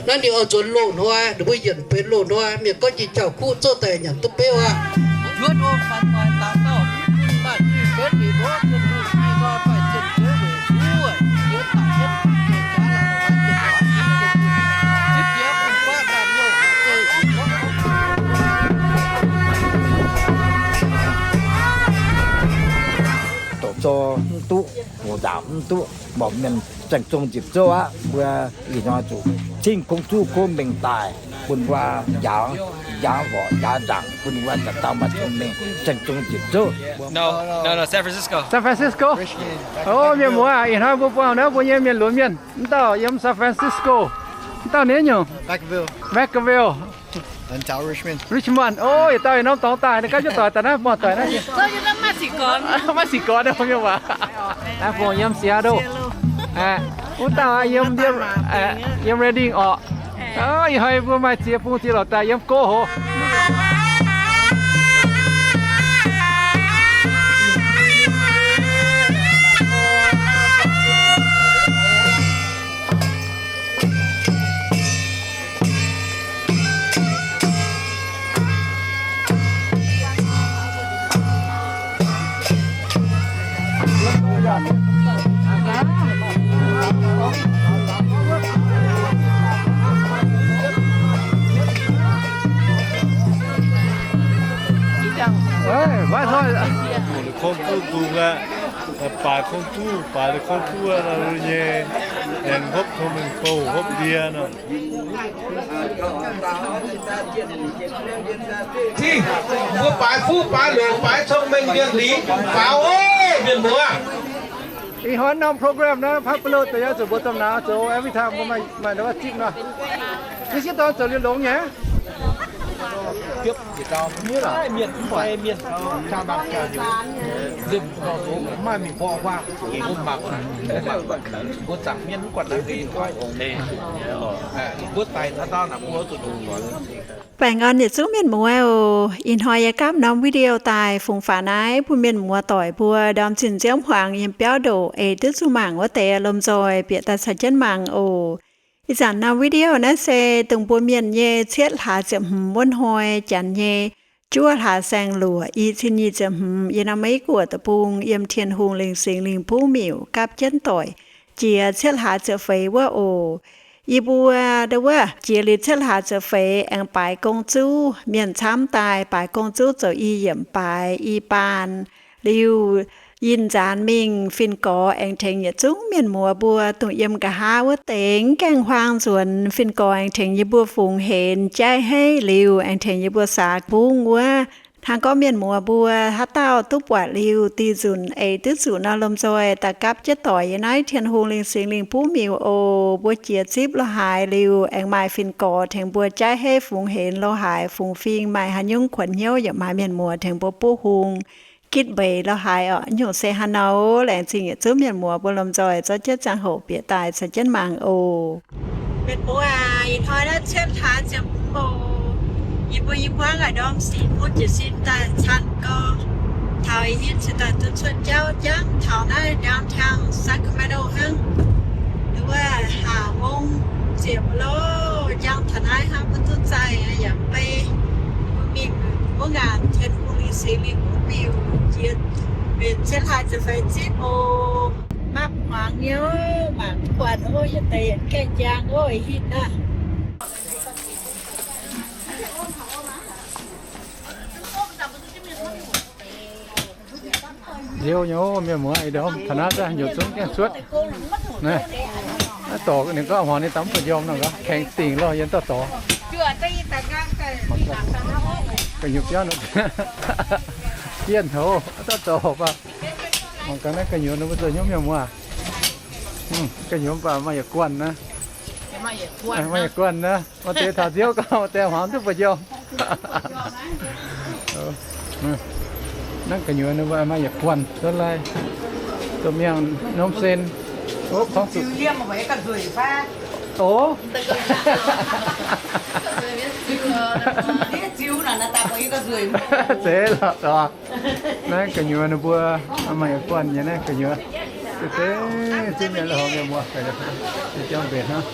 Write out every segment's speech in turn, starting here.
Naaiv ninh oix nzuonx loz-hnoi, ninh mbuo yienc benx loz-hnoi, mienh gorngv jiex jauv-kuv zouv daaih nyanc duqv beuv aqv. Doqc zor mv duqv, hoc nzaangc mv duqv, mborqv mienh zaeng zong nzipc zouv aqv. Mbuo ih hnoi zuqc cingv kungx zuqv kungx mengh daaih bun mbuo njaaux, njaaux horqc njaaux nzaangc bun mbuo dauh dauh maaih cong-mengh zaeng zong nzipc zouv. No, no, no, San Francisco. San Francisco? O, mienh muoz, ih hnoi mbuo buangh naaiv mbuo nyei mienh lunx mienh. Mv dauh yiem San Francisco. Mv dauh ninh nyungc? Vacaville. Vacaville. Richmond. O, yietc dauh yiem norm dorngx daaih, ninh ganh jienv doic daaih naaiv, buangh doic naaiv. Maiv sic gorn, mienh muoz. Naaiv fungx yiem Seattle. Wuov dauh yiem, yiem Redding orqc. Ih hnoi mbuo maaih ziex bung ziex lorqc daaih yiem go hoz. Kungx zuqv dungz aqv. Baaix kungx zuqv, baaix kungx zuqv nyei, aengx hopv tong mengh bou, hopv ndie nor. Tih, mbuo baaix fuqv baaix longc baaix cong-mengh mienh lingc faaux oc, mienh muoz. Ih hnoi norm program naaiv, public da'yietv zuqc mbuo domh nauz zoux every time mbuo maaih, maaih ndau zipv nor. Yie sieqv dorn zoux liuz longx nyei. Mienh mv baac mienh, maaih mingh gorx, maaih mbuo mangc, mbuo zaangc mienh mv guanh naaiv deix, mbuo daic taux daauh naaic mbuo zuqc longx. Baengh orn yietc zungv mienh muoz oc. Ih hnoi yie gapv norm video daaih fungx faaux naaiv bun mienh muoz doic mbuo ndorm zinh nziouv hmuangx yiem biauv ndoqc ei duqv zuqc mangc wuov deix lomh nzoih bieqc daaih caux jienv mangc oc. Ih zanc norm video naaiv se dongh mbuo mienh nyei cietv hlaax ziepc hmz wuov hnoi janx nyei juov hlaax saeng-luoqc, i cin nyic ziepc hmz, yiem norm Meiv Guoqv deic-bung, yiem Tin-Hungh Lingh Singx Lingh Bungv Miuc gapv jienv doic jiex cietv hlaax ziepc feix wuov oc. Yie mbuo ndau wuov jiex liuz cietv hlaax ziepc feix aengx baaix gong zuqv, mienh camv daaih baaix gong zuqv zoux i yiemc baaix i baan liuz, yinh nzaanx mingh fin-gorx aengx tengx yietc zungv mienh muoz mbuo dongh yiem nqa'haav wuov deix mv gaengh huaang nzuonx. Fin-gorx aengx tengx yie mbuo fungx henx jaiv heiv liuz, aengx tengx yie mbuo saax bungv wuov. Hnangv gorngv mienh muoz mbuo haaix dauh duqv buatc liuz, dih nzunc eix duqv zuqc nor, lomh nzoih daaih gapv jienv doic yiem naaiv Tin-Hungh Lingh Singx Lingh Bungv Miuc oc. Mbuo jiex zipv lo haaix liuz, aengx maaih fin-gorx tengx mbuo jaiv heiv fungx henx lo haaix fungx fing, maaih haaix nyungc kuonx hnyouv yaac maaih mienh muoz tengx mbuo buov hung gitv mbeix lo haaix orqc. Nyungc se haaix nor, laengz zingh yietc zungv mienh muoz mbuo lomh nzoih zorqv jienv ziangh hoc bieqc daaih caux jienv mangc oc. Mienh muoz aac, ih hnoi naaiv cietv hlaax ziepc hmz oc. Yie mbuo i buangv aac ndorm singx bun jiez sin daaih canh gorx. Taux ih hitv cingx daaih duqv cuotv jauv jangv taux naaiv downtown Sacramento hnangv. Wuov haaix mong ziepc loh jangv taux naaiv hnangv, mbuo duqv zaih yaac mbei. Mbuo mingh wuov ngaanc Tin-Hungh Lingh Singx Lingh Bungv Miuc jiex mbenc cietv hlaax ziepc feix zipv oc. Mapv hmuangx nyei, mangc mv buatc oc, yietc deix yietc gaengh njang oc, ih hitv aac. Liuz nyei mienh muoz, ih ndorm taux naaiv daaih nyutc zungv gaengh cuotv. Naaiv dorc ninh gorngv hmuangx ninh daaih mv buatc njormh nor, kaengx dingc lorh yiem dauh dorc. Gu'nyuoz biauv nor, jienh hoc dauh dorc baac. Mangc gaax naaiv gu'nyuoz ninh mbuo zoux hnyouv mienh muoz. Gu'nyuoz baac maaih yietc guanh naaiv. Maaih yietc guanh naaiv. Maaih deix taux nziouv gau, maaih deix hmuangx duqv buatc njormh. Naaiv gu'nyuoz ninh mbuo maaih yietc guanh, duqv lai, duqv miangh nomv sen. Ov, tongv zuqc. Ov. Zeiz lorqc, dorc. Naaiv gu'nyuoz ninh mbuo maaih yietc guanh nyei naaiv gu'nyuoz. Zeiz, zeiz zunv mienh la'homx mienh muoz, jangv mbenc hnangv.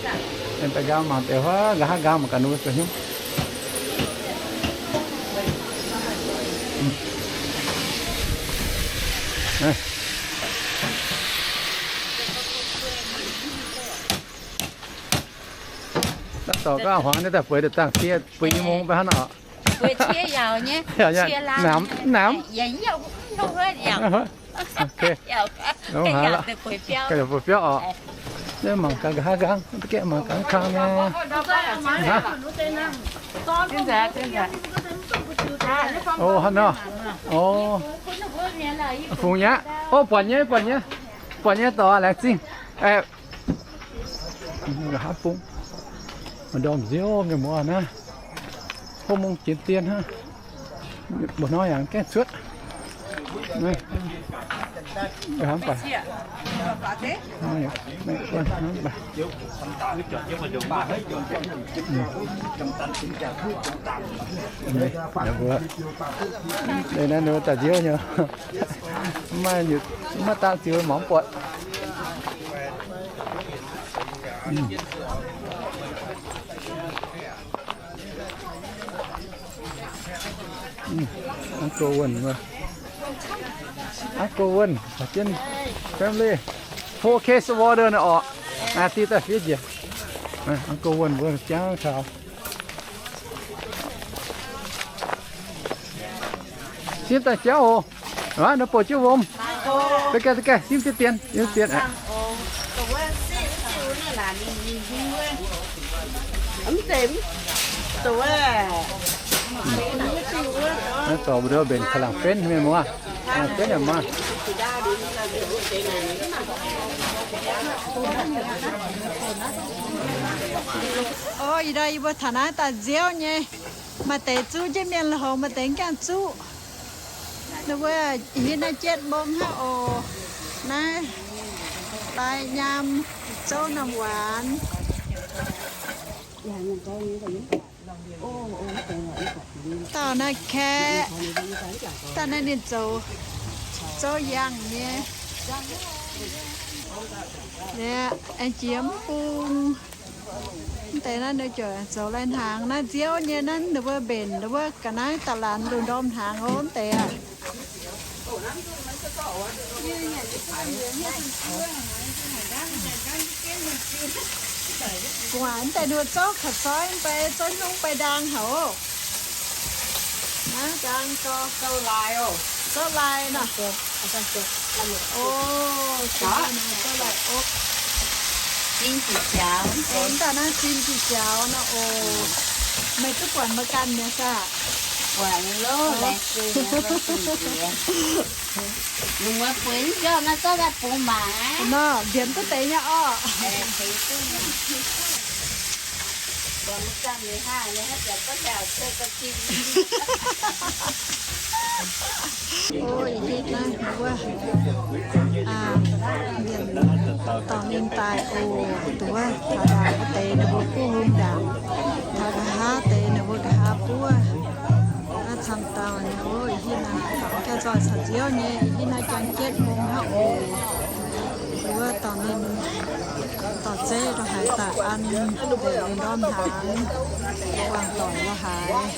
Daaih nqaang mangc deix huaav, nqa'haav nqaang mangc gaax ninh mbuo zuqc hnyouv. Daaih dorc gaav hmuangx nyei daaih bueix deix dangh die bueix nyei mungz baav hnangv oc. Namx, namx. Bueix biauv oc. Naaiv mangc gaax nqa'haav nqaang, mangc gaax kang nyei. O, hnangv nor. O, fungx nyei aqv. O, buatc nyei, buatc nyei. Buatc nyei dorc laengz zingh. Nqa'haav bung. Ndorm nziouv mienh muoz naaiv. Hopv mungv jienv dien hnangv. Mbuo hnoi yaac gaengh cuotv. Hnamv baac. Naaiv ninh daaih nziouv nyei. Maiv, maiv daan ziux mangc buatc. Uncle Wen, Uncle Wen, jienv family, four case of water naaiv orqc. Diuh daaih fiev njiec. Uncle Wen mbuo jangv taux. Siev daaih jauv oc. Ninh mbuo bouh jienv wuom. Daaih gaengh, daaih gaengh, siev jienv dien, siev dien aqv. Naaiv dorh mbuo mbenc ka'laangc benv mienh muoz. Ka'laangc benv yaac maaih. O, ih ndorm yie mbuo taux naaiv daaih nziouv nyei. Maaih deix zuqv jienv mienh la'hongx, maaih deix mv gaengh zuqv. Ninh mbuo ih hnoi naaiv เจ็ดโมง hnangv oc. Naaiv lai nyaam zouv norm waanc. Dauh naaiv kaeqv, dauh naaiv ninh zoux zouv yangh nyei. Aengx jiex mv bung. Mv deix naaiv ninh ziouc zoux lai hnaangx naaiv nziouv nyei naaiv ninh mbuo mbenc ninh mbuo ga'naaiv da'laanx lungh ndorm hnaangx ov mv deix aqv. Gu'nguaaic mv deix ninh mbuo zouv ka'soiv mv bei, zouv hnyouv mv bei ndaang haic oc. Naaiv ndaang gau, zouv lai nor. O, zouv lai oc. Daaih naaiv zinh ziqc jaux nor oc. Meih duqv buatc meih ganh nyei saah? Buatc loh, laengz zingh, laengz zingh jiex. Ninh mbuo bueix mv jauh naaiv zorqv daaih bungx mangc aqv. Nor, mbienx duqv deix nyei orqc. O, ih hitv naaiv wuov, mienh dorh ninh daaih oc, duqv taux ndaangc wuov deix ninh mbuo buov hung ndaangc, taux nqa'haav deix ninh mbuo nqa'haav buov. Naaiv camv dauh nyei oc, ih hitv naaiv, gaengh zoih caux nziouv nyei, ih hitv naaiv jangx jienv mungz hnangv oc. Wuov dorh ninh dorh zeiv lorz haaix daaih an, ndorm hnaangx, wangc dorngc lorz haaix.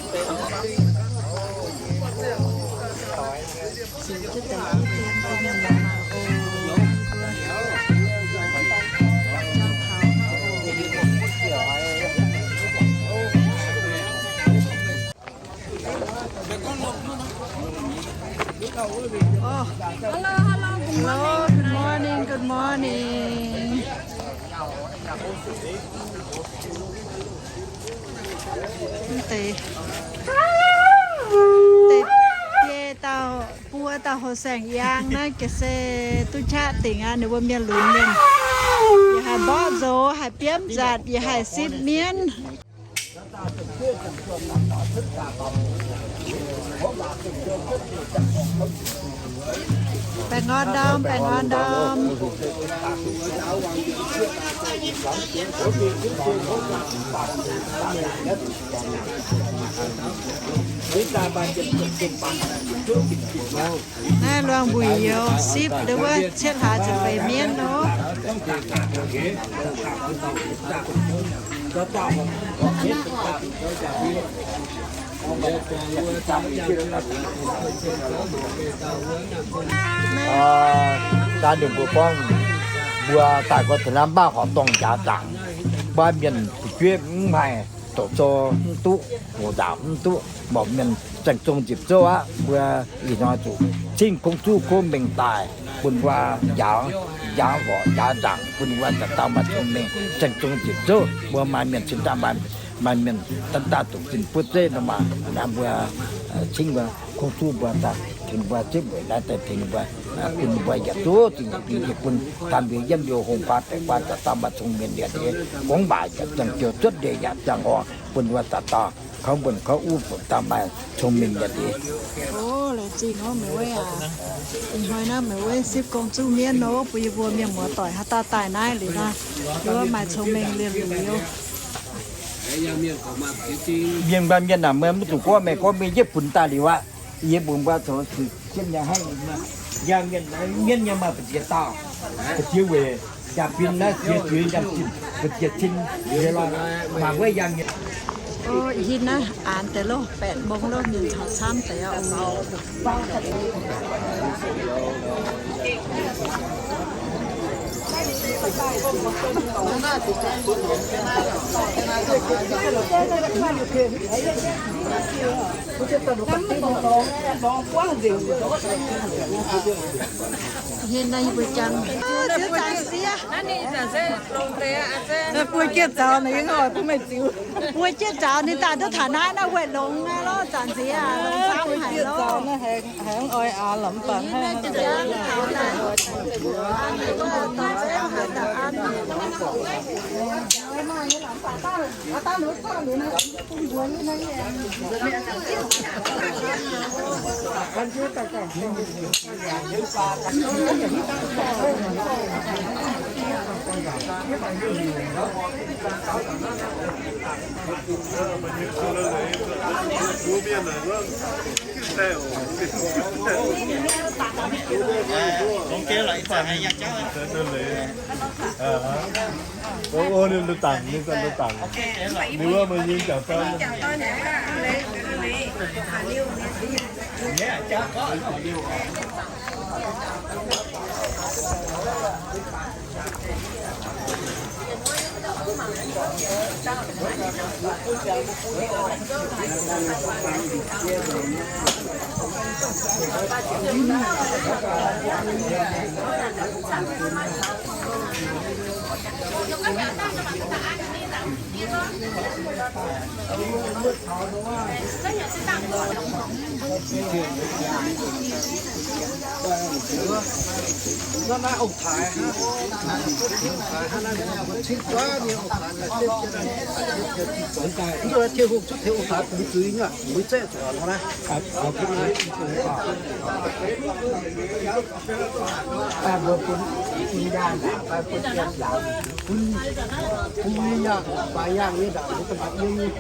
Ziux jienv deix i dien daaih mienh muoz mangc oc. Oh, hello, hello, good morning. Hello, good morning, good morning. Mv deix, mv deix biei dauh buo dauh houx saeng-yangh naaiv ga'sie duqv qaqv dingc aqv. Ninh mbuo mienh lunx mienh, yaac haih mborqv nzox, haih biomv nzatc, yaac haih sipv mienv. Baengh orn ndorm, baengh orn ndorm. Naaiv luangh mbuic youz sipv ndau wuov cietv hlaax ziepc feix mienv nor. Daaih ninh mbuo gorngv, mbuo daaih gorngv taux naaiv maaih horqc dorngh njaaux nzaangc, mbuo mienh fu'jueiv mv haih doqc sou mv duqv, hoqc nzaangc mv duqv, mborqv mienh zaeng zong nzipc zouv aqv. Mbuo ih hnoi zuqc cingv kungx zuqv kungx mengh daaih bun mbuo njaaux, njaaux horqc njaaux nzaangc, bun mbuo dauh dauh maaih cong-mengh zaeng zong nzipc zouv. Mbuo maaih mienh cingx daaih maaih, maaih mienh daaih daaih zuqc zinh buov zeiv nor maah. Naaiv mbuo cingv mbuo kungx zuqv mbuo daaih tengx mbuo ziepv weic naaiv daaih tengx mbuo, bun mbuo yaac duqv zingh yaac bun daan mbuo yiem liouh hungh faatv baeqc faatv dauh dauh maaih cong-mengh liuz deix gorngv waac yaac ziangh joux, zuotv ndeic yaac ziangh horngh, bun mbuo dauh dauh kouv mbuonx kouv uv, bun dauh maaih cong-mengh liuz deix. O, laengz zingh oc meih weiv aac. Ih hnoi naaiv meih weiv sipv gong zuqv mienv nor, bun yie mbuo mienh muoz-doic haaix dauh daaih naaiv liuz nor, yie mbuo maaih cong-mengh liuz liuz. Mienh mbuo mienh naaic, meih mv zuqc gorngv, meih gorngv mingh yietv funx daaih liuz aqv. Yie mbuox mbuo zoux zuqc jienv nyei hnangv. Yangh mienh, mienv nyei maaih ba'ziex dauh, ba'ziex weic, jaa-fin naaiv ziex zuiz yangh zinh, ba'ziex cin, mangc wuov yangh mienh. Ih hnoi naaiv aanx deix loh, แปดโมง loh, mienh taux camv deix oc. Hinh naaiv yie mbuo jangx. Buo jienv zaux naaiv yie oix bun meih ziux. Buo jienv zaux ninh daaih duqv taux naaiv, naaiv weic longx naaiv lorqc, zanc nziex aqv, longx camv haic lorqc. Haiz oix aax lamz baac. Longx jiex lorqc, ih zanc yangh jauv. Ô, ô, ninh dangc, ninh dangc, ninh wuov meih nyei jangc fai? Mbuo bun, bun yaangh ndaangc fai bun yiem ndaangc, bun, bun yie yaangh, fai yaangh nyei ndaangc, mbuo da'maah yiem nyei.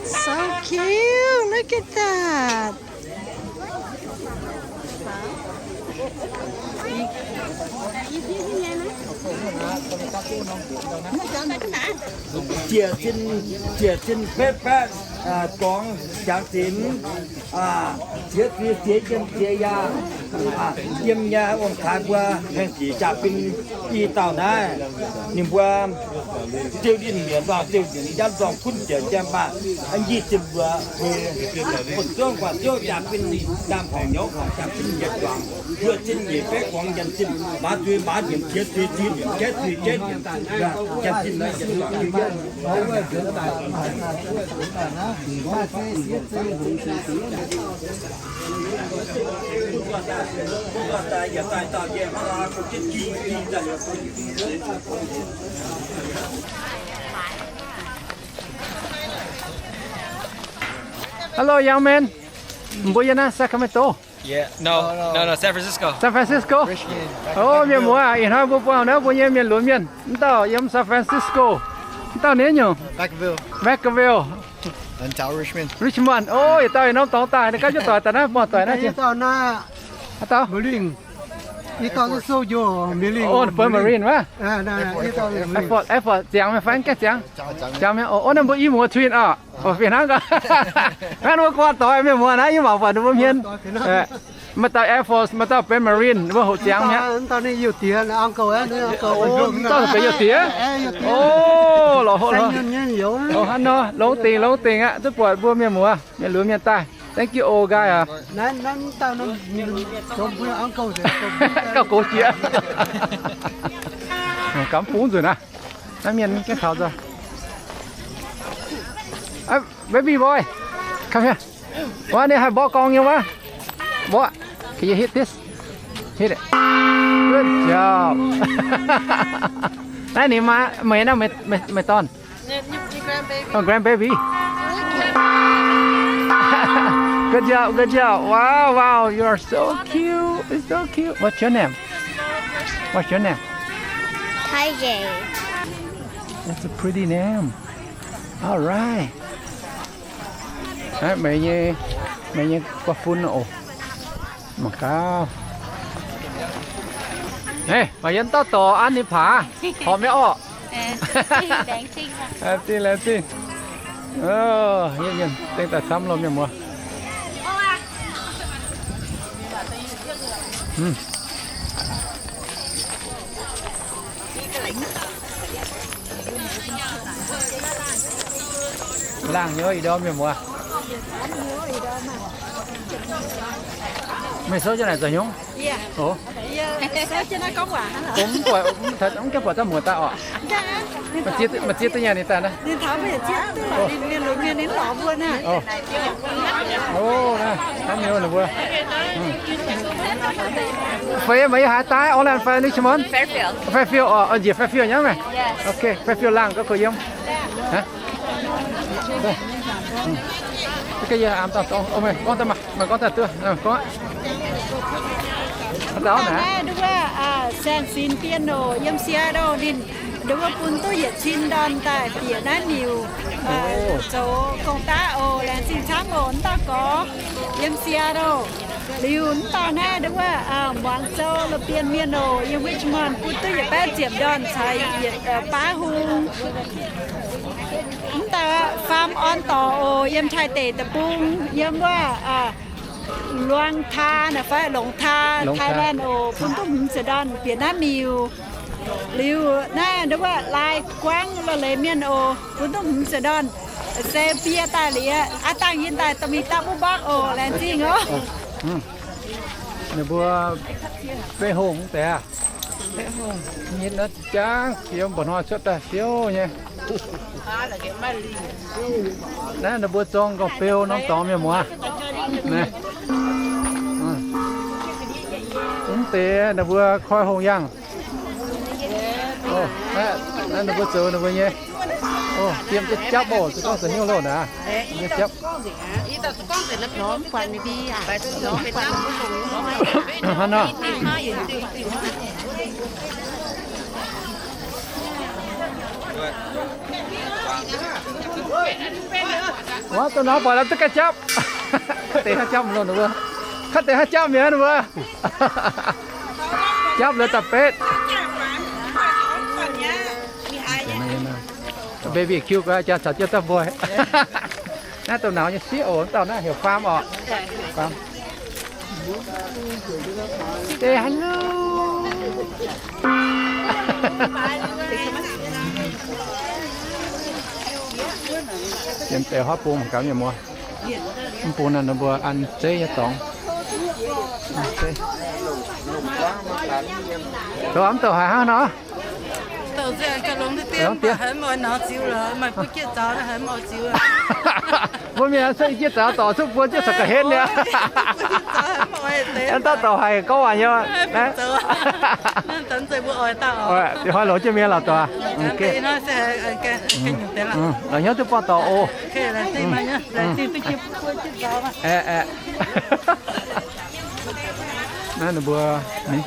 So cute, look at that. Ziec zinh, ziec zinh betv baeqv, dorngx jangx zinx, ziex zuiz ziex yiem ziex yaangh, yiem nyei ong-taaix mbuo haengh sic jaa-fin i dauh naaiv, ninh mbuo ziouc linh mietc nor, ziouc nyanc nzorng gunv ziec jiem baac, nyic ziepc luoqc, butv zouv guatc zouv jaa-fin, ndaam horngc nyouz horngc jaa-fin yietc guangc, zuoqv zinh nyeic baeqv guangc nyanc zinh, maaz zuiz maaz nyiemc, jiex zuiz zuiz nyiemc, jaiv zuiz jaiv nyiemc, nyanc zinh naaiv yietc guangc. Hello, young man. Mbuo yiem naaiv Sacramento? Yeah. No, no, no, San Francisco. San Francisco? Richmond. Oh, mienh muoz, ih hnoi mbuo buangh naaiv mbuo nyei mienh lunx mienh. Mv dauh yiem San Francisco. Mv dauh ninh nyungc? Vacaville. Vacaville. Richmond. Oh, yietc dauh yiem norm dorngx daaih, ninh ganh jienv doic daaih naaiv, buangh doic naaiv. Haaix dauh? Oh, Marine wuov. Air Force, Air Force ziangx mienh fai gaengh ziangx? Ziangx mienh. Oh, naaiv mbuo i muoz twin oc. Fih hnangv gaax. Naaiv mbuo buangh doic mienh muoz naaiv, yie mangc buatc ninh mbuo hmien. Maaih dauh Air Force, maaih dauh benx Marine, ninh mbuo hoqc ziangx mi'aqv. Dauh benx youh diex. Oh, lorqc hoc lorqc. Oh, hnangv nor, longx dingc, longx dingc aqv. Duqv buatc mbuo mienh muoz, mienh lunx mienh daaih. Thank you, old guy aac. Gauh gox jiex. Gamh bungx nzunc aqv. Naaiv mienh mv gaengh taux nzunc. Baby boy, come here. Wuov, ninh haih mborqv gorngv nyei wuov. Mborqv. Can you hit this? Hit it. Good job. Naaiv ninh maa, meih naaiv, meih, meih, meih dorn. Oh, grandbaby. Good job, good job. Wow, wow, you are so cute. It's so cute. What's your name? What's your name? K J. That's a pretty name. All right. Aa, meih nyei, meih nyei guaav fun oc. Mangc gaax. Aa, maaih yiem dauh dorc an ninh paax, horpc mi'aqv orqc. Laengz zingh, laengz zingh. Mienh dengh daaih camv loh mienh muoz. Laangh nyei ih ndorm mienh muoz. Meih souv jienv naaic zoux hnyungv? Ov. Mv gaengh buatc dauh muoz daaih orqc. Maaih ziex duqv nyaanh ninh daaih naaiv. Feix meih yiem haaix daaih? Oreland fai Richmond? Fairfield. Fairfield orqc, njiec Fairfield nyei meih? Ok, Fairfield laangh gauh kouv yiem. Gorngv daaih, gorngv daaih duqv, gorngv. Naaiv nduov wuov, saeng-sinx bienh oc, yiem Seattle ninh nduov wuov bun duqv yietc cin ndorn daaih bieqc naaiv miuc zoux gong-daqv oc. Laengz zingh camv oc, mv dauh gorx yiem Seattle. Liuz mv dauh naaiv nduov wuov, muangx zou la'bienh mienh oc, yiem Richmond bun duqv yietc baeqv ziepc ndorn caux yietc baav hung. Mv dauh faam orn dorc oc, yiem Taiv deic deic-bung, yiem wuov Luang Taa naaic fai Longc Taa, Thailand oc, bun duqv hmz ziepc ndorn bieqc naaiv miuc. Liuz naaiv nduov wuov Lai Guangv Loz-Leiz mienh oc, bun duqv hmz ziepc ndorn se bie daaih liuz, aav dangh yie daaih dorh mingh dapv wuov mborqv oc. Laengz zingh oc. Ninh mbuo beiv hungh deix aqv. Nyitv naaiv jangv siou, mba'hnoi cuotv daaih siou nyei. Naaiv ninh mbuo zorng gorngv beu norm dorngx mienh muoz. Mv deix ninh mbuo koi hungh yangh. Naaiv ninh mbuo zoux ninh mbuo nyei. Diem jienv japv oc, zuqc gorngv zoux hnyouv loh naaiv. Japv. Hnangv nor. Wuov, dongh nor buatc la'duqv ganh japv. Kaav deix hnangv japv mv loh ninh mbuo. Kaav deix hnangv japv mi'aqv ninh mbuo. Japv liuz da'betv. Baby cute gaax, jaax caux jienv dauh mbuo. Naaiv dongh nauz nyei sieqv oc, dauh naaiv heuc Faam oc. Faam. Say hello. Yiem deix huaav bung mangc gaax mienh muoz. Mv bung naaiv ninh mbuo an zeiv nyei dorngx. Zoux mv douh haaix hnangv nor? Longx diev. Mbuo mienh cuotv i jieqv zaux dorc cuotv buo jieqv caux ga'hlen niaa. Aengx dauh dorc haic gorngv waac nyei. Ih hnoi longx jienv mienh lorqc dorc. Lorz hnyouv duqv buangh dorc oc. Naaiv ninh mbuo, ni,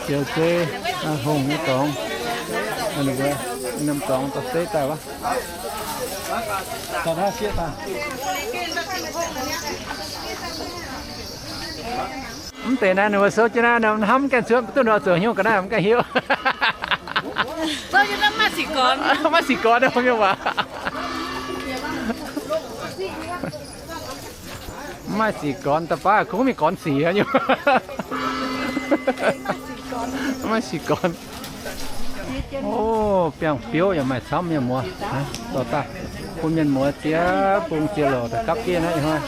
ziouc se hungh nyei dorngx. Ninh mbuo, ninh dorngx dorh seiv daaih wuov. Mv deix naaiv ninh mbuo souv jienv naaiv, hnamv gaengh cuotv duqv nor zoux hnyouv ga'naaiv mv gaengh hiuv. Maiv siqc gorn, mienh waac. Maiv siqc gorn, da'baav kungx mingh gorn sic nyei. Maiv siqc gorn. O, biangh biouv yaac maaih camv mienh muoz. Dorh daaih bun mienh muoz ziex bung ziex louc daaih gapv diev naaiv ih hnoi.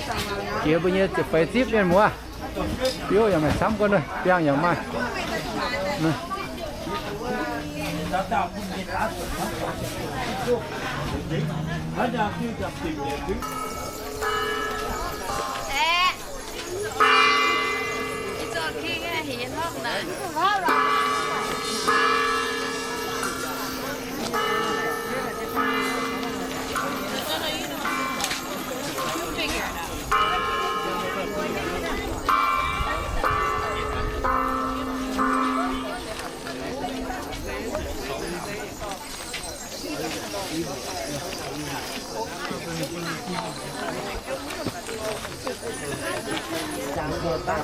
Jiex mbuo nyei ziepc feix zipv mienh muoz. Biouv yaac maaih camv gorn, biangh yaac maaih.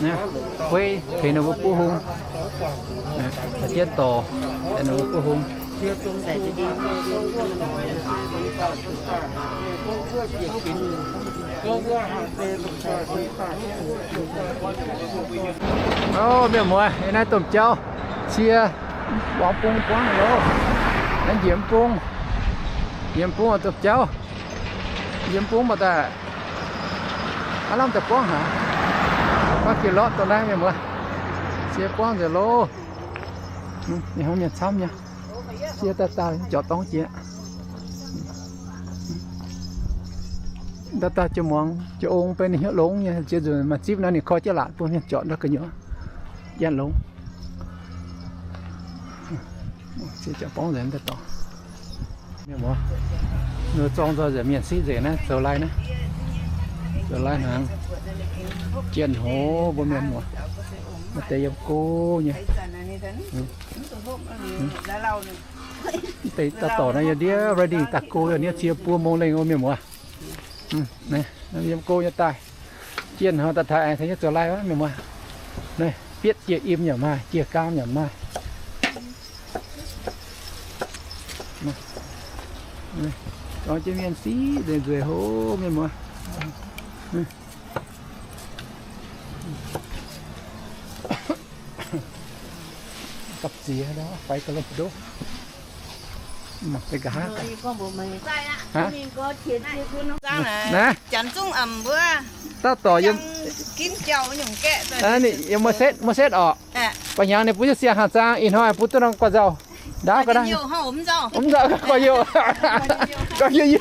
Naaiv, wuov tengx ninh mbuo buov hung. Naaiv, jienv dorc, ninh mbuo buov hung. O, mienh muoz, yie naaiv domh jauv cie, buangv bung buangv loh. Naaiv njiec bung, njiec bung domh jauv. Njiec bung mv baac daaih, aav lamh daaih buangv haic. Buangv jiex lorqc dongh naaiv mienh muoz. Cie buangv nzengc loh. Ninh hnamv mienh camv nyei. Cie daaih daaih jorc dorngx jiex. Daaih daaih jiex muangx jiex ong benx ninh hnyouv longx nyei, jiex nzunc maaih zipv naaiv ninh koi jienv laatc bun mienh jorc ndau gu'nyuoz janx longx. Cie jorc borngv nzengc daaih dorngx. Mienh muoz, nor zorng nzoih nzengc mienh siqv nzengc naaiv, zoux lai naaiv, zoux lai hnaangx. Jienh hoz mbuo mienh muoz, maaih deix yiem go nyei. Deix daaih dorc naaiv yiem ndiev ready daaih go, yiem ndiev cie buo mong lengh oc mienh muoz. Yiem go nyei daaih. Jienh hoz daaih taux aengx taux nyei zoux lai wuov mienh muoz. Naaiv bietv jiex im yaac maaih, jiex gaam yaac maaih. Dorh jienv mienh siqv nzueic nzueic hov mienh muoz. Gapv ziex faix ga'leuv ndoqv. Mangc deix nqa'haav. Naaiv, janx zungv mbuo, daaih dorc yiem, yiem muoz setv, muoz setv orqc. Ba'hnyangx ninh bun jienv siang-hnaangx zaang, ih hnoi bun duqv norm guaix nzauh. Ndaauv ga'naaiv, mv nzauh, guaix youh, guaix youh.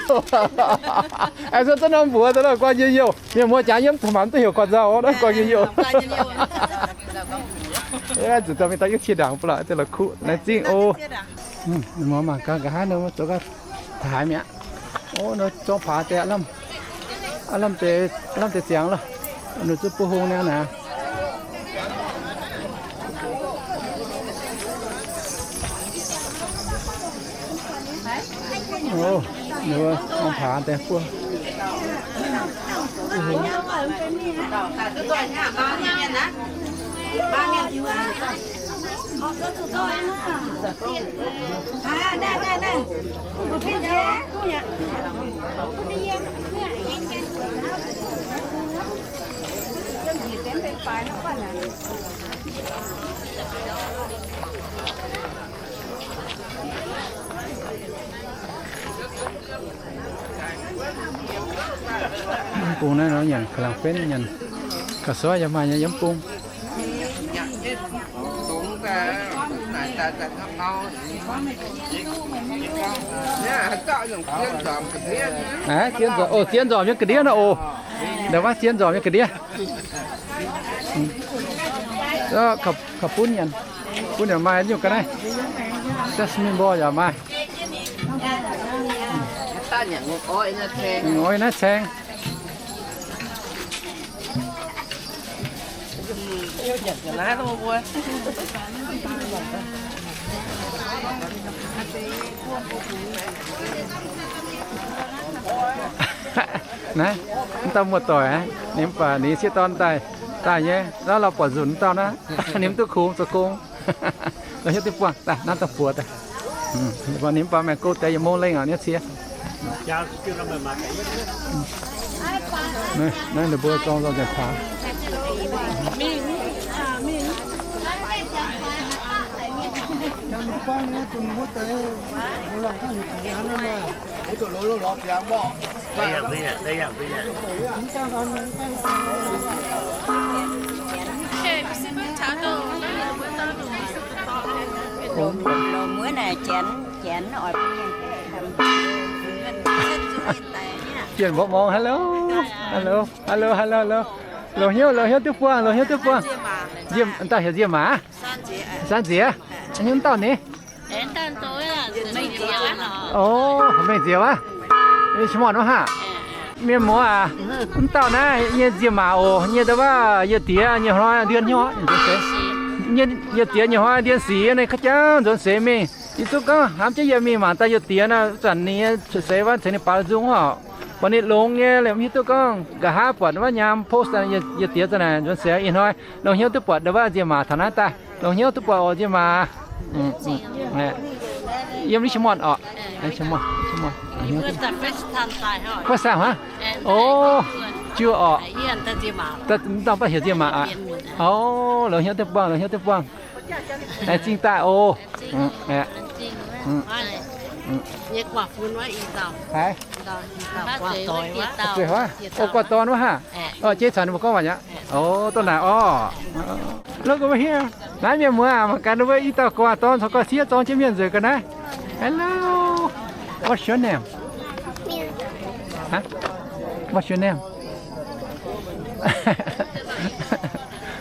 Aengx zuqc duqv norm mbuox daaih guaix youh youh. Mienh muoz jaax yiem taux maanc duqv heuc guaix nzauh, guaix youh youh. Zuqc daaih mingh daaih yiem qiex ndaangc ba'laqc, deix la'kuqv naaiv zingh o. Mienh muoz mangc gaax nqa'haav ninh zoux gau taaix mi'aqv. O, ninh zorng paax deix lamh, lamh deix ziangx loh. Ninh zuqc buov hung niaa naaic. O, ninh zorng paax deix buov. Yiem bung naaiv nor nyanc ga'laangc benv nyanc. Ga'soiv yaac maaih nyei yiem bung. Zien nzormc, o, zien nzormc nyei ga'ndiev nor oc. Ndau wuov zien nzormc nyei ga'ndiev. Kaux bun nyanc, bun yaac maaih nyungc ga'naaiv. Jasmine mborqv yaac maaih. Oix naaiv caeng. Naaiv, mv dauh muoz-doic aqv, ninh mv baac ninh sieqv dorn daaih, daaih nyei, naaiv lauh buatc nzunc mv dauh naaiv, ninh mv duqv kungx zoux gong. La'hnyouv duqv buangh daaih, naaiv dauh buoz daaih. Ninh mv baac maaih gouv deix yietc mong lengh aqv, niouv cie. Naaiv ninh mbuo zorng nzangc-taux. Loz-muoz naaic janx, janx oix bienh mborqv morng, hello, hello, hello, hello, hello. Loz-hnyouv, loz-hnyouv duqv buangh, loz-hnyouv duqv buangh. Nziemh, dauh heuc Nziemh Maac. San Nziex. Nyungc dauh ni? O, Mengh Nziex wuov. Qiex Muotc wuov haac. Mienh muoz aac, mv dauh naaiv nyei Nziemh Maac oc, nyei ndau wuov yietc diex nyei hnoi ndien hnyouv, yietc diex nyei hnoi ndien sic ninh ka'jangv nzuonx seix mingh. Yie duqv gorngv hnamv jienv yie mingh mangc daaih yietc diex naaiv, zanc ninh nyei cuotv seix wuov ceix ninh baaux nzung oc. Buatc ninh longx nyei liemh hiuv duqv gorngv nqa'haav buatc wuov nyaam post yietc diex zanc naaic nzuonx seix ih hnoi. Loz-hnyouv duqv buatc ndau wuov Nziemh Maac taux naaiv daaih. Loz-hnyouv duqv buatc oc Nziemh Maac. Yiem Richmond oc. First time, huh? O, juov oc. Daaih mv dauh baav heuc Nziemh Maac aqv. O, loz-hnyouv duqv buangh, loz-hnyouv duqv buangh. Aengx zingh daaih oc. Haiz, o, guaax dorn wuov haac. O, jeiv caux ninh mbuo gorngv waac nyei. O, dorh naaic orv. Look over here. Naaiv mienh muoz aac, mangc gaax ninh mbuo i dauh guaax dorn caux guaax sieqv zorng jienv mienh nzueic ga'naaiv. Hello. What's your name? Huh? What's your name?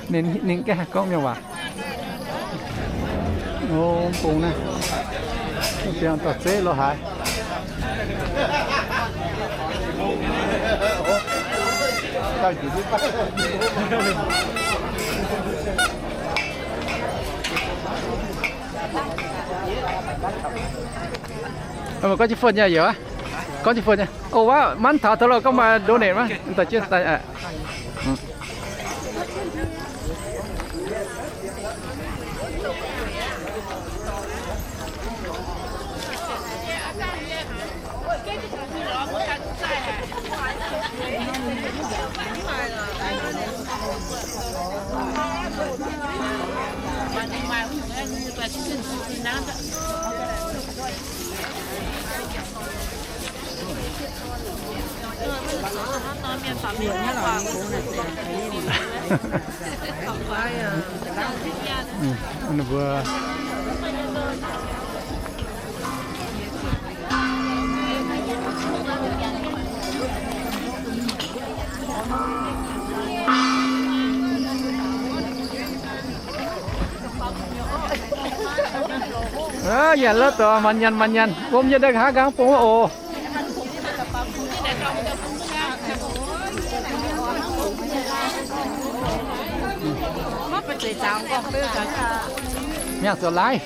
Ninh, ninh ganh gorngv mienh waac. O, bung naaiv, biangh dorh zeiv lo haaix. Gorngv jienv fuonh nyei, yaac gorngv jienv fuonh nyei. O, wuov mangv taux taux loh gorngv maaih donate maiv? Daaih jienv daaih. Ninh mbuo yaac lov doic, mangc nyanc mangc nyanc, wuom yie daaih nqa'haav nqaang bung wuov oc. Mienh zoux laaih.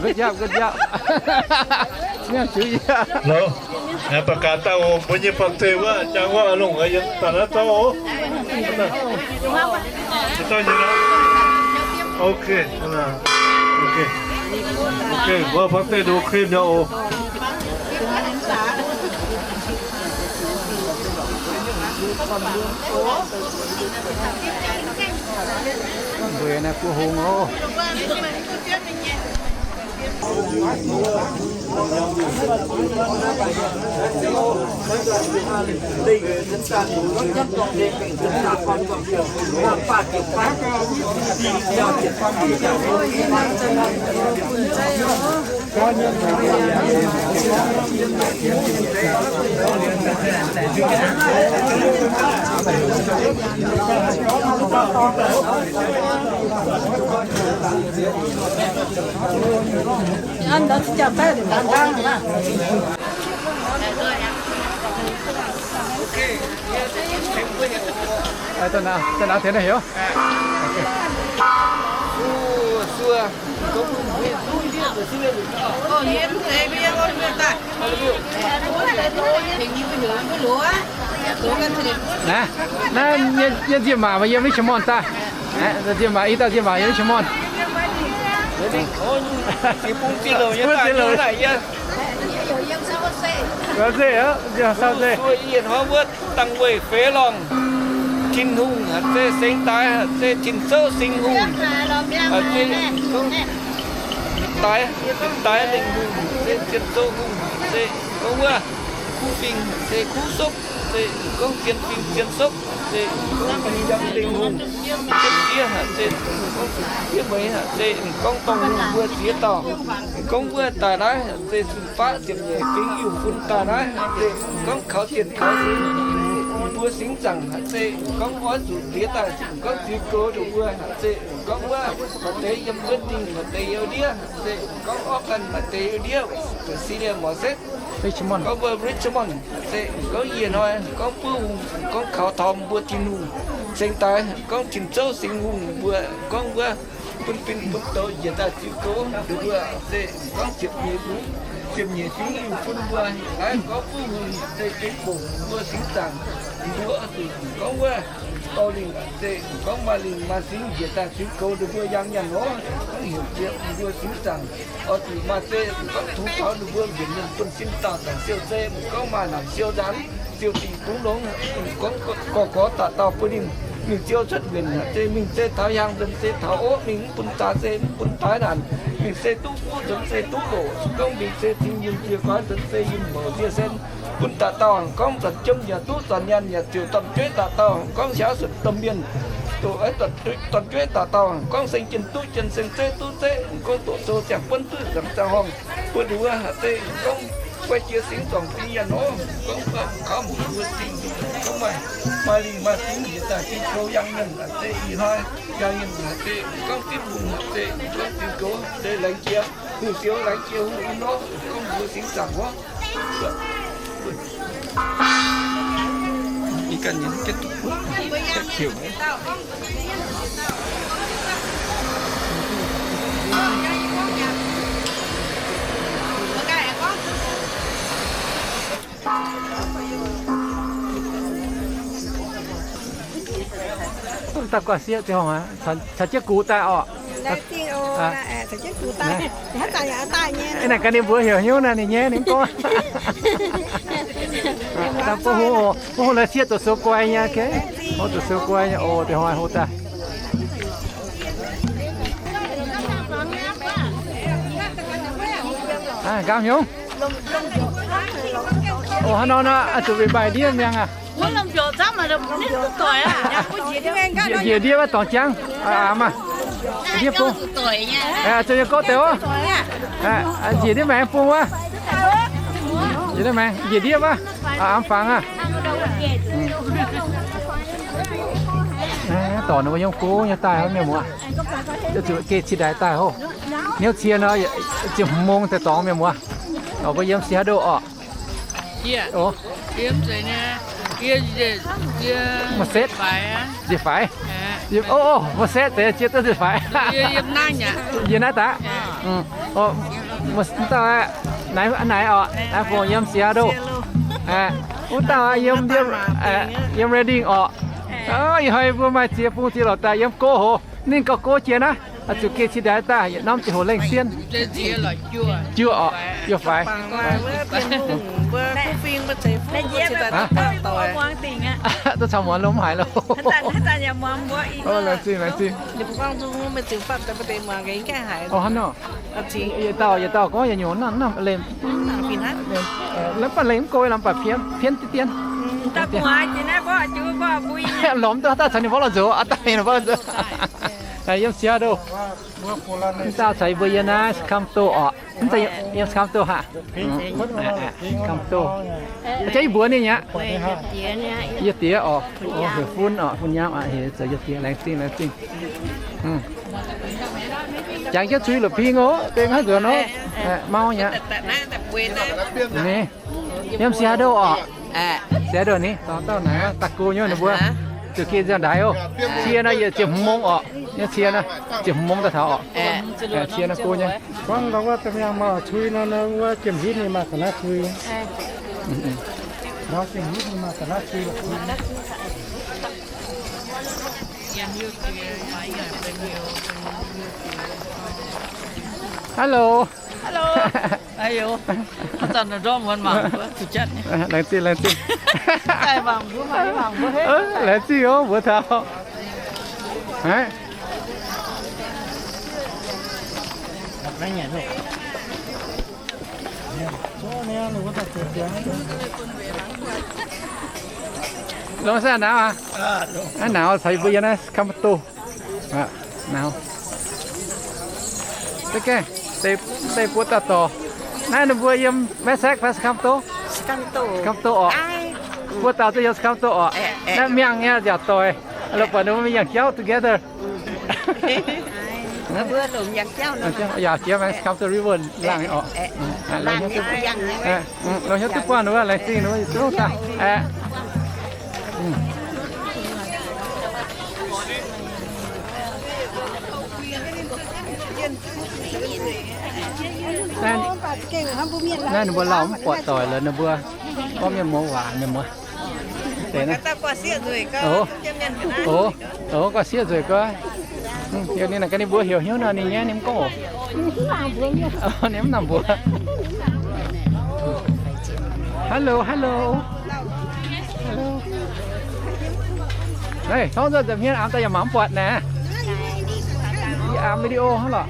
Good job, good job. Mienh zuiz yie. Lo, ba'gaax daaih oc, mbuo nyei faam-zeiv wuov, jangx wuov, longc yie daaih naaiv zorqv oc. Ok, ok, ok, wuov faam-zeiv ok nyei oc. Mbuo naaiv buov hung oc. Ê, da'naaiv, da'naaiv tengx naaiv heuc. Naaiv, naaiv nyei, nyei nziemc maac maaih yiem Richmond daaih. Aa, nziemc maac, i dauh nziemc maac yiem Richmond. Wuov se louc. Wuov se louc. Wuov se louc. Wuov se louc. Wuov se louc. Wuov dangh weih feix lorngh Tin-Hungh, se sengx daaix, se tin-souv Singx Hungh, se daaix, daaix Lingh Hungh, se zien souv hungh, se gorngv wuov kuv fing, se kuv sopv, se gorngv zien fing zien sopv, se gorngv yiem Lingh Hungh, se diev, se gorngv diev meix, se gorngv dongh hungh mbuo ziex dauh, gorngv wuov daaih naaiv, se faqv ziepc nyeic fingx Iu-fun daaih naaiv, se gorngv kaux zienh kaux singx, mbuo singx zaangc, se gorngv oix zuqc ziex daaih, gorngv ziux goux ninh mbuo, se gorngv wuov maaih deix yiem West Virginia, maaih deix yiem ndiev, se gorngv Oregon, maaih deix yiem ndiev, Virginia, Massachusetts, gorngv wuov Richmond, se gorngv yie hnoi gorngv buov hungh, gorngv kaux torngx mbuo Tin-Hungh, sengx daaix gorngv tin-souv Singx Hungh mbuo, gorngv wuov bun fin bun douz njiec daaih ziux goux ninh mbuo, se gorngv ziepc nyeic fingx, ziepc nyeic fingx Iu-fun mbuo, naaiv gorngv buov hungh, se gengh bouc mbuo singx zaangc, mbuo zuqc gorngv wuov dorh lingh, se gorngv maaih lingh maaih singx njiec daaih ziux goux ninh mbuo yangh nyanc nor, gorngv heuc jiex mbuo singx zaangc. Oix zuqc maaih se gorngv tungx taux ninh mbuo njiec mienh buonv-sin daauh zaangc siou, se gorngv maaih naaic siou nzaanx, siou dingc bungx longx, gorngv gorx-gorx daaih dauh bun ninh mingh siou cuotv nquenc, se mingh se taux hiaang nzuonx se taux ov, mingh mv bun zaax se mv bun daaih naanc, mingh se duqv fuqv nzuonx se duqv loc, gorngv mingh se cing yunh jiex guaax nzuonx se yunh mouc nzie sen, bun daaih dauh gorngv zanc jiem yaac duqv, zanc nyaanh yaac ziouc domh jueiv daaih dauh gorngv xyaux suonc domh mienh, doqc domh jueiv daaih dauh gorngv seng jien duqv jien, seng zeiv duqv zeiv, gorngv doqc sou ziangh buonv duqv nzangc ziangh horngh, bun ninh mbuo se gorngv guai jiex singx zorngc fingx yaac nor, gorngv kaux mbuo cing, gorngv maaih, maaih lingh maaih singx njiec daaih ziux goux yangh mienh se ih hnoi, yangh mienh se gorngv zipv hungh se gorngv ziux goux se laengz jiex, hungh siou laengz jiex hungh nor, gorngv mbuo singx zaangc wuov. Daaih guanh sieqv ziangh horngh aqv, caux jienv gux daaih orqc. Naaic gaax ninh mbuox heuc hnyouv naaiv ninh nyaiv ninh gorngv. Daaih bun hungh, bun hungh la'sieqv doqc sou guai nyei, doqc sou guai nyei oc, deix hnoi hlo daaih. Nqaam hnyouv. Oc, hnangv nor nor, zuqc mbaic ndiev mi'aqv. Njiec ndiev wuov dorngx jangv, aav maah. Ndiev bung. Zoux nyei gouv deix oc. Njiec ndiev maengx bung wuov. Njiec ndiev maengx, njiec ndiev wuov. Aav fangx aqv. Dorc ninh mbuo yiem go nyei daaih mienh muoz. Zuqc geh cingx daaih daaih hov. Niouv cie nor, ziepc hmz mong daaih dorngx mienh muoz. Mbuo yiem Seattle orqc. Mv setv, nziex faix. Ov, mv setv deix cie duqv nziex faix. Yie naaiv daaih. Mv dauh naaiv, naaiv orqc, naaiv fungc yiem Seattle. Wuov dauh yiem, yiem Redding orqc. Ih hnoi mbuo maaih ziex bung ziex lorqc daaih yiem go hoz. Ninh gauh go jiex naaiv, zuqc geh cingx daaih daaih yietc norm ziangh hoc lengh sien. Juov orqc, juov faix. Duqv caux muonz lo mv haiz lo. Laengz zingh, laengz zingh. Ov, hnangv nor. Yietc dauh, yietc dauh gorngv yietc nyungc, hnangv, hnangv leih. Lamh baac leih mv go, lamh baac pienv, pienv diqv dien. Lorz duqv haaix dauh caux ninh mbuo lorz nzox, aa, dauh ninh mbuo lorz nzox. Yiem Seattle. Mv dauh caux yie mbuo yiem naaiv Sacramento orqc. Mv zeiz yiem Sacramento haic. Sacramento. Jaav yie mbuox ninh aqv. Yietc diex orqc. Heuc fun orqc, fun nyaam aqv, heuc zoux yietc diex, laengz zingh, laengz zingh. Jangx jienv cui la'bieiv ping oc, dengh haaix nzuonx oc. Mauv nyei. Yiem Seattle orqc. Seattle ni, dauh dauh naaic daaih go nyei ninh mbuo. Zuqc geh nziang ndaix oc. Cie nor yietc ziepc hmz mong orqc. Yiem cie nor ziepc hmz mong daaih taux orqc. Cie nor go nyei. Gorngv wuov da'miangh maaih cui nor, wuov jiemh hitv ninh maaih ga'naaiv cui. Nor jiemh hitv ninh maaih ga'naaiv cui la'bieiv. Hello. Hello. Laengz zingh, laengz zingh. Laengz zingh oc, mbuox taux. Longx saah nauz aqv? Nauz caux yie mbuo yiem naaiv Sacramento. Nauz. Deix buo dauh dorc. Naaiv ninh mbuo yiem West Side fai Sacramento? Sacramento orqc. Buo dauh zungv yiem Sacramento orqc. Naaiv miangh nyei nziaauc doic. La'buatc ninh mbuo mingh yangh jauv together. Yaac jiex maengx Sacramento River laangh orqc. Longx hnyouv duqv buangh wuov, laengz zingh wuov, duqv daaih. Naaiv ninh mbuo lauh mv buatc doic lorqc, ninh mbuo gorngv mienh muoz waac, mienh muoz. Oc, gu'sieqv nzueic goiv. Ninh naaic gaax ninh mbuo heuc hnyouv nor ninh nyaiv ninh mv gorngv oc. Ninh mv nangc mbuox. Hello, hello. Hello. Naaiv torngv nzunc nza'hmien aamx daaih yaac mangc mv buatc naaic. Yie aamx video hnangv lorqc.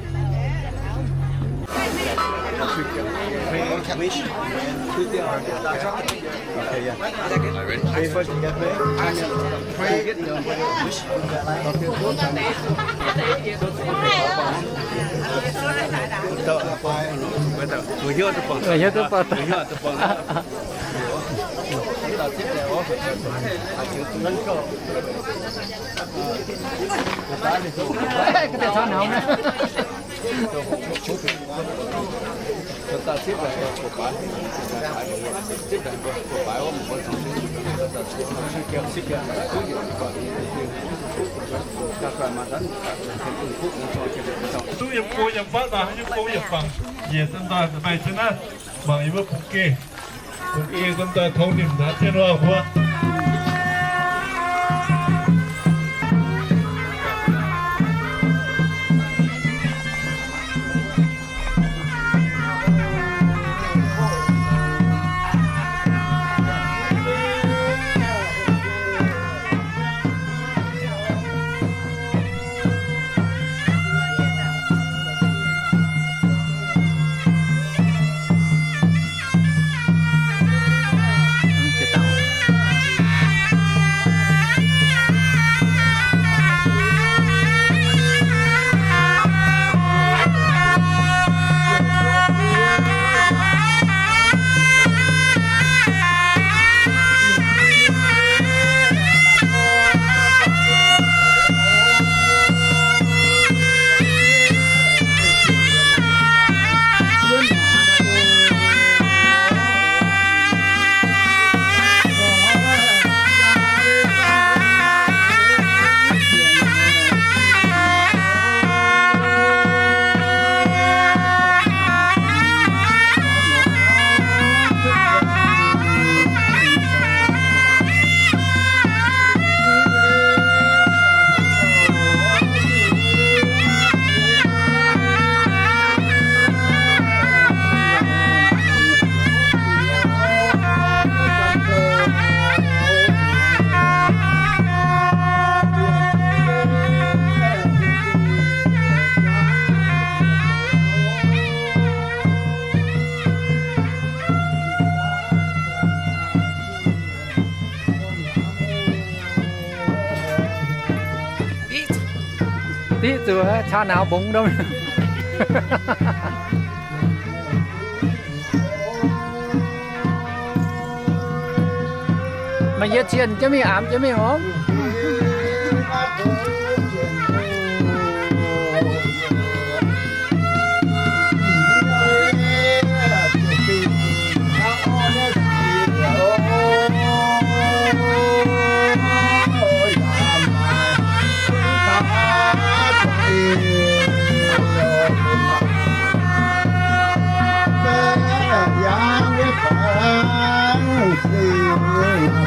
Duqv yiem go yiem fatv nor, yiem go yiem fangx, njiec zinh daaih meih jienv naaiv mangc yie mbuo bungx geh. Bungx geh zinh daaih tongx nimc naaiv jienv wuov mbuo. Diqv zuqc caa nauz mbongx ndorm. Maaih yie cien jienv mingh, aamx jienv mingh oc.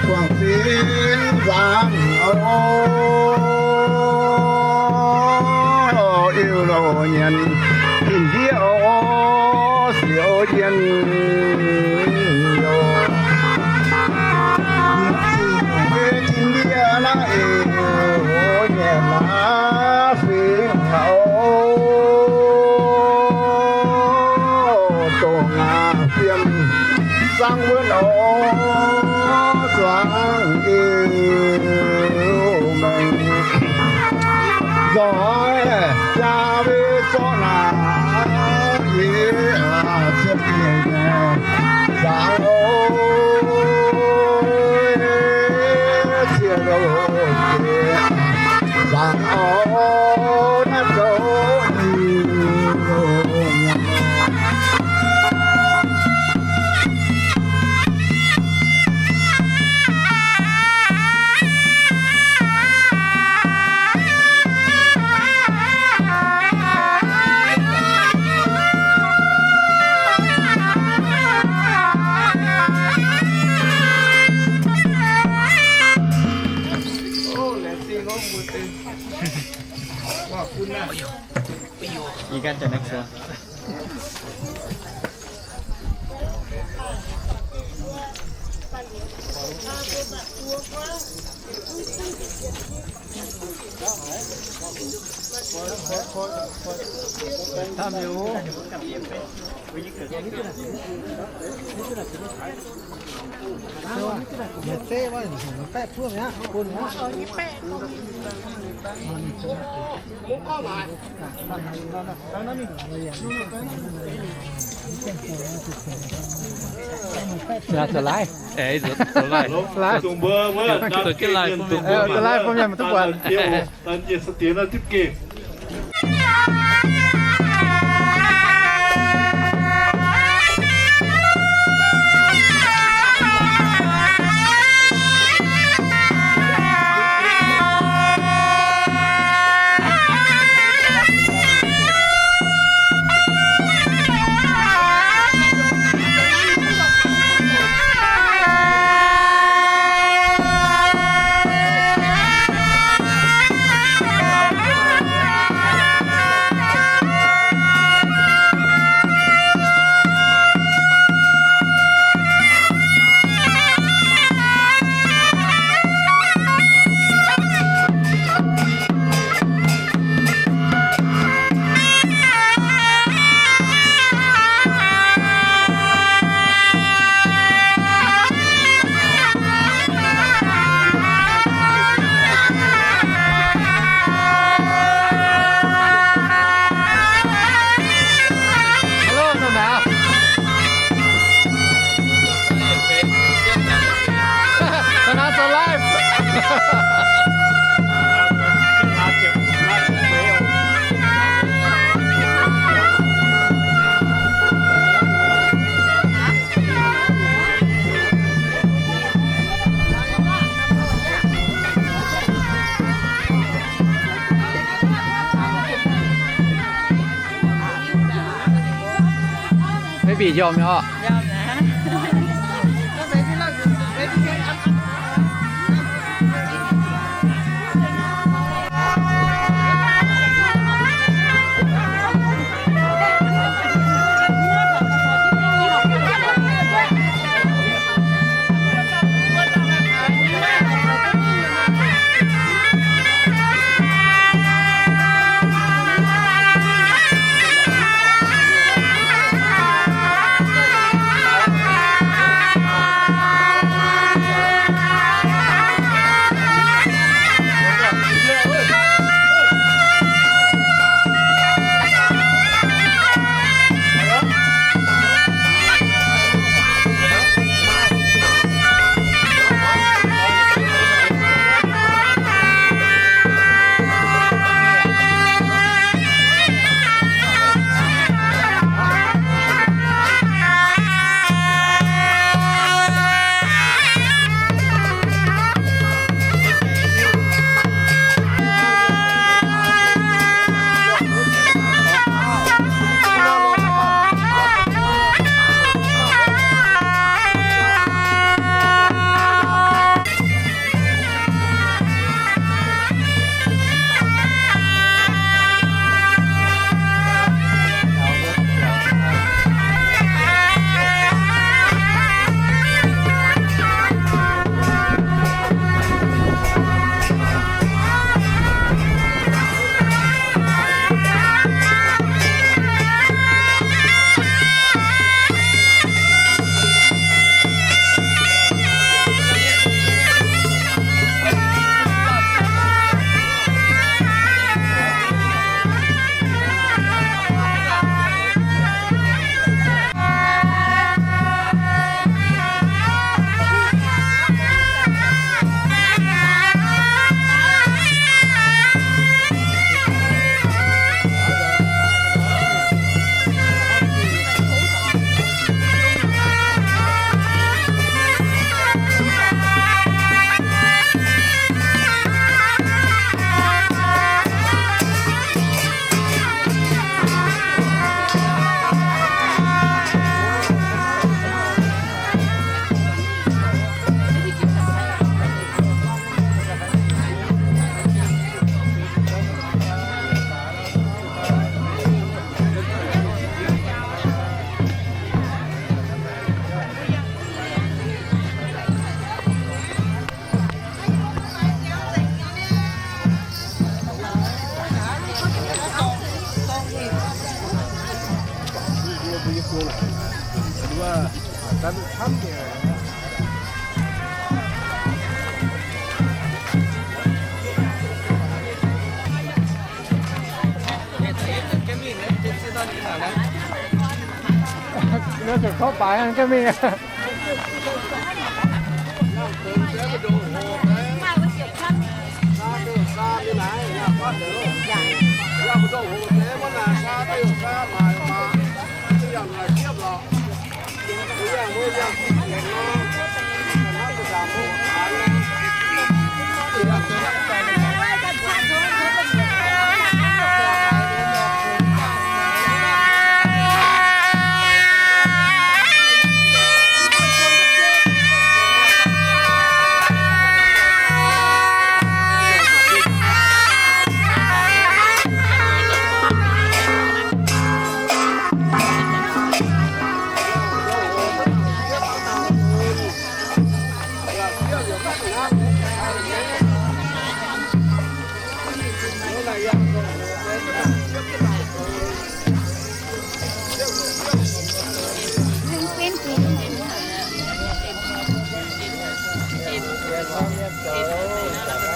Buangh sin nzangc oc, Iu-Loz nyanc gin ndiev oc, siouc jien yoc. Gin ndiev naaiv eix, nyanc naaiv fingx oc, dongh ngaanc fiem zangv wuonv oc, zuangx Iu-Mengh nzoih jaa mbuo zorqv naaic yie ziepc nyeic zangc oc, ziepc nyeic zangc oc, naaiv zoux Ih gan jaax next one. Zoux laih. Zoux jienv laih bun mienh duqv buatc. Baby, yom nyei oc. Nor zuqc kouv baaix ga'mingh.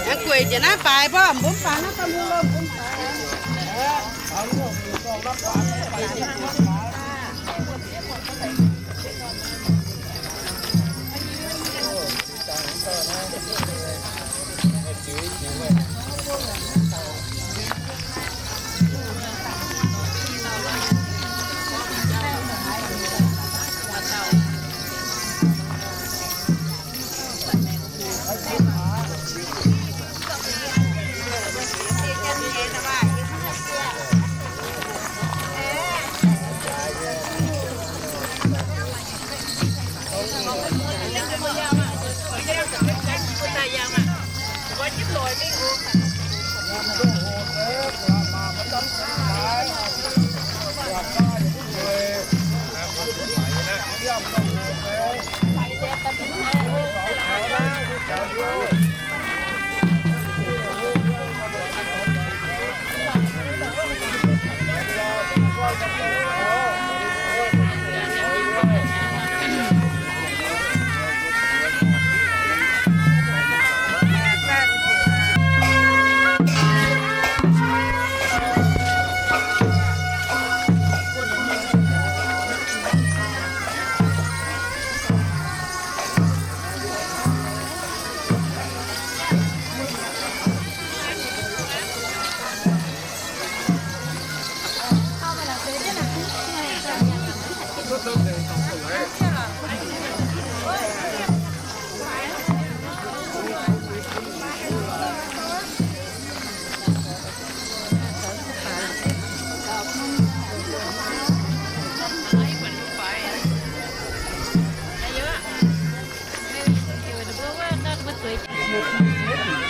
Aengx gueic njiec naaiv baaix mbuo, mbuo faaux naaiv daaih mbuo mbuo faaux.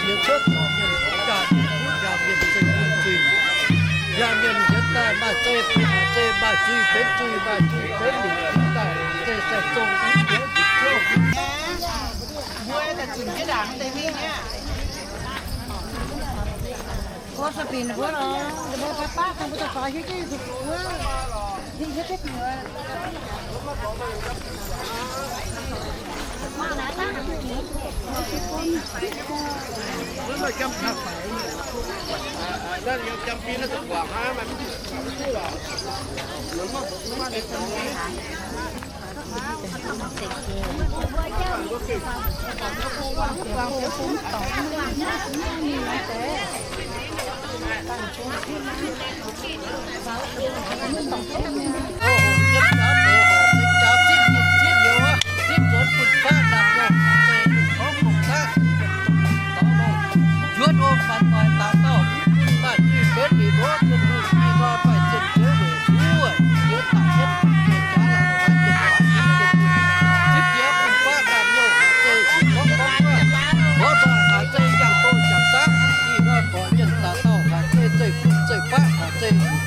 Yie cuotv njaaux mienh, njaaux mienh zengc mienh zuiz, njaaux mienh njiec daaih maaih zei, maaih zei maaih zuiz benx zuiz, maaih zuiz benx lingc daaih, zei sai zong. Zeiv-fun zeiv-faqv, zeiv-fun zeiv-faqv, zeiv-fun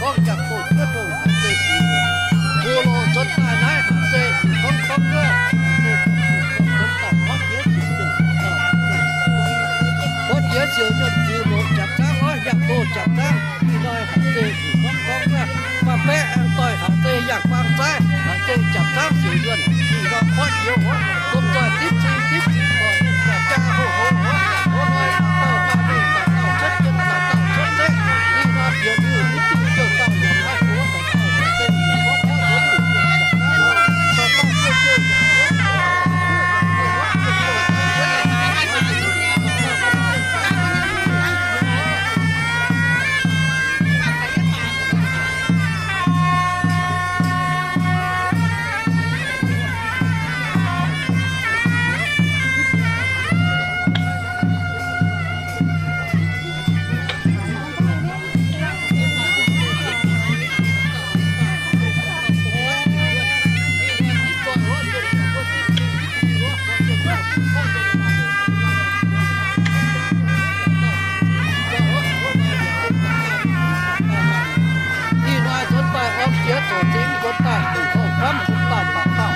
gorngv jangx-bouh juotv dongh haaix zeiv-fun. Mbuo loz-nzuonx daaih naaiv haaix zeiv-fun gorngv gorngv wuov, mbuo jiex siouc nyuonh fun loz jangx zaangv oc, jangx-bouh jangx zaangv. Ih hnoi haaix zeiv-fun gorngv gorngv wuov, faam-baeqv aengx doix haaix zeiv yangh faang zaaiv, haaix zeiv jangx zaangv siouc nyuonh. Ih hnoi camv nzuonx daaih dauh dauh,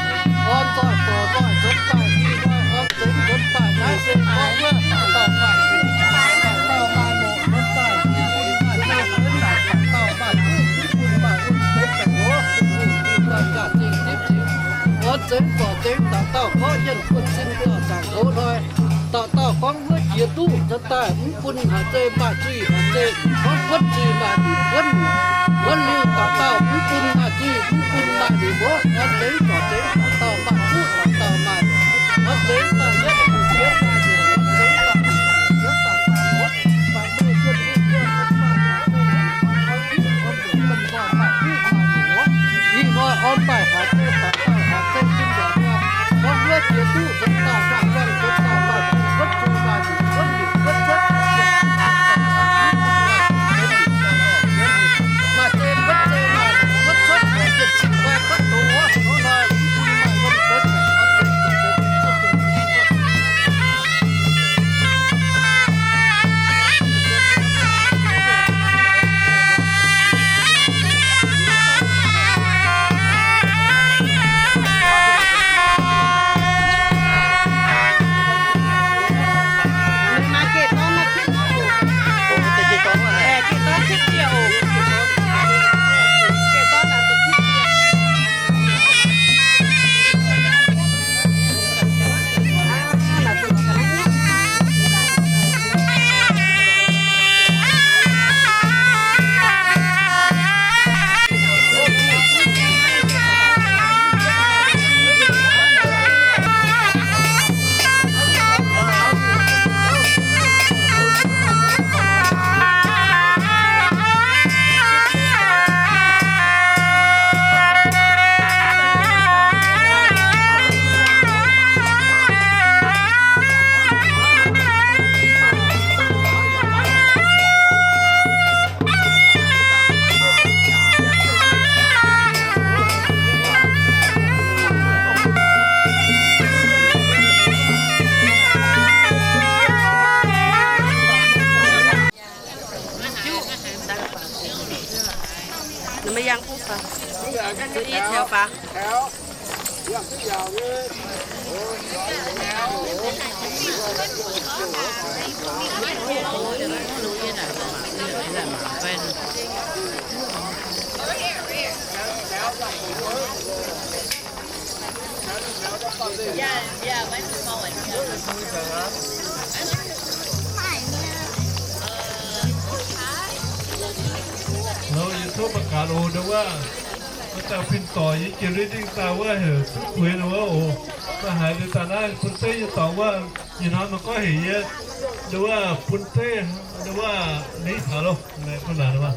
orn nzoih zorc nzoih nzuonx daaih, i nzoih orn zengx nzuonx daaih, naaiv se gorngv wuov dauh dauh maaih zuiz, dauh dauh maaih loc nzuonx daaih, i bun maaih zeiv benx naaic dauh dauh maaih duqv, i bun maaih wuonh benx baeqc loz, i nzoih jaax-zingh zipv zingx, orn zengx zorc zengx dauh dauh gorngv yienh buonv-sin dauh zaangc hoz hnoi, dauh dauh gorngv wuov jiex duqv nzuonx daaih, mv bun haaix zeiz maaih zuiz haaix zeiz, gorngv buonv zuiz maaih liuz buonv, buonv liuz dauh dauh mv bun maaih zuiz, mv bun maaih liuz mbuov, orn zengx zorc zengx dauh dauh maaih duqv, dauh dauh maaih orn zengx daaih yietv, yietv daaih yietv, yietv daaih yietv, yietv daaih yietv, i nqoi orn daaih haaix zeiz, haaix zeiz, haaix zeiz zinh nzengc nqoi, gorngv wuov jiex duqv nzuonx daaih, maaih guanh nzuonx daaih, maaih guanh cuotv zuiz, maaih guanh cuotv zuotv, maaih zeiz guotv zeiz, maaih guanh cuotv zuotv, yietc cin fai guotv doz wuov, nqoi maaih guanh cuotv zuotv. Yie tov mangc gaax oc, ndau wuov, wuov dauh fin-dorc yie jiex ndingh daaih wuov heuc Zuqv Kuix ndau wuov oc. Maiv haiz ndau daaih naaiv bun zeiv nyei dorngx wuov, ih hnoi maiv goiv heuc yie ndau wuov bun zeiv, ndau wuov ni taux loh, bun naaic ndau wuov.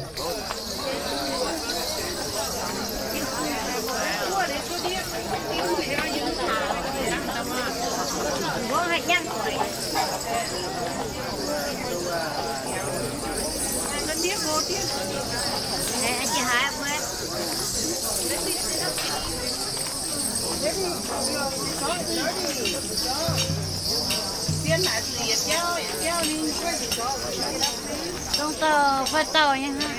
Dongh dauh fai dauh nyei hnangv.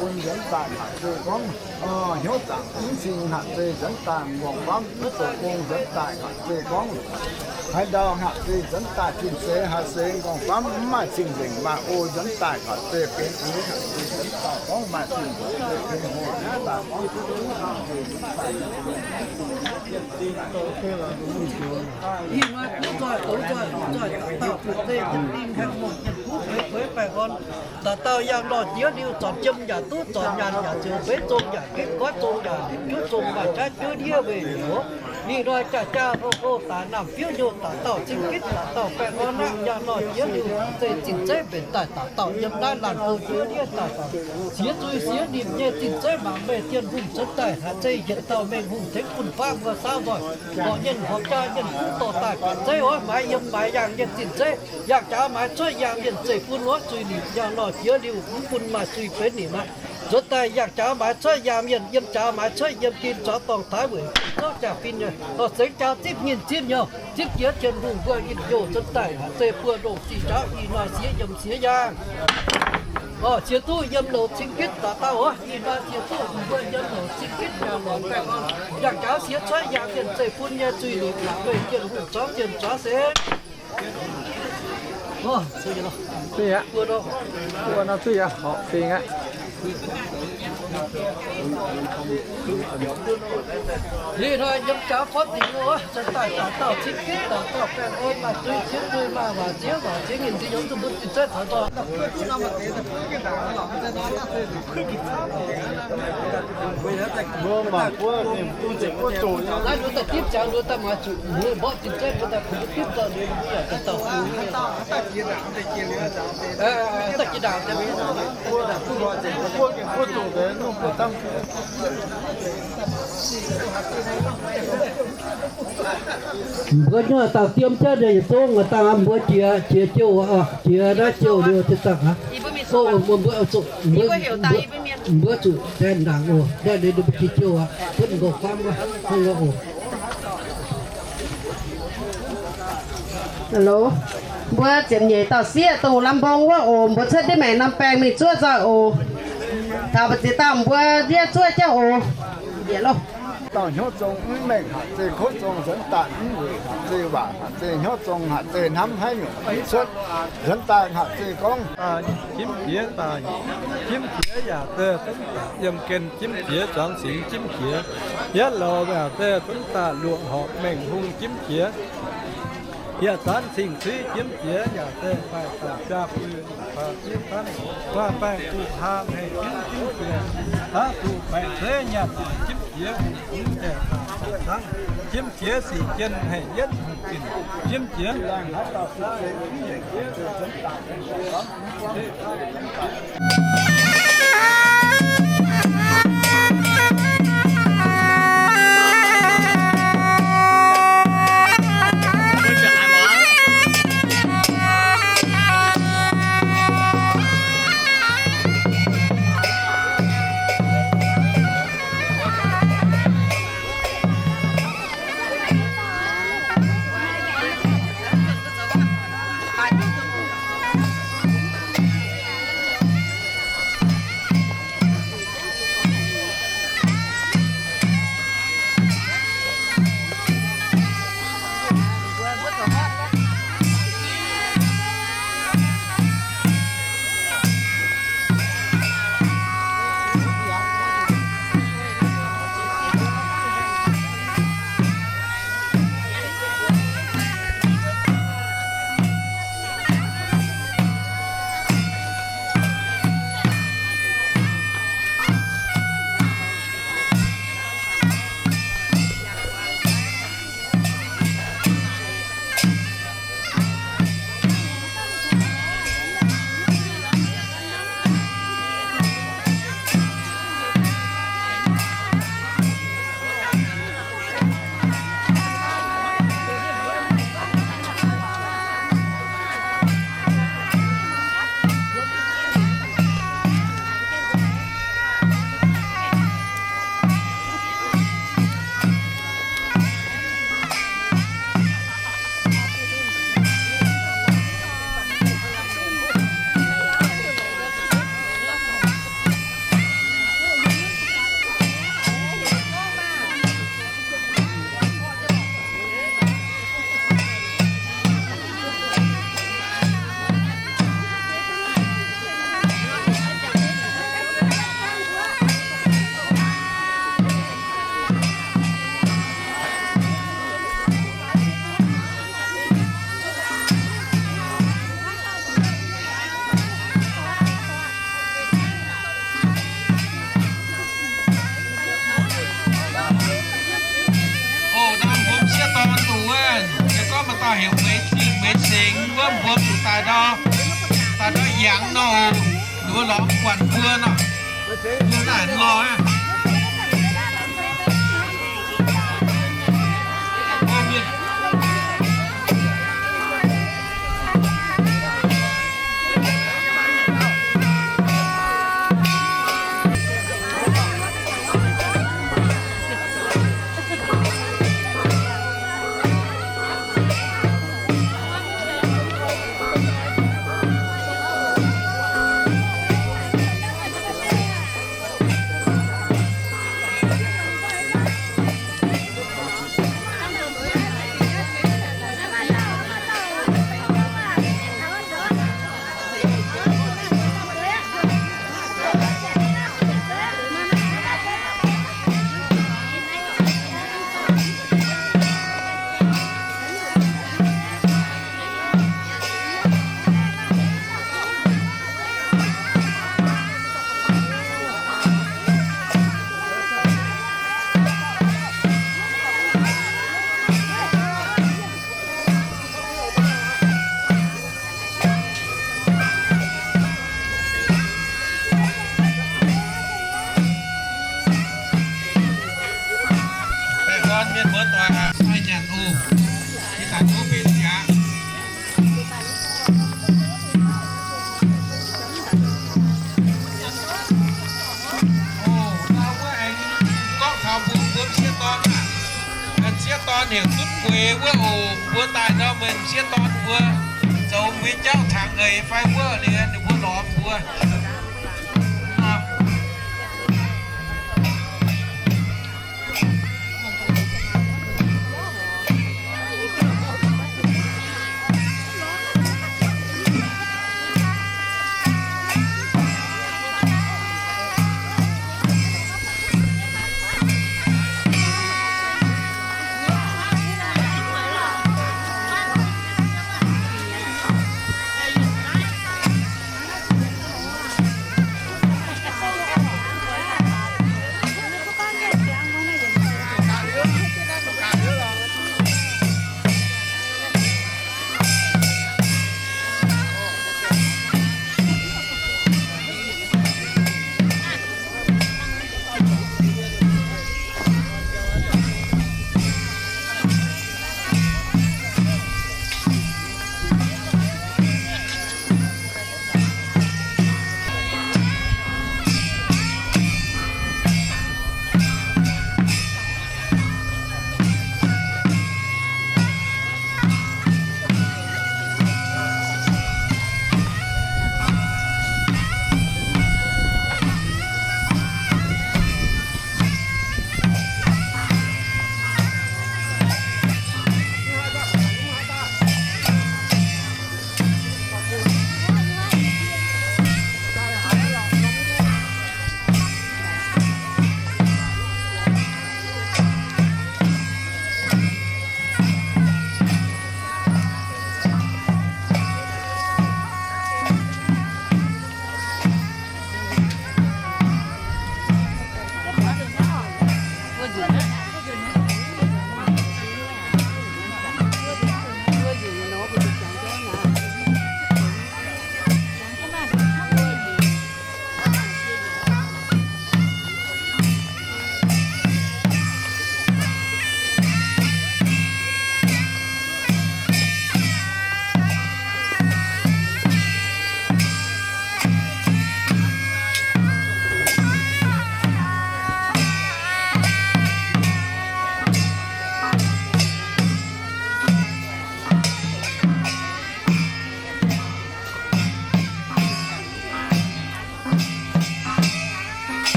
Bun nzuonx daaih hatc zei gorngv, hnyouv zaangc mv cing hatc zei nzuonx daaih, muangx famv mv zoux gong nzuonx daaih hatc zei gorngv, haaix ndau hatc zei nzuonx daaih zinh seix haaix seix, muangx famv mv maaih cing-nzengc maaih o nzuonx daaih hatc zei benx uix hatc zei nzuonx daaih gorngv maaih cing-nzengc benx hlo nzuonx daaih gorngv Da'dauh yangh nor jiex liuz, zornc jiem yaac duqv, zornc nyaanh yaac ziouc beiv zong yaac ginv goiv zong yaac juv zong maaih jaav juv ndiev weih nyouz. Ih hnoi jaa-jaa hlo-hlo daaih naamh biouv hnyouv da'dauh cing gitv da'dauh baengh orn aqv. Yangh nor jiex liuz, zeiv zinh zeiv mbenc daaih da'dauh yiem naaiv laanh hlo jiex ndiev daaih, siex zuiz siex nimc nyei zinh zeiv mangc meih Tin-Hungh cuotv daaih haiz zeiv yietc dauh mengh hungh tengx bun faqv mbuo saauv nzoih, horpc nyei horpc jaa nyei kuv dorh daaih baeqc zeiv oix maaiz yiem maaiz yangh nyei zinh zeiv. Yangh jaax maaiz cuotv yaam mienh zeiv bun wuov zuiz nimc. Yangh nor jiex liuz mv bun maaih zuiz benx nimc aqv. Nzuonx daaih yangh jaax maaiz cuotv yaam mienh, yiem jaax maaiz cuotv yiem, gin zuangx dorngh taaix weic, zouv jaa fin nyei, dorh sengx jaa zipv nyinh zipv nyouz, zipv jiex Tin-Hungh mbuo nyinh youh nzuonx daaih haiz zeiv buo ndongh zinh njaaux ih hnoi siex yiem siex yaangh. Orqv, siex duqv yiem louz cing gitv da'dauh oc. Ih hnoi siex duqv mbuo yiem louz cing gitv yangh louz baengh orn, yangh jaax siex cuotv yaam mienh zeiv bun nyei zuiz nimc mangc meih Tin-Hungh zorngv mienh zuangx se Ih hnoi yiem jaax forv dingc oc, zanc daaih dauh dauh cing gitv dauh dauh baengh orn maaih zuiz ciev zuiz maaih waac ciev waac ciev nyinh zinh nyouz zuqc mbuo zinh zeiv taux nzoih. Mbuo mangc buov ninh mbuo zinh buov zoqc nyei. Naaiv nduov daaih dipv ziangx nduov daaih maaiz zuqc mbuo mborqv zinh zeiv nduov daaih kuh dipv dauh nduov yaac dauh dauh. Daaih jiex ndaangc. Buov, buov zoqc deix, buov camv. Mbuo nyuoz dauh diem jienv nyei yietc zungv dangh mbuo jiex, jiex jouh, jiex naaiv jouh liuz ziouc dangh aqv. Mbuo, mbuo zuqc daaih ndaangc oc. Daaih ninh mbuo jiex jouh aqv, butv nqox famv wuov, hnangv wuov oc. Hello. Mbuo ziepc nyeic dauh sieqv dongh lamh mbong wuov oc. Mbuo cuotv ndiev maengc norm baengh mingh zuov nzoih oc. Taux mbu'ziex dauh mbuo ndiev zuov jienv oc. Yietc loh. Dauh hnyouv zong mv mengh hatc zei kouv zong nzuonx daaih mv weic hatc zei waac hatc zei hnyouv zong hatc zei hnamv haaix nyungc mv cuotv. Nzuonx daaih hatc zei gorngv, jimv jiex daaih, jimv jiex yaac zeiz zunv daaih yiem gen jimv jiex, zuangx singx jimv jiex, yietv louz yaac zeiz zunv daaih luoqc horpc mengh hungh jimv jiex, yietc zanv cing-suiv jimv jiex yaac zeiz faix zanc jaa bui, faix jiex zanv, faix baengh duqv haa hengh jimv jiex, hnangv duqv baengh zeiv nyanc jimv jiex, hungh zungv daaih daaih zangv jimv jiex sic jien hengh yietv hungh zinh jimv jiex laangh haaix dauh sic zeiz mv hengh jiex zeiz zunv daaih Heuc mbuo zingh mbuo zingh wuov mbuo zuqc daaih ndau, daaih ndau yangh nor, ninh mbuo lorz mv buatc mbuo nor, mbuo naaic lorz aqv. Baengh orn mienh muoz doic aac, sai nyanc oc. Yie daaih duqv mbenc mi'aqv. Oc, ndau wuov aengx gorngv taux mbuo, mbuo m'sieqv dorn aac. M'sieqv dorn heuc Zutv Gueix wuov oc. Mbuo daaih ndau meih m'sieqv dorn mbuo zoux mbuo nyei jauv tangx eix fai wuov liuz ninh mbuo lorz mbuo.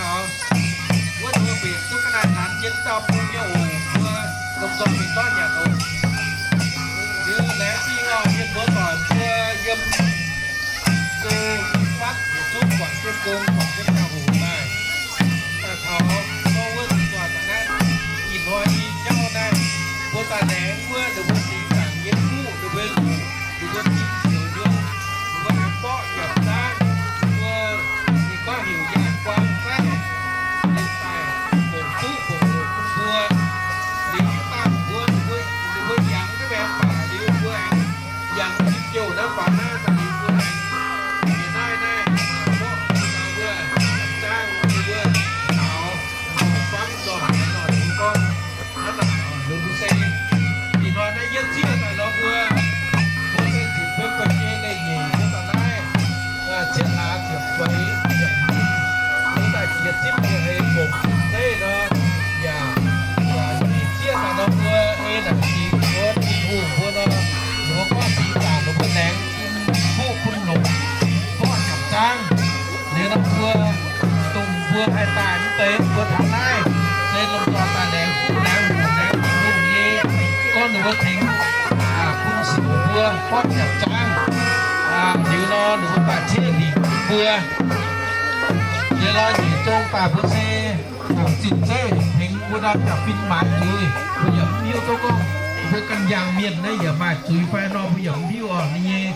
Wuov ninh mbuo mbenc duqv ga'naaiv nanx yiem dauh bung nyei oc, mbuo lomh nzoih mingh zorqv nyanc oc. Liuz laengz zingh oc, mienh muoz doic mbuo yiem go fatv yietc zungv guangc jienv gong, guangc jienv ziangh hoc daaih. Daaih taux gorngv wuov zuqc zuangx daaih naaiv, ih hnoi nyei jauv naaiv, mbuo daaih laengz wuov ninh mbuo singx zaangc nyei fuqv, ninh mbuo luqc, ninh mbuo zipv ziouc yiem, ninh mbuo aengx mborqv nyanc zaangv, ninh mbuo, ninh gorngv heuc yangh guang zaiv, ninh daaih bongc duqv bongc hoc bun mbuo. Liuz yie daaih mbuo, ninh mbuo, ninh mbuo yangh naaiv mengh baac liuz mbuo aengx yangh zipv jouh naaiv faaux naaiv daaih liuz mbuo aengx yietc naaiv naaiv mborqv mbuo zaangv, mbuo taux fangv nor haaix nor ninh mbuo gorngv hnangv naaic oc, ninh mbuo se ih hnoi naaiv yietv zieqv daaih nor mbuo, mbuo se ziepc fem gu'nyuoz leih nyeic mbuo daaih naaiv, cietv hlaax ziepc feix ziepc hmz, mbuo daaih jiex zipv nyei hei fongc zeiv nor, yaac, yaac nyeic zieqv daaih nor mbuo ei naaic singx mbuo Tin-Hungh mbuo nor, ninh mbuo gorngv singx zaangc ninh mbuo laengz fuqv bun longc, mborqv nyanc zaangv. Liuz nor mbuo, dongh mbuo haih daaih mv deix mbuo taux naaiv, se lomh nzoih daaih laengz fuqv laengz hoc laengz Tin-Hungh nyei, gorngv ninh mbuo tengx bun sic mbuo mborqv nyanc zaangv. Liuz nor ninh mbuo daaih ciev lingc mbuo. Liuz nor nyiec zong daaih mbuo se fongc zinh zeiv tengx mbuo ndau jaax fin maaiz zuiz, mbuo yaac mv hiuv duqv gorngv mbuo ganh njang mienh naaiv yaac maaih zuiz fai nor, mbuo yaac mv hiuv oc. Ninh nyei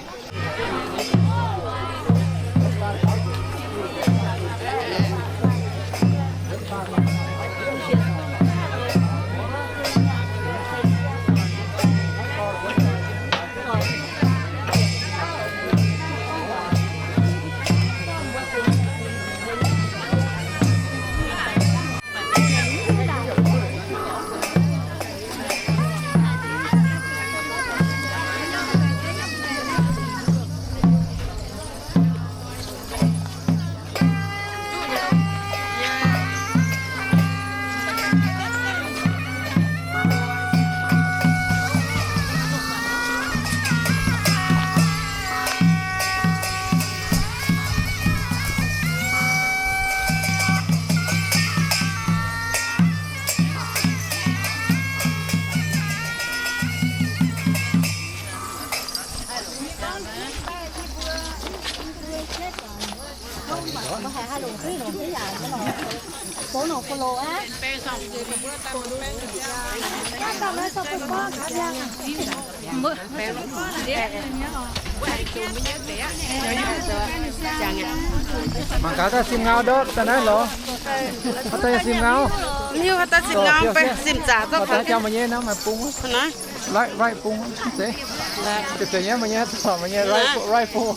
Mangc gaax daaih sim ngau ndortv daaih naaiv lorz. Haaix dauh sim ngau? Mv hiuv haaix dauh sim ngau, sim zaqc zorqv jauv meih nyei naaiv maaih bung. Right, right bung. Zeiz nyei meih nyei, meih nyei right, right bung.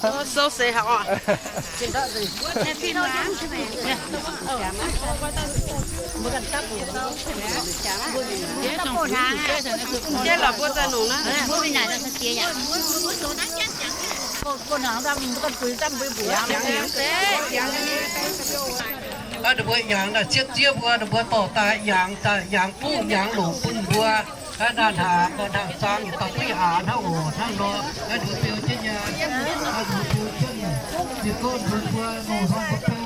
Ninh mbuo yangh daaih cietv zieqv mbuo, ninh mbuo dorh daaih yangh, yangh fuqv yangh longc bun mbuo. Naaiv hnangv, naaiv hnangv zaang yietc dauh duqv aax hnangv oc, hnangv nor. Naaiv ninh mbuo beu jienv nyei, naaiv ninh mbuo beu jienv nyei. Dieh gorn mbuo, mbuo longc hnangv mbuo beu,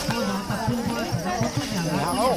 beu hnangv daaih bun mbuo, bun duqv nyanc aqv.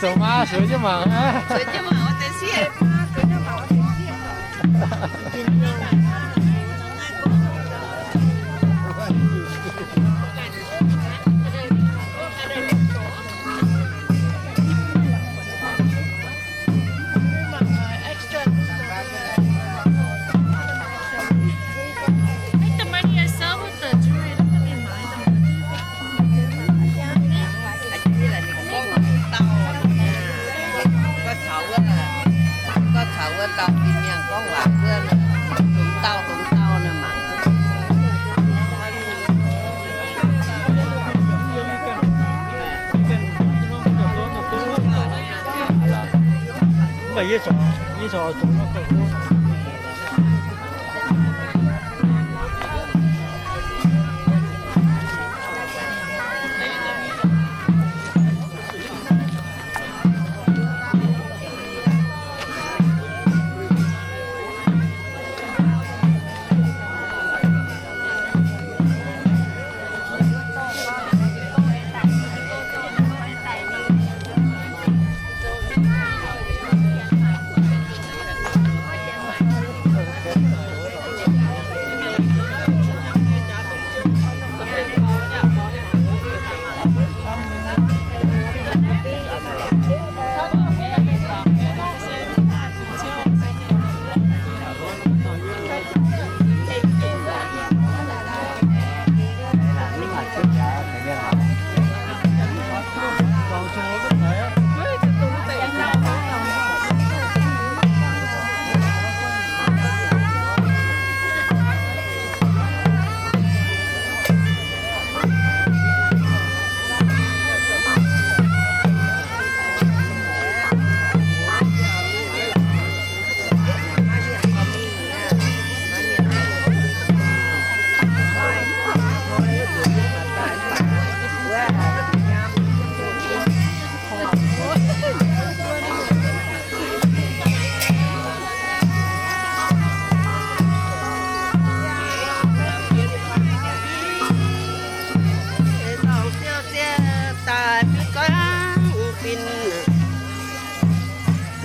Zoux maa sueiz jienv mangc aqv. Sueiz jienv mangc wuov deix sieqv.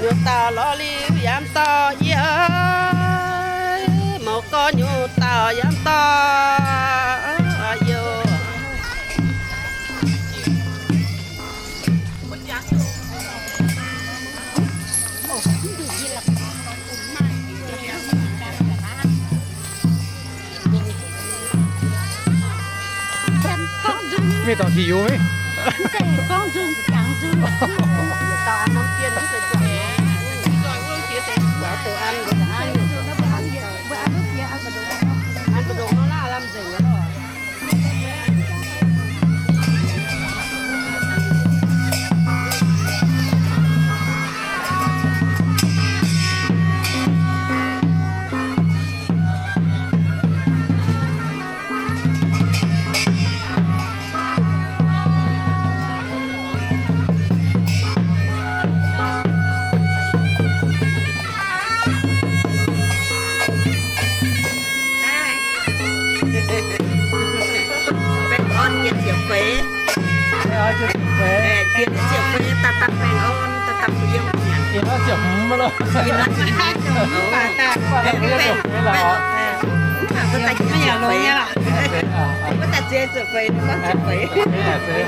Nyutc dauh lorz liuz yaac dorh yie, mouc gorx nyutc dauh yaac dorh yie. Mienh dorngc diuc maiv? Mv zeiz gorngv nzung jangx nzung. Dauh an norm dien mv zeiz juangc nor. Dauh deix an, an, an mbu'ndongx nor laav lamh nzengc nor. Baengh orn jiex ziepc feix. Baengh orn jiex ziepc feix. Jiex ziepc feix daaih daaih baengh orn, daaih daaih fu'jueiv nyanc. Ih hnoi ziepc hmz maiv loh. Ih hnoi ziepc hmz baac daaih baengh, baengh orn. Mv baac mbuo daaih jiex ziepc feix. Mbuo daaih jiex ziepc feix, gorngv ziepc feix.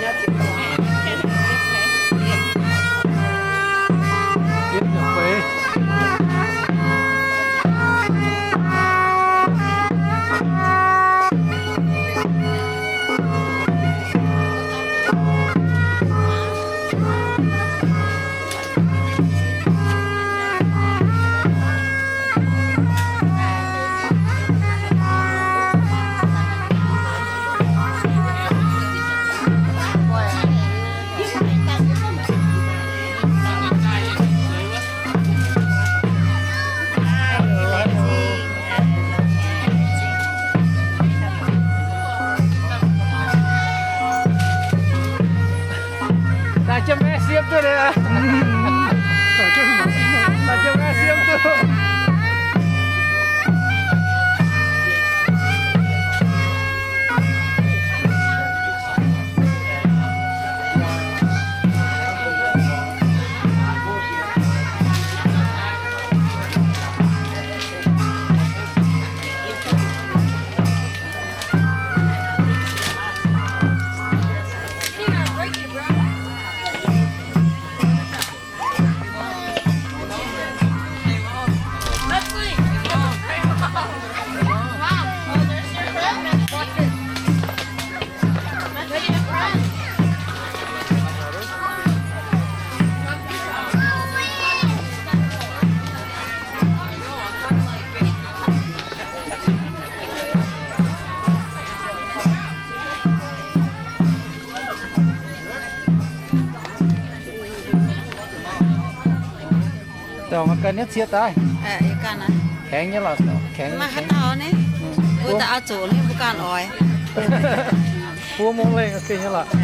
Daaih jienv maiv siemv duqv. Daaih jienv maiv siemv duqv. Dongh ganh nyei ciex daaih. Aengx nyei lorqc, aengx maiv haaix dauh ni. Mbuo daaih oix zuqc ni, mbuo ganh oix. Buo mong lengh gengh nyei lorqc.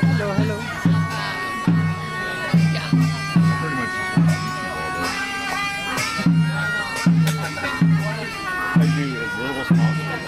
Hello, hello. Pretty much. I do as little as possible.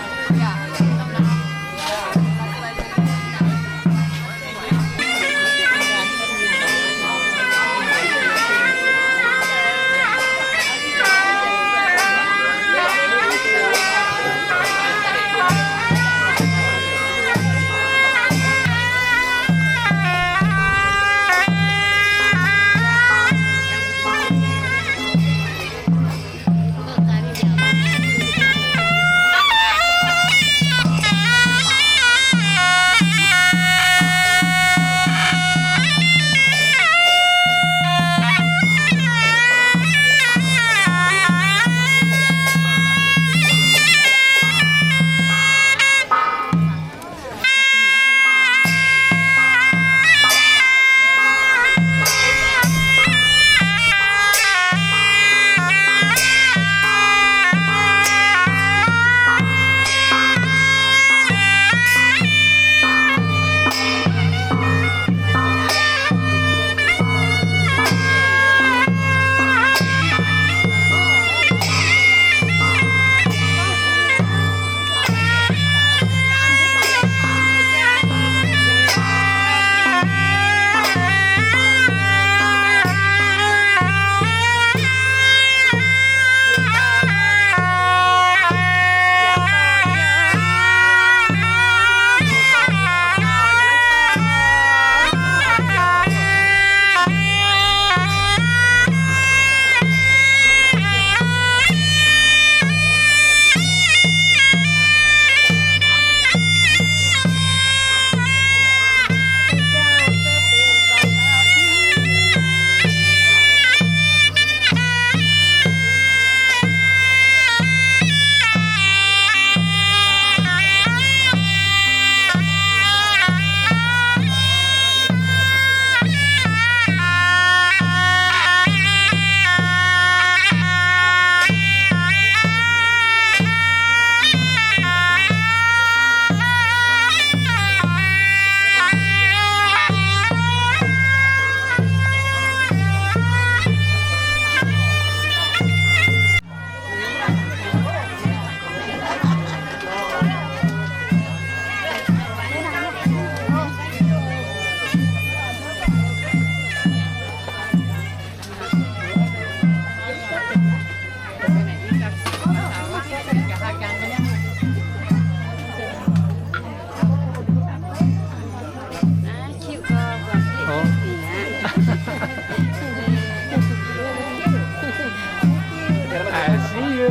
I see you.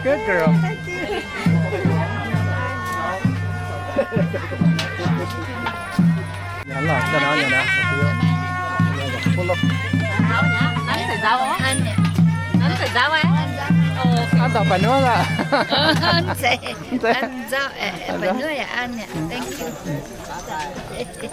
Good girl. An dauh baac nuov aqv. Thank you.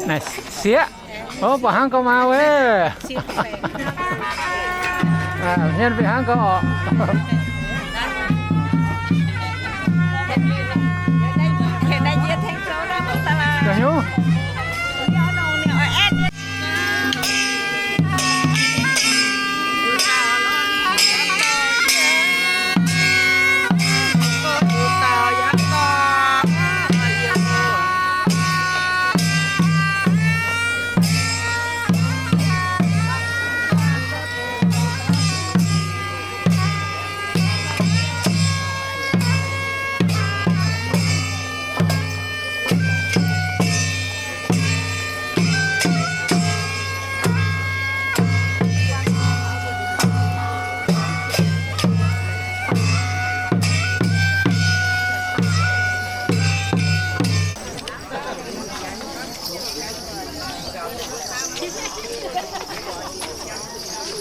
Naaiv sieqv. Ov, baac hnangv gauh maa wuov. Hmien fih hnangv gauh orqc. Ga'hnyouv.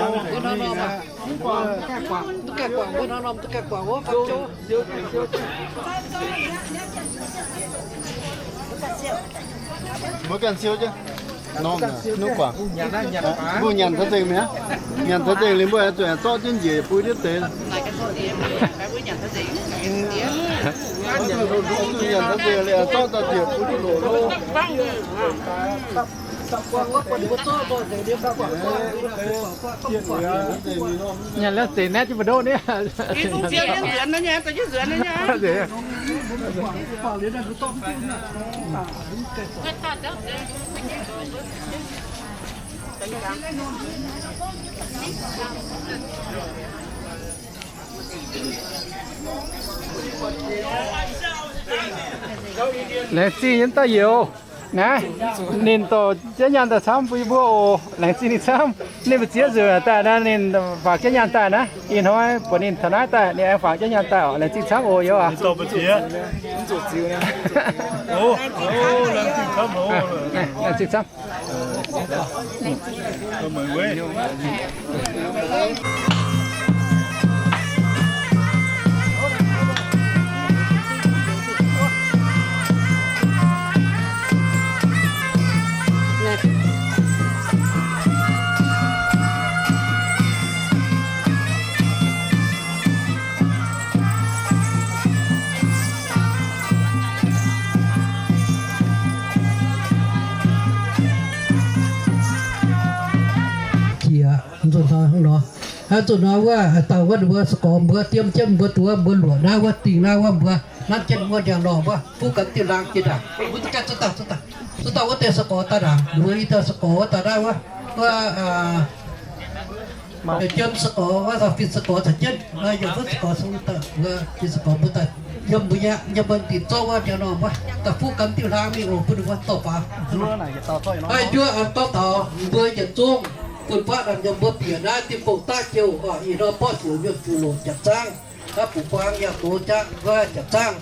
Mbuo hnangv norm aac, mbuo gaengh guangc, mbuo hnangv norm duqv gaengh guangc wuov, gapv jou. Mbuo ganh siou jienv. Norm, norm guangc. Mbuo nyanc taux nzengc mi'aqv. Nyanc taux nzengc liuz mbuo zuqc zorqv jienv njiec bui diev deix. Nyanc taux nzengc liuz zorqv daaih njiec bui diev loc. Nyanc liuz zenc naaiv jienv mbu'ndoqv niaa. Laengz zingh nyei daaih youz. Naaiv, ninh dorh jienv nyaanh daaih camv bun yie mbuo oc. Laengz zingh ninh camv. Ninh mbu'ziex nzunc daaih naaiv, ninh faaux jienv nyaanh daaih naaiv. Ih hnoi buatc ninh taux naaiv daaih, ninh aengx faaux jienv nyaanh daaih oc. Laengz zingh camv oc youz aac. Laengz zingh camv. Jiex nzunc hnoi hnangv nor. Aa, nzunc hnoi wuov, dauh wuov ninh mbuo sa'gorx mbuo diemv jienv mbuo duqv mbuo luoqc naaiv wuov dingh naaiv wuov mbuo nanv jienv wuov ndiangx-normh wuov fuqv ganh diuh laang jiex ndaangc. Mbuo duqv gaengh zuqc daaih, zuqc daaih, zuqc daaih wuov deix sa'gorx daaih ndaangc, ninh mbuo i dauh sa'gorx wuov daaih naaiv wuov, wuov, jiem sa'gorx wuov, fin sa'gorx caux jienv, yiem fuqv sa'gorx, fin sa'gorx mbuo daaih yiem mbuo nyei, yiem mbuo dingc zorqv wuov ndiangx-normh wuov daaih fuqv ganh diuh laang mingh oc, bun ninh mbuo dorh faaux. Aa, njuov gorngv taux mbuo yietc zungv fun-faqv naaic yiem mbuo bieqc naaiv diuh gong-daqv jiouv oc, ih hnoi borqv ziouc nyuonh fuqv loc jaax zaangv, aa, fuqv buang yaac doz jaax wuov jaax zaangv,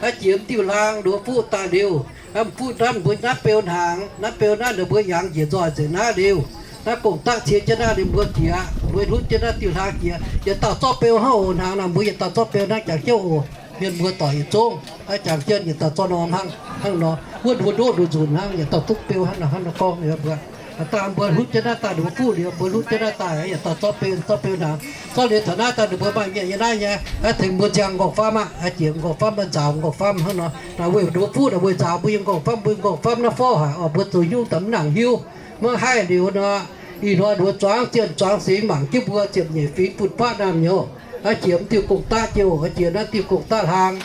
aa, jiex diuh laang nduov fuqv daaih liuz, aa, fuqv naaiv mbuo naaiv beu hnaangx, naaiv beu naaiv ninh mbuo yangh njiec nzoih nzengc naaiv liuz, naaiv gong-daqv cie jienv naaiv ninh mbuo jiex, mbuo hlutv jienv naaiv diuh hlang jiex, yietc dauh zorqv beu hnangv oc. Hnaangx naaic mbuo yietc dauh zorqv beu hnangv, jangx jienv oc. Mienh mbuo doic yietc zungv, aa, jangx jienv yietc dauh zorqv norm hnangv, hnangv nor. Wuov nduov ndoqv nduov nzunc hnangv, yietc dauh duqv beu hnangv nor, hnangv nor gorngv liuz mbuo. Daaih mbuo hlutv jienv naaiv daaih ninh mbuo fuqv liuz, mbuo hlutv jienv naaiv daaih yietc dauh zorqv beu, zorqv beu hnaangx. Zorqv liuz taux naaiv daaih ninh mbuo maaih mienh nyei naaiv nyei, aa, tengx mbuo ziangh m'nqorngv famv aqv, aa, jiex m'nqorngv famv, maaih nzaaux m'nqorngv famv hnangv nor. Naaic weih ninh mbuo fuqv, naaic weih nzaaux mbuo yiem m'nqorngv famv, mbuo m'nqorngv famv naaiv forv haic oc, mbuo zoux hnyouv daaih mv nangc hiuv. Maiv haih liuz nor, ih hnoi ninh mbuo zuangx zienh zuangx singx mangc jienv mbuo ziepc nyeic fingx fun-faqv naamh nyouz, aa, jiex mv diuh gong-daqv jiouv, aa, jiex naaiv diuh gong-daqv hlang.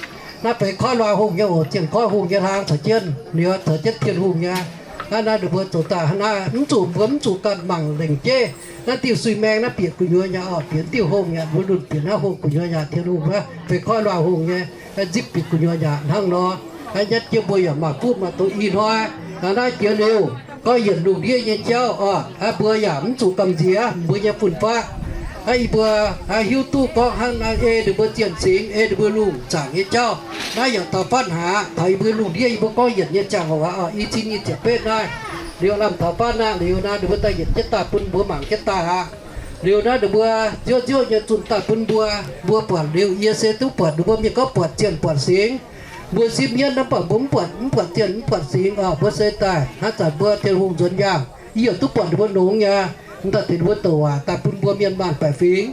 Naaiv feix koiv luangh hungh nyei oc, zienh koiv hungh nyei hlang caux jienv, liuz caux jienv tien hungh nyei. Aa, naaiv ninh mbuo zoux daaih hnangv naaiv, mv zuqc mbuo mv zuqc ganh mangc lengc jeiv. Naaiv diuh suiv-maeng naaiv bieqc gu'nyuoz nyei oc, bieqc diuh hungh nyei, mbuo lunh bieqc naaiv hungh gu'nyuoz nyei, tien hungh wuov, feix koiv luangh hungh nyei, aa, nzipv bieqc gu'nyuoz nyei hnangv nor. Aa, nyatv jienv mbuo yaac maaih fuqv maaih doz ih hnoi. Aa, naaiv jiex liuz, gorngv yienc lungh ndiev nyei jauv oc, aa, mbuo yaac mv zuqc gamh nziex mbuo nyei fun-faqv. Aa, yie mbuo, aa, hiuv duqv gorngv hnangv naaiv ei ninh mbuo zienh singx, ei ninh mbuo lungh zaangc nyei jauv. Naaiv yaac taux fatv haaix, taux yie mbuo lungh ndiev yie mbuo gorngv yienc nyei ziangh hoc aqv oc, i cin nyic ziepc betv naaiv. Liuz lamh taux fatv naaiv liuz naaiv ninh mbuo daaih yienc jienv daaih bun mbuo mangc jienv daaih aqv. Liuz naaiv ninh mbuo nziouv nziouv nyei zunh daaih bun mbuo, mbuo buatc liuz yie se duqv buatc ninh mbuo mienh gorngv buatc zienh buatc singx. Mbuo sipv mienv naaiv buatc mbuo mv buatc, mv buatc zienh mv buatc singx oc, mbuo se daaih hnangv zanc mbuo Tin-Hungh nzuonx yaangh, yie yaac duqv buatc ninh mbuo longx nyei. Mv daaih tengx ninh mbuo douc waac daaih bun mbuo mienh maanh baeqc fingx.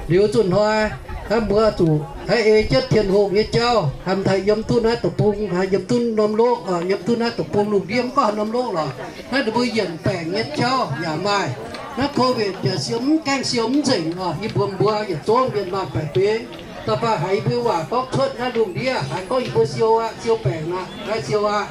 Liuz zunh hnoi, aa, mbuo zuqc haih ei jienv Tin-Hungh nyei jauv, aa, mv daaih yiem duqv naaiv deic-bung, aa, yiem duqv norm loqv, aa, yiem duqv naaiv deic-bung lungh ndiev mv gorngv norm loqv lorqc. Naaiv ninh mbuo yienc baengc nyei jauv yaac maaih. Naaiv COVID yaac siou mv gaengh siou mv nzengc oc. Yie mbuo mbuo yietc zungv mienh maanh baeqc fingx. Da'faanh haiz yie mbuo waac gorngv cuotv naaiv lungh ndiev, haiz gorngv yie mbuo siou aqv, siou baengc aqv, haiz siou aqv.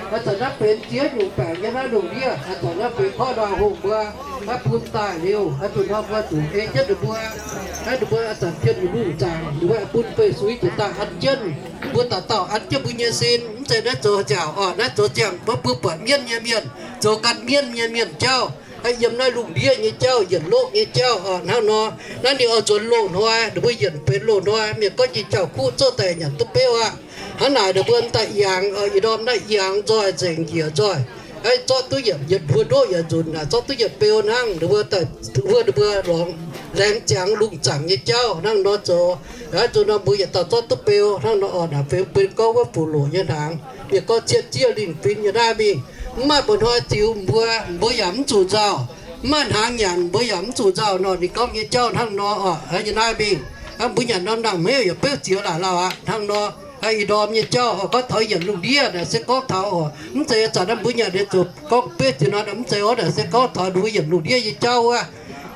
Aa, zanc naaiv benx ziex nyungc baengc nyei naaiv lungh ndiev, aa, zanc naaiv benx koiv luangh hungh mbuo, aa, bun daaih liuz, aa, zunh hnoi mbuo zuqc ei jienv ninh mbuo, aa, ninh mbuo aa zanc tien nyungc lungh zaangc, ninh mbuo bun fei suiv jiex daaih an jienv. Mbuo dauh dauh an jienv mbuo nyei sin, mv zeiz naaiv zoux nziaauc oc, naaiv zoux ziangh mbuo, mbuo buatc mienv nyei mienh, zoux gan mienv nyei mienh jauv. Aa, yiem naaiv lungh ndiev nyei jauv, yienc loqv nyei jauv oc, hnangv nor. Naaiv ninh oix nzuonx loz-hnoi, ninh mbuo yienc benx loz-hnoi, mienh gorngv jiex jauv-kuv zouv daaih nyanc duqv beuv aqv. Hnangv naaic ninh mbuo daaih yangh, ih ndorm naaiv yangh nzoih nzengc njiec nzoih. Aa, zorqv duqv yietc, yietc mbuo ndoqv yietc nzunc naaic, zorqv duqv yietc beu hnangv, ninh mbuo daaih, wuov ninh mbuo lorngx laengz ziangx lungh zaangc nyei jauv hnangv nor zoux. Aa, zuqc nor mbuo yietc dauh zorqv duqv beu hnangv nor oc. Naaic feix benx gorngv wuov fuqv loc nyei hnaangx, mienh gorngv cietv zieqv lingh fim nyei naaiv mingh. Mv maaih mba'hnoi ziux mbuo, mbuo yaac mv zuqc nzauh. Mv maaih hnaangx nyanc mbuo yaac mv zuqc nzauh nor, ninh gorngv nyei jauv hnangv nor oc. Aa, nyei naaiv mingh, aa, mbuo nyanc norm nangc hmeiv yaac beuv ziex laic lauh aqv hnangv nor. Aa, ih ndorm nyei jauv oc, gorngv taux yienc lungh ndiev naaic se gorngv taux oc, mv zeiz zanc naaiv mbuo nyanc nyei zuqc gorngv beuv ziex nor, mv zeiz oc. Naaic se gorngv taux ninh mbuo yienc lungh ndiev nyei jauv wuov.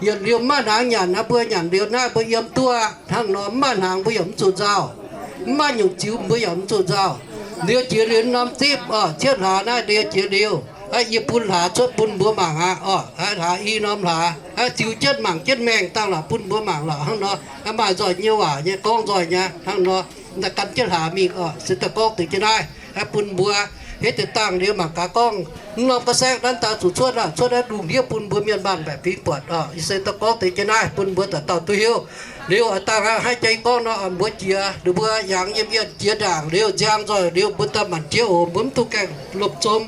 Yienc liuz mv maaih hnaangx nyanc naaiv, mbuo nyanc liuz naaiv mbuo yiem duqv aqv hnangv nor, mv maaih hnaangx mbuo yaac mv zuqc nzauh. Mv maaih nyungc ziux mbuo yaac mv zuqc nzauh. Liuz jiex liuz norm zipv oc, cietv hlaax naaiv liuz jiex liuz, aa, yie bun hlaax cuotv bun mbuo mangc aqv oc. Aa, hlaax i norm hlaax, aa, ziux jienv mangc jienv maengh dangh lorqc, bun mbuo mangc lorqc hnangv nor. Aa, maaih nzoih nyei waac nyei gorngv nzoih nyei hnangv nor. naaiv gan jienv hlaax mingh oc. Se daaih gorngv deix jienv naaiv, aeqv, bun mbuo hietv deix dangh liuz mangc gaax gorngv mv norm ga'saengv nanv daaih zuqc cuotv aqv, cuotv aeqv, lungh ndiev bun mbuo mienh maanh baeqc fingx buatc oc. Yie se daaih gorngv deix jienv naaiv bun mbuo dauh dauh duqv hiuv. Liuz a'dangh aqv, haaix jaax gorngv nor, mbuo jiex, ninh mbuo yangh yiem yienh jiex ndaangc liuz, nziang nzoih liuz, mbuo daaih maanc jiex oc. Mbuo mv duqv gaengh lomh zom.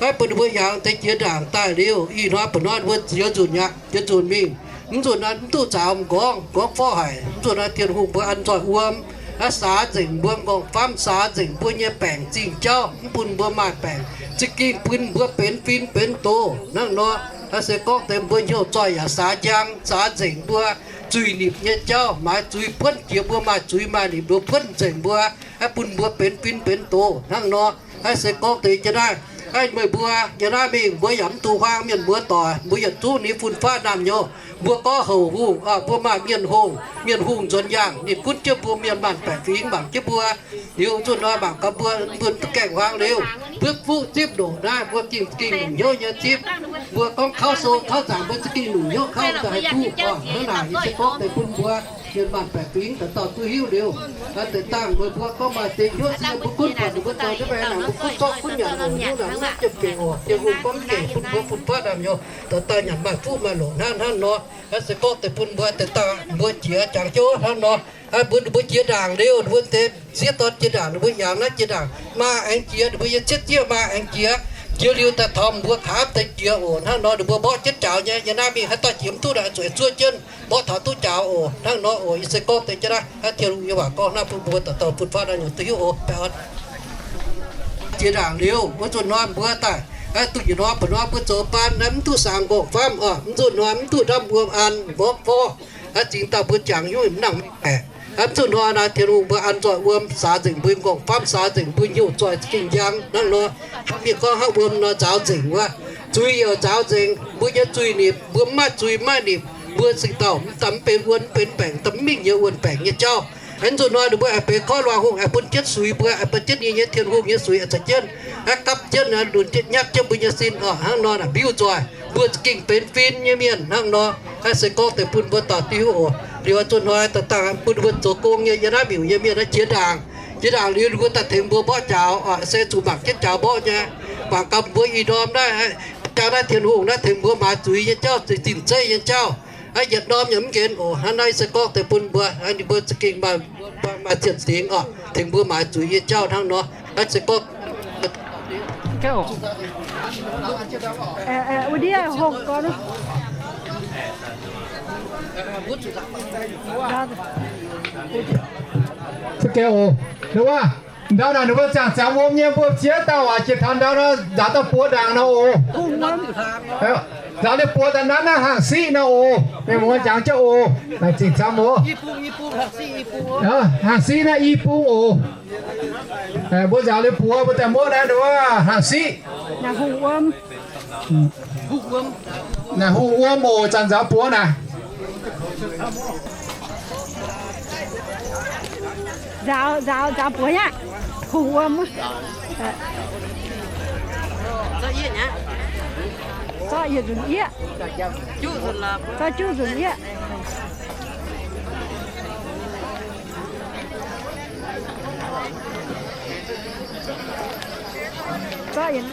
Aeqv, bun ninh mbuo yangh deix jiex ndaangc daaih liuz, ih hnoi ba'hnoi ninh mbuo jiex nzunc aqv, jiex nzunc mingh. Mv nzunc naaiv mv duqv nzaaux m'nqorngv, m'nqorngv forv haic. Mv nzunc naaiv Tin-Hungh mbuo an nzoih wuom, aeqv, saax nzengc mbuo m'nqorngv-famv, saax nzengc mbuo nyei baengc zingh jauv, mv bun mbuo maaih baengc, za'gengh bun mbuo benx fin benx doz hnangv nor. Aeqv, se gorngv deix mbuo hnyouv zoih yaac saax njang, saax nzengc mbuo zuiz-nipc nyei jauv, maaiz zuiz buonv jiex mbuo maaih zuiz maaih nipc nduov buonv nzengc mbuo, aeqv, bun mbuo benx fin benx doz hnangv nor. Aeqv, se gorngv deix jienv naaiv, aeqv, meih mbuo yiem naaiv mingh mbuo yaac mv dungx huaang mienh muoz doic, mbuo yietc zungv ninh fun-faqv naamh nyouz. Mbuo gorngv houc hungh, mbuo maaih mienh hungh, mienh hungh nzuonx yaangh, ninh gunv jienv mbuo mienh maanh baeqc fingx mangc jienv mbuo. Liuz zunh nor mangc gaax mbuo, mbuo duqv gaengh huaang liuz, mbuo fuqv zipv ndoqc naaiv, mbuo gengh, gengh longc hnyouv nyei zipv. Mbuo gorngv kauv sou kauv zaangc, mbuo za'gengh lungh hnyouv kauv daaih haih duqv oc. Hnangv naaic yie se gorngv deix bun mbuo mienh maanh baeqc fingx dauh dauh duqv hiuv liuz, deix dangh meih mbuo gorngv maaih deix hnyouv se mbuo gunv buatc ninh mbuo zoux jienv mbaengx naaic, mbuo gunv zorqv gunv nyanc oc, hnyouv naaic mv jiem benx oc. Tin-Hungh gorngv mv gengh bun mbuo fun-faqv naamh nyouz dauh dauh nyanc maaih fuqv maaih longc hnangv, hnangv nor. Aeqv, se gorngv deix bun mbuo deix dangh mbuo jiex jangx jouv hnangv nor. Aeqv, mbuo, mbuo jiex ndaangc liuz, mbuo deix sieqv dorn jiex ndaangc, ninh mbuo yangh naaiv jiex ndaangc maa aengx jiex, ninh mbuo nyei cietv zieqv maa aengx jiex. Jiex liuz daaih taux mbuo kaapv deix jiex oc. Hnangv nor ninh mbuo mborqv jienv jaux nyei, yiem naaiv mingh haaix dauh jiex mv duqv naaic, zueiz zuov jienv mborqv taux duqv jaux oc. Hnangv nor oc. Yie se gorngv deix jienv naaiv, Tin-Hungh nyei waac gorngv hnangv bun mbuo dauh dauh fun-faqv naamh nyouz duqv hiuv oc. Baeqc oc. Jiex ndaangc liuz, wuov zunh nor mbuo daaih, aeqv, duqv nyic hnoi ba'hnoi mbuo zoux baan naaiv mv duqv saang m'nqorngv-famv oc. Mv zunh nor mv duqv ndamv wuom an m'nqorngv forv. Aeqv, zingx dauh mbuo jangx hnyouv mv nangc maengc. Aeqv, mv zunh nor naaiv Tin-Hungh mbuo an nzoih wuom saax nzengc mbuo m'nqorngv-famv, saax nzengc mbuo hnyouv zoih za'gengh njang hnangv nor. Mienh gorngv hnangv wuom nor nzaaux nzengc wuov, zuiz yaac nzaaux nzengc, mbuo nyei zuiz-nipc, mbuo mv maaih zuiz mv maaih nipc, mbuo zingh dauh mv daaih mv benx wuon mv benx baengc, daaih mv mingh nyei wuon baengc nyei jauv. Aeqv, mv zunh nor ninh mbuo aengx benx korv luangh hungh, aengx bun jienv suix mbuo, aengx bun jienv ninh nyei Tin-Hungh nyei suix aengx caux jienv, aeqv, gapv jienv lunc jienv nyatv jienv mbuo nyei sin oc. Hnangv nor naaic mbiuv nzoih mbuo za'gengh benx fin nyei mienh hnangv nor. Aeqv, se gorngv deix bun mbuo dauh duqv hiuv oc. Liuz zunh nor daaih dangh bun mbuo zoux gong nyei yiem naaiv miuc nyei mienh naaiv jiex ndaangc. Jiex ndaangc liuz ninh mbuo daaih tengx mbuo mborqv jaux oc. Se zuqc mangc jienv jaux mborqv nyei. Mangc gaax mbuo ih ndorm naaiv, jangx naaiv Tin-Hungh naaiv tengx mbuo maaiz zuiz nyei jauv, zuiz zinh zeiv nyei jauv. Aeqv, yietc ndorm yaac mv nqenx oc. Hnangv naaiv se gorngv deix bun mbuo, ninh mbuo za'gengh maaih, maaih zienh singx oc, tengx mbuo maaiz zuiz nyei jauv hnangv nor. Aeqv, se gorngv Ndau naaic ninh mbuo ziangh ziangx wuom nyei, mbuo ziex dauh aac, jiex taux ndau nor nzaaux dauh buoz ndaangc nor oc. Nzaaux liuz buoz daaih nanv naaiv Haangh Siqv nor oc. Mienh muoz jangx jienv oc. Laengz zingh camv oc. Haangh Siqv naaiv i bung oc. Mbuo nzaaux liuz buoz mbuo daaih muoqv naaiv nduov Haangh Siqv. Naaic hungh wuom oc, zanc nzaaux buoz naaic. Nzaaux, nzaaux, nzaaux buoz aqv. Hungh wuom. Zorqv yietc nzunc yieqv. Zorqv juqv nzunc yieqv. Zorqv yietc.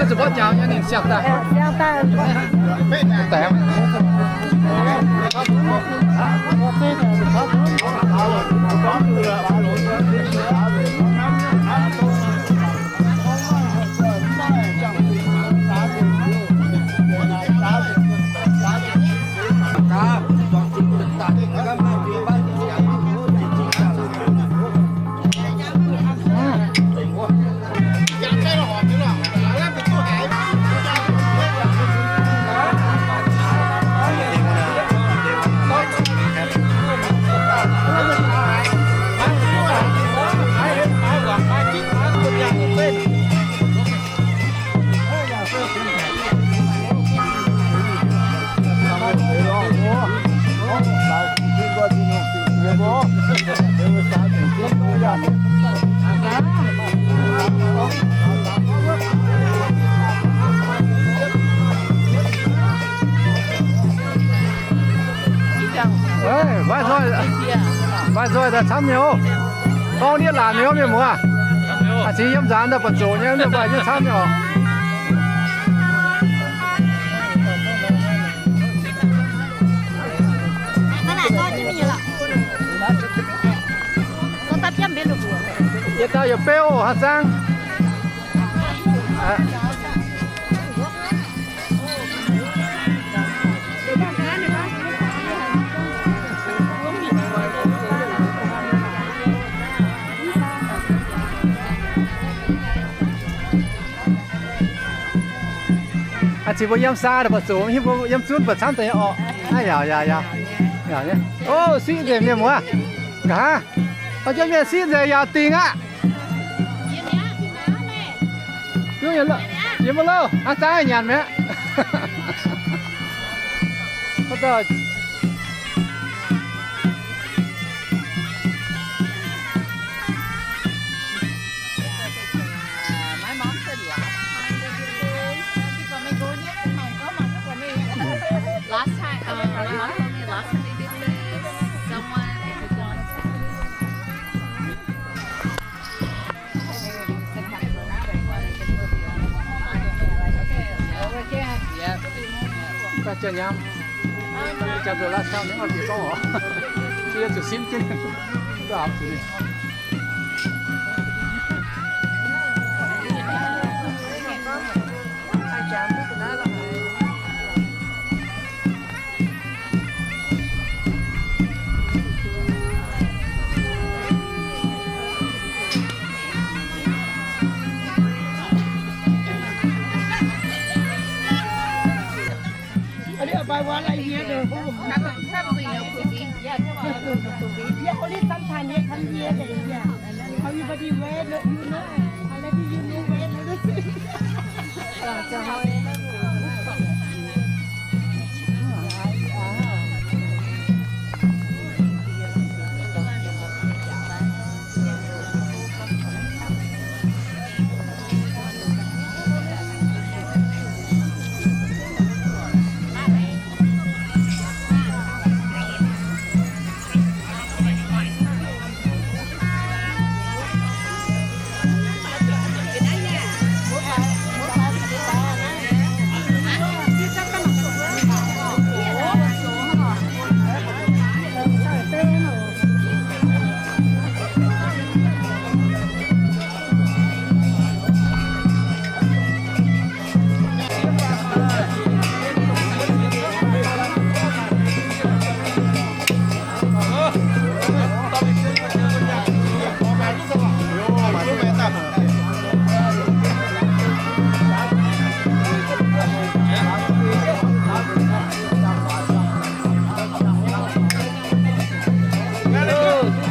Zuqc mborqv njaaux nyei ninh siang daaih. Siang daaih. Maiv nzoih daaih camv nyei oc. Gorngv ndiev laatc nyei oc, mienh muoz. Aa, cingx yiem nzaanx daaih buatc zoqc nyei, mv baac yie camv nyei oc. Yietc dauh yietc beuv oc, haaix zanc. Aa, cingx mbuo yiem saa daaih buatc zoqc, mv hiuv mbuo yiem zunv buatc camv deix nyei orqc. Aa, yaac, yaac, yaac, yaac nyei. O, siqv nzengc mienh muoz. Nqa'haav, o, jiex mienh siqv nzengc yaac dingc aqv. Jiex mv louh, hnangv zaangv nyanc mi'aqv. Last time, uh, my mom told me last time they did this, someone, if you don't Yeah, only sometimes they come here, they, yeah. Everybody wait, look, you know, already you know wait, look.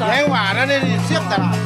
Laengz waac naaiv ninh siepv daaih.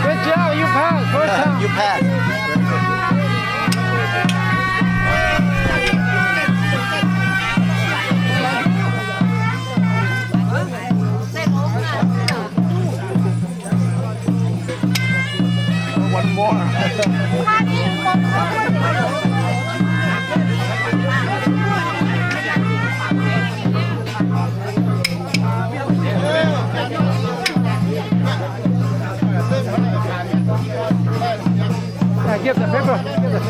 Good job, you pass. First time. You pass. Give the paper. Give the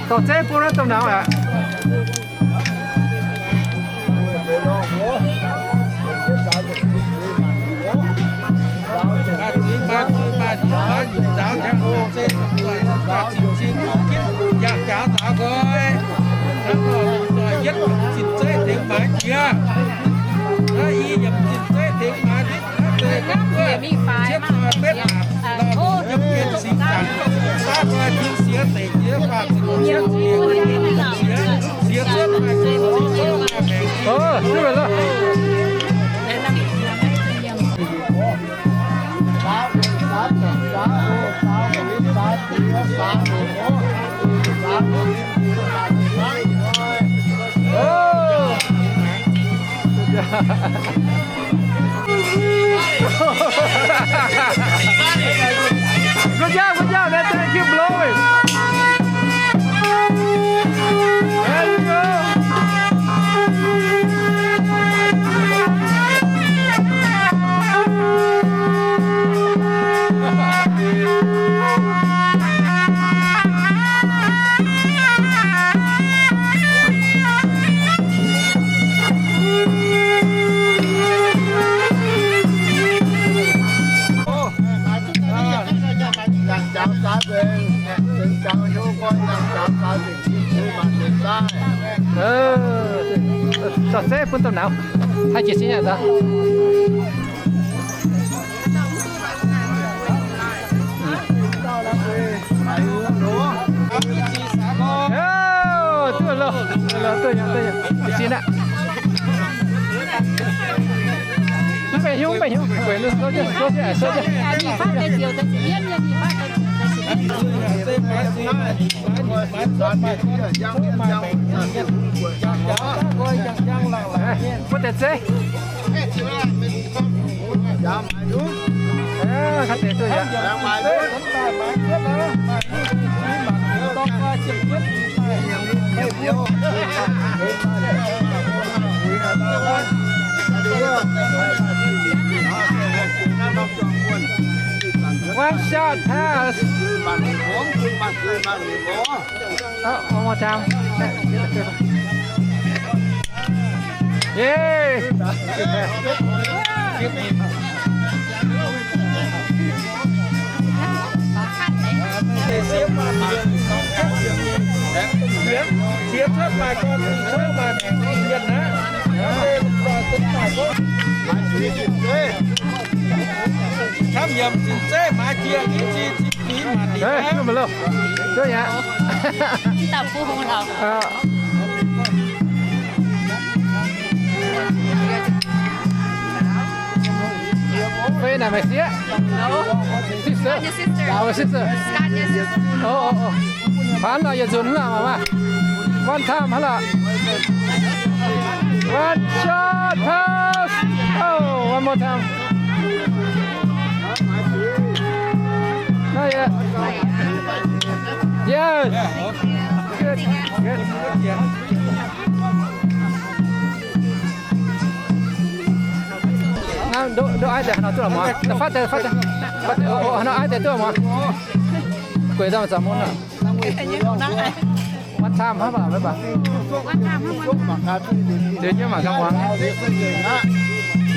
Dorh zeiv bun naaiv domh nauz aqv. Good job, good job, man. Keep blowing. There you go. Dorh zeiv bun domh nauz. Haih jiex sin aqv. Duqv loh, duqv loh, duqv loh, sin aqv. Mv baengh hiuv, mv baengh hiuv, gueix, wuov deix zeiv. One shot pass. Oh, one more time. Yay. Fei naaic meih sieqv? Sister? Our sister. Oh, oh, oh. Faanv nor, yietc nzunc hnangv nor maah. One time hnangv nor. One shot pass. Oh, one more time. Not yet. Yes. Good. Good. Nduov, nduov aiv deix haaix nor duqv lorqc muoz. Fatv deix, fatv deix. Fatv deix, o, o, haaix nor aiv deix duqv lorqc muoz. Gueix daaih zaux mun aqv. One time hnangv baac, baac. Ziex jienv mangc gaax muoz.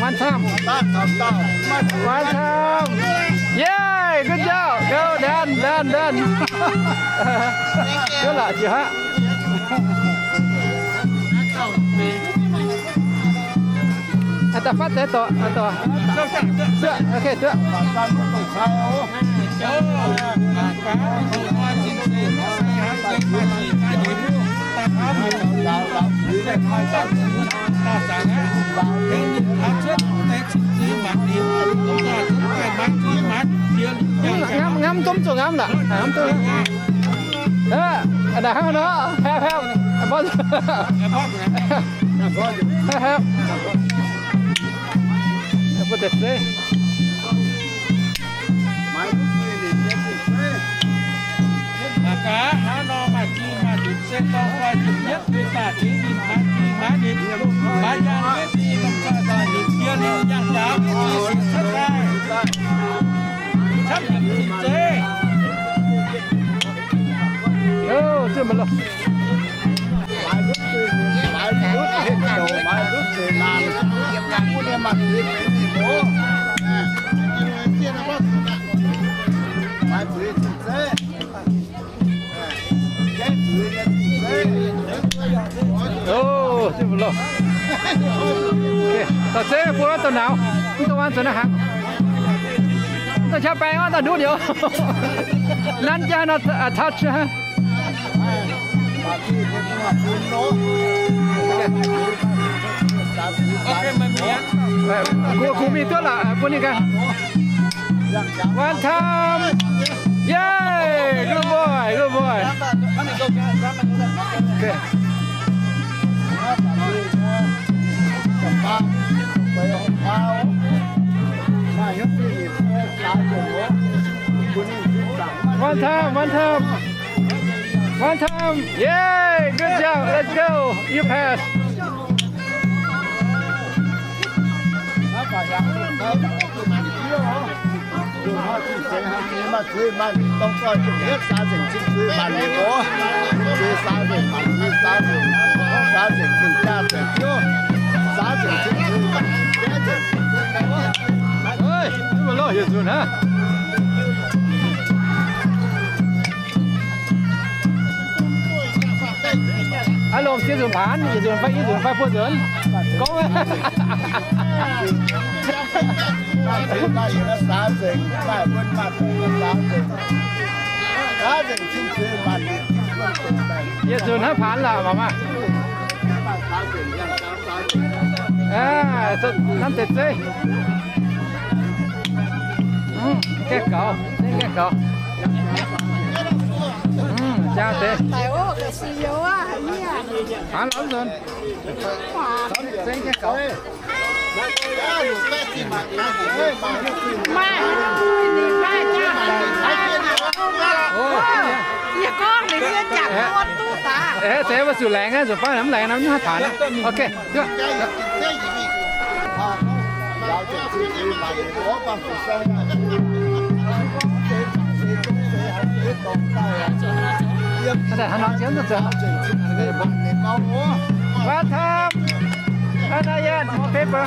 One time. One time. Yay, good job. Go, done, done, done. Duqv lorqc, jiex haic. Aa, da'faatv deix dorc, aa, dorc. Duqv, okay, duqv. Ngam, ngam, duqv zuqc ngam lorqc. Ngam duqv. Aa, aa, naaic hnangv nor, help, help. Help, help. Mbuo deix zeiv. Mangc gaax, hnangv nor maaih zinh maaih nzunc se dorng guai ziepc yietv, mbuo daaih zingx ninh mangc gaax, mangc ninh, mangc yangh yietv zinh, dorng guai daaih ninh jiex ninh yangh jaax yietv zinh sienx cuotv daaih. Camv yiemc zinh zeiv. Maiv lutv, maiv lutv, maiv lutv, maiv lutv, maiv lutv, O, zinh mbuo loh. Dauh zeiv mbuo dauh nauz, mv dungx an zoux naaiv hnaangx. Mv dungx qaqv baeng oc, daaih nduqv nyouz. Nanv jienv nor, touch. Kuv, kuv mingh duqv lorqc, bun ninh ganh. One time. Yay! Good boy, good boy. Okay. One time, one time. One time. Yay! Good job. Let's go. You pass. Aa, lomh ziex nzunc paanx, yietc nzunc fai, yietc nzunc fai buo nzunc. Gorngv. Yietc nzunc hnangv paanx lorqc, mangc maah. Aa, nanv deix zeiv. Mv, gaengh gaux, gaengh gaux. Mv, jaa deix. Paanx lorqc nzunc. Zeiv gaengh gaux. Zeiv mbuo zuqc laengz aqv, zuqc fai mv laengz nor mv haih paanx. Ok. Duqv. 老酒醉酒满脸，我帮你收了。One time. Another one. More people.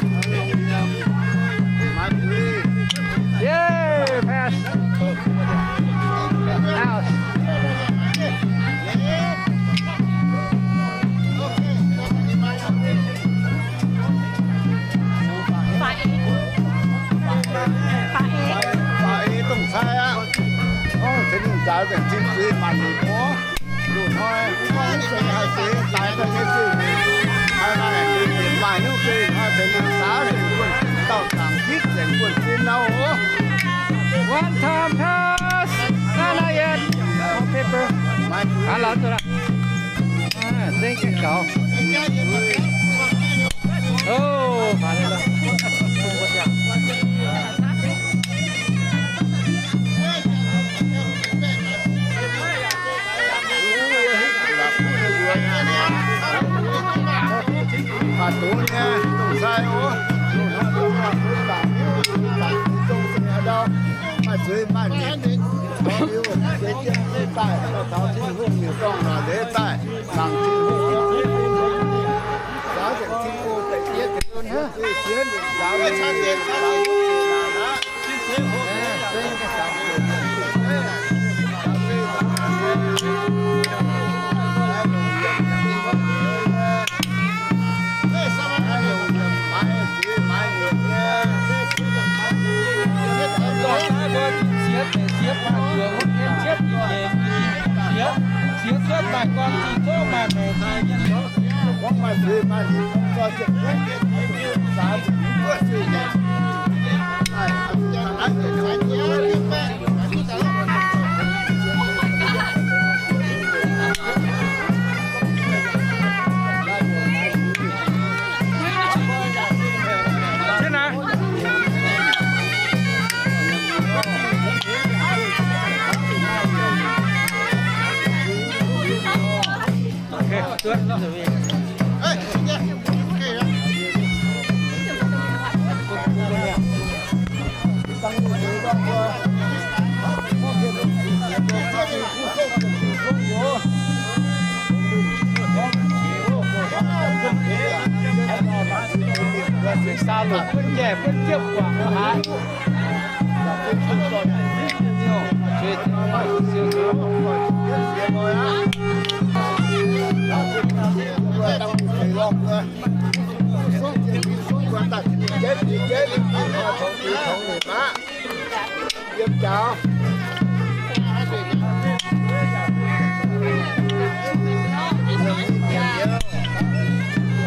Yay, pass. Out. ฝาเอ ฝาเอ ตรงซ้ายอ่ะ โอ้ เจ้าหญิงสาวแต่งชุดสีมันนี่ โอ้ ลูกน้อย โอ้ เป็นไฮซีตายก็ไม่ซื่อ ไฮไฮหมายนึกเป็นไฮเป็นสาวเป็นคนเต้าต่างคิดเป็นคนกินเอา โอ้ One time pass. Not yet. More people. มาแล้วจ้ะ อ่า เล่นกันเก่า โอ้ มาแล้ว Phạt tù nha, tùng sai ố. Maiv zuiz maiv nyanc. Có điều, cái tiết lễ tai, tao tháo Tin Hùng nhiều con là lễ tai. Mangc Tin Hùng. Giáo dưỡng Tin Hùng, cái tiết, cái tiết, cái tiết, giáo dưỡng Tin Hùng. Sao lục bun njiec bun jiepv guangc haaix. Yiem jauv.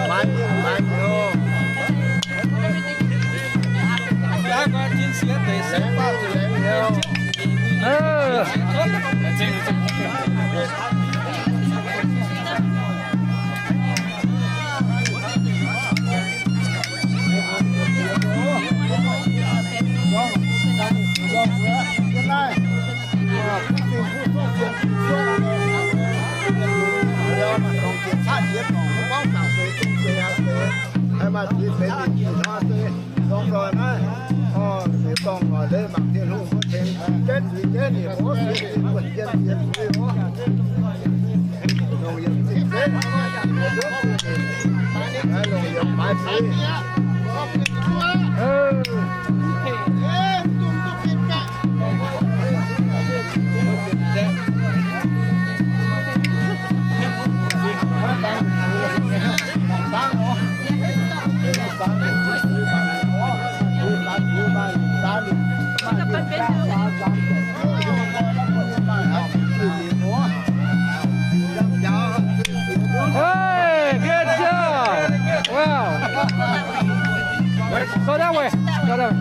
Maiv mienh maiv nyouz. Hey, good job. Wow. Go that way. Go that way.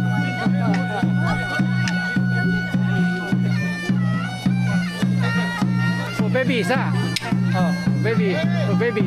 For baby, sir. Oh, baby. For baby.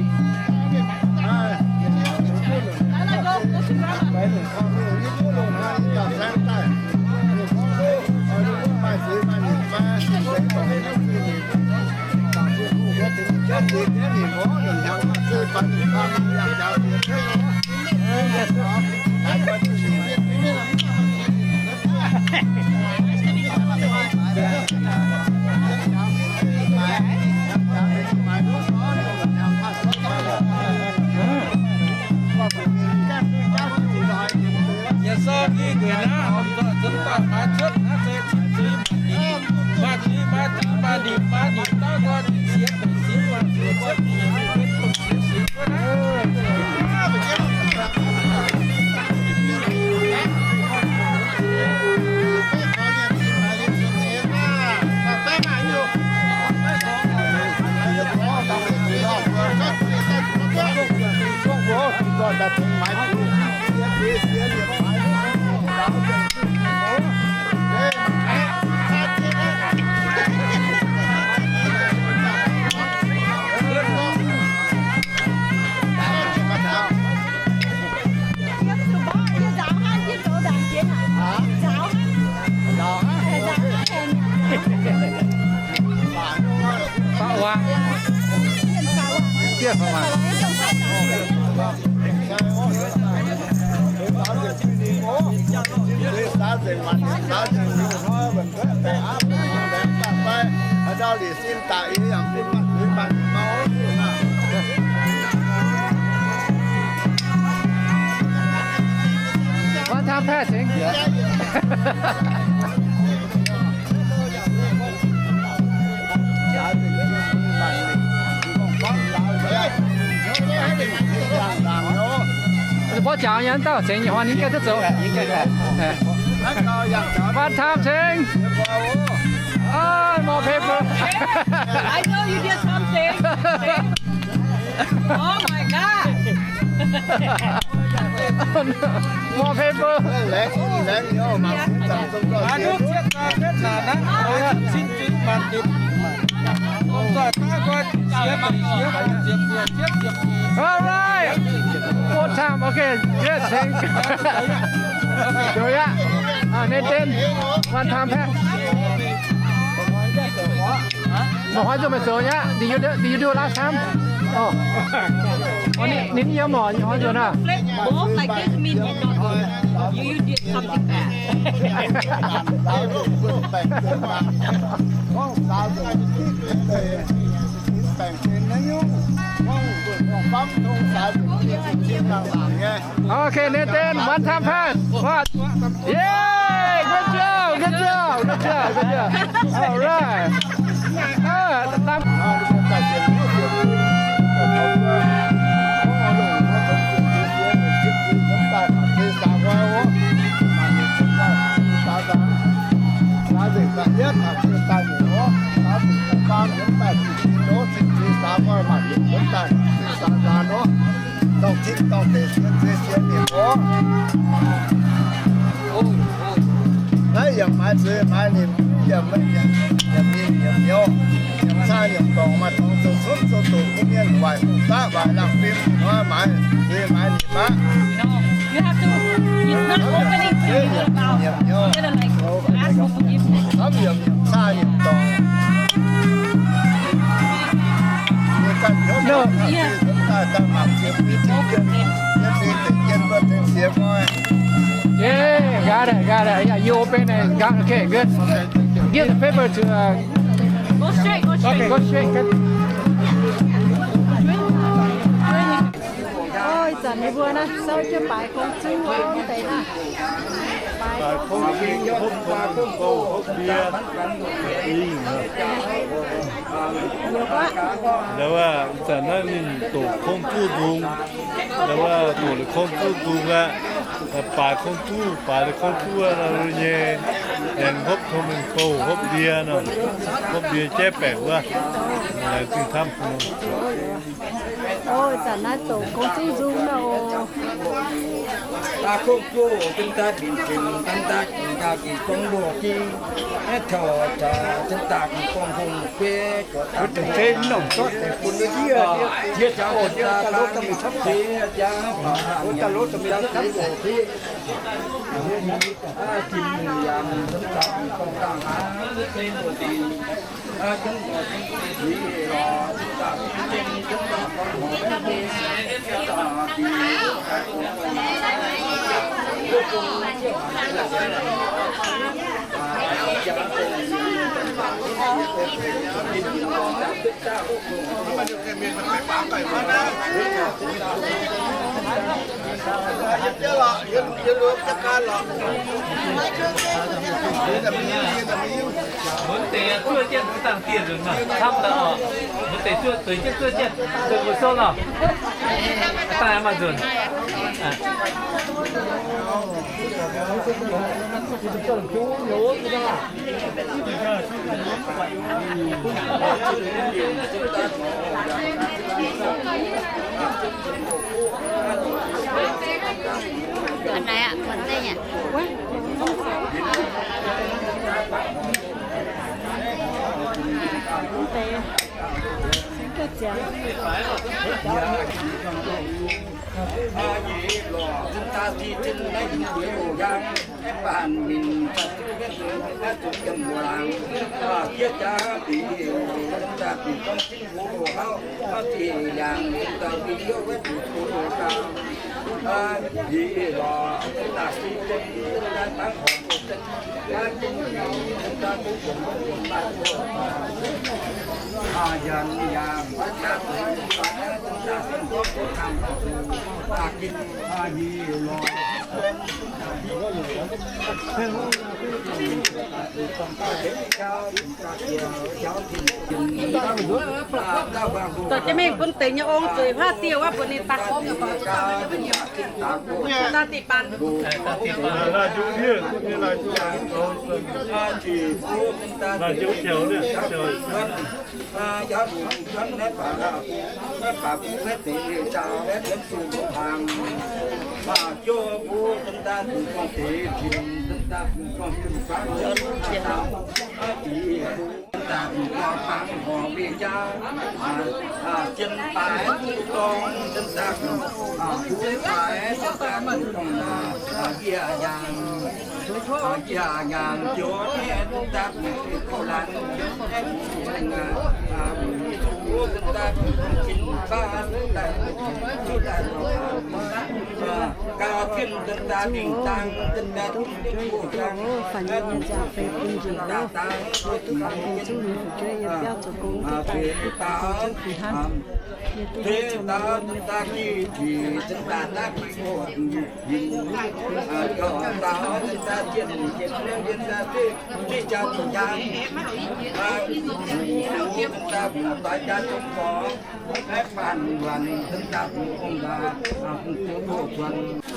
One time passing. Mbuo jangx yangh dauh cingx nyei hnoi ninh gengh duqv zoux. One time cingx. Ah, more paper. I know you did something. Oh my God. More paper. All right. Four time. Okay. Yes. Thank you. Zoux yaac. Ah, Nathan. One time pass. Mv hnoi zuqc meih zoux nyei. Did you do, did you do last time? Oh. Oh, ninh, ninh yiem orqc, ih hnoi nzuonx aqv. Both like this mean you don't do. You, you did something bad. Okay, Nathan, one time pass. What? Yay! Good job, good job, good job, good job. All right. Ah, Dongh zinh dongh deix sienx zuiz sienx nimc oc. Naaiv yaac maaih zuiz maaih nimc, yaac maiv nyiemc, yaac mingh nyiemc nyouz, nyiemc caa nyiemc dorngc, maaih dorngx zoux cunv zoux doqc, gunv mienh waaic hungh zaqv waaic laangh fim, hnoi maaih zuiz maaih nimc aqv. You have to, it's not opening to you about. You gotta, like, ask for forgiveness. Camv yaac nyiemc caa nyiemc dorngc. No. Yeah. Yeah, got it, got it. Yeah, you open it. Got, okay, good. Give the paper to, uh, go straight, go straight. Okay. Go straight, good. Ih zanc ninh mbuo naaiv souv jienv baaix gong zuv wuov deix naaiv. Baaix gong zuv, hopv gong, hopv ndie. Liuz aqv, ih zanc naaiv ninh doqc gong zuv nzung. Liuz aqv, doqc liuz gong zuv nzung aqv. Baaix gong zuv, baaix liuz gong zuv nyei, aengx hopv tong mengh bou, hopv ndie nor, hopv ndie jaiv baengc wuov, laengz zingh camv. Ih zanc naaiv doqc gong zuv nzung nor. Daaih gong zuv, zinh daaih binc zinc, zinh daaih ginc gauh ginc gong mbuoqc jing, naaiv taux zinh daaih ginc gong hungh guei, Mbuo deix zuov jienv dangh dieh nzunc nor, camv daaih oc. Mbuo deix zuov, zueiz jienv zuov jienv, dongh mbuo souv nor. Dangh maaih nzunc. An naaiv aqv, kuonx deix aqv. Dorh jienv mingh bun deix nyei ong zueiz huaav dieh wuov mbuox ninh daaih. Daaih diqc baan.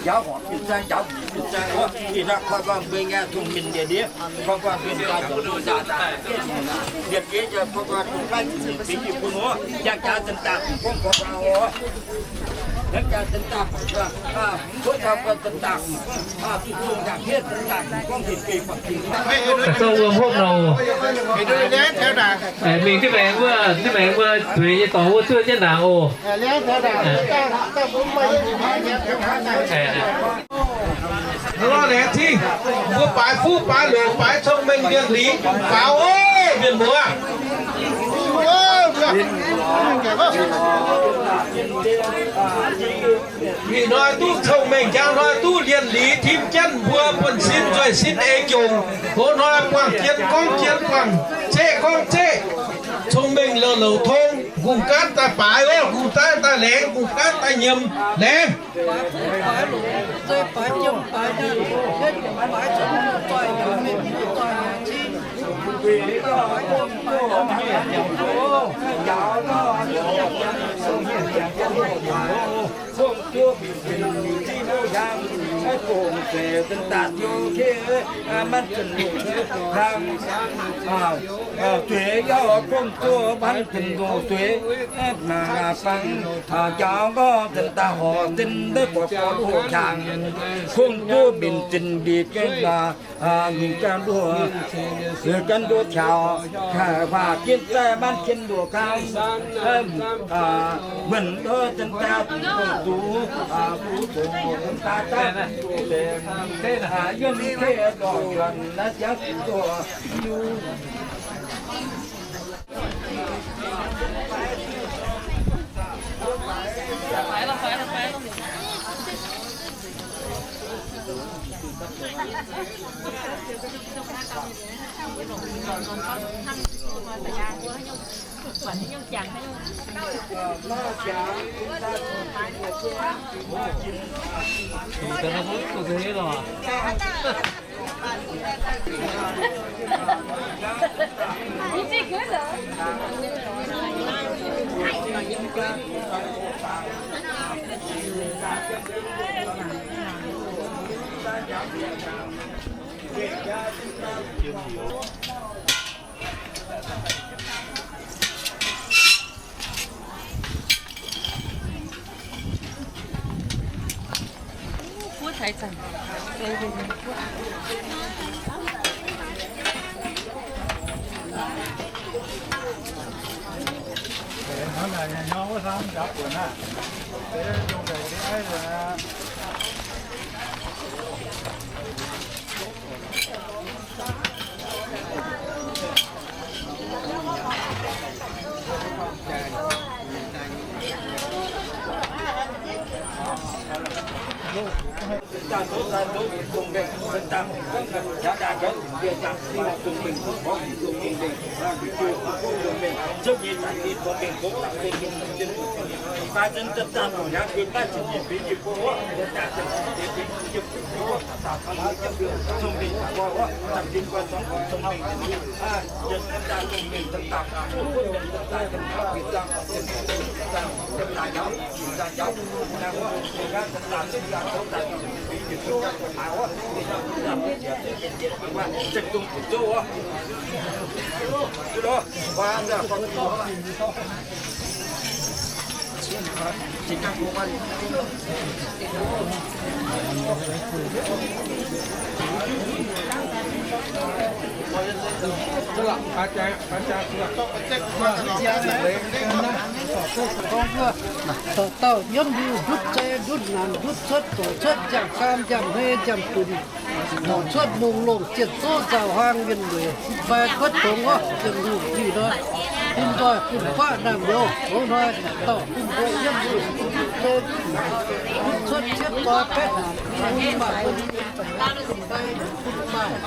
Njaaux horpc fin-saeng, njaaux mbic fin-saeng wuov, ih hnoi koi gorngv mbuo nyei cong-mengh ndie-ndiev, koi gorngv mbuo nyei jaa-jauv ndiev-ndiev, ndiev-ndiev, koi gorngv dongh naaiv zinh bingx yie bun wuov, yangh jaax zinh daaih fungx gorngv koi gorngv oc. Yangh jaax zinh daaih fungx gorngv, wuov taux gorngv zinh daaih fungx gorngv, duqv zong yangh hniev zinh daaih fungx gorngv ndie-ndiev baac fingx. Zorqv wuom hopv nor oc. Mingh div maengx wuov, div maengx wuov zueiz nyei dorngx wuov zuov jienv ndaangc oc. Lorh laengz zingh, mbuo baaix fuqv baaix loc baaix cong-mengh lienh liz faaux oc, mienh muoz. Ih hnoi duqv cong-mengh, njang hnoi duqv lienh liz, tim jienv mbuo buonv-sin nzueic sin eix jongc. Hoz hnoi buangh jien gorngv jien, buangh zeqv gorngv zeqv, cong-mengh louc louc tong. Kungx gaanv daaih baaix oc, kungx gaanv daaih laengz, kungx gaanv daaih nyiemc laengz. Zueiz yaac gorngv zuov mbatv zinh ndoqc zueiz, njaaux gorngv zinh daaih horc zinh deix buatc gorx-youz hnyangx, kungx duqv minc zinh mbic jienv mingh gan nduov, gan nduov taux haaix jienv zaih maanv jien ndoqc gau, mbenc ndoqc zinh daaih kungx duqv, kungx duqv zinh daaih daaih yiem kei lorz juonc naaiv ziangx duqv hiuv. Dauh dauh yiem liuz ndutv zei ndutv naanc ndutv cuotv, zoux cuotv njang-gaam njang-hmei njang-funx, zoux cuotv mungh longh zienc zouv nzauh hlang mienh mueiz, fai kuotv tongx orqc, zienc lungh ih hnoi, bun nzoih bun faqv naamh nyouz, ov hnoi dauh bun mbuo yiem liuz ndutv zei ndutv cuotv ciepv nzoih baeqv hnaangx, bun maaih bun maaih,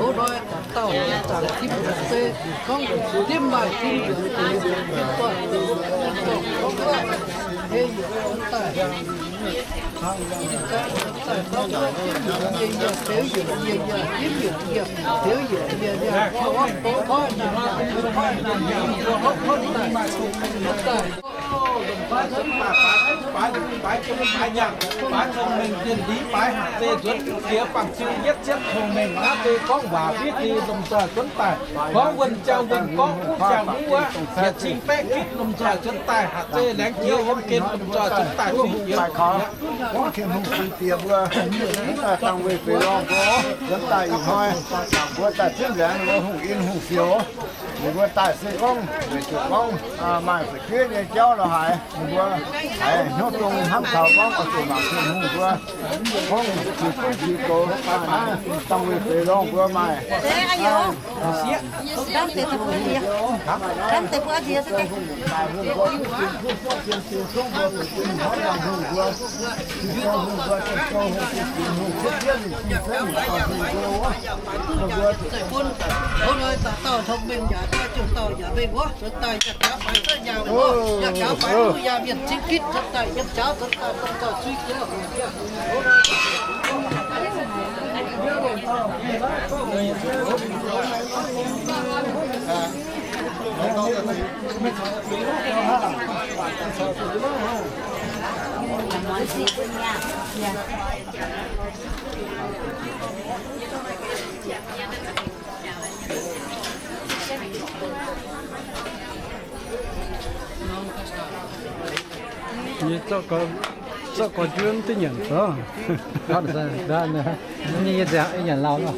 ov hnoi dauh zaangc tim nzunc se gorngv dimv maaih tim nzunc, tim nzunc, tim nzunc, tim nzunc, tim nzunc, tim nzunc, baaix cong-mengh dienh ndiev baaix hatc zei nzuonx diex bangc ziu yietv ziepv cong-mengh naaiv deix gorngv waac fiev deix lomh nzoih cuotv daaih, gorngv wuonh jauv wuonh gorngv wuov jauv wuov, yietc cing baeqv gitv lomh nzoih cuotv daaih, hatc zei laengz jiex yiem gen lomh nzoih cuotv daaih suiv jiex. Gorngv Tin-Hungh singx diex mbuo, dangh weih feix lorngh mbuo, wuov daaih ih hnoi, mbuo daaih zipv laengz mbuo hungh in hungh fioux. Ninh mbuo daaih se gorngv weic zuqc gorngv maaih fu'jueiv nyei jauv lorz haaix, ninh mbuo haiz hnyouv dongh hnamv taux gorngv oix zuqc mangc Tin-Hungh mbuo gorngv qiex gunv qiex gox dangh weih feix lorngh mbuo maaih. Ov hnoi dauh dauh cong-mengh yaac dauh jiex dauh yaac mengh wuov, cuotv daaih yaac jaax faix duqv nyaanh wuov, yaac jaax faix duqv yaac mienh cing gitv, cuotv daaih yiem jaax, cuotv daaih dongh dauh cui jiex. Nyei zorqv gorx, zorqv gorx njuov mv duqv nyanc zoux. Nyei nyanc lauh lorh.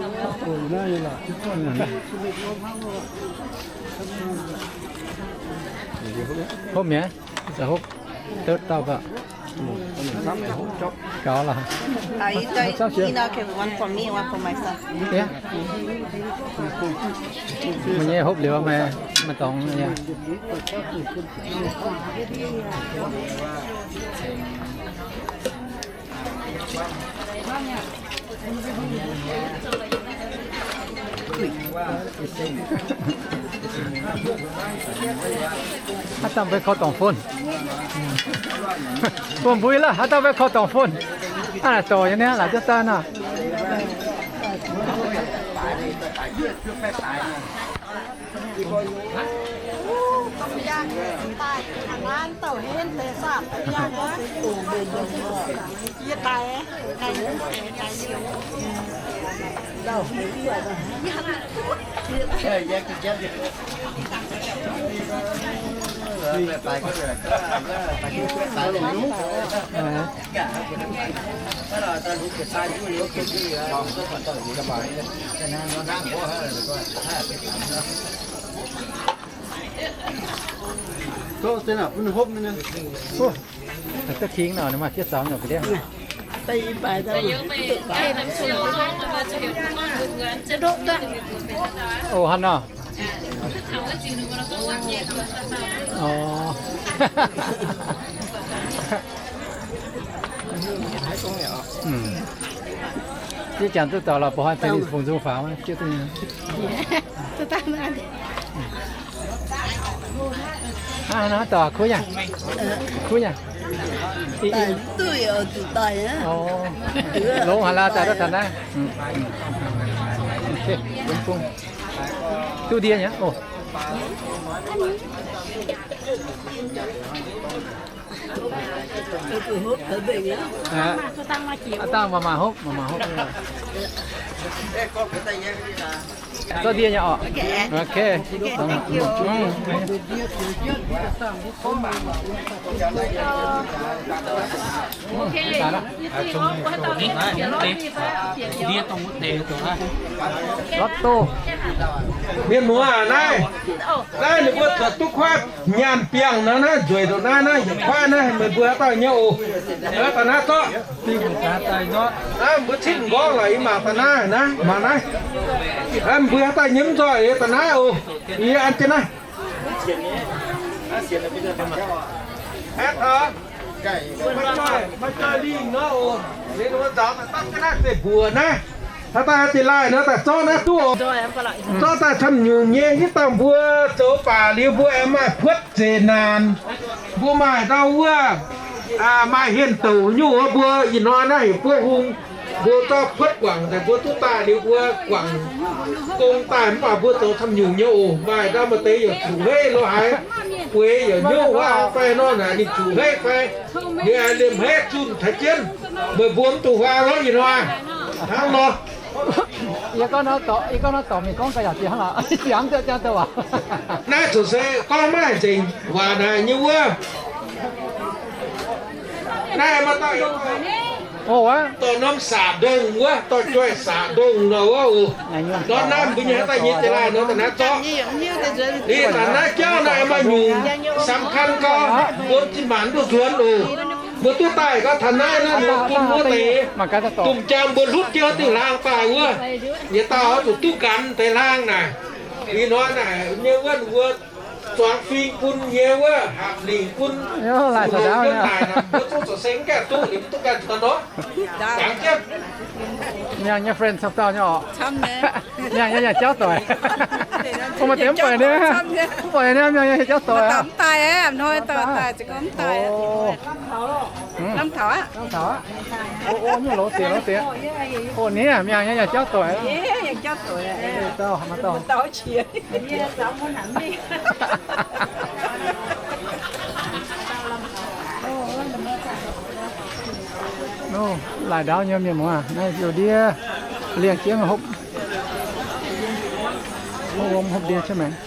Hopv mi'aqv, hopv, deix dauh gauh. Gauh lorh. Meih nyei hopv liuz meih, meih dorngx nyei. Haaix dauh mbuo korv dorngc fon? Bun mbuo laaih, haaix dauh mbuo korv dorngc fon? Aa, dorc nyei naaiv, laaix jienv daaih nor. Gauh se naaic bun hopv mingh. Duqv kingx nor, ninh maaih fiev zaux nyei ga'ndiev. Ov, hnangv nor. Ov. Yie jangx duqv daux lorqc, mbuo hnoi tengx ninh fungx nzung faaux maiv jienv duqv nyei. Hnangv naaiv daaih kuv yaac, kuv yaac. Longx haic laaix, daaih duqv taux naaiv. Duqv ndie nyei oc. Aa, dangh maaih maaih hopv, maaih maaih hopv. Zorqv ndie nyei oc. Ok. Lotto. Mienh muoz aac, naaiv, naaiv ninh mbuo zuotc duqv kuaaiv nyaanh biangh nor, naaiv nzueic ndoqc naaiv, naaiv yietc kuaaiv naaiv, meih mbuo haaix dauh nyei oc. Daaih naaiv zorqv. Naaiv mbuo citv m'nqorngv lorqc, yie mangc daaih naaiv, naaiv mangc naaiv. Naaiv mbuo haaix dauh nyei mv nzoih, yie daaih naaiv oc. Yie an jienv naaiv. Maaih joih lingh nor oc. Liuz ninh mbuo nzaaux daaih dapv jienv naaiv zeiv-mbuoqc naaiv. Haaix dauh haih dingh laaih nor daaih zorqv naaiv duqv oc. Zorqv daaih camv nyungc nyei, hitv dangh mbuo zoux baac liuz mbuo aengx maaih puotv zeqc naanc. Mbuo maaih ndau wuov, maaih hien douc nyungc wuov, mbuo ih hnoi naaiv heuc buov hung. Mbuo zorqv puotv guangc daaih mbuo duqv daaih liuz mbuo guangc gong daaih mv baac mbuo zoux camv nyungc nyei oc. Maaih ndau maaih deix yaac zuqc heiv lo haaix, bueix yaac hnyouv huaav fai nor naaic ninh zuqc heiv fai, ninh aengx liemh haiv zunh taaix jienv, meih mbuo mv duqv huaav lorqc ih hnoi. Hnangv nor. Yie gorngv nor dorc, yie gorngv nor dorc mingh gorngv ga'yaauc jiex hnangv lorqc, yie mv duqv jangx dorc waac. Naaiv zuqc se gorngv maiv haih nzengc waac naaic nyei wuov. Naaiv maaih dauh dorh norm saac ndongh wuov, dorh joih saac ndongh nor wuov oc. Ndortv naaiv mbuo nyei haaix dauh nyei jiex laanh nor daaih naaiv zorqv. Liuz daaih naaiv jauv naaiv maaih nyungc สำคัญ gau, mbuo zinh maanc duqv nzuonx oc. Mbuo duqv daaih gau taux naaiv naaiv nor bun wuov deix domh jangx mbuo hlutv jienv dingh hlang daaih wuov, yietc dauh oix zuqc duqv ganh deix hlang naaic. Ih hnoi naaic nyei wuov, mbuo zuangx fing bun nyei wuov, hapv lingc bun, mbuo zungv zoux seng gaengh duqv, ninh mv duqv ganh nor. Jangx jienv. Miangh nyei friend camv dauh nyei oc. Miangh nyei yaac jauv doic. Maaih deix mv buatc nyei, mv buatc nyei, miangh nyei yaac jauv doic aqv. Lamh taux aqv. Lamh taux aqv. O, o, nyei longx deix, longx deix. O, ninh miangh nyei yaac jauv doic aqv. Dauh, maaih dauh. Laaix ndaauv nyei mienh muoz, naaiv ziouc ndie liangh jienv hopv, hopv ndie jienv maengx.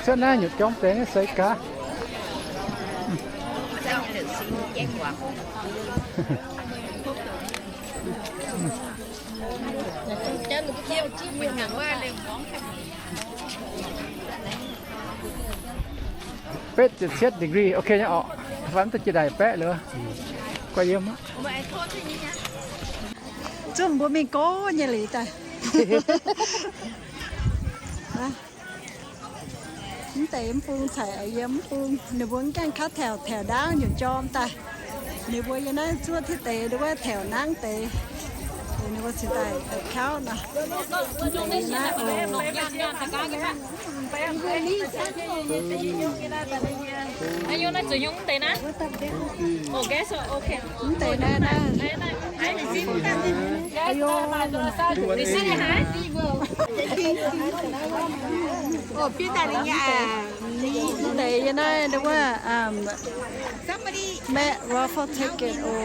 Cuotv naaiv nyutc jorm deix naaiv seix gaax. Betv ziepc cietv degree, ok nyei orqc. Fai mv duqv jiex daaih baeqv liuz, guai yiem aqv. Zungv mbuo mingh gorngv nyei liuz daaih. Mv deix mv bung caux yiem mv bung, ninh mbuo mv gaengh kaux taux taux ndaauv nyungc jorm daaih. Ninh mbuo yiem naaiv zuov tiev deix, ninh wuov taux nangv deix. Ninh mbuo cingx daaih kaux nor. Mv deix naaiv oc. Mv deix naaiv, naaiv. Mv deix yiem naaiv wuov, um, maeqv waffle ticket oc.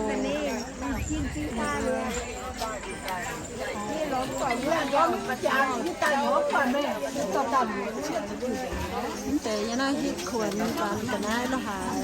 Mv deix yiem naaiv hitv kuonx mingh guangc ga'naaiv lo haaix.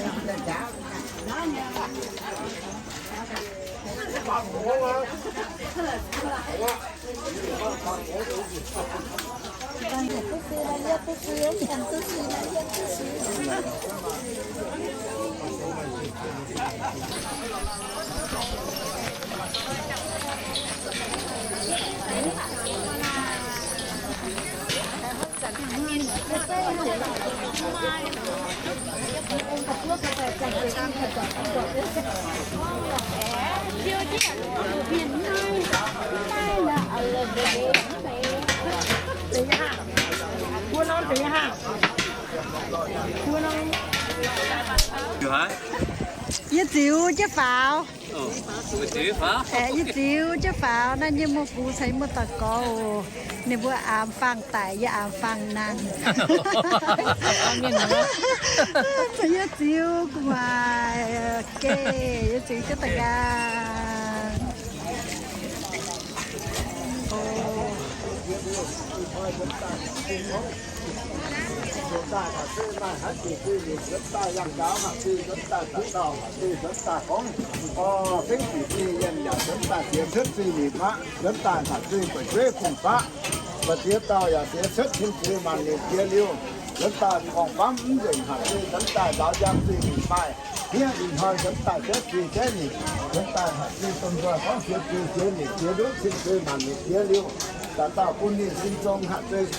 Yie ziux jienv faaux. Aeqv, yie ziux jienv faaux. Naaiv nyei muoz-gux caux yie muoz-doic gorx oc. Ninh mbuo aamx faang daic, yie aamx faang nangh. Caux yie ziux gu'nguaaic geh, yie ziux jienv da'nqaang. Nzuonx daaih haac zuiz maaih haaix zuqc zuiz nimc, nzuonx daaih yangh gaux haac zuiz, nzuonx daaih zuqc dauh haac zuiz, nzuonx daaih gorngv, o, fingv zuqc zuiz yienh yaac nzuonx daaih ziex cuotv zuiz nimc aqv. Nzuonx daaih haac zuiz buatc jueiv fungc faqv, buatc ziex dauh yaac ziex cuotv cin zuiz maanc nimc jiex liuz, nzuonx daaih gorngv famv mv nzengc haac zuiz, nzuonx daaih nzaaux njang zuiz nimc maaih hniev ih hnoi, nzuonx daaih jaiv zuiz jaiv nimc, nzuonx daaih haac zuiz domh nzoih gorngv jiex zuiz jiex nimc jiex nduqv cin zuiz maanc nimc jiex liuz, zanc dauh bun ninh sin zong haac zuiz,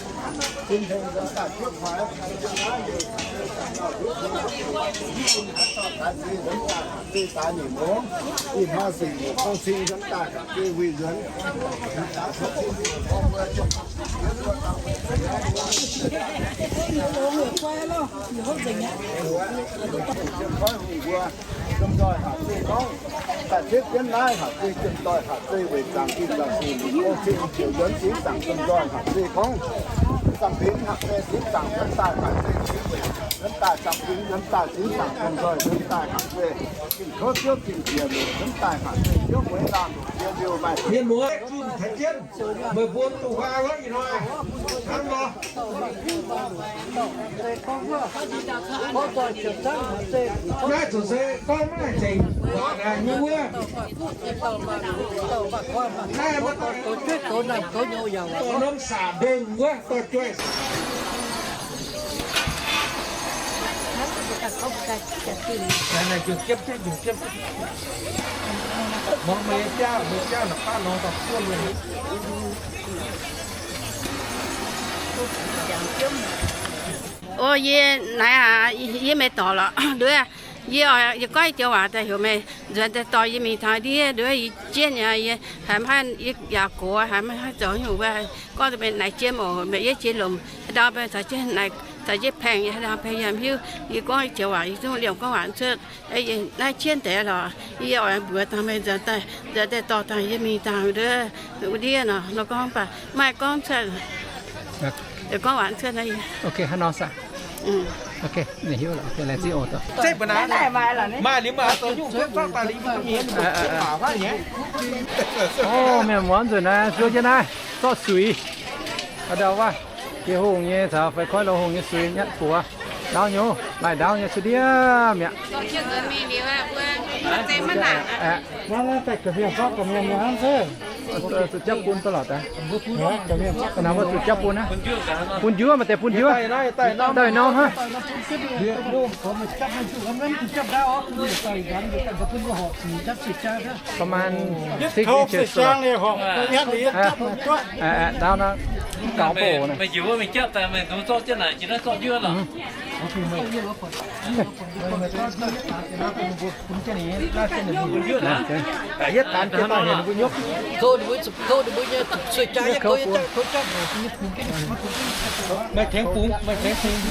sin heng nzuonx daaih juov kuaix. Haac zuiz nzuonx daaih haac zuiz daaih nimc mbuo, ih hnoi sic nyungc gong-cing nzuonx daaih haac zuiz wuic nzuonx. Domh nzoih haac zuiz gorngv, daaih cietv jienv naaiv haac zuiz, domh nzoih haac zuiz weic zaangc Ging-Sou sic nyungc gong-cing ziouc nzuonx singx zaangc domh nzoih haaix zuiz gorngv, zaangc Bingx haaix zuiz singx zaangc nzuonx daaih haaix zuiz, nzuonx daaih zaangc Bingx nzuonx daaih singx zaangc domh nzoih nzuonx daaih haaix zuiz, Ging-Kouv Ziouv Ging-Piex nzuonx daaih haaix zuiz, Ziouv Mueiz Laanh nzuonx daaih haaix zuiz. Meih mbuo duqv haaix wuov ih hnoi hnangv nor. Naaiv zuqc se gorngv maiv nzengc, nyei wuov. Naaiv maiv dorh, dorh norm sac mbong wuov, dorh jueiv. Naaiv, naaiv, jiex jienv, jiex jienv. Muangx meih nyei jauv, meih jauv naaic baav nor daaih buonv mienh. O, yie naaiv aac, yie maiv dorngc lorqc. Nduov, yie, yie gorngv joux waac daaih heuc meih nzuonx daaih dorh yie mingh taux ndiev. Nduov, yie jienv nyei, yie haiz maiv, yie yaac gox, haiz maiv haih zoux nyungc wuov. Gorngv deix meih naaic jiem oc, meih yie jiex lomc, ndau meih caux jienv naaic, caux jienv paengx, yie haaix ndau paengx yie maiv hiuv. Yie gorngv joux waac, yie zungv liemh gorngv waac cuotv. Naaiv jienv deix lorqc, yie oix mbuox dangh meih nzuonx daaih, nzuonx daaih dorh dangh yie mingh dangh wuov ndiev nor. Nor gorngv mv baac maaih gorngv cuotv, gorngv waac cuotv naaiv. Ok, hnangv nor saah? Ok, ninh hiuv lorqc. Ok, laengz zingh oc. Maaih liuz maaih zoux nyungc cuotv zorqv daaih liuz mbuo mienh mv baac faaux nyei. O, mienh muoz nzuonx naaiv zuov jienv naaiv zorqv suix. Ndau wuov, Jiex Hungh nyei caux fai Koiv Lo Hungh nyei suix nyatv buoz. Ndaauv nyei, laih ndaauv nyei cuotv ndiev mi'aqv. Mv daaih ga'mienh zorqv ga'mienh nyei hnangv se. Zuqc jauv bun daaih lorqc daaih. Naaiv mbuo zuqc jauv bun aqv. Bun njuov, maaih deix bun njuov. Daaih norm hnangv.ประมาณ six inches. Aa, aa, ndau naaiv gaux bouc naaiv. Meih njiec wuov mingh japv daaih, meih dungx zorqv jienv naaic, jiex naaiv zorqv njuov lorqc. Meih tengx bungx, meih tengx bungx,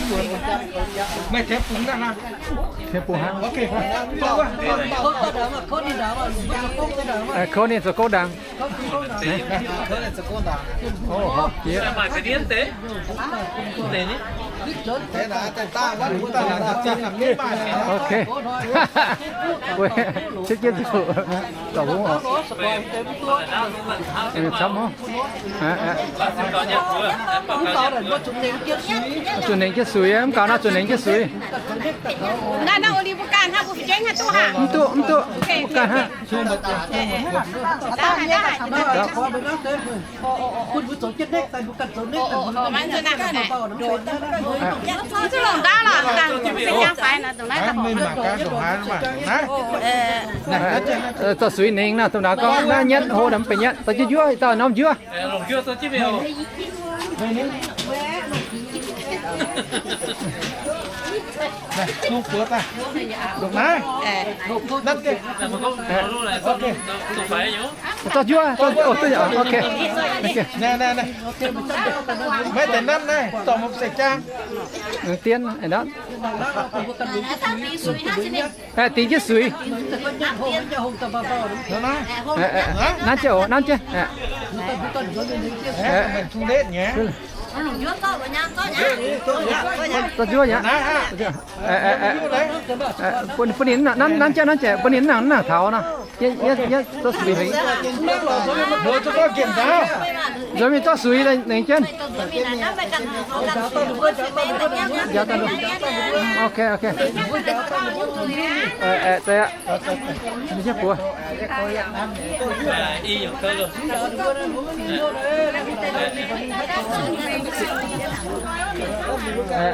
meih tengx bungx naaiv hnangv. Tengx bungx hnangv. Kouv ninh zoux gouv ndaangc. Ok. Ciev jienv zuqc. Dorh hungh oc. Camv hov. Zuqc nengc jienv suix, mv gaux naaiv zuqc nengc jienv suix. Mv duqv, mv duqv, mv ganh hnangv. Zorqv suix nengx naaiv, dongh naaiv gorngv naaiv nyetv hlo naaiv mv benx nyetv, dorh jienv njuov, dauh norm njuov. Zorqv njuov, ok. Maiv deix nanv naaiv, zorqv mv se jangv. Dingh jienv suix. Nanv jienv oc, nanv jienv. Zorqv njuov aqv. Bun ninh nanv, nanv jienv, nanv jienv, bun ninh nangc, nangc taux nor. Nzuonx mingh zorqv suix nengx jienv. Ok, ok. Buoz.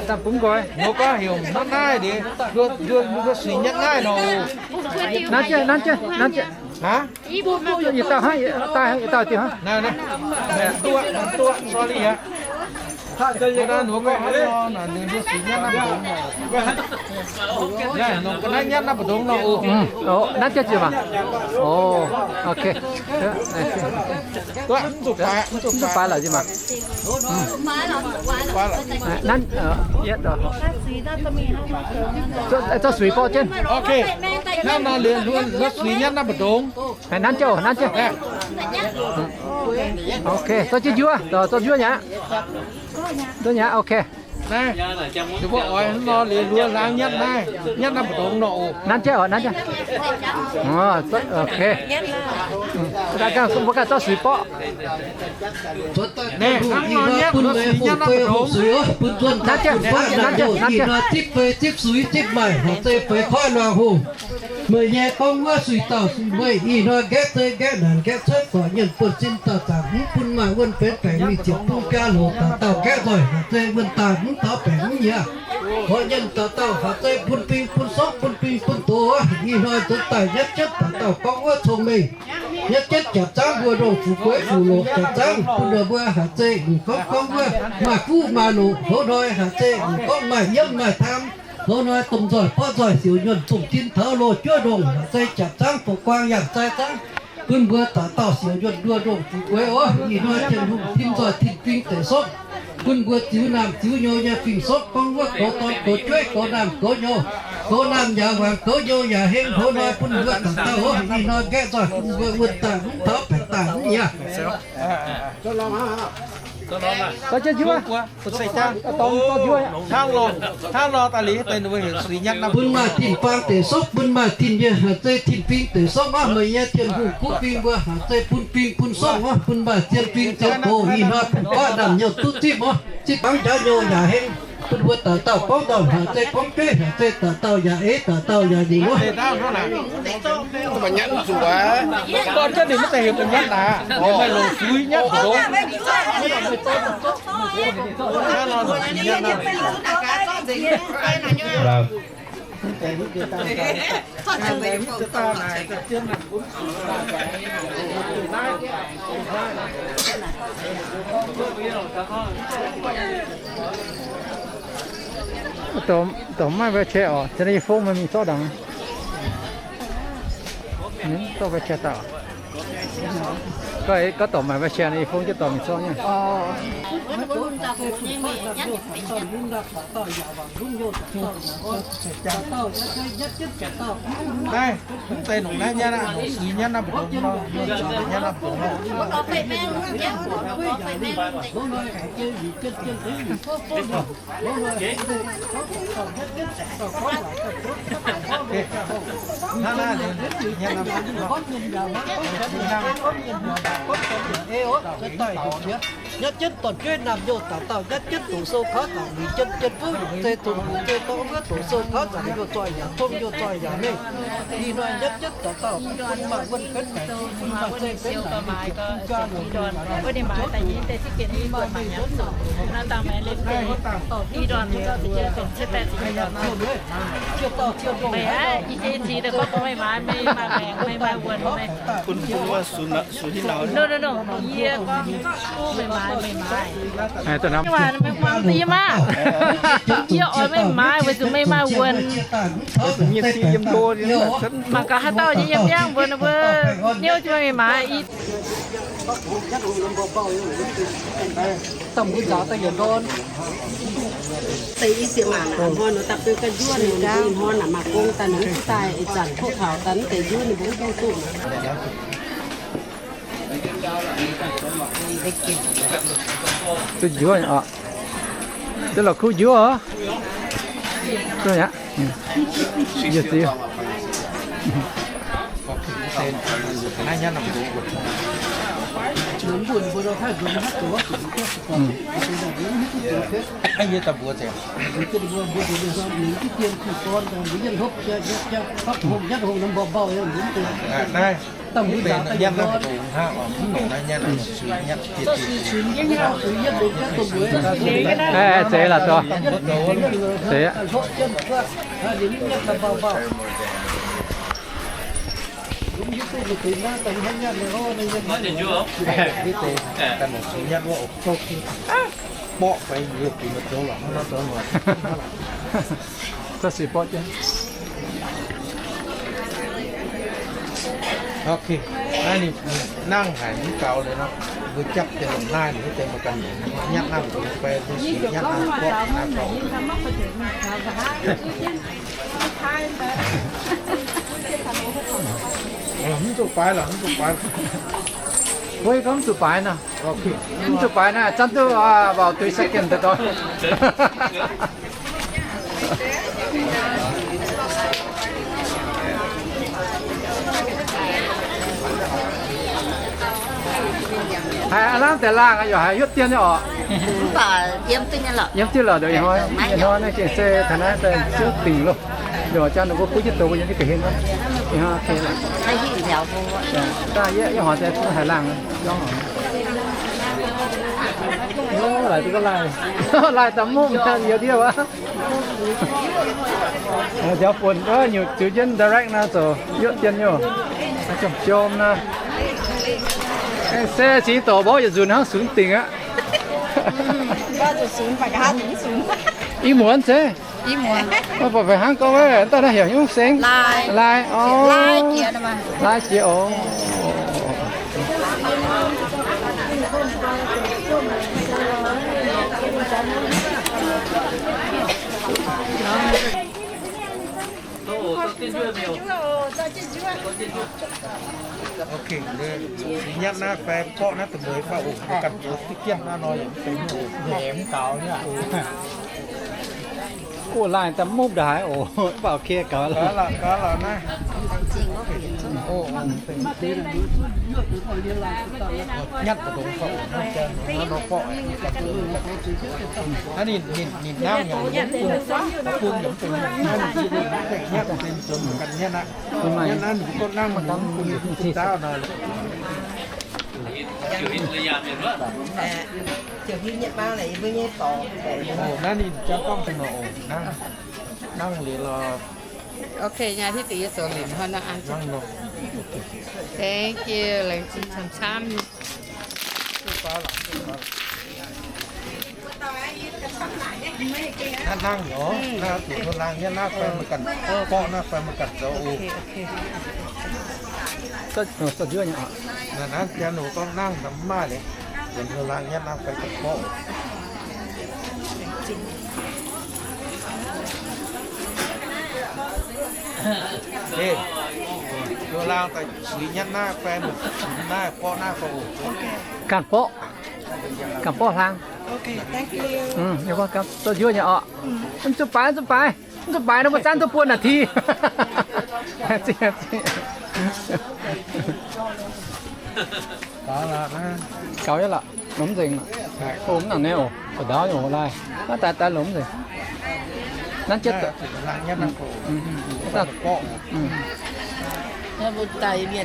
Dangh bungx nqoi. Mbuo gorngv heuc hnangv naaiv ndiev, mbuo, mbuo, mbuo suix nyatv naaiv nor. Nanv jienv, nanv jienv, nanv jienv. Yietc dauh hnangv, yietc dauh, yietc dauh diuh hnangv. Duqv, duqv, sorry aqv. Mbuo naaiv nor, mbuo suix nyatv naaiv mbu'ndongx nor. Naaiv nyatv naaiv mbu'ndongx nor oc. Nanv jienv ziouc maah. Ok. Mv zuqc baaix, mv zuqc baaix lorqc ziouc maah. Nanv, zorqv suix borqv jienv. Ok. Hnangv nor liuz, mbuo suix nyatv naaiv mbu'ndongx. Nanv jienv oc, nanv jienv. Ok, zorqv jienv njuov, zorqv njuov nyei aqv. Njuov nyei aqv, ok. Naaiv, mbuo oix hnangv nor liuz, mbuo laangz nyatv naaiv, nyatv naaiv mbu'ndongx nor oc. Nanv jienv oc, nanv jienv. Ok. Mbuo ganh zorqv suix borqv. Naaiv hnangv nor nyatv, mbuo suix nyatv naaiv mbu'ndongx. Nanv jienv, nanv jienv, nanv jienv. Ih hnoi zipv fei zipv suix zipv maaih, haaix zeiz feix koiv luangh hoc. Meih nyei gorngv wuov suix dauh suix meih, ih hnoi nqaeqv zei nqaeqv naanc nqaeqv cuotv, zorc nyienh buonv-sin dauh zaangc mv bun maaih wuonh benx baengc mingh ziepc bung biaa loc, dauh dauh nqaeqv nzoih, haaix zeiz wuonh daaih mv taux baengc mv nyiex. Zorc nyienh dauh dauh haaix zeiz bun bing bun sokv, bun bing bun doz. Ih hnoi nzuonx daaih nyetv jienv dauh dauh gorngv wuov cong-mengh, nyetv jienv jaax zaangv mbuo ndongh fu'jueiv fu'loc jaax zaangv bun ninh mbuo haaix zeiz mv gorngv gorngv wuov maaih fuqv maaih loc, hoz hnoi haaix zeiz mv gorngv maaih yiemv maaih taam, hoz hnoi domh nzoih borqv nzoih siouc nyuonh domh tin taux loz juov ndongh haaix zeiz jaax zaangv bou guaang yangh zai zaangv, bun mbuo dauh dauh siouc nyuonh nduoh ndongh fu'jueiv oc. Ih hnoi Tin-Hungh tim nzoih tin-fing deic sokv, bun mbuo ziux naamh ziux nyouz nyei fing sokv, gorngv wuov goux dorn goux jueiv, goux naamh goux nyouz, goux naamh yaac waanc, goux nyouz yaac heng, hoz hnoi bun mbuo dauh dauh oc. Ih hnoi nqaeqv nzoih bun mbuo wuonh daaih mv taux, baengc daaih mv nyiex. Hnangv nor, hnangv nor daaih liuz, bun maaih tin-faang deic sokv, bun maaih tin-nyeic haaix zeiz tin-fing deic sokv oc. Meih nyei Tin-Hungh kuv fing mbuo haaix zeiz bun fing bun sokv oc, bun maaih zien fing zien doz. Ih hnoi bun baqv naamh nyouz duqv zipv oc, zipv hnangv jaax nyouz yaac heng. Bun mbuo dauh dauh gorngv dauh haic, zeiv gorngv jueiv haic, zeiv dauh dauh yaac eix, dauh dauh yaac nyic wuov. Dorh jienv ninh mv deix heuc mbuo nyatv naaic, meih longc sui nyatv ndoqv. Dorh maaih wheelchair oc, za'naaiv yie fongv meih mingh zorqv ndaangc. Dorh wheelchair daaih. Gorngv, gorngv dorh maaih wheelchair nor, yie fongv jienv dorh mingh zorqv nyei. Naaiv, mv zeiz nongc naaiv nyatv aqv, nongc sui nyatv naaiv mbu'ndongx nor, nongc sui nyatv naaiv mbu'ndongx nor. Nyatv jienv dorn-jueiv naamh nyouz dauh dauh, nyatv jienv doqc sou kaux zaangc liuz, jienv jienv fuv yungz zei zunc yungz zei dorng wuov doqc sou kaux zaangc, yungz zoih yaac tong, yungz zoih yaac mengh. Ih hnoi nyatv jienv dauh dauh, bun maaih wuonh benx naaic, bun maaih zei benx naaic, bun jaa longc, bun maaih mengh nzuonx naaic, bun maaih mengh nzuonx naaic, cie dauh cie ndongc haaix dauh, bun bun wuov sux haaix nor. Yie gorngv, meih maaiz, meih maaiz. Yie oix meih maaiz weic zuqc meih maaih wuonh. Mangc gaax haaix dauh nyei yiem niangv mbuo, mbuo niouv jienv meih maaiz. Da'nyeic nzaaux da'yietc ndorn. Da'yietv sieqv maac hnoi nor da'beu ganh njuov ninh mbuo ih hnoi naaic maac gong daaih ninh mv daaih ih zanc kuv taux daaih mv deix njuov ninh mbuo mv duqv duqv. Duqv njuov oc. Duqv la'kuqv njuov oc. Duqv aqv. Yie ziux. Naaiv. Zeiz laaix zoux. Zeiz aqv. Mborqv fai yie bun mbuo zoux lorqc, mv nor zoux lorqc. Ok, naaiv ninh nangh haic mv gaux liuz nor, mbuo japv deix longc naaiv ninh deix mbuo ganh nyatv nangh fai mbuo nyatv nangh mborqv naaiv gaux. Mv zuqc baaix lorqc, mv zuqc baaix. Wuov gorngv mv zuqc baaix nor. Mv zuqc baaix naaiv, zanc duqv about three second daaih doic. Haiz aav lamh deix laangh yaac haiz hiuv dien nyei oc. Yiem diuh lorqc, ih hnoi naaiv gengh se taux naaiv daaih ziouv dingc loh. Yaac jang ninh mbuo buov jienv douz mbuo yiem jienv ga'hlen aqv. Ih hnoi ok lorqc. Daaih yie, yie haiz deix haiz laangh. Laaih duqv ga'laaih, laaih daaih mungv youz ndiev wuov. Njaaux funx nyungc ziux jienv direct naaiv zoux yuoqv dien nyei. Jom naaiv. Aengx se cingx dorc mborqv yietc nzunc hnangv sunx dingc aqv. I muonz se. Mv baac fai hnangv gorngv wuov, daaih naaiv heuc hnyouv seng. Lai, o. Lai jiex, o. Ok, nyatv naaiv fai mborqv naaiv da'mueiz fai oc, ganh zoux diqv jienv naaiv nor yaac mv deix nyungc oc. Buov laangh daaih mv ndaaih oc, mv baac okay gaux. Naaiv ninh jauv gorngv deix nor oc, nangv, nangv liuz lorh. Ok, nyaah hiuv duqv yie zoux liemh hnoi nor an. Thank you, laengz zingh camv-camv. Naaiv nangv nor, naaiv zuqc hlo laangh nyei naaiv fai meih ganh borqv naaiv fai meih ganh zoux oc. Naaiv, naaiv janx gorngv nangv nor mv maaih leiz, zuqc hlo laangh nyei naaiv fai ganh borqv. Hlo laangh daaih suix nyatv naaiv fai meih cunx naaiv borqv naaiv fai oc. Ganh borqv, ganh borqv hlang. Zoux njuov nyei orqc. Mv zuqc baaix, mv zuqc baaix, mv zuqc baaix nor mbuo zanv duqv buo naaic ti. Gaux nyei lorqc, lomh nzengc. Mv nangc naaiv oc, ga'ndaauv nyei oc, laaih. Naaiv daaih daaih lomh nzengc. Nanv jienv. Mv daaih mv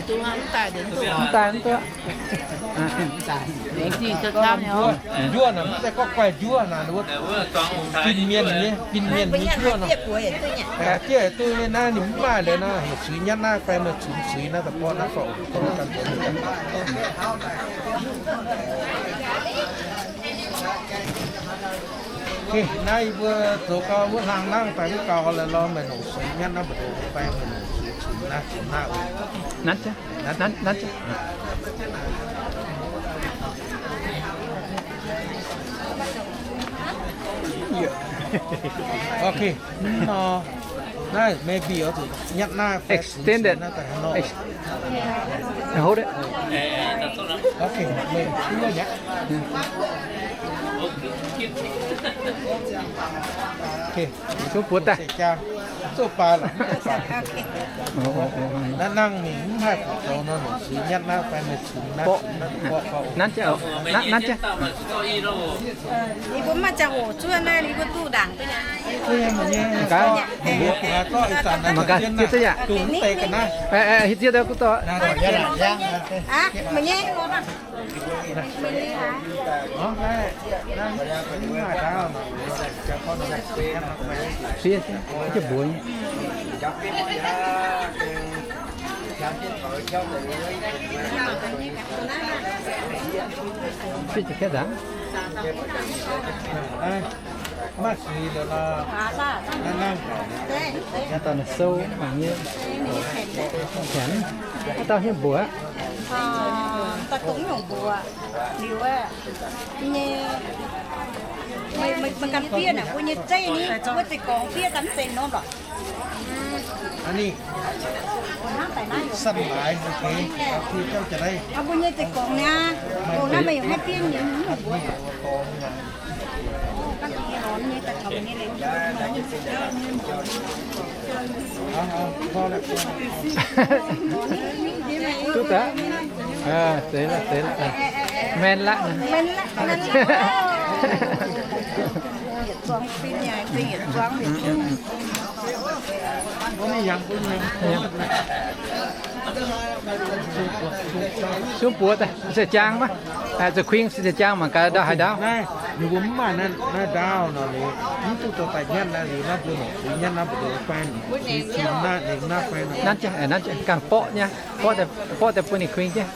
duqv. Njuov naaic mv zeiz gorngv guaih njuov naaic, fin-mienh nyei, fin-mienh nyei njuov nor. Diev duqv nyei naaiv ninh mv maaih leiz nor, heuc suix nyatv naaiv fai meih cunx suix naaiv daaih borqv naaiv fai oc. Naaiv yie mbuo zoux gau wuov hlang nangv daaih mv gaux lorqc, meih nongc suix nyatv naaiv mbu'ndongx fai meih nongc suix cunx naaiv cunx naaiv oc. Nanv jienv, nanv jienv. Ok, nor, naaiv maybe oix zuqc nyatv naaiv fai cunx cunx naaiv daaih hnangv nor. Hold it. Ok, meih duqv nyatv. Ok. Zuqc buoz daaih. Zuqc baaix lorqc. Naaiv nangh mingh mv haih zoux nor, nongc suix nyatv naaiv fai meih cunx naaiv, cunx naaiv borqv gau. Nanv jienv, nanv jienv. Yie mbuo mv maaih ziangh hoc zuov naaiv, yie mbuo duqv ndaangc duqv nyei. Mangc gaax, mangc gaax, hiuv duqv yaac. Hiuv duqv, kuv dorh. Fiev, fiev jienv mbuox nyei. Fiev jienv kaav nzaangc. Maiv suix liuz nor, naaiv nangv, naaiv dauh naaiv sou mangc nyei, hemx, naaiv dauh hniev mbuoqc. Daaih dongh nyungc mbuoqc liuz, nyei, meih, meih ganh fiev naaic, mbuo nyei zeiv ni, mbuo za'gengh fiev ganh zeiv norm lorqc. Mbuo nyei za'gengh niaa, naaiv meih yaac haih fiev nyei mbuoqc. Duqv daaih. Zeiz lorqc, zeiz lorqc. Maen laqv. Maen laqv, maen laqv. Zuangx fim nyei, fim yietc zuangx. Sung buoz daaih, se jang maiv? Zuqc kuing se jang mangc gaax ndau haaix ndaauv. Naaiv, ninh mbuo mv maaih naaiv ndaauv nor, ninh mv duqv zoux daaih nyatv naaiv, liuz naaiv mbuo nongc zuiz nyatv naaiv mbuo ndoqc fai, zuiz naaiv nengx naaiv fai nor. Nanv jienv, nanv jienv, ganh borqv nyei, borqv daaih, borqv daaih bun ninh kuing jienv.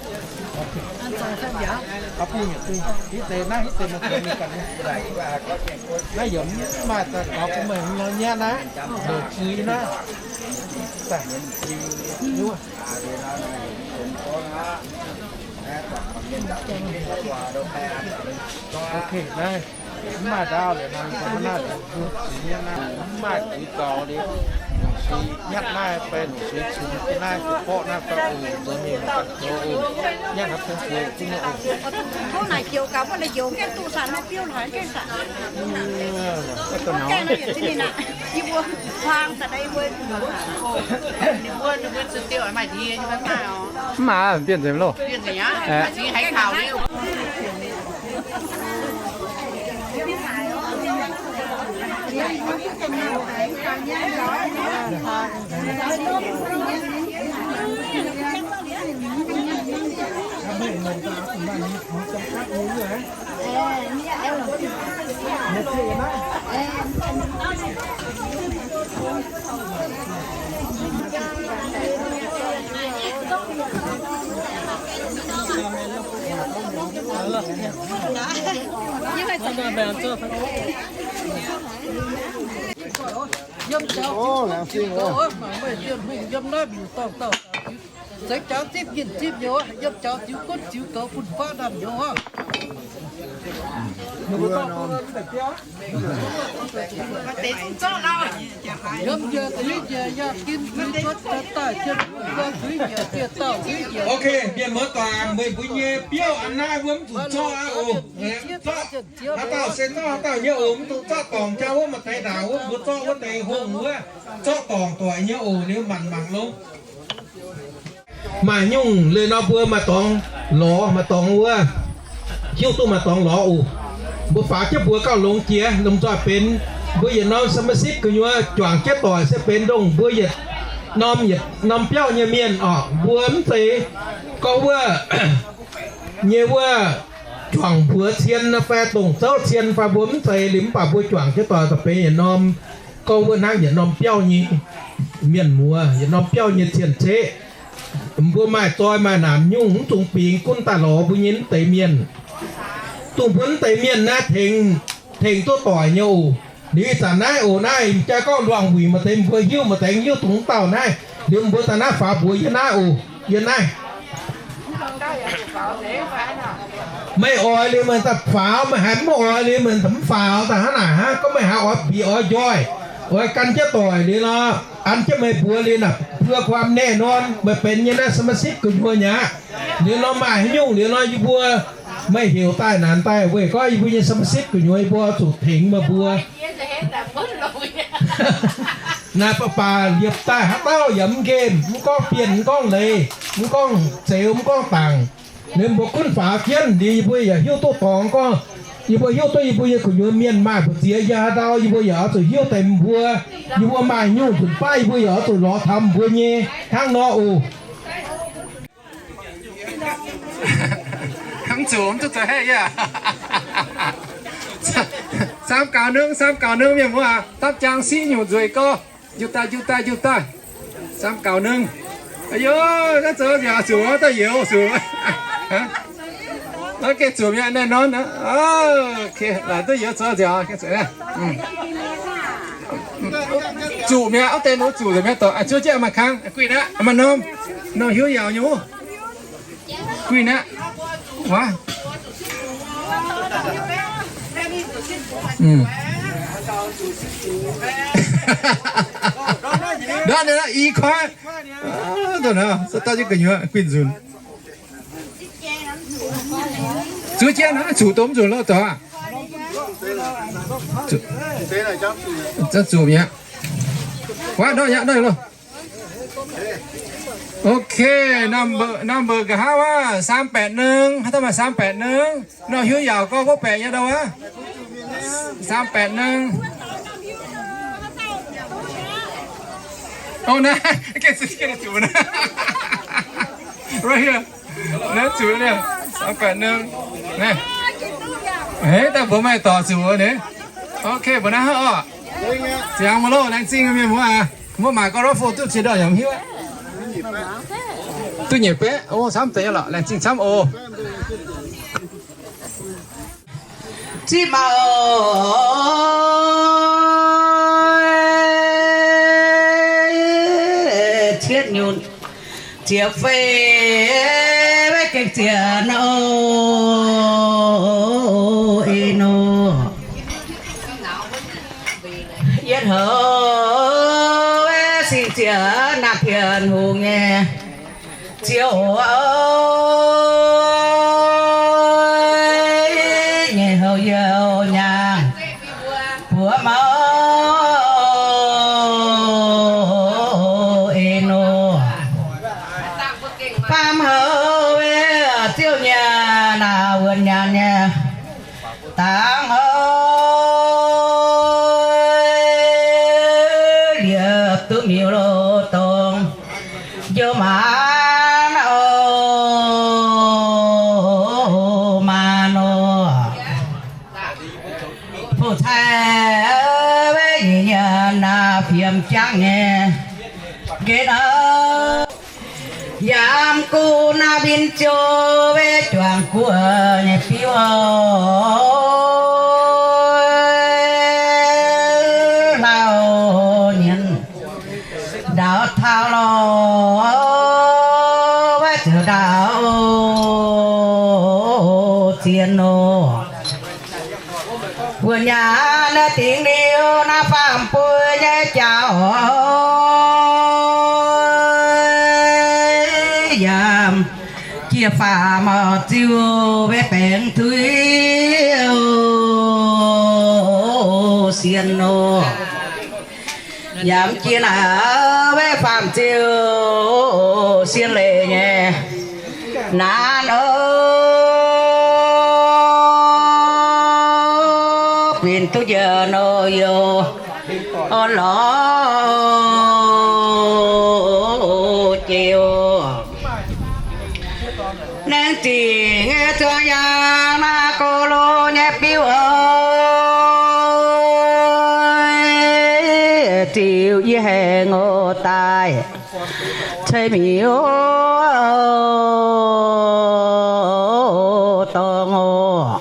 Naaiv yaac mv maaih daaih gaux bun meih nor nyatv naaiv, ndoqc zuiz naaiv. Daaih, wuov. Ok, naaiv mv maaih ndaauv liuz nor, mv maaih zuiz gaux liuz, Nyatv naaiv baeng suix cin naaiv, borqv naaiv fai oc, nzuonx mingh ganh zoux oc. Nyatv naaiv bung buoz jienv oc. Tov naaic joux gaax, wuov naaic joux gaengh duqv saah, naaiv biouv haic gaengh saah. Gaengh naaiv yietc zinh ninh aqv, yie mbuo huaang daaih naaiv yie mbuo. Mv maaih, bienh nzengc loh. Yiem jaux ziux gunv ziux goux, mangc meih Bienh Hungh yiem naaiv mbiungc dorngh dauh za'gengh zeix jaux zipv nyinh zipv nyouz, yiem jaux ziux gunv ziux goux fun-faqv naamh nyouz oc. Yiem njiec zuiz njiec yaac gin zuiz cuotv daaih, daaih zuiz njiec dieh dauh zuiz njiec. Ok, mienh muoz-doic, meih mbuo nyei biauv an naaiv wuov mv zuqc zorqv aqv oc. Haaix dauh se zorqv haaix dauh nyei oc, mv zuqc zorqv dorngc jauv wuov maaih deix ndaangc wuov, mbuo zorqv wuov deix hungh wuov, zorqv dorngc doic nyei oc, liuz manc mangc longx. Maaih nyungc liuz nor mbuo maaih dorngx lorz, maaih dorngx wuov, hiuv duqv maaih dorngx lorz oc. Mbuo faaux jienv mbuox gauh longx jiex, lomh nzoih benx mbuo yietc norm สมาชิก gu'nyuoz juangc jienv doic se benx ndongh mbuo yietc norm, yietc norm biauv nyei mienh oc. Mbuo mv zeiz gorngv wuov nyei wuov juangc mbuox cien fai dongh zouv cien fai mbuo mv zeiz liuz, mv baac mbuo juangc jienv doic daaih benx yietc norm, gorngv wuov hnangv yietc norm biauv nyei mienh muoz, yietc norm biauv nyei cien-ceqv. Mbuo maaih zoi maaih naanc nyungc mv dungx bingx gunv daaih lorz mbuo nyei mv deix mienh. Dongh mbuo mv deix mienh naaiv tengx, tengx duqv doic nyei oc. Liuz ih zanc naaiv oc, naaiv jaa gorngv luangh wuic maaih deix mbuo hiuv, maaih deix hiuv dongh mv dauh naaiv. Liuz mbuo daaih naaiv faaux mbuox yie naaiv oc, yie naaiv. Meih oix liuz meih daaih faaux, meih haiz mv oix liuz meih mv faaux daaih hnangv naaic hnangv. Gorngv meih haiz oix bieqc oix njoih, oix gan jienv doic liuz nor, an jienv meih mbuox liuz naaic เพื่อความแน่นอน meih benx nyei naaiv สมาชิก gu'nyuoz nyei aqv. Liuz nor maaih haaix nyungc liuz nor yie mbuo meih heuc daaih naanc daaih weih gorngv yie mbuo nyei สมาชิก gu'nyuoz yie mbuo zuqc tengx meih mbuo. Naaiv baac baac liepc daaih haaix dauh yaac mv nqemh, mv gorngv bienh, mv gorngv leiz, mv gorngv zeux, mv gorngv dangc. Liuz mbuo gunv faaux jienv liuz yie mbuo yaac hiuv duqv dorngx gorngv, yie mbuo hiuv duqv yie mbuo nyei gu'nyuoz mienh maaih mbu'ziex yiem haaix ndau, yie mbuo yaac oix zuqc hiuv deix mbuo. Yie mbuo maaih nyungc nzunc baav yie mbuo yaac oix zuqc lorz taux mbuo nyei hnangv nor oc. Mv zuqc, mv duqv zoux haic yaac. Saam gaux nengh, saam gaux nengh mienh muoz aac, dapv jaang siqv nyungc nzueic gorx. Njuqc daaih, njuqc daaih, njuqc daaih. Saam gaux nengh. Aa yo, naaiv zoux nziaauc zuqc, daaih youz zuqc. Naaiv gengh zuqc mi'aqv, naaiv norm. Ok, laaic duqv youz zoux nziaauc. Zuqc mi'aqv, wuov deix nor zuqc mi'aqv, dorc zuov jienv maaih kang, guih naaiv, maaih norm, norm hiuv yaauc nyei. Guih naaiv. Waac. Ndortv ninh i koiv. Dongh naaiv, se daaih jienv gu'nyuoz guih nzunc. Zuov jienv naaiv zuqc dongh mv nzunc loh, dorc. Zuqc mi'aqv. Waac, ndortv yaac ndortv loh. Ok, number, number nqa'haav aqv, สามแปดหนึ่ง, haaix dauh maaih สามแปดหนึ่ง? Nor hiuv yaauc gorngv หกแปด nyei ndau aqv. สามแปดหนึ่ง. Ov, naaiv, gengh zuqc naaiv. Right here. Naaiv zuqc naaiv, สามแปดหนึ่ง. Naaiv. Eix, daaih mbuox meih dorc zuqc naaiv. Ok, mbuox naaiv hnangv oc. Ziangx mbuo loh, laengz zingh mienh muoz aac. Mbuo maaic gau lorqc, fo duqv ziex ndorm yaac mv hiuv. Duqv nyeic baeqv, o, camv deix lorqc, laengz zingh camv oc. Zipv maah, cietv nyunc, ziepc fei, gengh ziepc nor, ih nor, yietv houc, Tin-Hungh nyei Ziouv, nyei houv youh nyaanh buoz mouv en nor, faam houv Ziouv nyaanh naaic wuonh nyaanh nyei dangh houv liepc duqv miuc loz dongh njoux maanz oc, maanz nor. Fu-cai weic nyic nyanc naaic fiemx jangv nyei nqenx oc. Yaac mv gunv naaiv mbin ziouc weic juangc guoqv nyei biuv oc, hlauv nyienz ndaauv taux lorz weic ziouc ndaauv zien nor. Wuonh nyaanh naaiv dingc liuz naaiv faam-buo nyei jauv oc, yaac jiex faam oc ziouc weic baengc tuix sienx nor. Yaac jiex naaic weic faam-ziouv sienx leiz nyei naanv oc, binc duqv njiec nor youh orn lorz jiex oc. Naeng zingc nyei zuangx yaangh naaiv go lo nyei biuv oc, ziouc yie haengh oc daaih ceix miuc dorngx oc.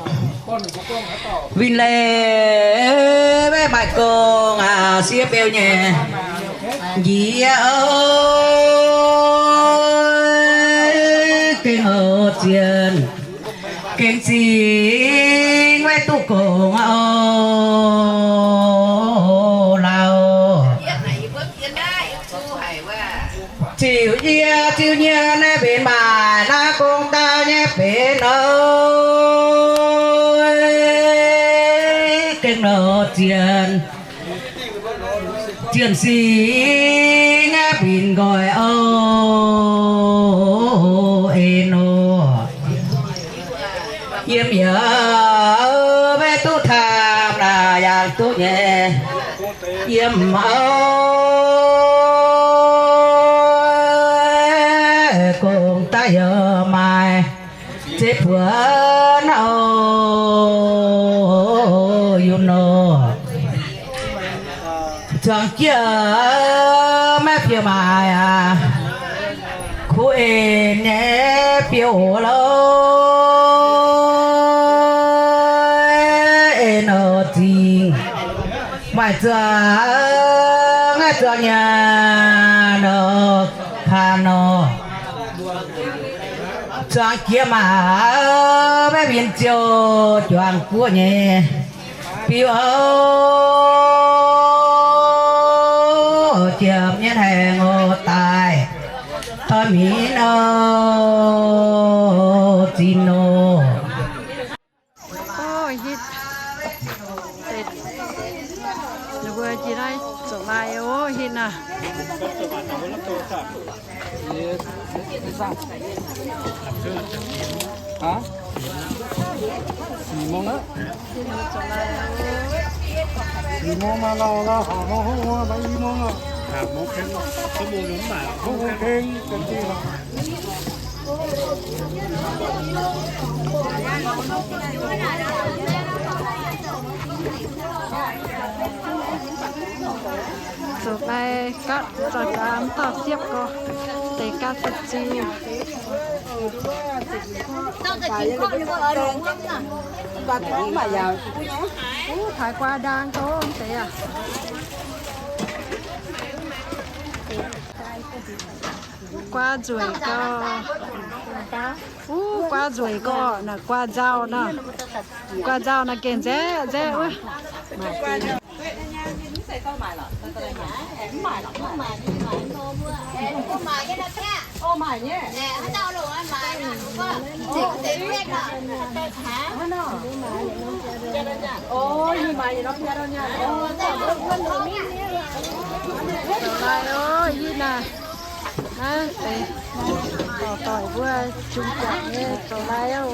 Winh leiz weic maaih gong aac siev beu nyei njiec oc, gengh oc zienh gengh zingx weic duqv gong oc lauh. Ziouc yie ziouc nyie naaiv mbenc maaic naaiv gong daaih nyei benx oc, gengh nor zienh zienh singx binc nqoi oc en nor. Yiem yaac maiv duqv taam naaic yaac duqv nyei. Yiem oc, gong daaih yaac maaih zeiv buonc oc, yunc nor. Zuangx jiex maiv biouv maaic aac, kuv en nyei biouv oc loh, en oc zingh. Maaih zuangx, zuangx nyaanh oc, kaan nor. Zuangx jiex maaic maiv win ziouc juangc guoqv nyei biouv oc, jiem nyei haengh oc daaih toi minv oc, zinh oc. Oc, hitv. Ninh mbuo jiex naaiv zoux lai oc, hitv naaic. Hả?สี่โมงแล้ว สี่โมงมา เรา เราหาห้อง ห้องว่าไปกี่โมงอ่ะ ห้าโมงครึ่ง ชั่วโมงหนึ่งบ่าย หกโมงครึ่ง เต็มที่แล้ว Zoux lai gapv zaux jaax mv dauh siepv gorx, deix gapv zaux ziux. Taaix guaa ndaang gorx deix aac. Guaa nzueic gorx. Wuov guaa nzueic gorx naaic, guaa nzauh nor. Guaa nzauh naaic gengh nzaeqv nzaeqv wuov. Zoux lai oc, yie naaic, naaiv deix, doic doic mbuo jung jangc nyei zoux lai oc.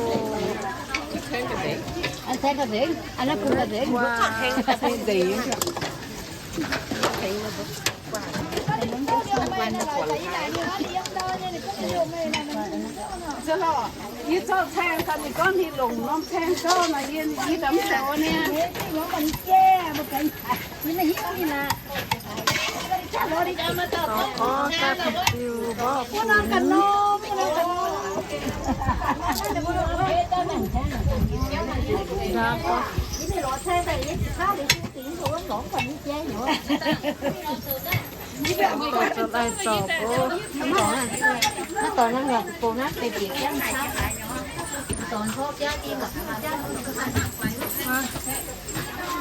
Yie zorqv caeng daaih ninh gorngv ninh longc norm caeng gouv nor, yie, yie daaih mv zoux niaa.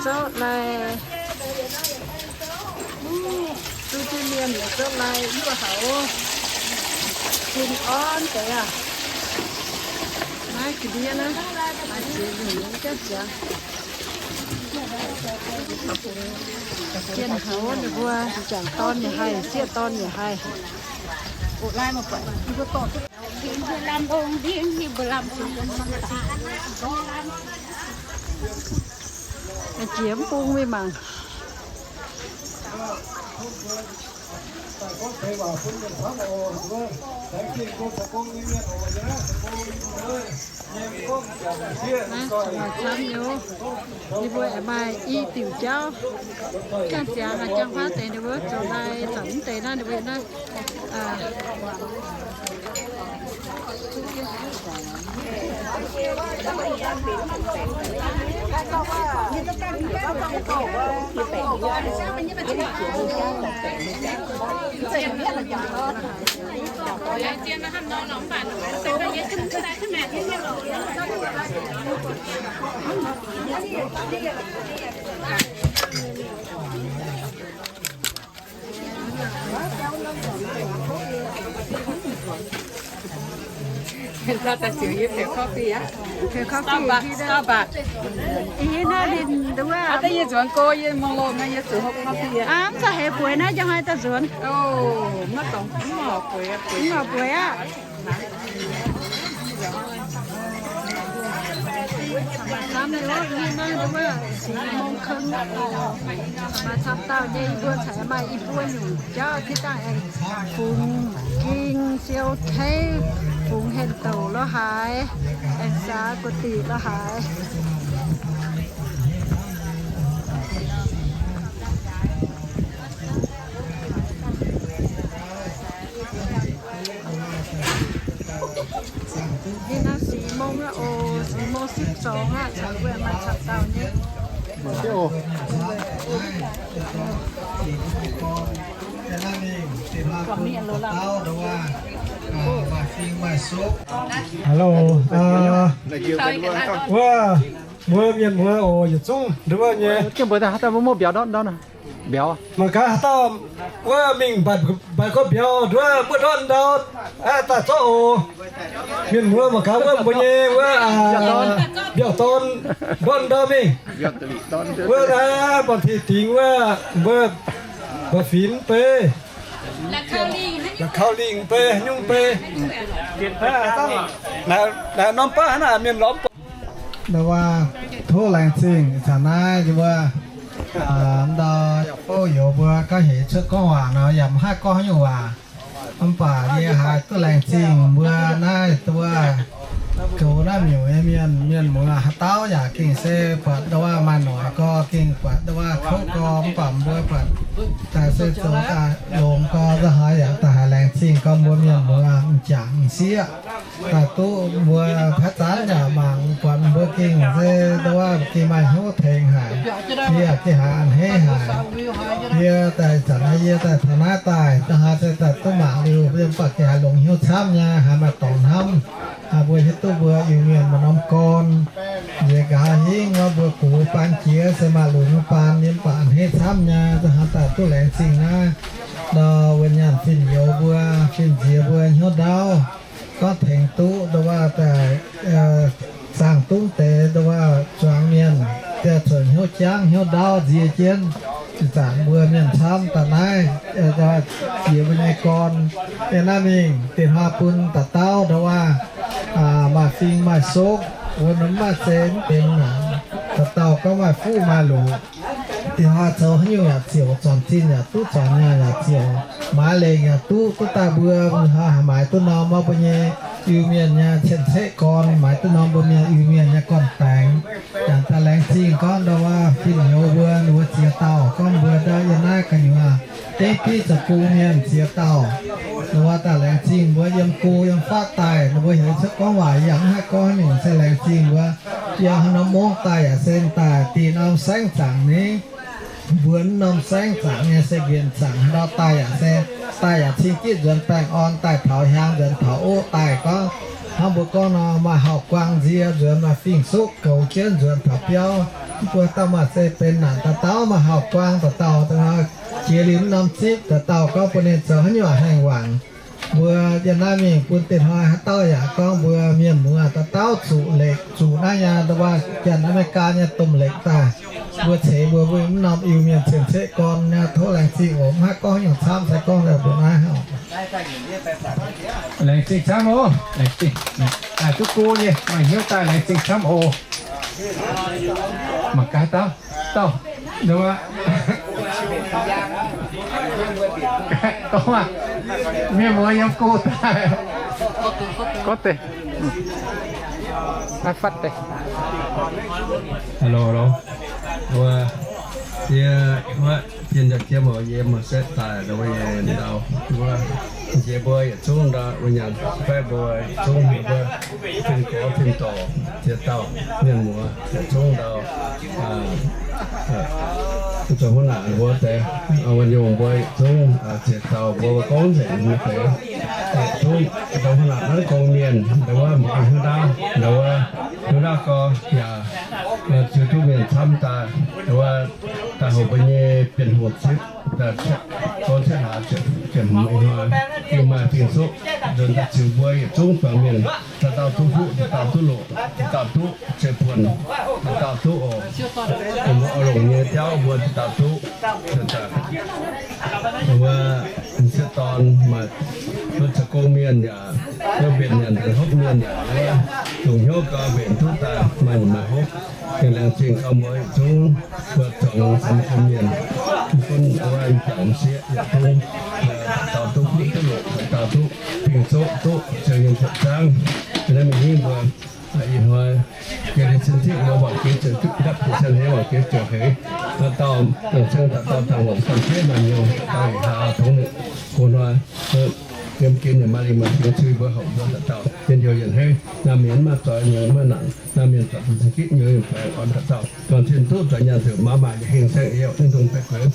Zorqv lai, duqv jienv mienh zorqv lai yuoqv hauv sin orn deix aqv. Naaiv ga'ndiev naaiv, maaih ziex nyungc nyei jauv ziangx. Jien hauv ninh mbuo jangc dorn yaac haih, sieqv dorn yaac haih. Jiex mv bung mingh mangc. Naaiv camv nyei, ninh mbuo aengx maaih i diuc jauv. Jangx ziangx aqv, jangx faanv deix ninh mbuo zoux lai zoux mv deix naaiv ninh mbuo naaiv. Heuc coffee aqv. Heuc coffee, Starbucks, Starbucks. Ih, naaiv ninh nduov. Aa, yie nzuonx go, yie mv loz naaiv, yie zuqc hopv coffee aqv. Aa, mv zeiz heix bueix naaiv, njang hnoi daaih nzuonx. Mv horpc bueix aqv. Camv nyei, yie naaiv nduov, maaih camv dauh nyei, maaih camv dauh nyei, yie mbuo caux maaih i buo nyungc jauv, ziex dangh aengx fungx ging siou teiv, fungx henh douc lorz haaix, aengx saax gu'diqc lorz haaix. Ninh naaiv สี่โมง aqv oc, สี่โมงสิบสอง aqv, caux mbuo maaih camv dauh nyei. Hello, wuov, mbuo mienh muoz oc, yietc zungv nduov nyei. Mbuo haaix dauh mbuo muoz-mbiauz ndortv ndau naaic? Mbiauz. Mangc gaax haaix dauh wuov mingh mbatc, mbatc gorngv mbiauz nduov, muoz-ndortv ndau, aa, daaih zorqv oc. Mienh muoz mangc gaax wuov mbuo nyei wuov, mbiauz dorn ndortv ndau mingh. Wuov naaiv buangh tih dingx wuov, mbuo, mbuo fingx mv bei, la'kauv lingh mv bei, nyungc mv bei. Naaiv norm baav hnangv naaic mienh lorz mv buatc. Ndau wuov, tov laengz zingh ih zanc naaiv yie mbuo ndau yaac fouv youz mbuo gorngv heix cuotv gorngv waac nor, yaac mv haih gorngv haaix nyungc waac. Mv baac yie haiz duqv laengz zingh mbuo naaiv duqv goux naaiv miuc nyei mienh, mienh muoz haaix dauh yaac gengh se buatc ndau wuov maaih noic gorx, gengh buatc ndau wuov kouv gorx, mv baac mbuo buatc daaih se zoux daaih longx gorx, nzauh haaix yaac daaih haiz laengz zingh gorngv mbuo mienh muoz m'jangc m'sieqv. Daaih duqv mbuo haaix zanc yaac mangc buatc mbuo gengh se ndau wuov gengh maaih hnyouv tengx haic. Yie gengh haiz a'hneiv haic. Yie daaih zanc naaiv yie daaih taux naaiv daaih, nzauh haaix se daaih duqv mangc liuz, mv baac gengh haiz longx hnyouv camv nyei, haiz maaih dorngx hnamv. Mbuo hiuv mbuo Iu-Mienh maaih norm gorn, nziex nqa'haav hingv nor mbuo gox baan jiex se maaih lunx baan yiem baac a'hneiv camv nyei, hnangv daaih duqv laengz zingh naaiv nor wuov nyaanh fin-youz mbuo, fin-nziex mbuo hnyouv ndaauv, gorngv tengx duqv ndongc wuov daaih zaangh dungv deix ndongc wuov zuangx mienh, daaih cuotv hnyouv jangv hnyouv ndaauv nzie jienv. Ih zanc mbuo mienh camv daaih naaiv jiex mbuo nyei gorn, yie naaiv mingh dinh hnoi bun dauh dauh ndongc wuov maaih fing maaih sokv, wuov norm maaih zei mv benx naanc, dauh dauh gorngv maaih fuqv maaih loqc. Dinh hnoi zoux haaix nyungc yaac ziouc, zornc zinh yaac duqv, zornc nyaanh yaac ziouc, maaiz lengc yaac duqv, duqv daaih mbuo ih hnoi haih maaiz duqv norm mbuo nyei Iu-Mienh nyei cien-ceqv gorn, maaiz duqv norm mbuo nyei Iu-Mienh nyei gorn-baengx. Yaac daaih laengz zingh gorngv ndongc wuov fin-youz mbuo, ninh mbuo ziex dauh gorngv mbuo ndau yiem naaiv gu'nyuoz dengv div zoux gong mienh ziex dauh. Ninh mbuo daaih laengz zingh mbuo yiem go yiem fatv daaih, ninh mbuo heuc cuotv gorngv waac yaac mv haih gorngv nyungc, se laengz zingh mbuo yiem haaix norm mungv daaih yaac se daaih dinh norm saengv zaangc ni. Mbuo norm saengv zaangc nyei se mbienc zaangc haaix ndau daaih yaac se daaih yaac cing gitv nzuonx baengh orn daaih taux hiaang nzuonx taux oqv daaih gorngv hnangv mbuo gorngv nor maaih hauv-guaang nzie nzuonx, maaih fing-sokv goux jienv nzuonx taux biauv. Mv baac dauh maaih se benx naanc dauh dauh maaih hauv-guaang dauh dauh, jiex liuz mv norm zipv dauh dauh gorngv bun ninh zoux haaix nyungc haengh wangc. Mbuo yiem naaiv mingh bun dinh hnoi haaix dauh yaac gorngv mbuo mienh muoz dauh dauh zuqc lekc, zuqc naaiv nyei ndongc wuov Janx Aa^me^li^gaa nyei domh lekc daaih. Mbuo ceix mbuo mbuo mv norm Iu-Mienh cien-ceqv gorn nyei, tov laengz zingh oc. Mv haih gorngv nyungc camv, se gorngv daaih mbuo naaiv oc. Laengz zingh camv oc. Laengz zingh. Daaih duqv go nyei, maaih hnyouv daaih laengz zingh camv oc. Mangc gaax dauh, dauh, ndongc wuov, gorngv aqv, mienh muoz yiem go daaih. Gorngv deix, fatv deix. Hello, hello. Wuov, yie, wuov, jien yaac jiem oc, yie maaih setv daaih ndongc wuov nyei ndau, wuov, nziex mbuo yietc zungv ndau, wuov nyanc faeqv mbuo yietc zungv, mbuo fin-gorx fin-dorc ziex dauh mienh muoz yietc zungv ndau, zoux huv naanc mbuo deix, wuov nyungc mbuo yietc zungv ziex dauh mbuo gorngv nzengc nyei deix, yietc zungv zoux huv naanc naaiv gong mienh ndau wuov mbuo hnyouv ndaauv, ndau wuov hnyouv ndaauv gorx yaac ziux duqv mienh camv daaih, ndau wuov daaih hoc mbuo nyei Bienh Hungh zipv, gorn cietv hlaax ziepc hmz ih hnoi, yie maaih fing-sokv nzuonx daaih ziux mbuo yietc zungv zuangx mienh, dauh dauh duqv fuqv, dauh dauh duqv loqc, dauh dauh duqv ziepc buonc, dauh dauh duqv oc. Mbuo oix longc nyei jauv mbuo dauh dauh duqv. Wuov, m'sieqv dorn maaih duqv zoux gong mienh yaac, duqv mbenc nyanc hopv mienh yaac, wuov, longc hnyouv gau mbenc duqv daaih maaih nyungc maaih hopv. Gengh laengz zingh gau mbuo yietc zungv mbuo zuangx samx gong mienh, mv gunv wuov m'jangc m'sieqv yietc zungv, dauh dauh duqv fuqv duqv loqc, dauh dauh duqv fing-sokv duqv ziouc nyei ziepc zaangv. Naaiv mingh hingv mbuo ih hnoi geh ninh cien-ceqv mbuo wangc jiex ziouc duqv dapv, cien-ceqv wangc jiex ziouc heix. Dauh dauh dongh ceng dauh dauh dangh longc ganh jeiv maaih nyouz, dauh ih hlaax tongx ninh go hnoi yiem gen yaac maaih lingh maaih fingx cui mbuo horpc mbuo dauh dauh njien-youh yietc heiv. Naamh mienh mv maaih zoih nyouz mv maaih naanc, naamh mienh zoih cien-ceqv nyouz yiem faix orn dauh dauh dorn cien duqv zoih nyaanh ziouc maaz maaih yietc hingh saeng-eix ninh dongh baeqc gueix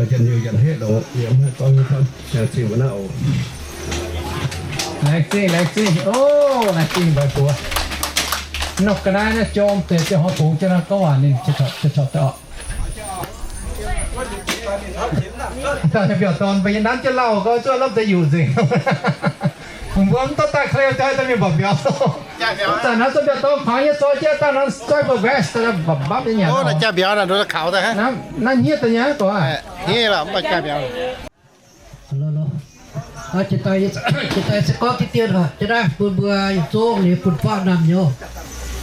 njien-youh yietc heiv longx. Yie mv haih gorngv nyei camv, laengz zingh mbuo naaiv oc. Laengz zingh, laengz zingh, o, laengz zingh mbuo buoz. Nor ga'naaiv naaiv jorm deix ziangh hoc bungx jienv naaiv gorngv waac ninh ziouc, ziouc, ziouc daaih oc. Dauh mienh mbiaauc dorn mbuo nyei nanv jienv lauh gorngv zuov lomv deix yuqc nzengc. Mbuo mv dorh daaih kleu jaaix dauh mienh mbiaauc mbiauz. Zanc naaiv zuov mbiaauc dorn kangx nyei zoi jienv daaih nor, zoi mbuo vest mbapv mbapv nyei nyanc. Naaiv hniev daaih nyei gorngv. Jiex daaih se gorngv diqv dien oc, jiex daaih bun mbuo yietc zungv liuz fun-faqv naamh nyouz.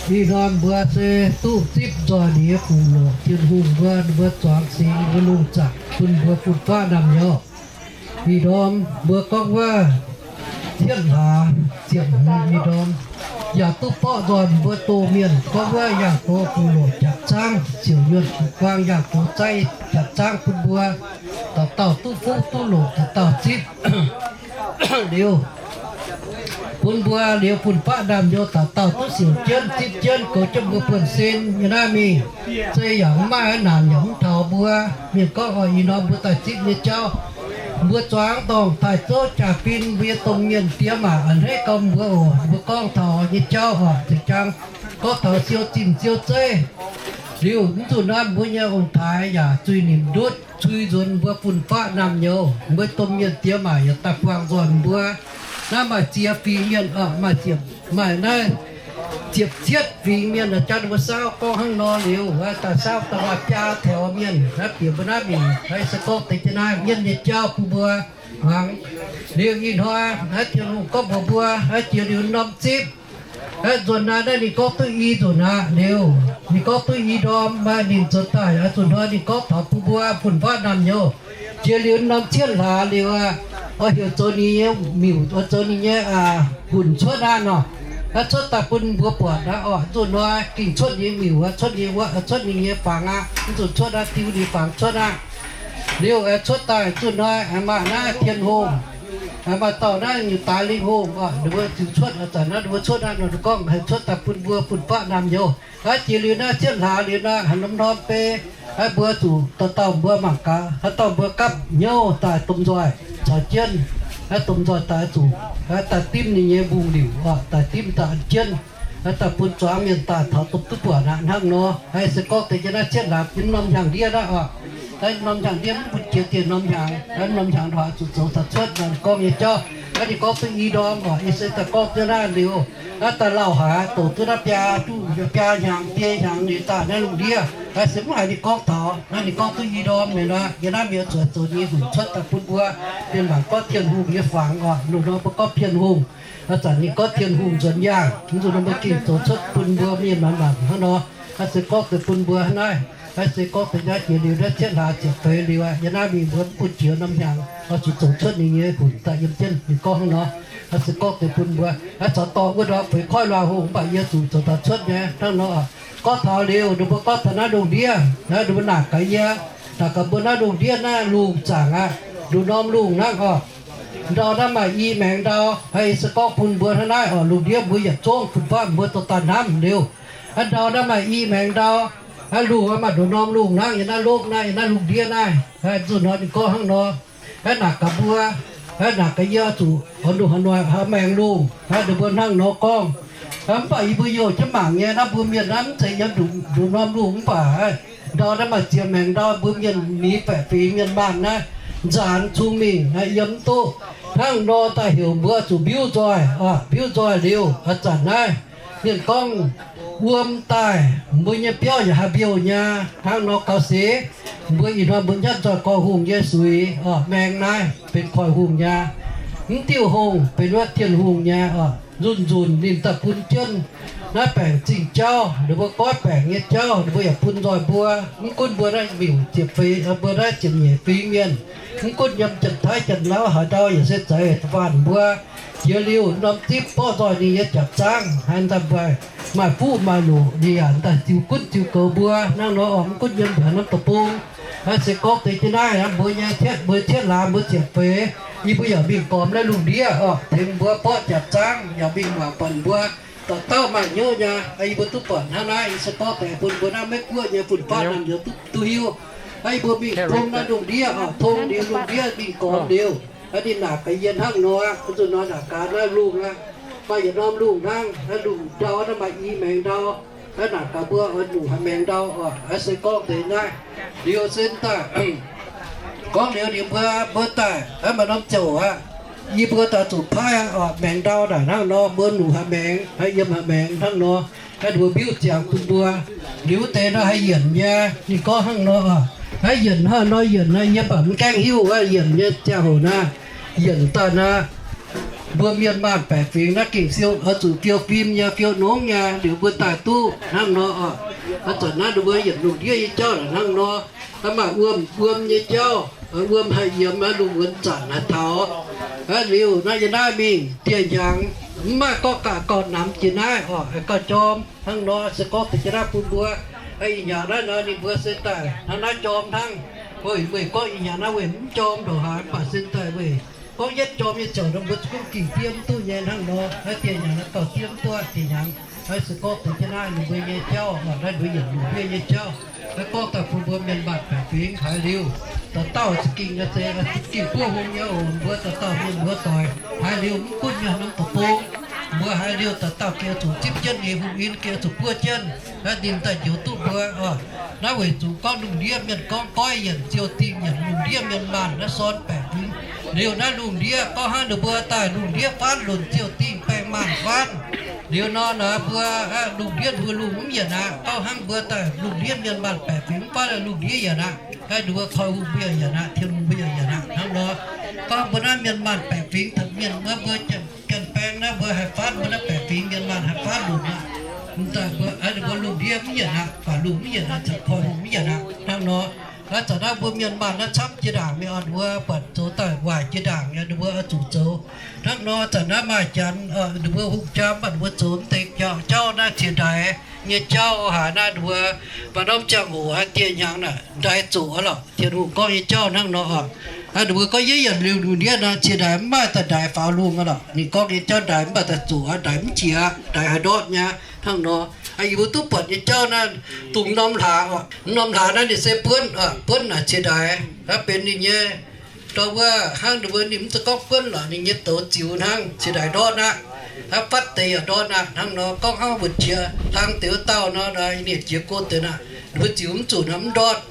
Ih hnoi mbuo se duqv zipv nzoih liuz fuqv loqc Tin-Hungh mbuo, mbuo zuangx singx mbuo lungh zaangc bun mbuo fun-faqv naamh nyouz. Ih ndorm mbuo gorngv wuov cietv hlaax ziepc hmz ih ndorm, yaac duqv borqv nzoih mbuo doh mienh gorngv wuov yangh gox fuqv loqc jaax zaangv, ziouc yuonh fuqv guang yangh gox zaiv jaax zaangv bun mbuo dauh dauh duqv fuqv duqv loqc dauh dauh zipv liuz, bun mbuo liuz fun-faqv naamh nyouz dauh dauh duqv siouc jienv zipv jienv goux jienv mbuo buonv-sin nyei naaiv mingh. Zei yaac mv maaih naanc yaac mv taux mbuo mienh gorngv oix ih norm mbuo daaih zipv nyei jauv. Mbuo zuangx dorngc taaih zouv jaax-bin, mbuo nyei domh mienh diex maac a'hneiv gau mbuo oc. Mbuo gorngv taux nyei jauv oc, zinh jangv gorngv taux siou zinh siou zeiv. Liuz mv zuqc naaiv mbuo nyei ong-taaix yaac zuiz nimc ndutv cui nzuonx mbuo fun-faqv naamh nyouz. Mbuo domh mienh diex maac yaac daaih buangh nzoih mbuo. Naaiv maaih ziex fingx mienh oc, maaih ziepc, maaih naaiv ziepc cietv fingx mienh, jangv ninh mbuo saauv gorngv hnangv nor liuz, daaih saauv daaih maaih biaa taux mienh naaiv bieqc mbuo naaiv mingh. Naaiv se gorngv deix jienv naaiv mienh nyei jauv bun mbuo muangx. Liuz ih hnoi naaiv Tin-Hungh gorngv mbuox mbuo, naaiv jiex liuz norm zipv, naaiv nzuonx naaiv, naaiv ninh gorngv duqv i nzunc aqv. Liuz ninh gorngv duqv i ndorm, maaih ninh zoux daaih oix zuqc hnoi ninh gorngv taux bun mbuo fun-faqv naamh nyouz. Jiex liuz norm cietv hlaax liuz aqv, oix heuc zoux ninh nyei miuc, oix zoux ninh nyei hunc cuotv aqv nor. Naaiv cuotv daaih bun mbuo buatc aqv oc. Zuqc hnoi gengh cuotv ninh nyei miuc, cuotv ninh nyei wuov, cuotv ninh nyei fangx aqv. Mv zuqc cuotv aqv, diu ninh fangx cuotv aqv. Liuz cuotv daaih zuqc hnoi maaih naaiv Tin-Hungh, maaih dauh naaiv nyutc daaix lingh hungh oc, ninh mbuo ziux cuotv oc. Zanc naaiv ninh mbuo cuotv aqv nor, ninh gorngv haih cuotv daaih bun mbuo fun-faqv naamh nyouz. Naaiv jiex liuz naaiv cietv hlaax liuz naaiv, haaix norm norm bei, naaiv mbuo zuqc dauh dauh mbuo mangc gaax, haaix dauh mbuo gapv hnyouv daaih domh nzoih caux jienv, naaiv domh nzoih daaih zuqc, naaiv daaih dimv ninh nyei mbungh liuc oc, daaih dimv daaih an jienv, naaiv daaih bun zuangx mienh daaih taux domh duqv buatc aqv hnangv nor. Naaiv se gorngv deix jienv naaiv cietv hlaax, norm hnyangx-ndiev aqv oc. Naaiv norm hnyangx-ndiev mv bun jiex dieh norm hnyangx, naaiv norm hnyangx-ndiev zuqc zoux daaih cuotv naaiv gorngv nyei jauv. Naaiv ninh gorngv duqv i ndorm oc, yie se daaih gorngv jienv naaiv liuz, naaiv daaih lauh haic, doqc duqv naaiv biaa, biaa hnyangx, biaa hnyangx liuz daaih naaiv lungh ndiev, naaiv se mv haiz ninh gorngv taux. Naaiv ninh gorngv duqv i ndorm mienh aqv. Yie naaiv mienh zuqc zoux nyei hunc cuotv daaih bun mbuo, mienh mangc gorngv Tin-Hungh nyei fangx oc. Loz-hnoi mbuo gorngv Tin-Hungh, ih zanc ninh gorngv Tin-Hungh nzuonx yaangh, mv zuqc nor mbuo gengh zoux cuotv bun mbuo mienh mangc mangc hnangv nor. Naaiv se gorngv deix bun mbuo hnangv naaiv. Naaiv se gorngv deix naaiv jiex liuz naaiv cietv hlaax ziepc feix liuz aqv. Yie naaiv mingh mbuo mv bun jiex norm hnyangx, oix zuqc zoux cuotv ninh nyei hunc daaih yiem jienv. Ninh gorngv hnangv nor. Naaiv se gorngv deix bun mbuo, naaiv caux dorh wuov ndorm feix koiv luangh hungh mv baac yie zuqc zoux daaih cuotv nyei hnangv nor oc. Gorngv taux liuz, ninh mbuo gorngv taux naaiv lungh ndiev, naaiv ninh mbuo naaic gaax yie, naaic gaax mbuo naaiv lungh ndiev naaiv lungh zaangc aqv, nduqc norm lungh hnangv oc. Ndau naaiv maaih i maengx ndau, yie se gorngv bun mbuo hnangv naaiv oc. Lungh ndiev mbuo yietc zungv fun-faqv mbuo dorh daaih hnamv liuz, ndau naaiv maaih i maengx ndau, lungh maaih nduqc norm lungh hnangv. Yie naaiv longv naaiv, yie naaiv lungh ndiev naaiv, zuqc hnoi ninh gorngv hnangv nor. Naaiv naaic gaax mbuo, naaic gaax yie zuqc oix nduqc haaix noic haaix maengx lungh, ninh mbuo hnangv nor gorngv. Mv baac yie mbuo youh jienv mangc nyei, naaiv mbuo mienh naaiv mv zeiz yiem nduqc norm lungh mv baac ndau naaiv maaih ziex maengx ndau. Mbuo mienh mingh baeqc fingx mienh maanh naaiv nzaanx cun mingh yiem mv duqv. Hnangv nor daaih heuc mbuo zuqc mbiuv nzoih, mbiuv nzoih liuz, ih zanc naaiv mienh gorngv wuom daaih, mbuo nyei biauv yaac haih mbiouh nyei. Hnangv nor gaux seix, mbuo ih hnoi mbuo nyatv nzoih gorx-hungh nyei suix, maengx naaiv benx koiv-hungh nyei, mv diuh hungh benx wuov Tin-Hungh nyei. Nzunc-nzunc ninh daaih bun jienv naaiv baengc zingh jauv, ninh mbuo goiv baengc nyei jauv ninh mbuo yaac bun nzoih mbuo. Mv gunv mbuo naaiv miuc ziepc feix, mbuo naaiv ziepc nyeic fingx mienh, mv gunv yiem Janx-Taiv Janx-Lauv haaix ndau yaac se zeiz da'faanh mbuo. Jiex liuz norm zipv borqv nzoih ninh nyei jaax-zaangv, haaix daaih maaih fuqv maaih loqc ninh yaac daaih ziux gunv ziux goux mbuo. Hnangv nor oc, mv gunv yiem mbuo norm deic-bung, naaiv se gorngv deix jienv naaiv mbuo nyei cietv, mbuo cietv hlaax mbuo ziepc feix, yie mbuo yaac mingh gormx naaiv lungh ndiev oc, tengx mbuo borqv jaax-zaangv yaac mingh muangx buatc mbuo dauh dauh maaih hnyouv nyei. Yie mbuo duqv buatc hnangv naaiv, yie se gorngv deix bun mbuo naaiv Meiv-Guoqv nyei fun-faqv naamh nyouz duqv hiuv. Yie mbuo mingh tong naaiv lungh ndiev oc, tong liuz lungh ndiev mingh gormx liuz, ninh naaic gaax yie hnangv nor, zuqc nor naaic gaax naaiv lungh aqv, maaih yietc norm lungh hnangv. Naaiv lungh ndau naaiv maaih i maengx ndau. Naaiv naaic gaax mbuo oix nduqc haaix maengx ndau oc. Naaiv se gorngv deix naaiv. Liuz se daaih gorngv liuz ninh mbuo, mbuo daaih naaiv maaih norm ziouc aqv. Yie mbuo daaih zuqc paaiv oc, maengx ndau naaic hnangv nor, mbuo nduqc haaix maengx, haih yiem haaix maengx hnangv nor, haih mbuo mbiuv ziangx bun mbuo. Liuz deix nor haih yienc nyei, ninh gorngv hnangv nor oc. Naaiv yienc hnangv nor, yienc naaiv yie mv baac mv gaengh hiuv yienc nyei ziangh hoc naaiv, yienc daaih naaiv mbuo mienh maanh baeqc fingx naaiv gengh siou oix zuqc fiou fim nyei, fiou nongv nyei, liuz mbuo daaih duqv hnangv nor oc. Ih zanc naaiv ninh mbuo yienc lungh ndiev nyei jauv naaic hnangv nor. Naaiv maaih wuom, wuom nyei jauv, wuom haih yiemx, lungh muonz zanc haih taux. Liuz naaiv yie naaiv mingh dieh hnyangx, mv maaih gorngv gaax gauh namx jiex naaiv oc, gauh jorm hnangv nor. Se gorngv deix jienv naaiv bun mbuo, ih hnyangx naaiv nor ninh mbuo se daaih hnangv naaiv jorm hnangv. Weic, weic gorngv ih hnyangx naaiv weic mv jorm ndongc haaix, mv baac se daaih weic gorngv yietv jorm nyei ziouc nor mbuo zungv ging diev mv duqv nyei hnangv nor. Naaiv dieh hnyangx naaiv gauh diev mv duqv dieh hnyangx. Naaiv se gorngv deix jienv naaiv ninh mbuo nyei jauv, naaiv mbuo yienc lungh ndiev nyei jauv. Naaiv gorngv daaih bun mbuo mienh maanh baeqc fingx haiz liuz, dauh dauh za'gengh, za'gengh buov hung nyei oc. Mbuo dauh dauh mienh muoz doic, haiz liuz mv gunv mienh norm deic-bung, mbuo haiz liuz dauh dauh gengh zuqc zipv jienv nyei hungh in, gengh zuqc buov jienv, ninh daaih njoux duqv mbuo oc. Naaiv weic zuqc gorngv lungh ndiev mienh gorngv goiv yienc ziouc dingh yienc lungh ndiev mienh maanh naaiv sorn baeqc fingx. Liuz naaiv lungh ndiev gorngv hnangv ninh mbuo daaih lungh ndiev faanv lunc ziouc dingh baengh maanh faanv. Liuz nor naaiv mbuo lungh ndiev mbuo lungh mv yienc aqv. Gorngv hnangv mbuo daaih lungh ndiev mienh maanh baeqc fingx mv faanv, lungh ndiev yienc aqv. Ninh mbuo koi hungh mbuo yaac yienc aqv, tien hungh mbuo yaac yienc aqv hnangv nor. Gorngv mbuo naaiv mienh maanh baeqc fingx, mienh mbuo, mbuo janx-baeng naaiv mbuo haih faanv mbuo naaiv baeqc fingx, mienh maanh haih faanv lunc aqv. Mv daaih mbuo, ninh mbuo lungh ndiev mv yienc aqv, baac lungh mv yienc aqv, zanc koi hungh mv yienc aqv hnangv nor. Aav zanc naaiv mbuo mienh maanh naaiv camv jiex ndaangc mingh oc, ninh mbuo buatc zoux daaih waaic jiex ndaangc nyei, ninh mbuo oix zuqc zoux. Hnangv nor zanc naaiv maaih janx, ninh mbuo hungh jaa mv baac ninh mbuo zoux mv deix jauv naaiv ciex ndaix nyei jauv haic naaiv, ninh mbuo maaih norm ziangh hoc haiz dieh hnyangx naaic ndaix zoqc aqv lorqc. Tin-Hungh gorngv nyei jauv hnangv nor oc. Ninh mbuo gorngv yie yienc liuz lungh ndiev naaiv ciex ndaix mv maaih daaih ndaix faaux lungh aqv lorqc. Ninh gorngv nyei jauv ndaix mv baac daaih zoqc aqv, ndaix mv jiex aqv, ndaix haih ndortv nyei aqv hnangv nor. Yie mbuo duqv buatc nyei jauv naaiv, dongh norm hlaax, norm hlaax naaiv ninh se buonv, buonv naaic ciex ndaix, naaiv benx ninh nyei dorh wuov hnangv ninh mbuo ninh mv zeiz gorngv buonv lorqc, ninh nyei douz ziux hnangv ciex ndaix ndortv aqv. Hnangv fatv deix yaac ndortv aqv hnangv nor. Gorngv hnangv wuonh qiex hlang deix wuov dauh nor, ninh jiex go deix aqv, ninh mbuo ziux mv zuqc nor mv ndortv.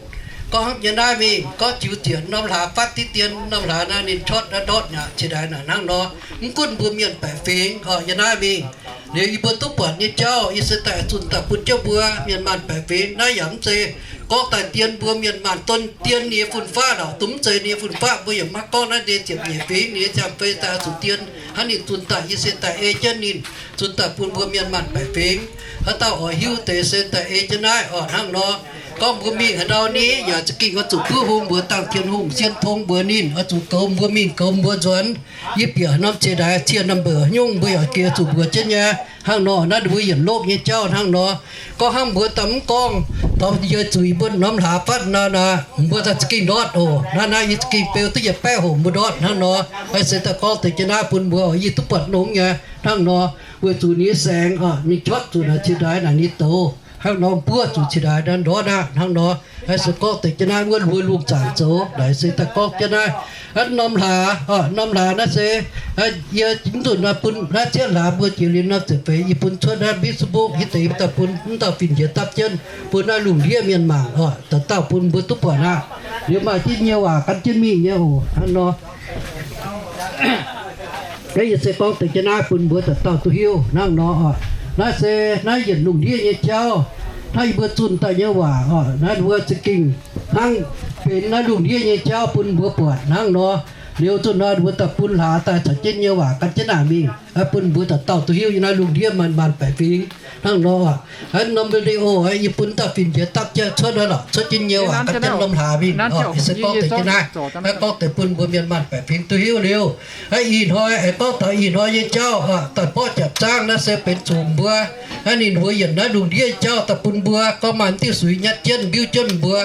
Gorngv hnangv nyei naaiv mingh gorngv ziux ziec norm hlaax fatv diqv dien, norm hlaax naaiv ninh cortv naaiv ndortv aqv, ciex ndaix naaic hnangv nor. Mv gunv mbuo mienh baeqc fingx oc, yie naaiv mingh liuz yie mbuo duqv buatc nyei jauv, yie se daaih zunh daaih bun jienv mbuo mienh maanh baeqc fingx. Naaiv yaac mv zeiz gorngv daaih dien mbuo mienh maanh don dien ninh nyei fun-faqv lorqc. Dongh mv zeiz ninh nyei fun-faqv, mbuo yaac maiv gorngv naaiv deix ziepc nyeic fingx ninh nyei ziangh fei daaih oix zuqc dien hnangv ninh zunh daaih. Yie se daaih ei jienv ninh zunh daaih bun mbuo mienh maanh baeqc fingx. Haaix dauh oix hiuv deix se daaih ei jienv naaiv oc hnangv nor. Gorngv mbuo mingh haaix ndau ni yaac za'gengh oix zuqc buov hung mbuox dangh Tin-Hungh sien tong mbuox ninh, oix zuqc goux mbuo mingh goux mbuo nzuonx. Yie bieqc norm ciex ndaix ciex number nyungc mbuo yaac gengh zuqc mbuox jienv nyei hnangv nor. Naaiv ninh mbuo yienc lokv nyei jauv hnangv nor. Gorngv hnangv mbuo daaih mv gorngv taux yie zuiz mbuo norm hlaax fatv nor, mbuo daaih za'gengh ndortv oc. Naaiv naaiv yie za'gengh beu duqv yietc baeqv hoc mbuo ndortv hnangv nor. Se daaih gorngv deix jienv naaiv bun mbuo, yie duqv buatc longx nyei hnangv nor. Weic zuqc ninh nyei saengx mingh cortv zuqc naaic ciex ndaix naaic ninh douz hnangv nor, buov zuqc ciex ndaix ndortv aqv hnangv nor. Se gorngv deix jienv naaiv wuov mbuo lungh zaangc zoux naaic se daaih gorngv jienv naaiv norm hlaax, norm hlaax naaiv se yie mv nzunc naaiv bun naaiv cietv hlaax mbuo jiex liuz norm ziepc feix yie bun cuotv naaiv Facebook yie deix daaih bun mv dauh fin-njiec dapv jienv bun naaiv lungh ndiev mienh mangc oc, dauh dauh bun mbuo duqv buatc aqv. Liuz maaih jienv nyei waac gan jienv mingh nyei oc hnangv nor. Naaiv yie se gorngv deix jienv naaiv bun mbuo dauh dauh duqv hiuv hnangv nor oc. Naaiv se naaiv yienc lungh ndiev nyei jauv. Naaiv yie mbuo zunh daaih nyei waac oc, naaiv mbuo za'gengh hnangv benx naaiv lungh ndiev nyei jauv bun mbuo buatc hnangv nor. Liuz zunh nor mbuo daaih bun hlaax daaih caux jienv nyei waac gan jienv naaic mingh, bun mbuo dauh dauh duqv hiuv yie naaiv lungh ndiev maanh maanh baeqc fingx hnangv nor oc. Norm video yie bun dauh fin-njiec dapv jienv cuotv naaiv lorqc, cuotv jienv nyei waac gan jienv norm hlaax mingh oc. Yie se gorngv deix jienv naaiv, naaiv gorngv deix bun mbuo mienh maanh baeqc fingx duqv hiuv liuz. Ih hnoi aengx gorngv taux ih hnoi nyei jauv oc, daaih borqv japc zaangv naaiv se benx zuqc mbuo naaiv ninh mbuo yienc naaiv lungh ndiev jauv daaih bun mbuo gorngv maaih diuh suix nyatv jienv mbiuv jienv mbuo.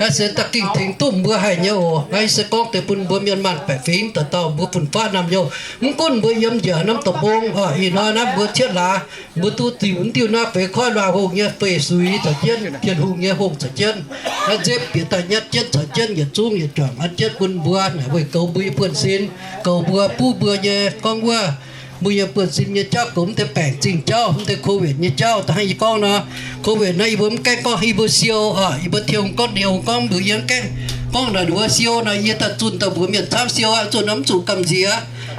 Naaiv se daaih gengh tengx duqv mbuo haic nyei oc. Naaiv se gorngv deix bun mbuo mienh maanh baeqc fingx dauh dauh mbuo fun-faqv naamh nyouz. Mv gunv mbuo yiem njiec norm deic-bung oc, ih hnoi naaiv mbuo cietv hlaax mbuo duqv ziux diuh naaiv feix koiv luangh hoc nyei feix suix caux jienv Tin-Hungh nyei hongh caux jienv, naaiv nzepv bieqc daaih nyatv jienv caux jienv yietc zungv yietc juangc an jienv bun mbuo naaic weic goux mbuo nyei buonv-sin, goux mbuo buv mbuo nyei gorngv wuov mbuo nyei buonv-sin nyei jauv, goux mv deix baengc zingh jauv, mv deix COVID nyei jauv. Da'hnangv yie gorngv nor, COVID naaiv yie mbuo mv gaengh gorngv yie mbuo siou oc, yie mbuo Tin-Hungh gorngv, Tin-Hungh gorngv mbuox yie mv gaengh gorngv naaic wuov siou naaic, yie daaih zunh daaih mbuox mienh camv siou aqv, zunh naaiv mv zuqc gamh nziex.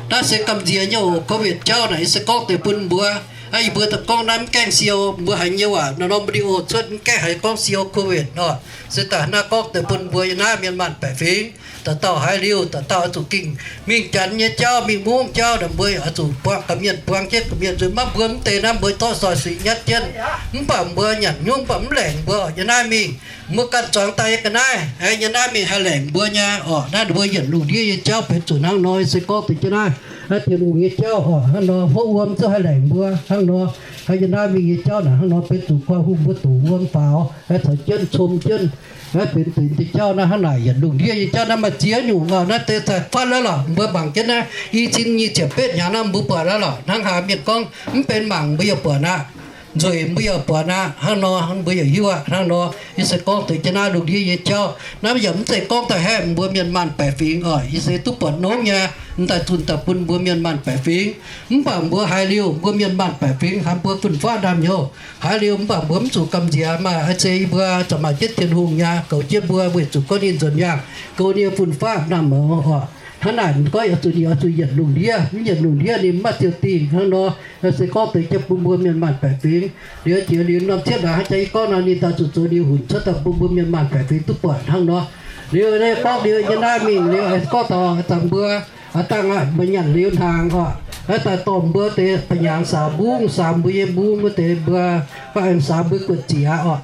Naaiv se gamh nziex nyei oc, COVID jauv naaic yie se gorngv deix bun mbuo. Naaiv yie mbuo daaih gorngv naaiv mv gaengh siou, mbuo haiz nyei waac nor, norm video cuotv mv gaengh haiz gorngv siou COVID oc. Se daaih naaiv gorngv deix bun mbuo yiem naaiv mienh maanh baeqc fingx, dauh dauh haiz liuz dauh dauh oix zuqc gengh mingh Janx nyei jauv, mingh Mungv jauv naaic mbuo oix zuqc buangh ga'mienh, buangh jienv ga'mienh nzuonx. Maiv mbuo mv deix naaiv mbuo dorh soix suix nyatv jienv, mv baac mbuo nyanc hnyouv mv baac mv laengc mbuo yiem naaiv mingh. Mbuo ganh zuangx daaih yiem ga'naaiv, yiem naaiv mingh haih laengc mbuo nyei oc. Naaiv ninh mbuo yienc lungh ndiev nyei jauv benx zuqc hnangv nor, se gorngv deix jienv naaiv, naaiv Tin-Hungh nyei jauv oc. Hnangv nor hopv wuom zungv haih laengc mbuo hnangv nor. Haih yiem naaiv mingh nyei jauv naaic hnangv nor benx zuqc guai hungh mbuo doqc wuom faaux, haih caux jienv com jienv, haih benx zuqc deix jauv naaiv hnangv naaic. Yietc lungh ndiev nyei jauv naaiv maaih ziex nyungc oc. Naaiv deix daaih fatv laiv lorqc, mbuo mangc jienv naaiv i cin nyic ziepc betv hnyangx naaiv mbuo buatc laiv lorqc. Hnangv haaix mienh gorngv mv benx mangc mbuo yaac buatc aqv. nzueic mbuo yaac buatc aqv. Hnangv nor mbuo yaac hiuv aqv. Hnangv nor yie se gorngv deix jienv naaiv lungh ndiev nyei jauv. Naaiv yaac mv zeiz gorngv daaih haeqv mbuo mienh maanh baeqc fingx oc. Yie se duqv buatc nongv nyei, m'daaih daaih zunh daaih bun mbuo mienh maanh baeqc fingx. Mv baac mbuo haiz liuz mbuo mienh maanh baeqc fingx, haiz mbuo fun-faqv naamh nyouz haiz liuz, mv baac mbuo mv zuqc gamh nziex. Maaih a'zei yie mbuo zuqc maaih jienv Tin-Hungh nyei goux jienv mbuo, weic zuqc gorngv ninh nzuonx yaangh goux ninh fun-faqv naamh nyouz oc. Hnangv naaic gorngv yaac zuqc ninh oix zuqc yietc lungh ndiev, mv yietc lungh ndiev ninh mv maaih ziouc dingh. Hnangv nor se gorngv deix jienv bun mbuo mienh maanh baeqc fingx. Liuz jiex liuz norm cietv naaic hnangv jaax yie gorngv nor, ninh daaih zuqc zoux ninh hunc cuotv daaih bun mbuo mienh maanh baeqc fingx duqv buatc. Hnangv nor liuz gorngv liuz nyei naaiv mingh liuz aengx gorngv taux dangh mbuo, aa, dangh aqv, mbuo nyanc liuz hnaangx oc, daaih dorh mbuo deix ba'hnyangx saax mbungv, saax mbuo nyei mbungv wuov deix mbuo, aengx saax mbuo guoqv ziex oc.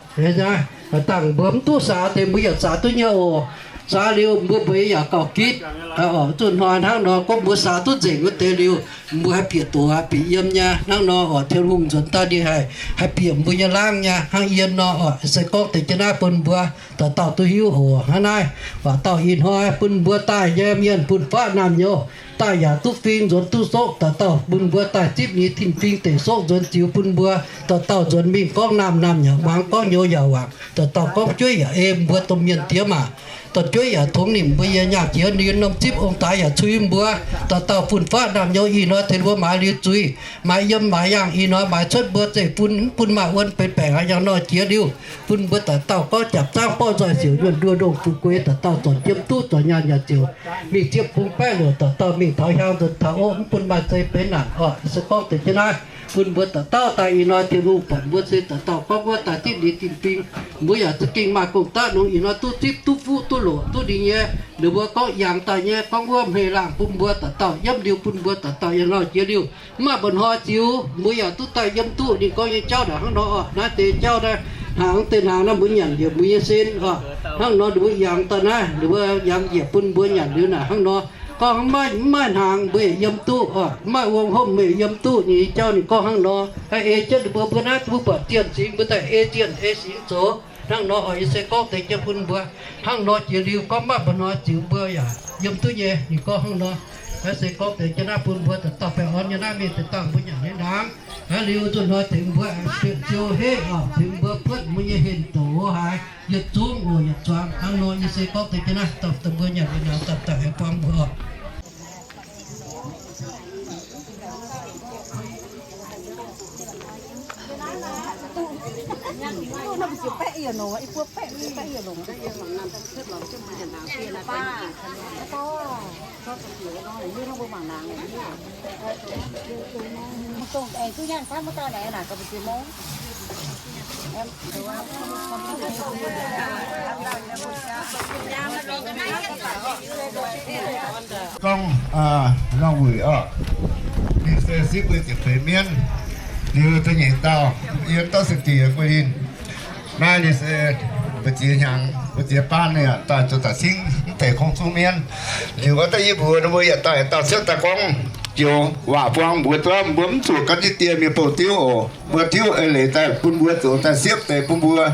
Dangh mbuo mv duqv saax deix mbuo yaac saax duqv nyei oc. Saax liuz mbuo mbuo yaac gauh gitv. Zuqc hnoi hnangv nor gorngv mbuo saax duqv nzengc wuov deix liuz, mbuo haih bieqc doqc bieqc yiem nyei. Hnangv nor oc, Tin-Hungh nzuonx daaih ninh haih, haih bieqc mbuo nyei laangh nyei. Hnangv yie nor oc, se gorngv deix jienv naaiv bun mbuo dauh dauh duqv hiuv oc. Hnangv naaiv, waac dauh ih hnoi bun mbuo daaih nyei mienh fun-faqv naamh nyouz daaih yaac duqv fing nzuonx duqv soqv. Dauh dauh bun mbuo daaih zipv nyei tin-fing deic soqv nzuonx ziux bun mbuo. Dauh dauh nzuonx mingh gorngv naamh naamh yaac muangx, gorngv nyouz yaac waac. Dauh dauh gorngv jueiv yaac ei mbuo domh mienh diex maac. Dauh jueiv yaac tongx nimc mbuo yie nyaah jiex ninh norm zipv ong-taaix yaac cui mbuo. Dauh dauh fun-faqv naamh nyouz ih hnoi tengx mbuo maaiz liuz zuiz, maaiz yiem maaiz yaangh, ih hnoi maaiz cuotv mbuo zeiv-fun, mv bun maaih wuon benx baengc aqv. Yangh nor jiex liuz bun mbuo dauh dauh gorngv jaapc zaangv borqv nzoih siouc nyuonh nduoh ndongh fu'jueiv, dauh dauh zornc jiem duqv zornc nyaanh yaac ziouc mingh ziepv bung baeqv loc, dauh dauh mingh taux hiaang nzuonx taux ov, mv bun maaih zei benx naanc oc. Se gorngv deix jienv naaiv bun mbuo dauh dauh daaih ih hnoi Tin-Hungh buatc mbuo se dauh dauh gorngv wuov daaih zipv ninh tin-fing. Mbuo yaac za'gengh maaih gong-daqv nongx ih hnoi duqv zipv duqv fuqv duqv loqc duqv ninh nyei. Ninh mbuo gorngv yangh daaih nyei gorngv wuov hmei laangh bun mbuo dauh dauh yiem liuz bun mbuo dauh dauh yangh nor jiex liuz mv maaih mba'hnoi ziux mbuo yaac duqv daaih yiem duqv ninh gorngv nyei jauv naaic hnangv nor oc. Naaiv deix jauv naaiv hnaangx deix hnaangx naaiv mbuo nyanc liepc mbuo nyei sin oc. Hnangv nor ninh mbuo yangh daaih naaiv ninh mbuo yangh yietc bun mbuo nyanc liuz naaic hnangv nor gorngv mv maaih, mv maaih hnaangx mbuo yaac yiem duqv oc, mv maaih wuom hopv mbuo yaac yiem duqv. Ninh nyei jauv ninh gorngv hnangv nor. Ei jienv ninh mbuo, mbuo naaiv mbuo buatc zienh singx mbuo daaih ei zienh ei singx zoux. Hnangv nor oc, yie se gorngv deix jienv bun mbuo. Hnangv nor jiex liuz gorngv mv maaih mba'hnoi ziux mbuo yaac yiem duqv nyei. Ninh gorngv hnangv nor. Naaiv se gorngv deix jienv naaiv bun mbuo dauh dauh baengh orn nyei naaiv mingh deix dangh mbuo nyanc nyei hnaangx. Naaiv liuz nzunc hnoi tengx mbuo aengx sienx Ziouv heiv oc, tengx mbuo buotv mbuo nyei henh doqc haaix yietc zungv oc, yietc zuangx. Hnangv nor yie se gorngv deix jienv naaiv dauh dauh mbuo nyanc nyei hnaangx dauh dauh aengx buangh mbuo oc. Gorngv, aa, longh wuic oc. Ninh se sipv mbuo ziepc feix mienv. Liuz da'nyeic dauh yiem Dorv Seng Diex mbuo ninh. Naaiv ninh se mbu'ziex hnyangx, mbu'ziex baan ninh daaih zoux daaih cingv mv deix kungx zungv mienv. Liuz wuov daaih yie mbuox ninh mbuo yietc dauh yietc dauh ciouv daaih gorngv joux waac buang mbuox duqv mbuo mv zuqc gan jienv die mingh bouh diuv oc. Mbuo diuv eix leiz daaih bun mbuo zoux daaih siepv deix bun mbuo.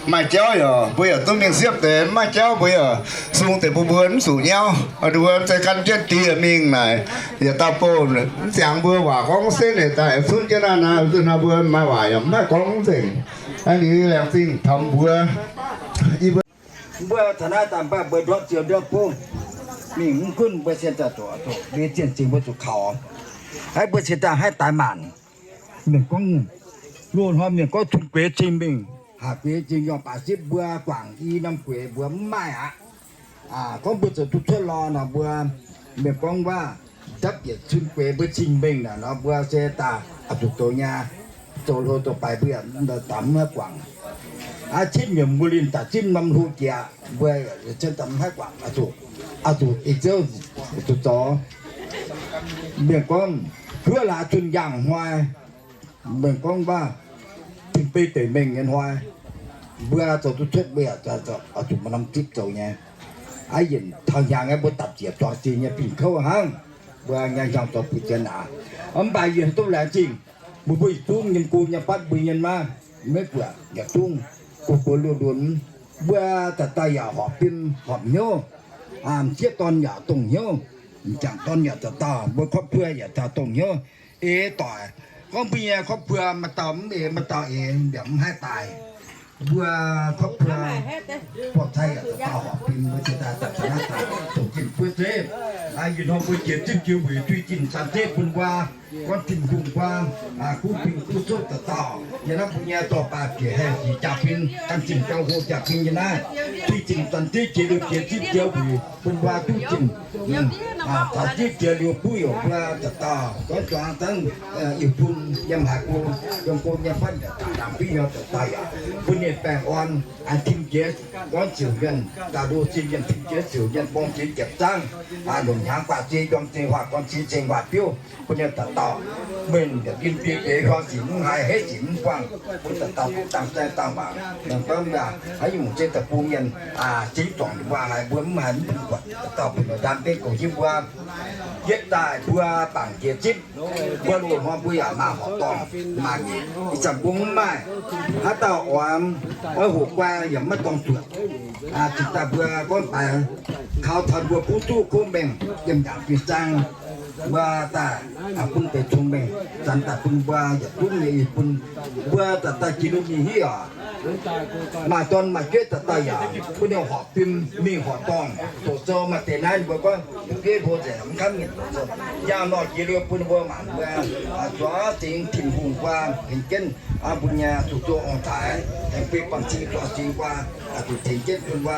Maaih jauv yaac mbuo yaac duqv mingh siepv deix, mv maaih jauv mbuo yaac sung deix bun mbuo mv zuqc nyauv. Ninh mbuo se gan jienv die mingh naaic, yietc dauh bouh mv ziangx mbuo waac gorngv mv senv leiz daaih cunv jienv naaiv naaiv, nzunc hnoi mbuo maaih waac yaac mv haih gorngv mv nzengc. Aa, liuz laengz zingh taux mbuo. Yie mbuo, mbuo taux naaiv daaih mv baac mbuo ndortv ziouc ndortv bung mingh mv gunv mbuo cien daaih doqc, doqc liuz zienh zingh mbuo zuqc kaux. Aa, mbuo cien daaih haih daaih maanc. Mienh gorngv loz-hnoi mienh gorngv cun gueix cing mingh, haac gueix cing yangh baac sipv mbuo guangc i norm gueix mbuo mv maaih aqv. Aa, gorngv mbuo zoux duqv cuotv lorh nor mbuo, mienh gorngv waac dapv yietc cun gueix mbuo cing mingh naaic nor mbuo se daaih oix zuqc zoux nyei. Zoux hlo zoux baix mbuo yaac daaih mv haih guangc. Aa, cipv nyiemc mbuo linh daaih zipv norm hlo jiex, mbuo cien daaih mv haih guangc, oix zuqc, oix zuqc ih ziouv zuqc zoux. Mienh gorngv juov laaix cun yangh hnoi, mienh gorngv waac tin-beiv deic mengh nyei hnoi, mbuo zoux duqv cuotv mbuo yaac oix zuqc maaih norm zipv zoux nyei. Aa, yienc taux hnyangx mbuo dapc ziec zuangx zingh nyei fingx kouv hnangv, mbuo nyei hnyangx zoux buic ziex naaic. Mv baac yie duqv laengz zingh mbuo, mbuo yietc zungv nyei go nyei fatv mbuo nyei maah, maiv buatc yietc zungv go go luoqc lunx. Mbuo daaih daaih yaac horpc fim horpc hnyouv, m'sieqv dorn yaac dongh hnyouv, m'jangc dorn yaac daaih dauh, mbuo korv buo yaac daaih dongh hnyouv. Ei doic, Gorngv mbuo nyei ครอบครัว maaih dauh mv eix, maaih dauh eix, mbiaauc mv haih daaih. Mbuo ครอบครัว buatc cai yaac dauh dauh horpc fim, mbuo jiex daaih daaih caux naaiv daaih zoux jin buov zeiv. Ih hnoi mbuo jiex zipv jiex wuic duih jin zanc zeiv bun mbuo, gorngv Tin-Hungh mbuo, aa, gunv fim gunv souv dauh dauh. Yiem naaiv mbuo nyei dorh baac bieqc haengh jiex jaa-fin, ganh zinh gauh hlo jaa-fin nyei naaiv. Duih jin zanc zeiv jiex liuz jiex zipv jiex wuic bun mbuo duqv jin. Aa, caux zipv jiex liuz buov youc mbuo dauh dauh, gorngv zuangx dangv, iu-bun yiem haaix go, yiem go nyei fatv yaac daaih, laangz fingx nyei dauh dauh yaac bun ninh baengh orn, an tim jiex gorngv ziouc mienh, daaih ndo zinh mienh tim jiex ziouc mienh borng jiex jiepc zangv, aa, longc hnyangx guaax zei, njormh zei, huaax gorn zei, ceng huaax biouv, bun ninh dauh dauh, mengh yaac ndin biei biei huang sic mv haiz, heiv sic mv buangh, bun dauh dauh duqv dangh zaeng dangh mangc. Mienh gorngv mbuo haaix nyungc zeiv daaih bun mienh, aa, zingv dorngc mbuo haiz mbuo mv haiz mv bun buatc, dauh dauh bun ninh ndaam benv goux hiuv mbuo. Yietv daaih mbuo bangc jiex zipv, mbuo loz-hnoi mbuo yaac maaih horqc dorngh, maaih ih zanc mbuo mv maaih haaix dauh oix, oix hoqc guai yaac maiv dorngx zuoqc. Aa, cingx daaih mbuo gorngv baaix kaux taux mbuo kuv duqv kuv mengh yiem yaac fin-saeng, mbuo daaih bun deix cong-mengh zanc daaih bun mbuo yietc zungv nyei ih bun mbuo daaih daaih jiex lungh mingh hiuv oc. Maaih dorn maaih jueiv dauh dauh yaac bun ninh horpc fim mingh horqc dorngh. Doqc sou maaih deix naaiv mbuo gorngv fu'jueiv hlo nzengc mv gaamv mienh doqc sou. Yangh nor jiex liuz bun mbuo mangc mbuo zuangx zingx Tin-Hungh mbuo tengx jienv mbuo nyei zuqc zoqc ong-taaix, aengx bun banh cing zuangx zingx mbuo zuqc tengx jienv bun mbuo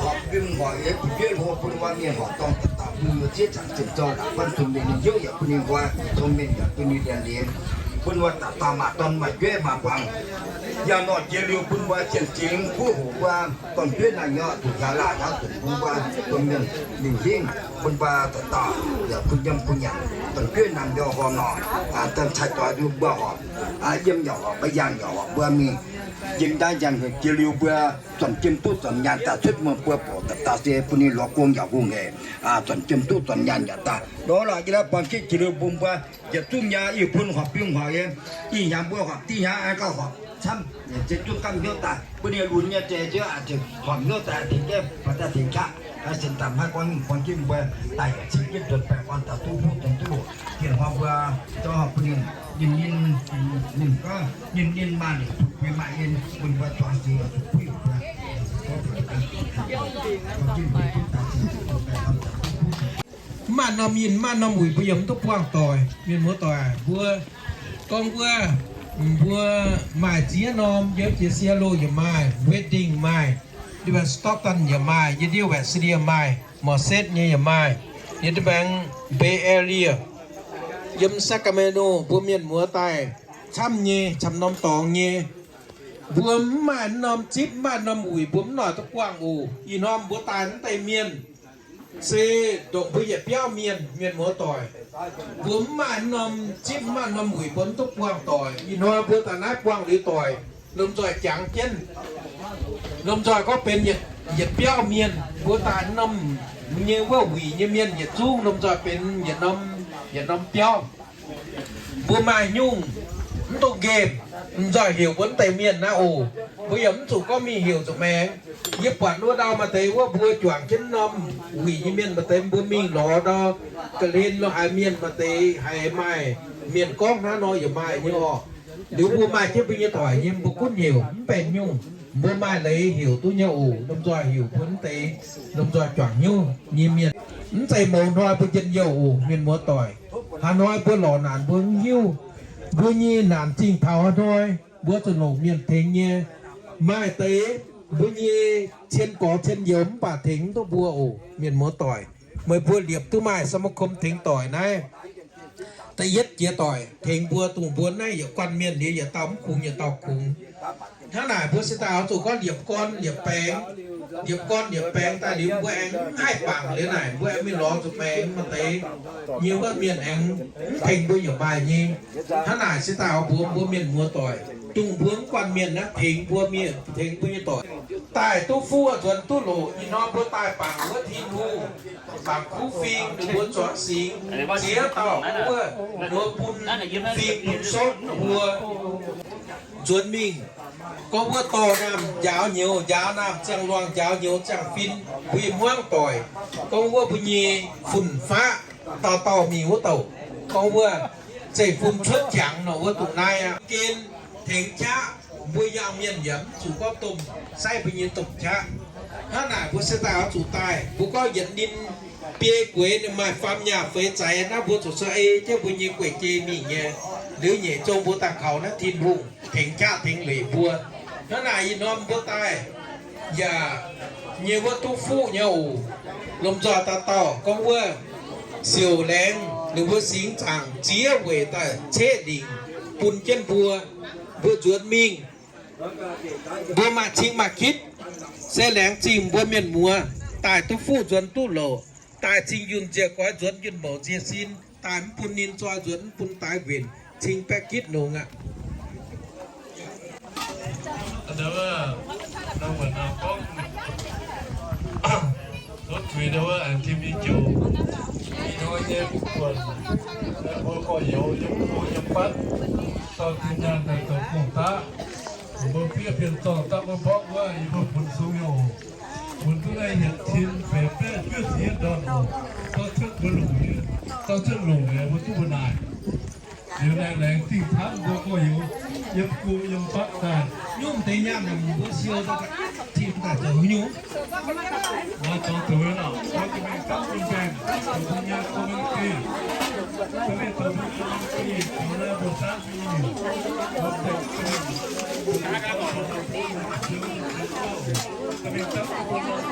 horpc fim horpc eix, fu'jueiv hlo bun mbuo mingh horqc dorngh dauh dauh bun mbuo zieqv zaangc zinh zou la'buonv cong-mengh ninh hnyouv yaac bun ninh mbuo, cong-mengh yaac bun ninh lienx lienx, bun mbuo dauh dauh maaih dorn maaih jueiv maaih buangh. Yangh nor jiex liuz bun mbuo zienh zingx buov hoqc mbuo dorn-jueiv naaiv nyei oc, zuqc njaaux laanh njaaux zunc bun mbuo domh mienh lingc hingv, bun mbuo dauh dauh yaac kuh nyiemv kuh nyanc, dorn-jueiv naamh njoux horh nor, daaih cai doix nduov mbuo horpc, yiem yaac horpc, maiv yangh yaac horpc, mbuo mingh njien-ndaav njang-heuc jiex liuz mbuo zornc jiem duqv zornc nyaanh daaih cuotv muonh buo bouc dauh dauh se bun ninh lorz gong yaac hungh hec, zornc jiem duqv zornc nyaanh yaac daaih lorz lorz jiex lorz buangh jienv jiex liuz bun mbuo yietc zungv nyei ih bun horpc fim horpc eix, ih hnyangx mbuo horpc diuh hnyangx aengx gauh horpc camv, se zungv gamh hnyouv daaih bun ninh lunx nyei zeix ziouv aqc ziouc horpc hnyouv daaih tengx jienv baac daaih tengx qaqv, sienx daaih maiv gorngv nyungc buang jienv mbuo daaih yaac cing jienv nzuonx baengh orn daaih duqv hnyouv dongh duqv loc, bienh huaang mbuo zungv horpc bun ninh ninh ninh ninh gorngv ninh ninh maanh liuz zuqc bun maaih en bun mbuo zuangx zingx zuqc buov mbuo. Mv maaih norm yinh, mv maaih norm wuic, mbuo yaac mv duqv buangh doic. Mienh muoz-doic, mbuo gorngv wuov, mbuo maaih ziex norm, yiem jiex sie loh yaac maaih, Redding maaih, ndiev Stockton yaac maaih, yiem ndiev Visalia maaih, Merced nyei yaac maaih, yiem ndiev baengx Bay Area, yiem Sacramento, mbuo mienh muoz daaih camv nyei, camv norm dorngx nyei. Mbuo mv maaih norm zipv, mv maaih norm wuic, mbuo mv noic duqv buangh oc. Ih norm mbuo daaih mv deix mienh se ndongc mbuo yietc biauv mienh, mienh muoz-doic. Mbuo mv maaih norm zipv, mv maaih norm wuic, mbuo mv duqv buangh doic. Ih hnoi mbuo daaih naaiv buangh liuz doic, lomh nzoih jangx jienv, lomh nzoih gorngv benx yietc, yietc biauv mienh. Mbuo daaih norm nyei wuov wuic nyei mienh yietc zungv lomh nzoih benx yietc norm, yietc norm biauv. Mbuo maaih nyungc mv duqv nqemh, mv nzoih heuc mbuo mv deix mienh naaiv oc. Mbuo yaac mv zuqc gorngv mingh heuc zuqc maengx. Yie buatc wuov ndau maaih deix wuov mbuo juangc jienv norm wuic nyei mienh maaih deix mbuo mingh lorz ndau ga'hlen lo haaix mienh maaih deix haiz maaih mienh gorngv hnangv nor yaac maaih nyei oc. Liuz mbuo maaih jienv mbuo nyei doic nyei mbuo gunv heuc mv benx nyungc. Mbuo maaih leiz heuc duqv nyei oc. Lomh nzoih heuc mbuo mv deix lomh nzoih juangc hnyouv nyei mienh. Mv zeiz mouz hnoi mbuo njien-youh oc, mienh muoz-doic. Haaix hnoi mbuo lorz naanc mbuo mv hiuv. Mbuo nyei naanc zingh taux haaix hnoi mbuo zuqc longc mienh tengx nyei. Maaih deix mbuo nyei cien gorx cien youz mv baac tengx mv duqv mbuo oc, mienh muoz-doic. Meih mbuo liepc duqv maaih สมาคม tengx doic naaiv. Da'yietv jiex doic tengx mbuo, dongh mbuo naaiv yietc guanh mienh liuz yietc dauh mv kungx yietc dauh kungx. Hnangv naaic mbuo se daaih oix zuqc gorngv liepc gorn liepc baengx, liepc gorn liepc baengx daaih liuz mbuo aengx mv haih bangc liuz naaic mbuo aengx mingh lorz zuqc baengx maaih deix nyei wuov mienh aengx mv tengx mbuo yaac maaih nyei. Hnangv naaic se daaih oix mbuox mbuo mienh muoz-doic, dongh mbuo mv guanh mienh naaiv tengx mbuo mienh, tengx mbuo nyei doic daaih duqv fuqv nzuonx duqv loc. Ih hnoi mbuo daaih bangc wuov Tin-Hungh, bangc kuv fing mbuo zuangx singx, ziex dauh wuov, mbuo bun fing bun souv mbuo nzuonx mingh. Gorngv wuov dorh naamh njaaux nyouz, njaaux naamh ziangh luangh, njaaux nyouz ziangh fin, mbuo nyei hmuangv doic. Gorngv wuov mbuo nyei fun-faqv dauh dauh mingh wuov douc. Gorngv wuov Zeiv-fun cuotv jangx nor wuov dongh naaiv aqv. Gen tengx qaqv, mbuo yangh mienh yaac mv zuqc gorngv domh sai mbuo nyei domh qaqv. Hnangv naaic mbuo se daaih oix zuqc daaih, mbuo gorngv yietc ninh biei gueix ninh maaih faam nyaah feix zaaix naaiv, mbuo zuqc sueih ei jienv mbuo nyei gueic jei mingh nyei. Liuz nyeic zong mbuo daaih kaux naaiv Tin-Hungh tengx qaqv tengx leic mbuo. Hnangv naaic ih norm mbuo daaih yaac nyei wuov duqv fuqv nyei oc. Lomh nzoih dauh dauh gorngv wuov siouc laengz ninh mbuo singx zaangc ziex weic daaih ceqv lingc bun jienv mbuo, mbuo nzuonx mingh. Mbuo maaih cing maaih kitv, se laengz zingh mbuo mienh muoz daaih duqv fuqv nzuonx duqv louc, daaih cing yunh nziec goix nzuonx yunh mouc nzie sin, daaih mv bun ninh zoi nzuonx mv bun daix nquenc, cing baeqv gitv longx aqv. Zuov zuiz ndau wuov aengx tim nyei joux, ih hnoi nyei mbuo buonc, mbuo gorx-youz yiem kuv yiem fatv, dorh tin nyaanh daaih zoux gong-daqv, mbuo fiev fien zorng dapv wuov mborqv wuov, yie mbuo funx sung nyei oc. Funx duqv naaiv hietc cin feix baeqv juov cin ndorn oc. Zorqv cuotv mbuo longc nyei, zorqv cuotv longc nyei mbuo duqv mbuo naaic. Liuz naaiv laengz zingh camv mbuo gorx-youz yiem kuv yiem fatv daaih. Nyungc deix nyaanh naaic mbuo siou daaih tim daaih zoux haaix nyungc? Mbuo zoux zoux nor, mbuo ga'mingh gapv bun baengh, zoux bun nyei community, ga'mingh zoux bun community, zoux naaiv mbuo saangv bun nyei, mbuo deix ga'mingh, ga'mingh gapv bun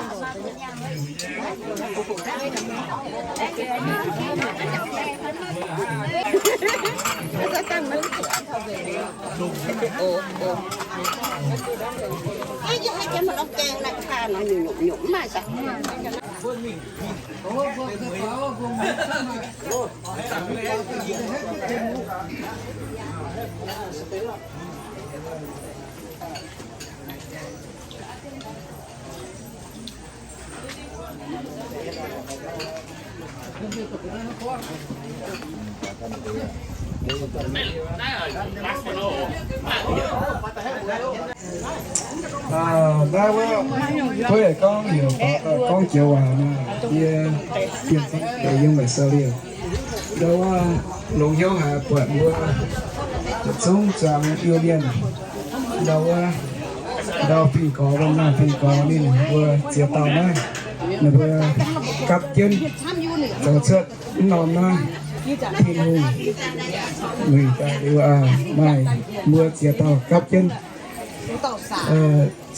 Naaiv wuov, kuv gorngv heuc gorngv joux waac nor, yie Bienh Zangv Deix yiem Australia. Ndau wuov, longx hnyouv haic buatc mbuo zungv zuangx Iu-Mienh. Ndau wuov, ndau fingx gorx, wuov naaiv fingx gorx ninh mbuo ziex dauh naaiv, ninh mbuo gapv jienv zoux cuotv mv norm naaiv Tin-Hungh wuic daaih liuz, maaih mbuo ziex dauh gapv jienv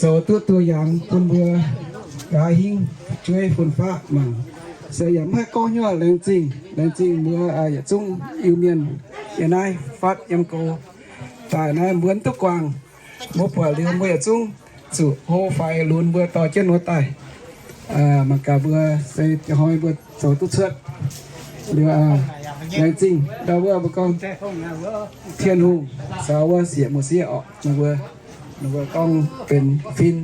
zoux duqv duqv yaangz bun mbuo nqa'haav hingv fu'jueiv fun-faqv mangc. Se yaac mv haih gorngv hnyouv laengz zingh, laengz zingh mbuo yietc zungv Iu-Mienh yiem naaiv fatv yiem gox daaih naaiv mbuo mv duqv guangc. Mbuo buatc liuz mbuo yietc zungv zuqc hlo faix lunx mbuo dorh jienv wuov daaih. Mangc gaax mbuo se ih hnoi mbuo zoux duqv cuotv liuz, laengz zingh ndau wuov mbuo gorngv Tin-Hungh caux wuov sieqv muoz-sieqv orqc, ninh mbuo, ninh mbuo gorngv benx fin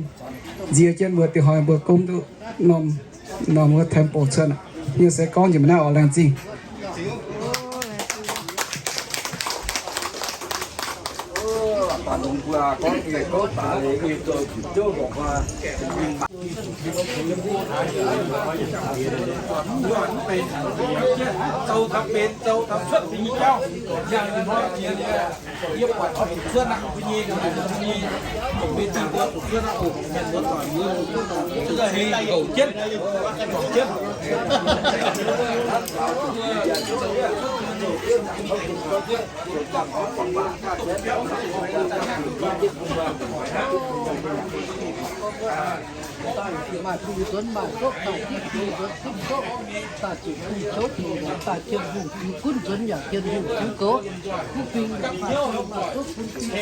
nzie jienv mbuo diuh hnoi mbuo gomv duqv norm, norm wuov temple cuotv aqv. Yie se gorngv njiec mv naaiv orqc, laengz zingh. Maaih bungx nzuonx maaih ndoqv, maaih diqv bungx nzuonx fipv ndoqv, daaih zuqc bungx zoux bungx longx daaih Tin-Hungh ziux gunv nzuonx yaac Tin-Hungh ziux goux. Bun fingx yaac maaih bungx maaih ndoqv bun fingx.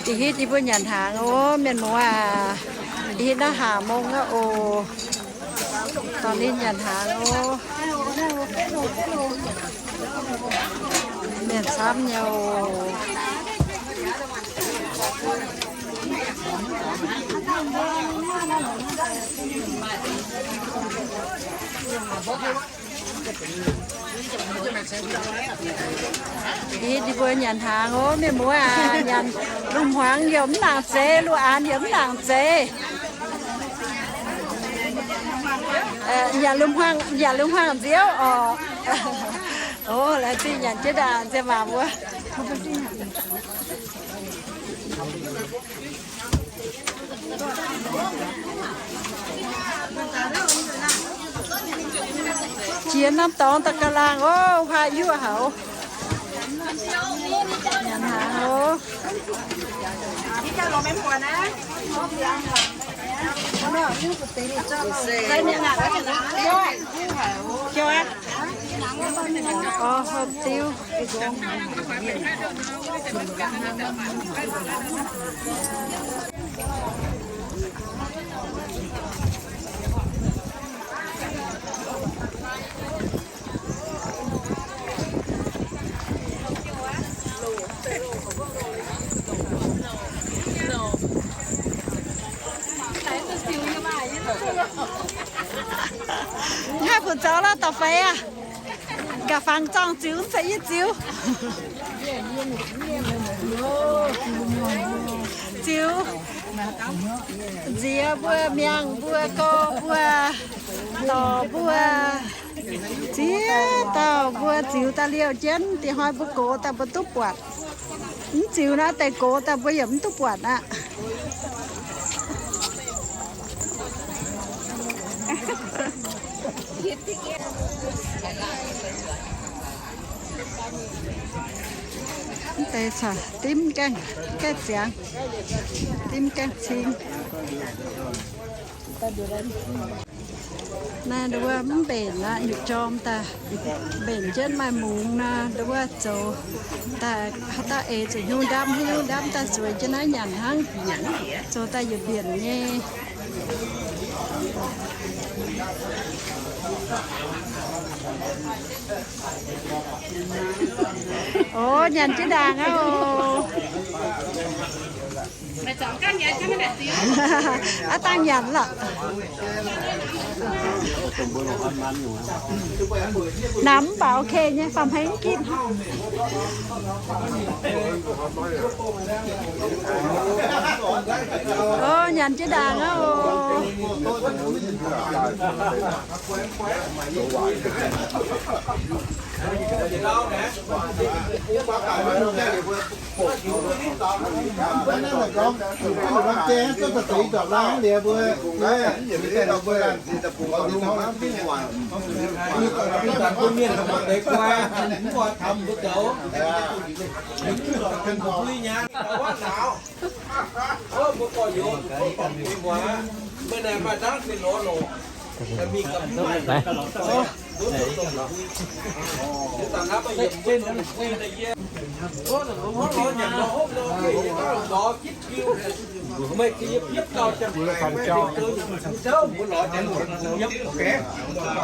Ih hitv yie mbuo nyanc hnaangx oc, mienh muoz aac. Ih hitv naaiv ห้าโมง aqv oc. Dorh ninh nyanc hnaangx oc. Mienh camv nyei oc. Ih, ninh mbuo nyanc hnaangx oc, mienh muoz aac. Nyanc lungh hmuangx yaac mv nangc zeiz, lungh aanx yaac mv nangc zeiz. Nyanc lungh hmuangx, nyanc lungh hmuangx nziouv oc. Oc, laengz zingh nyanc jienv ndaangc nziex maac mbuo. Jiex norm dorngx daaih ga'laangh oc, huaax yuoqv haic. Nyanc hnaangx oc. Orv hopv diuv. Haih funx zoux lorh, dorh fai aqv. Nqa'fangx zorng ziux, mv zeiz yie ziux. Ziux nziex mbuo, miangh mbuo, gorx mbuo, dorc mbuo, ziex dauh mbuo ziux daaih liouh jienv. Diex hnoi mbuo gox daaih mbuo duqv buatc. Mv ziux naaiv deix gox daaih mbuo yaac mv duqv buatc aqv. Mv deix caux dimv gaengh, gaengh ziangx, dimv gaengh cing. Naaiv nduov mv mbenc aqv, nyutc jorm daaih mbenc jienv maaih mungz nor, nduov zoux daaih haaix dauh eix zuqc hnyouv ndamv, haaix nyungc ndamv daaih zueiz jienv naaiv nyanc hnangv. Zoux daaih yietc mbienc nyei. Oc, nyanc jienv ndaangc aqv oc. Aav dangh nyanc lorqc. Namx mv baac ok nyei, faam hei mv gitv. Oc, nyanc jienv ndaangc aqv oc.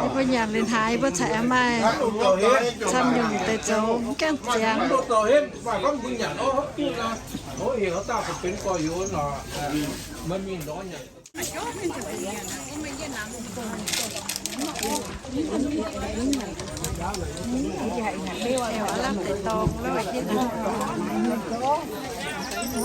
Mbuo nyanc liuz hnaangx, mbuo caux aengx maaih camv nyungc deix zoux mv gaengh ziangx. O,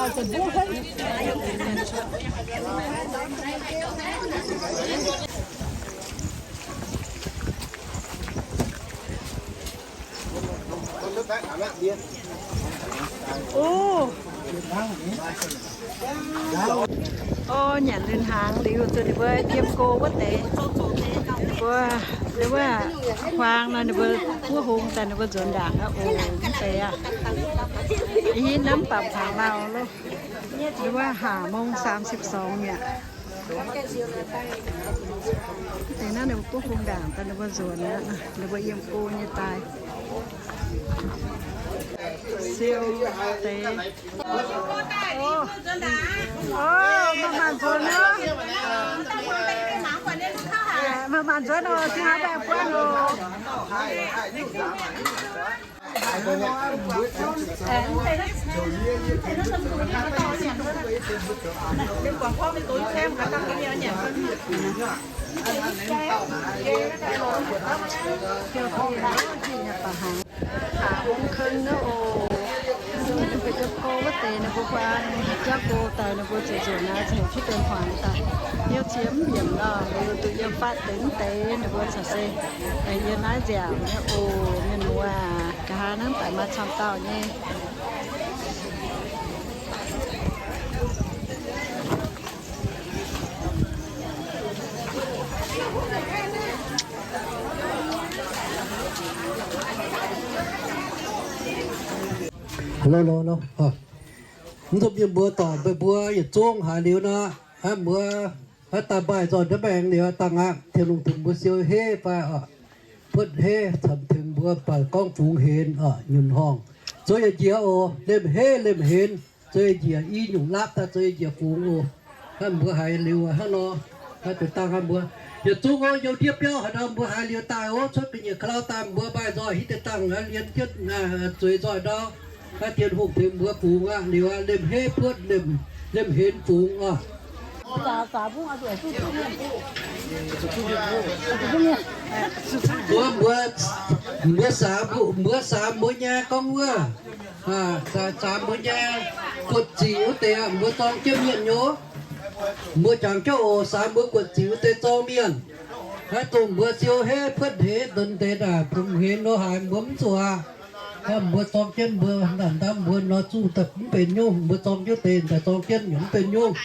o, nyanc lungh hnaangx liuz, zuqc ninh mbuo yiem go wuov deix, ninh mbuo, ninh mbuo huaang nor, ninh mbuo wuov hung daaih, ninh mbuo nzuonx ndaangc aqv. O, mv deix aqv. Ih hnamv baac hnaangx lauh loh. Ninh mbuo ห้าโมงสามสิบสอง mi'aqv. Deix naaiv ninh mbuo buov hung ndaangc daaih, ninh mbuo nzuonx aqv, ninh mbuo yiem go nyei daaih. Siou deix. O, maaih maanc nzuonx nor. Maaih maanc nzuonx nor, se haaix baengh buonv oc. Aa, ong keng naaiv oc. Ninh mbuo yiem go wuov deix, ninh mbuo huaang jauv go daaih, ninh mbuo zuqc nzuonx naaiv, zuqc heuc kuv deix huaang daaih. Hnyouv cie mv nyiemc nor, ninh mbuo duqv yiem fatv deix mv deix, ninh mbuo caux se yiem naaiv nziaauc nyei oc. Mienh muoz aac, nqa'haav hnangv daaih maaih camv dauh nyei. Lo, lo, lo. Mv duqv mienh mbuo dorngc meih mbuo yietc zungv haaix liuz nor, hnangv mbuo haaix daaih maaih nzoih ndiev maengx liuz dangh aqv, Tin-Hungh tengx mbuo siou heiv fai oc, puotv heiv camv tengx mbuo baac gorngv fungx henx oc, nyunc horngh, zoux yietc njiec oc, lemh heiv lemh henx, zoux yietc njiec i nyungc laapv daaih zoux yietc njiec fungx oc. Hnangv mbuo haiz liuz hnangv nor, naaiv deix dangh hnangv mbuo yietc zungv oc, youh ndiev biauv haaix nor mbuo haaix liuz daaih oc, cuotv ga'nyiec ka'lau daaih mbuo maaih nzoih hitv deix dangh liemh jienv zueiz nzoih ndau. Naaiv Tin-Hungh tengx mbuo fungx aqv, liuz aqv, lemh heiv puotv, lemh henx fungx oc. Mbuo, mbuo, mbuo saax, mbuo saax mbuo nyei gorngv wuov, saax mbuo nyei guoqv ziqc wuov deix mbuo zorng jienv mienh nyei. Mbuo jangx jienv oc, saax mbuo guoqv ziqc wuov deix zorng mienh. Naaiv dongh mbuo siou heiv puotv henx ndonx deix naaic, fungx henx nor haaix mbuo mv zuqc aqv. Mbuo zorng jienv mbuo naaic ndamv mbuo nor zuqc daaih mv benx nyungc, mbuo zorng jienv deix daaih zorng jienv yaac mv benx nyungc.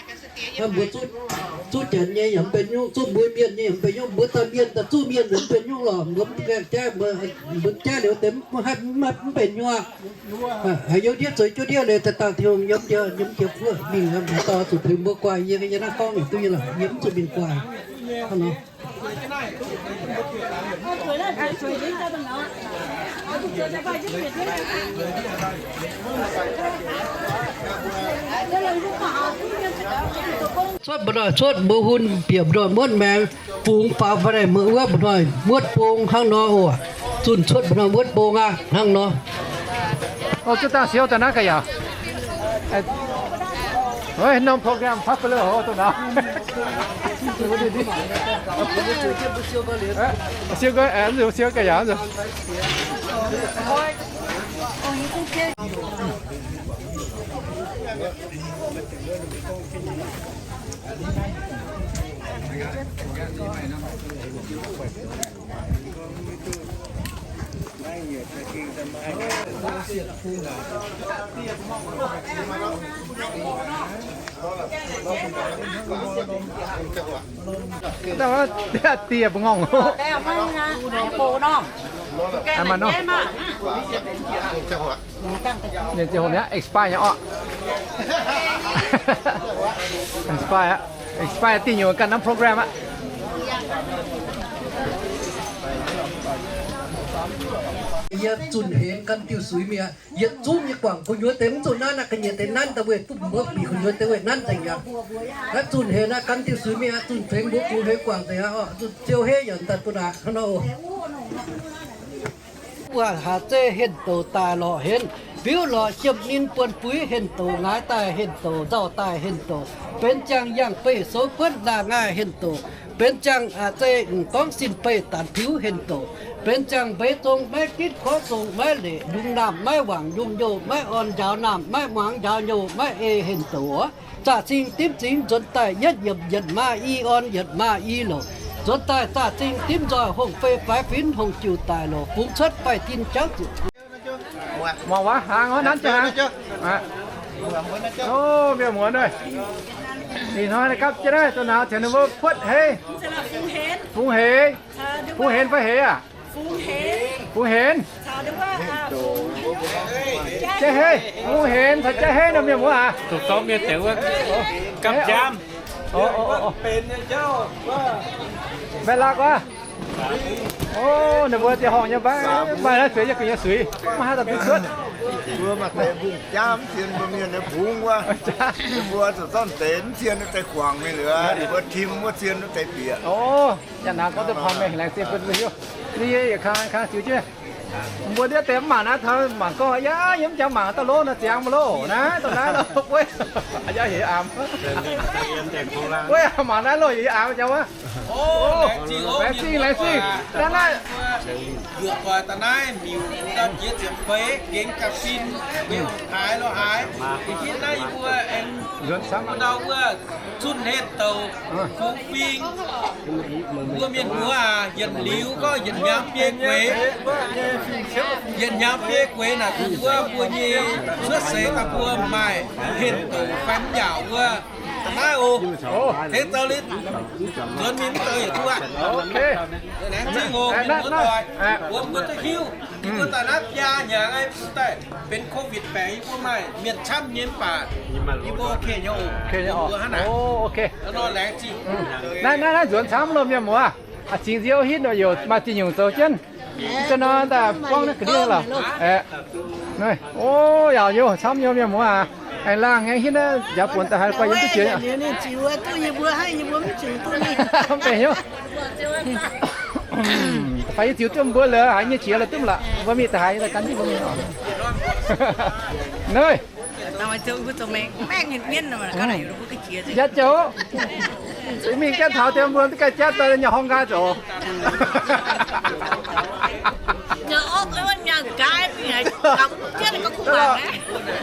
Mbuo zuqv janx nyei yaac mv benx nyungc, zuqv mbuo mienh nyei yaac mv benx nyungc, mbuo daaih mienh daaih zuqv mienh yaac mv benx nyungc lorqc, mbuo mv gaengh jaiv mbuo, mbuo jaiv liuz deix mv haih mv benx nyungc aqv. Aa, youh ndiev zueiz jienv ndiev leiz daaih dangh Tin-Hungh yiem jiex, yiem jiex fuoqv mingh, mv dauh zuqc tengx mbuo guaaih. Yie, yie naaiv gorngv yietc duqv nyei lorqc, yie mv zuqc mingh guaaih. Hnangv nor. Cuotv mbu'ndongx cuotv mbuo hun bieqc mbu'ndongx muotv maengx, fungx faaux fai naaic mbuo wuov mbu'ndongx muotv bung hnangv nor oc. Zunh cuotv mbu'ndongx muotv bung aqv hnangv nor. Ov, zuqc dangh siou daaih naaiv ga'yaauc. Norm program popular oc, duqv naaiv. Siou, siou ga'yaauc. Dieh mbu'ngorngv. Mienh ziangh hoc mi'aqv, expire nyei orqc. Expire aqv. Expire dingh nyungc ganh norm program aqv. Yie zunh henx gan diuh suix mi'aqv. Yietc zungv nyei guangc gu'nyuoz deix mv zuqc nanv aqv, ga'nyiec deix nanv daaih weih duqv mbuo bieqc gu'nyuoz deix weih nanv nzengc aqv. Naaiv zunh henx aqv, gan diuh suix mi'aqv, zunh fengx mbuo bungx henx guangc nzengc aqv oc. Zunh ziou heiv yaac daaih bun aqv hnangv nor oc. Wuov haaix zeiv henh douc daaih lorqc henv, biuv lorqc siemv ninh buonv buix henh douc, ngaaix daaih henh douc, nzauh daaih henh douc, benx ziangh yangh beih sou buonv laangh ngaih henh douc, benx ziangh aa zeiv m'gorngv sin beih daanx tiux henh douc, Benx ziangh mbeix zong maiv ginv, korv zong maiv leqc, yungz naamh maiv wangc, yungz youh maiv orn, njaaux naamh maiv muangx, njaaux youh maiv ei, henh douc. Zaqc zingh dimv zingx nzuonx daaih, yietv yiemc yietc maaz i orn, yietc maaz i louc. Nzuonx daaih zaqc zingh dimv nzoih, hongh fei faix finx, hongh jiuh daic louc, fungx cuotv faix-tin jauv ziepc. Mangc waac hnaangx nanv jienv. O, mienh muoz nor, ih hnoi gapv jienv naaiv, dongh naaiv tengx ninh mbuo puotv heix. Fungx heix. Fungx heix fai heix aac? Fungx henx. Jaiv heix. Fungx henx caux jaiv heix nor, mienh muoz aac. Gapv njaamv. Mbaeqc laqc wuov. O, ninh mbuo ziouc horngh nyei mbaeqv, maaih naaiv zueiz yie gu'nyuoz suix, maiv haih daaih duqv cuotv. Mbuo maaih deix mbungv jaav mv zien mbuo mienh nyei bungx wuov. Ninh mbuo zuqc zorqv deix mv zien wuov deix guangc mingh liuz, ninh mbuo tim wuov zien wuov deix bieqc. O, yaac naaic gorngv duqv paah mengh laengz zingh bun mbuo hiuv. Ninh yie yietc kang kang ziux jienv. Mbuo ndiev deix mv mangc naaiv taux mangc gorngv, yaac yiem jangx mangc daaih lov nor ziangx mv loh naaiv dongh naaiv nor, wuov, yaac heix aamx. Wuov, mangc naaiv loh yaac heix aamx jangx wuov. Laengz zingh, laengz zingh. Naaiv naaiv. Yuoqc doic daaih naaiv miuc daaih jiex ziepc feix gengx ga'fin, mbiauz haaix lo haaix. Ih hitv naaiv yie mbuo aengx nzuonx camv ndau wuov zunh hlen douc fungx fing. Mbuo mienh muoz aac, yietc liuz gorngv yietc hnyangx biei gueix. Yietc hnyangx biei gueix naaic dongh wuov mbuo nyei cuotv seix daaih mbuo maaih hlen douc fai mv yaauc wuov. Naaiv oc, tengx zoux liuz nzuonx mingh mv deix yietc duqv aqv. Laengz zingh oc, mienh muoz doic, mbuo mbuo duqv hiuv, yie mbuo daaih naaiv biaa hnyangx, mbuo daaih benx COVID baengc, yie mbuo maaih mienh camv nyei mv baac yie mbuo ok nyei oc. Mbuo hnangv naaic. Nor laengz zingh. Naaiv naaiv nzuonx camv loh mienh muoz. A'cingx nziouv hitv nor, youc maaih zingh nyungc zoux jienv. Za'gengh nor daaih buangv naaiv ga'ndiev lorqc. Aeqv, o, yaac yie camv nyei mienh muoz aac. Aengx laangh nyei hitv naaiv njaaux buonc daaih haiz guai yiem duqv jiex. Mv benx hnyouv. Fai yie ziux duqv mbuo lorqc, haiz nyei qiex lorqc duqv lorqc. Mbuo mingh daaih haiz daaih gan jienv mbuo mingh oc. Naaiv. Jatv jienv, mingh gaengh taux deix mbuo mv gaengh jatv daaih nyei horngh nqaai zoux.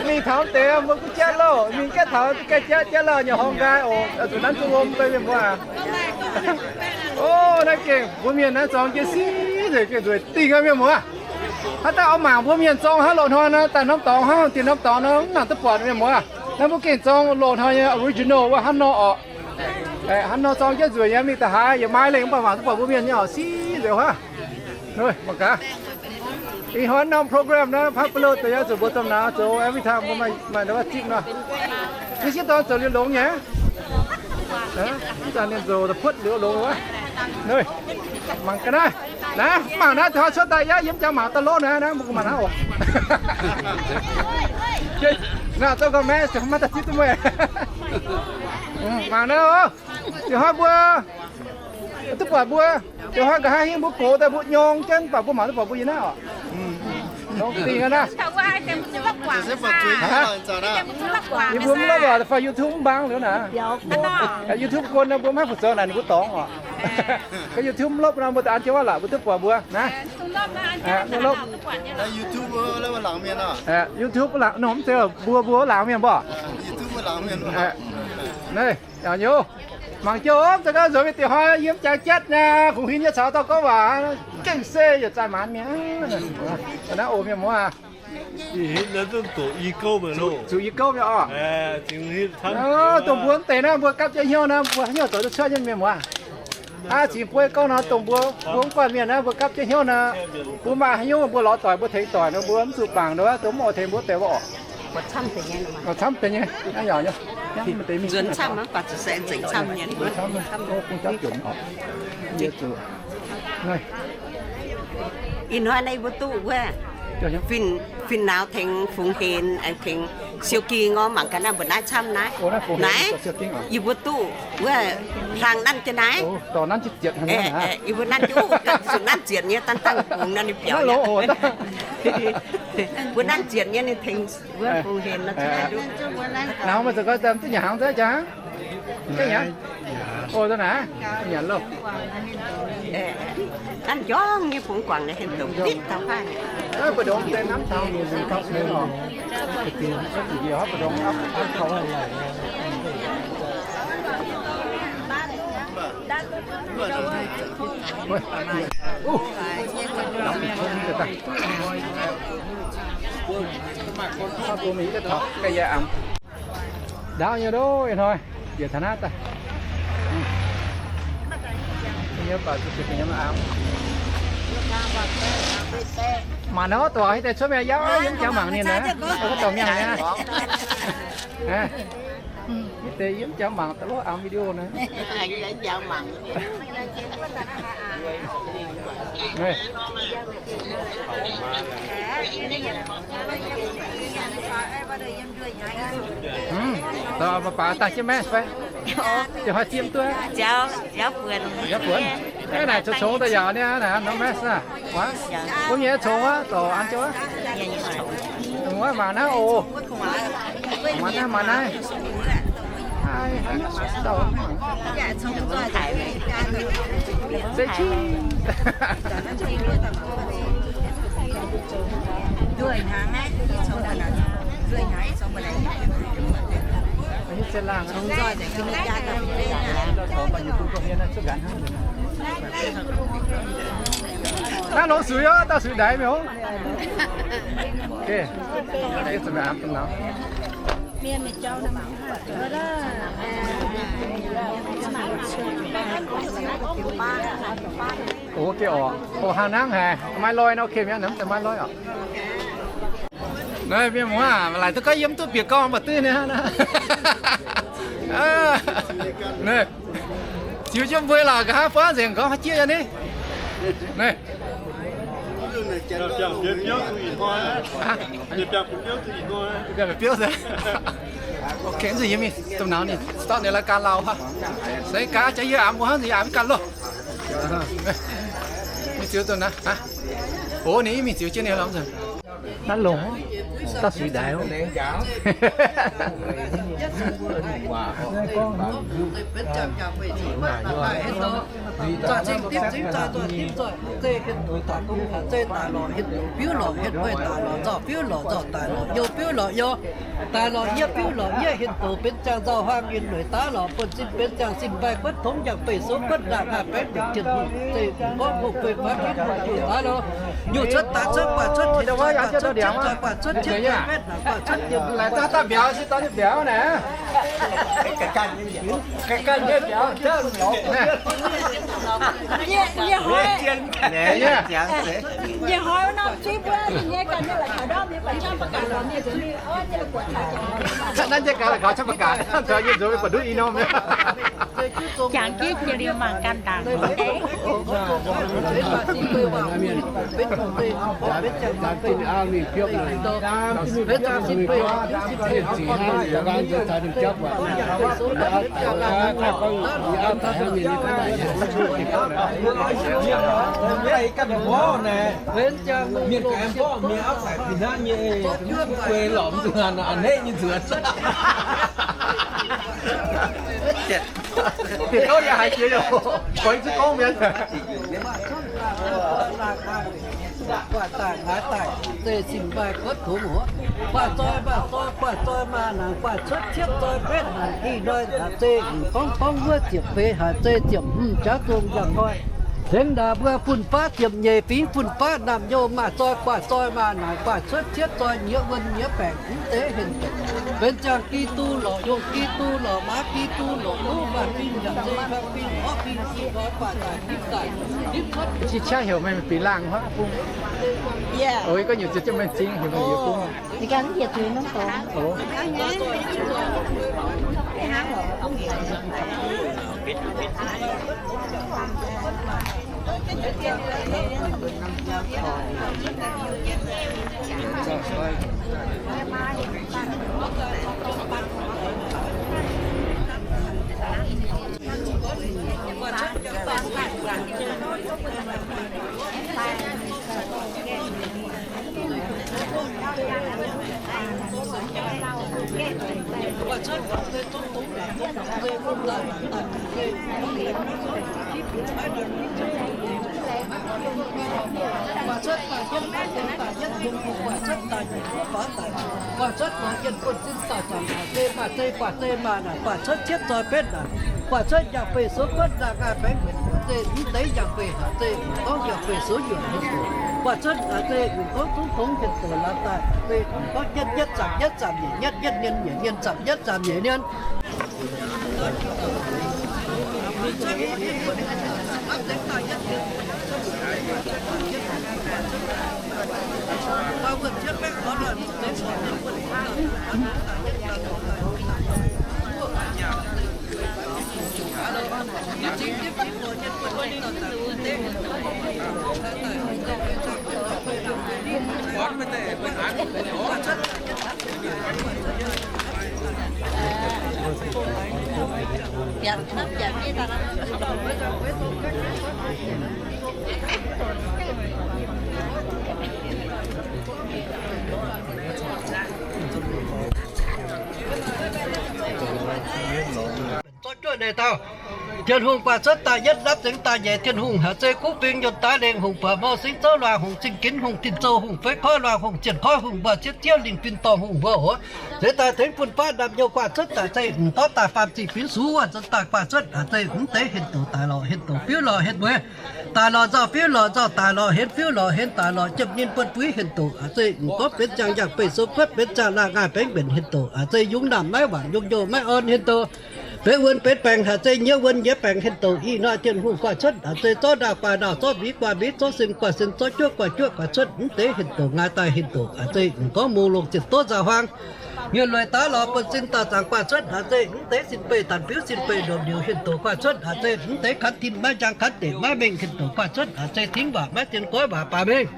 Mingh taux deix mbuo gunv jatv loh, mingh gaengh taux gaengh jatv jatv lauh nyei horngh nqaai oc. Zuqc nanv zuqc lomh deix mienh mbuo aac. O, naaiv gengh mbuo mienh naaiv zorng jienv sic nzengc, gengh nzueic dingh aqv mienh muoz. Haaix dauh oix mangc mbuo mienh zorng hnangv loz-hnoi nor, daaih norm dorngx hnangv, dinh norm dorngx nor, mv nangc duqv buatc mienh muoz. Naaiv mbuo gengh zorng loz-hnoi nyei original wuov hnangv nor orqc. Hnangv nor zorng jienv nzueic nyei, mingh da'haaix yaac maaih lengh mv baac mangc duqv buatc mbuo mienh nyei oc, sic nzengc huaav. Mangc gaax. Ih hnoi norm program naaiv, public deix yaac zuqc mbuo domh nauz zoux every time mbuo maaih ndau wuov zipv nor. Mv sieqv dorn zoux liuz longx nyei. Mv zanc ninh zoux da'puotv liuz longx wuov. Mangc gaax naaiv. Naaiv, mangc naaiv, taux cuotv daaih yaac yiem jangx mangc daaih lov naaiv, naaiv mbuo mangc naaiv oc. Naaiv zouv gau maiv, maiv daaih zipv duqv meih. Mangc naaiv oc. Ih hnoi mbuo duqv buatc mbuo, ih hnoi nqa'haav hingv mbuo gox daaih mbuo nyorng jienv, mv baac mbuo mangc duqv buatc mbuo yiem naaiv oc. Nyorng dingh aqv naaiv. Yie mbuo mv lopv lorqc, fai YouTube mv mbaang liuz naaic. YouTube gon nor mbuo maiv haih fu zoux naaic ninh mbuo dorngx oc. Gorngv YouTube mv lopv nor mbuo da'an jienv wuov lorqc, mbuo duqv buatc mbuo naaiv. Mv lopv. YouTube laangz, mv zeiz mbuo, mbuo laangz mienh mbuo. Naaiv, yaac nyei, mangc jienv oc, za'gengh nzuonx mingh diuh hnoi yiem jaax jatv nyei, kungx huin nyei caux dauh gorngv waac, gengh se yietc zaih maanz mienh. Naaiv oc mienh muoz aac. Zuqc i gouv mienh oc. Dongh mbuo mv deix naaiv mbuo gapv jienv hnyouv naaiv, mbuo hnyouv zoux duqv cuotv nyei mienh muoz. Aav, cingx buo gorngv nor, dongh mbuo, mbuo mv guanh mienh naaiv, mbuo gapv jienv hnyouv naaiv, mbuo maaih haaix nyungc mbuo lorz doic, mbuo tengx doic nor, mbuo mv zuqc bangc nor, dongh mv oix tengx mbuo deix mbuo oc. Camv deix nyei, naaiv yaac nyei, mv deix mingh nzuonx camv, mv baac zuqc se nzengc camv nyei. Ih hnoi naaiv yie mbuo duqv wuov, fin-, fin-nauz tengx fungx henx, aengx tengx siou ging orv, mangc gaax naaiv mbuo naaiv camv naaiv. Naaiv, yie mbuo duqv wuov hlang nanv jienv naaiv. Yie mbuo nanv jienv, zuqc nanv zietc nyei, dangh dangh bungx nor ninh biaux. Mbuo nanv zietc nyei ninh tengx wuov fungx henx nor. Nauz meih zoux gau, duqv nyanc hnaangx zaiv jaax. Ov, da'naaiv nyanc loh. An njorngv nyei bungx guangc naaiv hien dongh ditv taux faanh. Mbu'ndongx deix namv taux mienh nzengc gauh seix lorqc. Mbu'ndongx aav, aav kaux. Ndaauv nyei loh, ih hnoi bieqc taux naaiv daaih. Mangc nor, dorh haaix deix cuotv mingh yaac yiem jangx mangc ninh naaiv. Dorh mingh naaiv. Haaix deix yiem jangx mangc daaih lorz aqv video naaiv. Baac baac daaih jienv maiv fai? Ziouc haaix zieqv duqv? Ziouc buonc. Naaiv naaic congx congx daaih yaac niaa, naaic norm maiv aav. Wuov nyei congx wuov, dorc an jienv wuov. Wuov mangc naaiv oc. Mangc naaiv, mangc naaiv. Zeiz qiex. Naaiv longx suiv oc, dauh suiv ndaix mi'aqv. Oc, geh orqc. Oc, hnangv nangv haic. Maiv loi nor, oc, mienh nor, maiv loi oc. Naaiv mienh muoz, laaic duqv gorngv yiem duqv bieqc gorngv mv baac duqv nyei hnangv. Naaiv, ziux jienv mbuo lorqc, nqa'haav buangv nzengc gorngv haaix jieqv nyei ni. Naaiv, biouv se. Ok, nzunc yie mingh domh nauz ninh stop ninh lai gaax lauh haic. Se gaax jaax yie aqc mbuo hnangv nzunc yie aqc mv ganh loh. Mingh ziux domh nauz. Oc, ninh mingh ziux jienv ninh lorqc nzunc. Naaiv longx, dauh suiv ndaix oc. Biuv lorqc, hietv bueix daaih lorqc, youh biuv lorqc, youh biuv lorqc, youh biuv lorqc, youh daaih lorqc, yie biuv lorqc, yie hietv douz benx ziangh nzauh huaang yinh lueic daav lorqc, buonv-sin benx ziangh sin mbaih guotv tongx, yangh beic soux guotv ndaangc, haah baengv mbuoqc jienv hungh zeiv gu'nqorngv hungh guei faanv hietv mueiz juqc daav lorqc, nyungc cuotv daaix cuotv guaax cuotv tengx guaax cuotv cietv guaax cuotv cietv guaax cuotv yiem guaax cuotv yiem guaax cuotv. Jangx jienv jiex liuz mangc ganh ndaangc. Mienh ganh mborqv mienh auv daic fih hnangv nyei, guei lorqc mv zuqc hnangv a'hneiv nyei nzuonx. Bieqc gouv yaac haiz jiex nyei, goix zuqc gouv mienh. Guaax daaih haaix daaih, zeiz sin mbaih kuotv tongx oc. Guaax zoi maaih zoi, guaax zoi maaih naanc, guaax cuotv cietv zoi betv naanc, ih hnoi zeiz gorngv gorngv wuov ziepc feix haic, zeiz ziepc hmz jaav zong yangh hnoi. Tengx naaic mbuo fun-faqv ziepc nyeic fingx fun-faqv naamh nyouz maaih zoi, guaax zoi maaih naanc, guaax cuotv cietv zoi nyiex wuonh nyiex baengc, mv deix henh benx ziangh Giduc lorqc, yungh Giduc lorqc, maaz Giduc lorqc, luv maaih fingx yaac zeiz fingx orqv fingx, guaax daaih dimv daaih dimv cuotv. Qiex qaqv heuc meih bieqc laangh huaav bung. Yie gorngv nyungc ziex jienv meih zingh heuc meih yie bung. Gu'nguaaic cuotv lorz yienh buonv-sin dauh zanc naaic, zei maaih zei gu'nguaaic zei maaih naaic, gu'nguaaic cuotv cietv zoi betv naaic, gu'nguaaic cuotv yangh fei soux kuotv ndaa nqaai baengv mbenc, zei mv deix yangh fei haic, zei m'gorngv yangh fei soux yuoqc hien doqc, gu'nguaaic cuotv haic, zei m'gorngv zungv tongx hien doqc laaix daaih, zei m'gorngv jienv yietv zaamc yietv zaamc nyeic yietv, yietv nyeic nyeic yietv, yietv zaamc yietv zaamc nyeic nyeic, yietv zaamc yietv zaamc nyeic nyeic. Zorqv juoqv leiz dauh, Tin-Hungh gu'nguaaic cuotv daaih yietv, napv zengx daaih nyeic, Tin-Hungh haic, zei kuv fing yunh daaih lengh hungh, buatc mouh singx zouv luangh hungh, zingh ginx hungh, tin-zoh hungh, feix koi luangh hungh, zienh koi hungh, mbuo cietv ziev lingh fin-dorngh hungh mbuo oc. Zeiz daaih tengx fun-faqv ndamv-nyouz gu'nguaaic cuotv daaih, zei m'gorngv daaih faam zingh binv sux wuov nzuonx daaih gu'nguaaic cuotv haic, zei mv deix hien doqc daaih lorz hien doqc fiuv lorz hien mueiz, daaih lorz nzauh fiuv lorz nzauh, daaih lorz henv fiuv lorz henv, daaih lorz jiem nyinh buonv-buiv hien doqc, haic zei m'gorngv benx ziangh yangh fei soux kuotv, benx ziangh laangh nqaai baengv mbenc hien doqc, haic zei yungz naamh maiv waanc, yungz njoh maiv orn hien doqc, benx wuonh benx baengc, haic zei nyiev wuonh nyiev baengc hien doqc. Ih hnoi Tin-Hungh gu'nguaaic cuotv, haic zei zorqv ndaauh gu'nguaaic ndaauh, zorqv mbix gu'nguaaic mbix, zorqv sen gu'nguaaic sen, zorqv juoqv gu'nguaaic juoqv, gu'nguaaic cuotv mv deix hien doqc, haic zei m'gorngv mungh longc ziepc duqv nzauh huaang. Mienh lueic daaih lorz buonv-sin dauh zaangc gu'nguaaic cuotv, haic zei mv deix sin beih danc biuv, sin beih ndopv-liuc hien doqc gu'nguaaic cuotv, haic zei mv deix kanv tin maiv njang, kanv deic maiv mengh hien doqc gu'nguaaic cuotv, haic zei tingv waac maiv zien goiv waac baamh mengh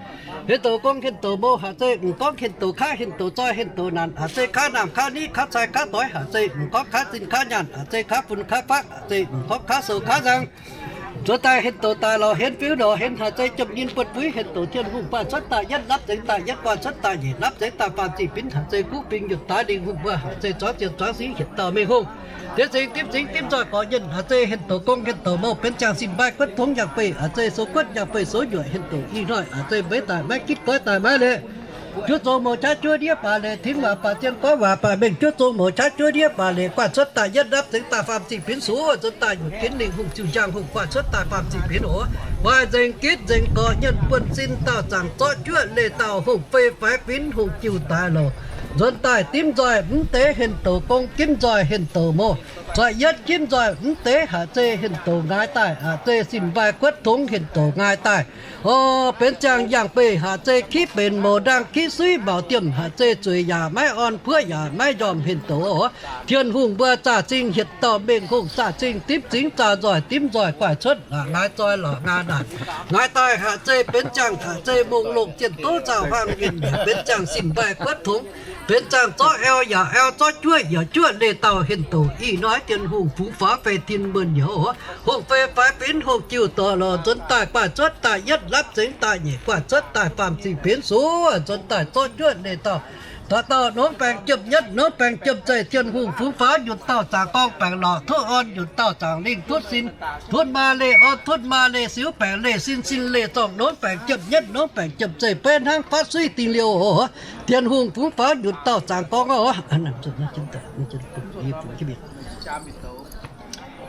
hien doqc, gong hien doqc mouh, haic zei m'gorngv hien doqc kaav, hien doqc zoi, hien doqc naanc, haic zei kaav naamh kaav niv, kaav cai kaav doix, haic zei m'gorngv kaav zinh kaav nyaanh, haic zei kaav fun kaav faqv, haic zei m'gorngv kaav sou kaav nzang. Nzuonx daaih hien doqc daaih lorz henv fiuv lorz henv, haic zei jiem nyinh buonv-buiv hien doqc, Tin-Hungh gu'nguaaic cuotv daaih yietv, napv zengx daaih yietv, gu'nguaaic cuotv daaih nyeic, napv zengx daaih faam zingh binv, haic zei kuv fing yunh daaih lingh hungh mbuo, haic zei zuangx zienh zuangx singx hietc dauh mengh hungh, diev zingx dimv zingx dimv nzoih gorx nyienh, haic zei hien doqc gong hien doqc mouh benx ziangh sin mbaih kuotv tongx yangh fei, haic zei soux kuotv yangh fei soux yuoqc hien doqc. Ih hnoi haic zei mbeix daaih maiv gitv goiv daaih maiv leiz. Juov zong mouc qaqv juov ndiev baac leiz, tingv waac baac zien goiv waac baamh mengh, juov zong mouc qaqv juov ndiev baac leiz, gu'nguaaic cuotv daaih yietv, napv zengx daaih faam zingh binv sux wuov nzuonx daaih nyeic, ginv lingh hungh ziuh njang hungh gu'nguaaic cuotv daaih faam zingh binv oc. Maaih nzengc gitv nzengc gorx nyienh buonv-sin dauh zaangc zorqv juoqv leiz dauh hungh fei faix binv hungh jiuh daaih lorz nzuonx daaih dimv nzoih mv deix hien doqc gong gimv nzoih hien doqc mouh, zoih yietv gimv nzoih mv deix haic zei hien doqc ngaai daaih, haic zei sin mbaih kuotv tongx hien doqc ngaai daaih. O, benx ziangh yangh fei haic zei kiv benx mouc ndaang kiv suiv maux diemh, haic zei zueiz yaac maiv orn, puoqv yaac maiv njormh hien doqc oc. Tin-Hungh mbuo zaah zingh hietc dauh mengh hungh, zaah zingh dimv zingx, zaah nzoih dimv nzoih, gu'nguaaic cuotv laaix ngaai zoi lorqc ngaai naanc. Ngaai daaih haic zei benx ziangh, haic zei mungh longh zienh doqv nzauh huaang nyienh, benx ziangh sin mbaih kuotv tongx, benx ziangh zorqv aeu yaac aeu, zorqv juoqv yaac juoqv leiz dauh hien doqc. Ih hnoi Tin-Hungh fungx faaux fei tin muonh nyouc, hungh fei faix binv hungh jiuh doic lorz nzuonx daaih gu'nguaaic cuotv daaih yietv, napv zengx daaih nyeic, gu'nguaaic cuotv daaih faam zingh binv sux wuov nzuonx daaih zorqv juoqv leiz dauh. Dauh dauh norm baengc jiem nyietv, norm baengc jiem zeih, Tin-Hungh fungx faaux nyutc dauh zaangc gorngv baengc lorqc, tutv orn nyutc dauh zaangc lingh, tutv sin, tutv maa leih orn, tutv maa leih siuv, baengc leih sin, sin leih zorngh, norm baengc jiem nyietv, norm baengc jiem zeih, beiv hnangv fatv suiv dingh liouh oc. Tin-Hungh fungx faaux nyutc dauh zaangc gorngv oc.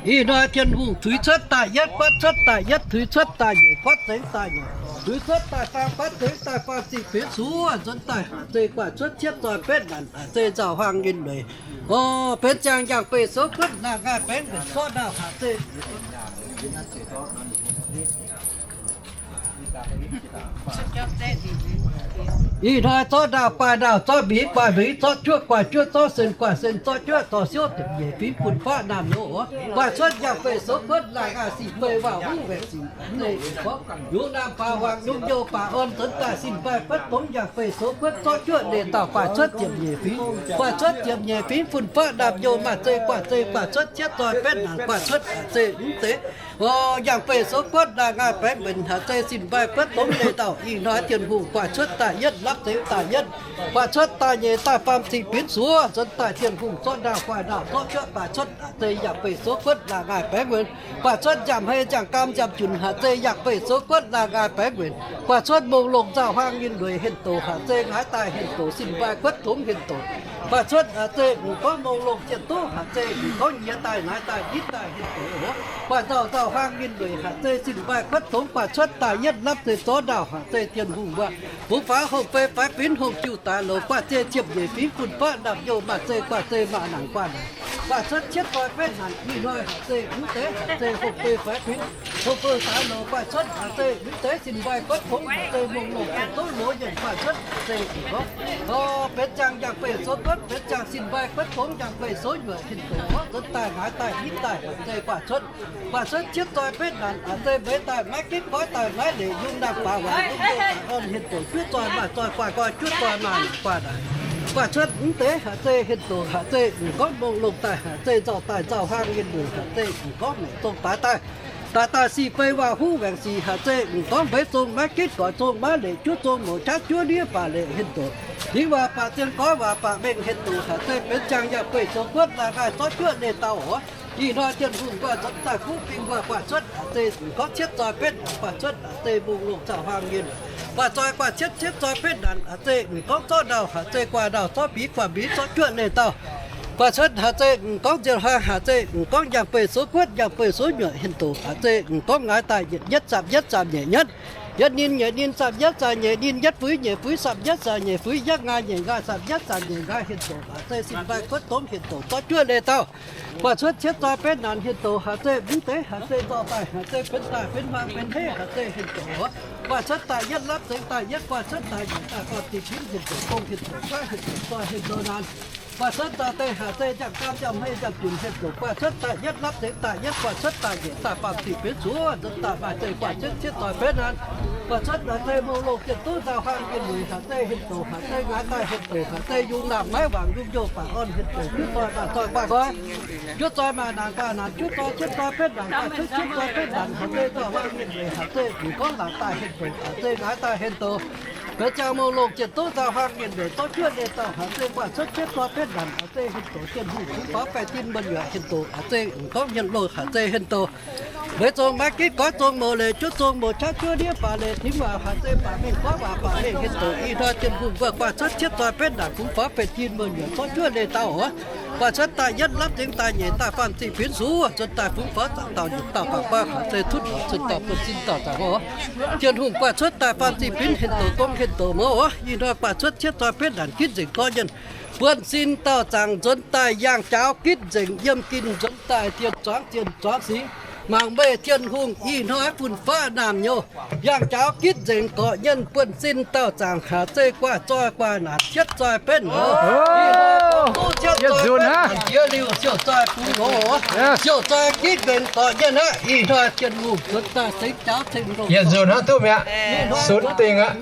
Ih hnoi Tin-Hungh tuix cuotv daaih yietv, guatv cuotv daaih yietv, tuix cuotv daaih nyeic, guatv zengx daaih nyeic, tuix cuotv daaih faam, guatv zengx daaih faam, zingh binv sux wuov nzuonx daaih haic zei gu'nguaaic cuotv cietv zoi betv naanc, haic zei nzauh huaang nyienh leiz. O, benx ziangh yangh fei soux kuotv ndaa nqaai baengv mbenc zorqv ndaauh haic zei Ih hnoi zorqv ndaauh guaaih ndaauh, zorqv mbix guaaih mbix, zorqv juoqv guaaih juoqv, zorqv sen guaaih sen, zorqv juoqv zorqv siouv ziepc nyeic fingx fun-faqv naamh nyouz oc. Guaaih cuotv yangh fei soux kuotv laangh nqaai sic fei waac huv waeqc sic mv leiz gorngv yungz naamh baac huangc, yungz youh baac orn, nzuonx daaih sin mbaih kuotv tongx yangh fei soux kuotv zorqv juoqv leiz dauh guaaih cuotv ziepc nyeic fingx, guaaih cuotv ziepc nyeic fingx fun-faqv naamh nyouz maaih zei guaaih zei, guaaih cuotv cietv zoi betv naanc, guaaih cuotv haic zei mv deix. O, yangh fei soux kuotv laangh nqaai baengv mbenc haic zei sin mbaih kuotv tongx leiz dauh. Ih hnoi Tin-Hungh guaaih cuotv daaih yietv, lapv zengx daaih yietv, guaax cuotv daaih nyeic daaih faam ziqc binv suoz, nzuonx daaih Tin-Hungh zorqv ndaauh guaaih ndaauh zorqv juoqv guaax cuotv aac, zei yangh beiv soux guotv laangh ngaaih baengv muonz, guaax cuotv njamv hei njamv gaam njamv junc aac, zei yangh beiv soux guotv laangh ngaaih baengv muonz, guaax cuotv mongh longh nzauh huaang nyinh lueic henv doqc aac, zei ngaaiv daaih henv doqc sin mbaai guotv tongx henv doqc, guaax cuotv aac, zei mv gorngv mongh longh jien duqv aac, zei mv gorngv nyiex daaih naaiv daaih nitv daaih henv doqc oc, guaax nzauh nzauh huaang nyinh lueic aac, zei sin mbaai guotv tongx, guaax cuotv daaih yietv lapv zei zorqv ndaauh aac, zei Tin-Hungh wuov, fungx faaux hongh fei faix binv hongh jiu daaix loz, guaax zei ziepc nyeic fingx fun-faqv naamh youh maaih zei guaax zei maaih nangc guaax naaic, guaax cuotv cietv zoi betv naanc ih hnoi aac, zei mv deix aac, zei hongh fei faix binv, hongh fei daaix loz, guaax cuotv aac, zei mv deix sin mbaai guotv tongx aac, zei mongh longh jien duqv loz yienc, guaax cuotv aac, zei mv gorngv benx ziangh yangh beiv soux guotv, benx ziangh sin mbaai guotv tongx yangh beiv soux nyuoqc henv doqc oc, nzuonx daaih naaiv daaih nitv daaih aac, zei guaax cuotv, guaax cuotv cietv zoi betv naanc aac, zei mbeix daaih maiv gitv goiv daaih maiv leic yungz naamh baac waaic yungz youh baaic orn henv doqc, juov zoi maaih zoi guaax nqoi, juov zoi maaih nangc guaax naaic, guaax cuotv mv deix aac, zei henv doqc aac, zei mv gorngv mongh longh daaih aac, zei nzauh daaih nzauh huaang nyinh lueic aac, zei mv gorngv maengc zong daaix daaih, daaih daaih sic fei waac-huv waengc sic aac, zei mv gorngv mbeix zong maiv gitv goiv zong maiv leic, juov zong mouz qaqv juov ndiev baac leic henv doqc, dingx waac baac zien goiv waac baac mengh henv doqc aac, zei benx ziangh yangh beiv soux guotv laangh ngaaih zorqv juoqv leih dauh oc. Ih hnoi Tin-Hungh wuov nzuonx daaih fuqv bingh wuov guaax cuotv aac, zei mv gorngv cietv zoi betv naanc, guaax cuotv aac, zei mongh longh nzauh huaang nyinh, guaax zoi guaax cietv cietv zoi betv naanc aac, zei mv gorngv zorqv ndaauh aac, zei guaax ndaauh zorqv mbix guaax mbix zorqv juoqv leih dauh, guaax cuotv aac, zei mv gorngv nzien huaang aac, zei mv gorngv yangh beiv soux guotv yangh beiv soux nyuoqc henv doqc aac, zei mv gorngv ngaaiv daaih yietc yietv zaamh yietv zaamh nyeic yietv, yietv ninh nyeic ninh zaamh yietv zaamh nyeic ninh yietv fuix nyeic fuix zaamh yietv zaamh nyeic fuix yietv nqaai nyeic nqaai zaamh yietv zaamh nyeic nqaai henv doqc aac, zei sin mbaai guotv tongx henv doqc zorqv juoqv leih dauh, guaax cuotv cietv zoi betv naanc henv doqc aac, zei mv deix aac, zei nzauh daaih aac, zei benx daaih benx huaang benx hneiv aac, zei henv doqc oc, guaax cuotv daaih yietv lapv zengx daaih yietv, guaax cuotv daaih nyeic daaih faam ziqc binv henv doqc, gong henv doqc, guaiv henv doqc, zoi henv doqc naanc, guaax cuotv daaih deix aac, zei njang gaam njang hmei njang junc henv doqc, guaax cuotv daaih yietv lapv zengx daaih yietv, guaax cuotv daaih nyeic daaih faam ziqc binv suoz, nzuonx daaih maaih zei guaax cuotv cietv zoi betv naanc, guaax cuotv daaih zei mongh longh jien duqv nzauh huaang nyinh lueic aac, zei henv doqc aac, zei ngaaiv daaih henv doqc aac, zei yungz naamh maiv wangc yungz youh baac orn henv doqc, juov zoi maaih zoi guaax nqoi, juov zoi maaih nangc guaax naanc, juov zoi cietv zoi betv naanc, guaax cuotv cietv zoi betv naanc aac, zei nzauh huaang nyinh lueic aac, zei mv gorngv laangc daaih henv doqc aac, zei ngaaiv daaih henv doqc, benx ziangh mongh longh jien duqv nzauh huaang nyinh lueic zorqv juoqv leih dauh aac, zei guaax cuotv cietv zoi betv naanc aac, zei henv doqc Tin-Hungh fungx faaux faix-tin muonh nyuoqc henv doqc aac, zei mv gorngv mienh loh aac, zei henv doqc, mbeix zong maiv gitv goiv zong mouz leic, juov zong mouz qaqv juov ndiev baac leic, dingx waac aac, zei baac mengh goiv waac baac mengh henv doqc. Ih hnoi Tin-Hungh wuov guaax cuotv cietv zoi betv naanc fungx faaux faix-tin muonh nyuoqc zorqv juoqv leih dauh oc, guaax cuotv daaih yietv lapv zengx daaih nyeic daaih faam ziqc binv suoz, nzuonx daaih fungx faaux zaangc dauh nyeic dauh baac guaav aac, zei tutv oc, cuotv dauh buonv-sin dauh zaangc oc. Tin-Hungh guaax cuotv daaih faam ziqc binv henv doqc gong henv doqc mouz oc. Ih hnoi guaax cuotv cietv zoi betv naanc gitv nzengc gorqv-mienh, buonv-sin dauh zaangc nzuonx daaih yangh jaaux gitv nzengc yiem ginh nzuonx daaih zien zuangx zien zuangx singx. Mangc meih Tin-Hungh ih hnoi fun-faqv naamh nyouz, yangh jaaux gitv nzengc gorqv-mienh buonv-sin dauh zaangc haaix zei guaax zoi guaax naanc cietv zoi betv oc. Yietc nzunc hnangv. Jiex liuz siou zoi bungx longx oc. Siou zoi gitv nzengc gorqv-mienh aqv. Ih hnoi Tin-Hungh nzuonx daaih sengx jaaux ceng longx. Yietc nzunc hnangv duqv mi'aqv. Sunv dingh aqv.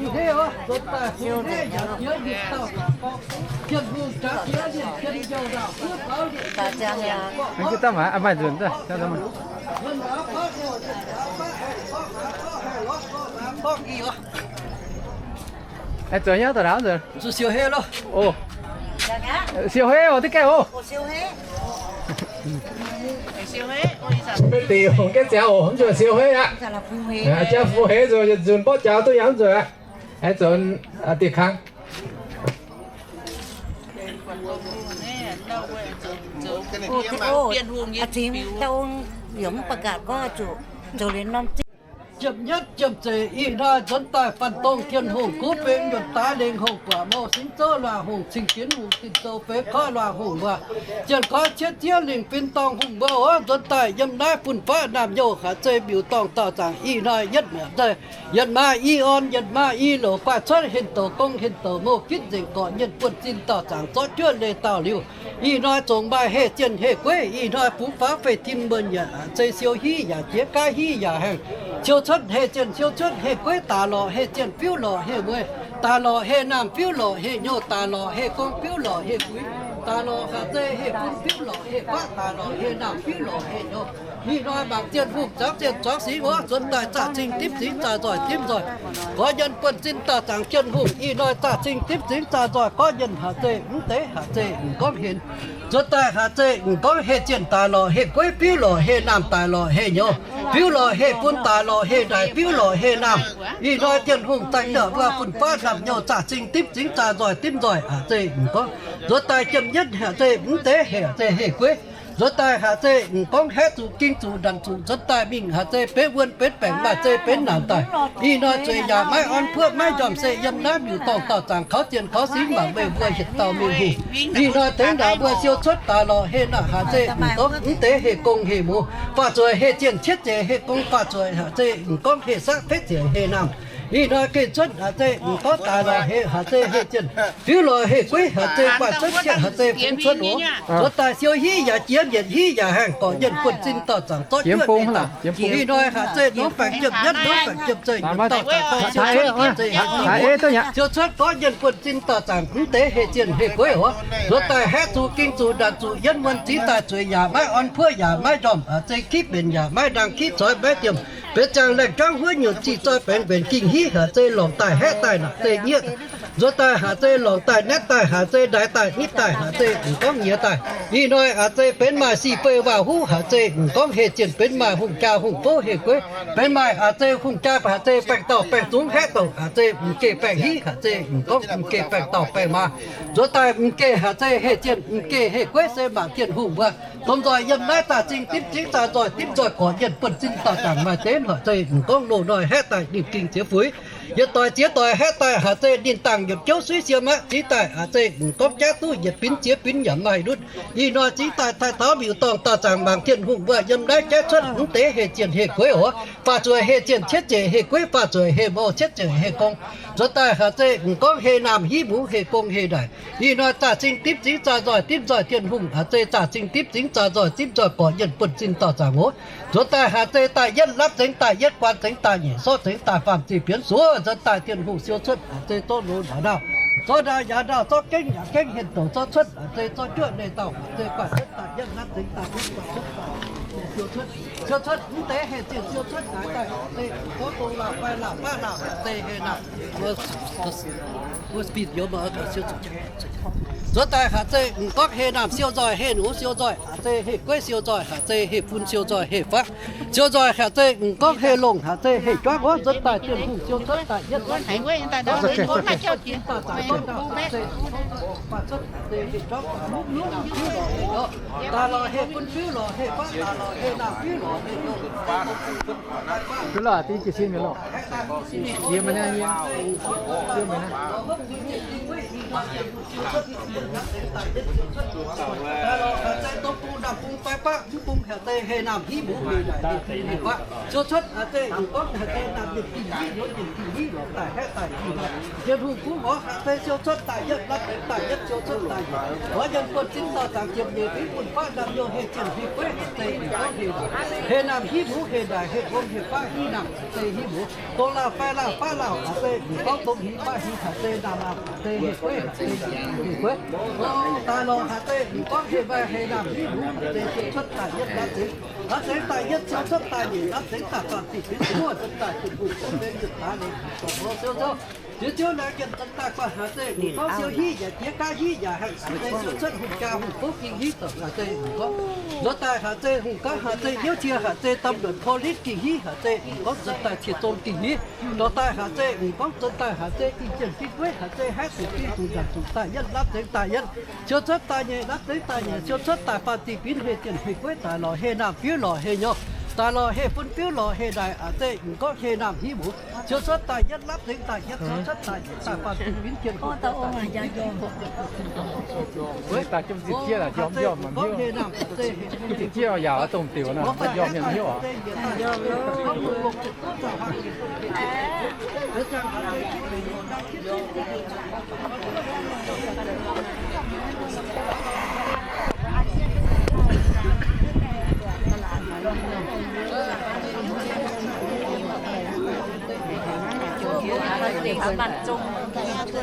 Aengx zoux hnyouv daaih naaiv nzunc. Siou hei oc, deix gaengh oc. Dingc hongx gaengh ziangx oc, mv nzunc siou hei aqv. Jaa fu hei nzunc, yietc nzunc mborqv jaux duqv yangh mv nzunc aqv. Aengx zoux dieh kangv. Jiem nyatv jiem zeic ih hnoi nzuonx daaih faanh dongh Tin-Hungh kuv beng nyunc daaix lengh hongh buatc mouh singx zouv luangh hungh cing jienv hungh zinh zoux feix koiv luangh hungh mbuo, jien koiv cietv ziev lingh fin dorngh hungh mbuo oc. Nzuonx daaih yiem naaiv fun-faqv naamh youh haaix zei miuc-dorngh dauh zaangc ih hnoi yietv mi'aqv. Yietc maaz i orn, yietc maaz i louc, guaax cuotv henv doqc gong henv doqc mouh gitv nzengc gorqv-mienh buonv-sin dauh zaangc zorqv juoqv leih dauh liuz, ih hnoi zongc maaih heh zienh heh gueiv. Ih hnoi fungx faaux fei tin muonh yaac zei siou hiv yaac jiex, gaav hiv yaac haengh, siou cuotv heh zienh siou cuotv heh gueiv, daaih lorqc heh zienh fiuv lorqc heh mueiz, daaih lorqc heh naamh fiuv lorqc heh hnyouv, daaih lorqc heh gorngv fiuv lorqc heh fuix. Daaih lorqc haaix zeiz heh bun fiuv lorqc heh faqv, daaih lorqc heh naamh fiuv lorqc heh nyouz. Ih hnoi mangc Tin-Hungh zuangx zienh zuangx singx wuov, nzuonx daaih zaah zingh dimv zingx zaah nzoih dimv nzoih, gorx yienh buonv-zinh dauh zaangc Tin-Hungh. Ih hnoi zaah zingh dimv zingx zaah nzoih gorx yienh haaix zeiz mv deix haaix zeiz m'nqorngv henx. Nzuonx daaih haaix zeiz m'nqorngv heh zienh daaih lorqc heh gueiv, fiuv lorqc heh naamh daaih lorqc heh nyouz, fiuv lorqc heh bun daaih lorqc heh ndaaic, fiuv lorqc heh naamh. Ih hnoi Tin-Hungh daaih ndorqc mbuo fun-faqv naamh nyouz zaah zingh dimv zingx zaah nzoih dimv nzoih haaix zeiz m'nqorngv. Nzuonx daaih jiem yietv haaix zeiz mv deix heh, haaix zeiz heh gueiv. Nzuonx daaih haaix zeiz m'nqorngv haeqv zuqc ging zuqc ndanc zuqc, nzuonx daaih mingh haaix zeiz benx wuonh benx baengc, maaih zeiz benx naanc daaih. Ih hnoi zueiz yaac maiv orn puoqv maiv njormh, se yiem naaiv miuc-dorngh dauh zaangc kaux zienh kaux singx mangc meih mbuo hietc dauh mingh hungh. Ih hnoi tengx naaic mbuo siou cuotv daaih lorqc heh naamh haaix zeiz m'nqorngv mv deix heh gong heh muoz, faah zueiz heh zienh cietv zeiz heh gong, faah zueiz haaix zeiz m'nqorngv heh saqv fetv zeiz heh naamh. Ih hnoi geh cuotv haaix zeiz m'nqorngv daaih lorqc heh haaix zeiz heh zienh, fiuv lorqc heh gueiv haaix zeiz, guanh cuotv cietv haaix zeiz fungx cuotv oc. Nzuonx daaih siou hiv yaac jiex, mietc hiv yaac haengh, gorqv yienh buonv-zinh dauh zaangc zorqv juoqv nyei daaih. Ih hnoi haaix zeiz norm baengc jiem yietv, norm baengc jiem zeiz, norm dauh zaangc gorngv siou cuotv haaix zeiz, siou cuotv gorqv yienh buonv-zinh dauh zaangc mv deix heh zienh heh gueiv oc. Nzuonx daaih haeqv zuqc ging zuqc ndanc zuqc yietv wuonh zingx daaih zueiz yaac maiv orn puoqv yaac maiv njormh, haaix zeiz kipv mbenc yaac maiv ndaang, kipv coix maiv diemh, benx ziangh laengh juangv huov nyutc zih zoi baengx mbenc gingh hiv, haaix zeiz lorngc daaih haeqv daaih naaic zeiz nyieqv. Nzuonx daaih haaix zeiz lorngc daaih naetv daaih, haaix zeiz ndaix daaih nitv daaih, haaix zeiz m'nqorngv nyiex daaih. Ih hnoi haaix zeiz benx maaih si fei waac-huv, haaix zeiz m'nqorngv heh zienh, benx maaih hungh jaa hungh bouv heh gueiv, benx maaih haaix zeiz hungh jaa haaix zeiz baengh dauh baengh zungv haeqv douc, haaix zeiz m'geh baengh hiv, haaix zeiz m'nqorngv m'geh baengh dauh baengh maa. Nzuonx daaih m'geh haaix zeiz heh zienh, m'geh heh gueiv se mangc Tin-Hungh mbuo domh nzoih yiem naaiv zaah zingh dimv zingx zaah nzoih dimv nzoih gorqv yienh buonv-zinh dauh zaangc maaih deix haaix zeiz m'nqorngv loz-hnoi haeqv daaih ninh gingh ziex fuix. Yietc doic ziex doic haeqv daaih haaix zeiz ninh dangh yietc jouv suiv sie maiv zingx daaih, haaix zeiz m'nqorngv jaav duqv yietc binv ziex binv yaac maaih nutv. Ih hnoi zingx daaih taaih taux miuc-dorngh dauh zaangc mangc Tin-Hungh mbuo yiem naaiv jaiv cuotv mv deix heh zienh heh gueiv oc. Faah zueiz heh zienh cietv zeiz heh gueiv, faah zueiz heh mou cietv zeiz heh gong. Nzuonx daaih haaix zeiz m'nqorngv heh naamh hiv mbuv heh gong heh ndaaic. Ih hnoi zaah zingh dimv zingx zaah nzoih dimv nzoih Tin-Hungh, haaix zeiz zaah zingh dimv zingx zaah nzoih dimv nzoih gorqv yienh buonv-zinh dauh zaangc oc. Nzuonx daaih haaix zeiz daaih yietv lapv zengx daaih yietv, guaan zengx daaih nyeic, sortv zengx daaih faam zingh bienx suov. Nzuonx daaih Tin-Hungh siou cuotv haaix zeiz zorqv loz ndaauv, zorqv ndaauv yaac ndaauv, zorqv gengh yaac gengh, hienh douc zorqv cuotv haaix zeiz zorqv juoqv, ninh dauh haaix zeiz guanh cuotv daaih yietv, lapv zengx daaih yietv, guanh cuotv daaih siou cuotv. Siou cuotv mv deix heh zienh siou cuotv naaiv daaih haaix zeiz m'nqorngv dongh lauh fai lauh baav lauh haaix zeiz heh naamh. Nzuonx daaih haaix zeiz m'nqorngv heh naamh siou nzoih, heh nungx siou nzoih, haaix zeiz heh gueiv siou nzoih, haaix zeiz heh fun siou nzoih, heh faqv siou nzoih, haaix zeiz m'nqorngv heh longh, haaix zeiz heh juangv wuov. Nzuonx daaih Tin-Hungh siou cuotv daaih yietv, daaih lorqc heh bun fiuv lorqc heh faqv, daaih lorqc heh naamh fiuv lorqc heh longh. Fiuv lorqc dingv jiez sin mi'aqv loh. Yie meih naaiv yie, yie meih naaiv. Daaih lorqc haaix zeiz dongh bung ndaamv bung fai baqv mv bung haaix zeiz heh naamh hiv mbuv heh ndaaic heh faqv. Siou cuotv haaix zeiz m'nqorngv haaix zeiz naamh yietc dingh hiv, nyouz yietc dingh hiv lorqc daaih haeqv daaih hiv. Tin-Hungh bungx orqc haaix zeiz siou cuotv daaih yietv, lapv zengx daaih yietv, siou cuotv daaih yietv, gorx yienh buonv-zinh dauh zaangc ziepc nyeic fingx bun faqv ndaamv-nyouz heh zienh heh gueiv haaix zeiz m'nqorngv heh, heh naamh hiv mbuv heh ndaaic heh gong heh faqv hiv naamh haaix zeiz hiv mbuv. Dongh lauh fai lauh baav lauh haaix zeiz m'nqorngv dongh hiv faqv hiv haaix zeiz naamh aqv, haaix zeiz heh gueiv haaix zeiz heh gueiv. Daaih lorqc haaix zeiz m'nqorngv heh mbaih heh naamh hiv mbuv haaix zeiz siou cuotv daaih yietv, lapv zengx, lapv zengx daaih yietv, siou cuotv daaih nyeic, lapv zengx daaih faam zingh bienx suov. Nzuonx daaih Tin-Hungh gorngv benx yietc daaih lengc, gorngv siou cuotv Ziouv Ziouv naaiv gengh nzuonx daaih guanh haaix zeiz m'nqorngv siou hiv yaac jiex gaav hiv yaac haih haaix zeiz siou cuotv hungh jaa hungh bouv gingh hiv daaih haaix zeiz m'nqorngv. Nzuonx daaih haaix zeiz hungh gaav haaix zeiz hnyouv cie haaix zeiz dam nduonx kouv litv gingh hiv haaix zeiz m'nqorngv nzuonx daaih ciex zong gingh hiv. Dorh daaih haaix zeiz m'nqorngv nzuonx daaih haaix zeiz gingh zienh gingh gueiv haaix zeiz haeqv zuqc gingh zuqc nzanc zuqc daaih yietv lapv zengx daaih yietv. Siou cuotv daaih nyeic, lapv zengx daaih nyeic, siou cuotv daaih faam zingh bienx heh zienh heh gueiv daaih lorqc heh naamh fiuv lorqc heh nyouz. Daaih lorqc heh bun fiuv lorqc heh ndaaic aqv zeiz m'nqorngv heh naamh hiv mbuv. Siou cuotv daaih yietv, lapv zengx daaih yietv, siou cuotv daaih yietv daaih faam zingh bienx heh gueiv daaih heh gueiv. M'nqorngv heh naamh aqv zeiz heh gueiv. M'nqorngv heh naamh aqv zeiz heh gueiv.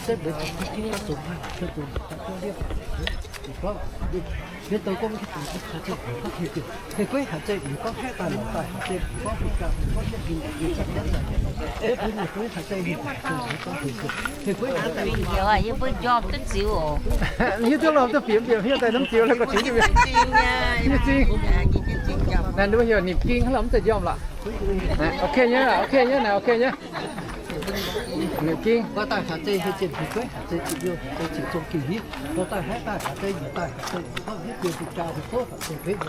Haaix zeiv mbuo zuqc jiu-baang zuqc maaih zuqc zuqc liepc, gorngv, mienh douh gorngv mv zuqc haaix zeiv gorngv heh, heh gueiv haaix zeiv gorngv haeqv daaih lorz daaih haaix zeiv gorngv heh ganh gorngv jienv mbuo nyei gueiv haaix zeiv gorngv heh gueiv haaix zeiv gorngv heh gueiv haaix zeiv, yie mbuo njormh duqv ziux oc. Hiuv duqv lorh duqv fiemx fiemx hiuv daaih hnamv ziux, nyei zingh. Naaiv nduov heuc nimc ging hnangv lorh mv zeiz njormh lorqc. Ok nyei, ok nyei, naaiv ok nyei. Ninh ging. Gorngv daaih haaix zeiv heh zienh fingx gueiv, haaix zeiv zienh youh, haaix zeiv zienh zong ging hingv, gorngv daaih haeqv daaih haaix zeiv yietc daaih, haaix zeiv yietc daaih, haaix zeiv yietc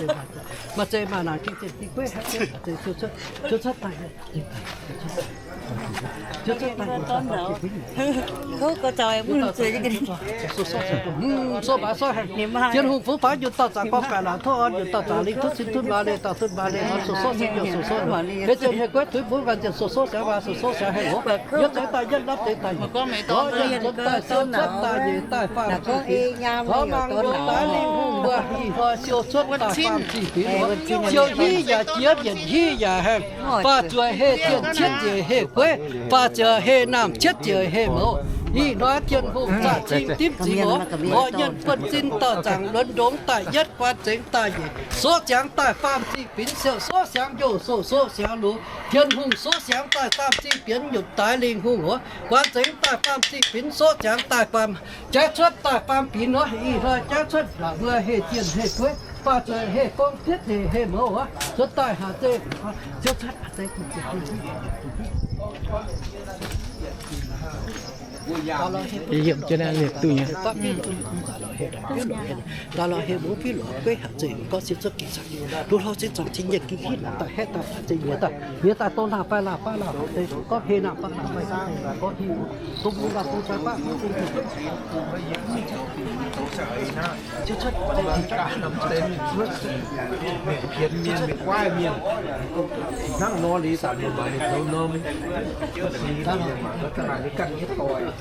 daaih, maaih zeiv maaih naanc, haaix zeiv maaih zeiv, maaih zeiv maaih naanc, haaix zeiv maaih zeiv, maaih zeiv maaih naanc, haaix zeiv cuotv cuotv, cuotv cuotv daaih, cuotv cuotv daaih, Tin-Hungh fungx faaux njunh dauh zaangc gorngv baeqc laangc tov orn, njunh dauh zaangc lingh tov cin tov mbaaux leih, dauh tov mbaaux leih orn, sou-sou siang youh, sou-sou heh zienh heh gueiv tuix mbuo ganh zienh, sou-sou siang waac, sou-sou siang heh loz, yiem zengx daaih yietv lopv zengx daaih nyiec, lorz yienh nzuonx daaih siou cuotv daaih nyeic daaih faam zingh binx, lorz mangc nduov daaih lingh hungh mbuo ih hnoi siou cuotv daaih faam zingh binx, siou hingv yaac jiex, mbienc hingv yaac haengh, faah zueiz heh zienh, cietv ziepc heh gueiv, faah ziepc heh naamh, cietv ziepc heh mouz. Ih hnoi Tin-Hungh zaah cing dimv zingx oc, lorz yienh buonv-zinh dauh zaangc luonx ndongx daaih yietv, guan zengx daaih nyeic, sou ziangx daaih faam zingh binx siou, sou siangx youh, sou sou siangx loz. Tin-Hungh sou siangx daaih faam zingh binx nyutc daaih lingh hungh oc, guan zengx daaih faam zingh binx, sou ziangx daaih faam, jaaix cuotv daaih faam binx oc. Ih hnoi jaaix cuotv naaic mbuo heh zienh heh gueiv, faah zueiz heh gong, cietv ziepc heh mouz oc, cuotv daaih haaix zeiv siou cuotv haaix zeiv. Hietv jienv naaiv liuz duqv nyei. Daaih lorz heh mouz fiev lorz gueiv haaix zeiv gorngv siou cuotv ging caux, duqv hlorv zengx zuangx cing nyienh ging hitv daaih haeqv daaih haaix zeiv nyiex daaih, nyiex daaih dongh laah fai laah fai laah haaix zeiv gorngv heh naamh fai laah fai, gorngv hingh dongh mbuo ganh dongh zaaix baav mv zingh, mienh pienx mienh, mienh guaiv mienh, hnangv nor liuz zanc mienh maaih mienh zoux norm, mienh maaih ganh hietv doic.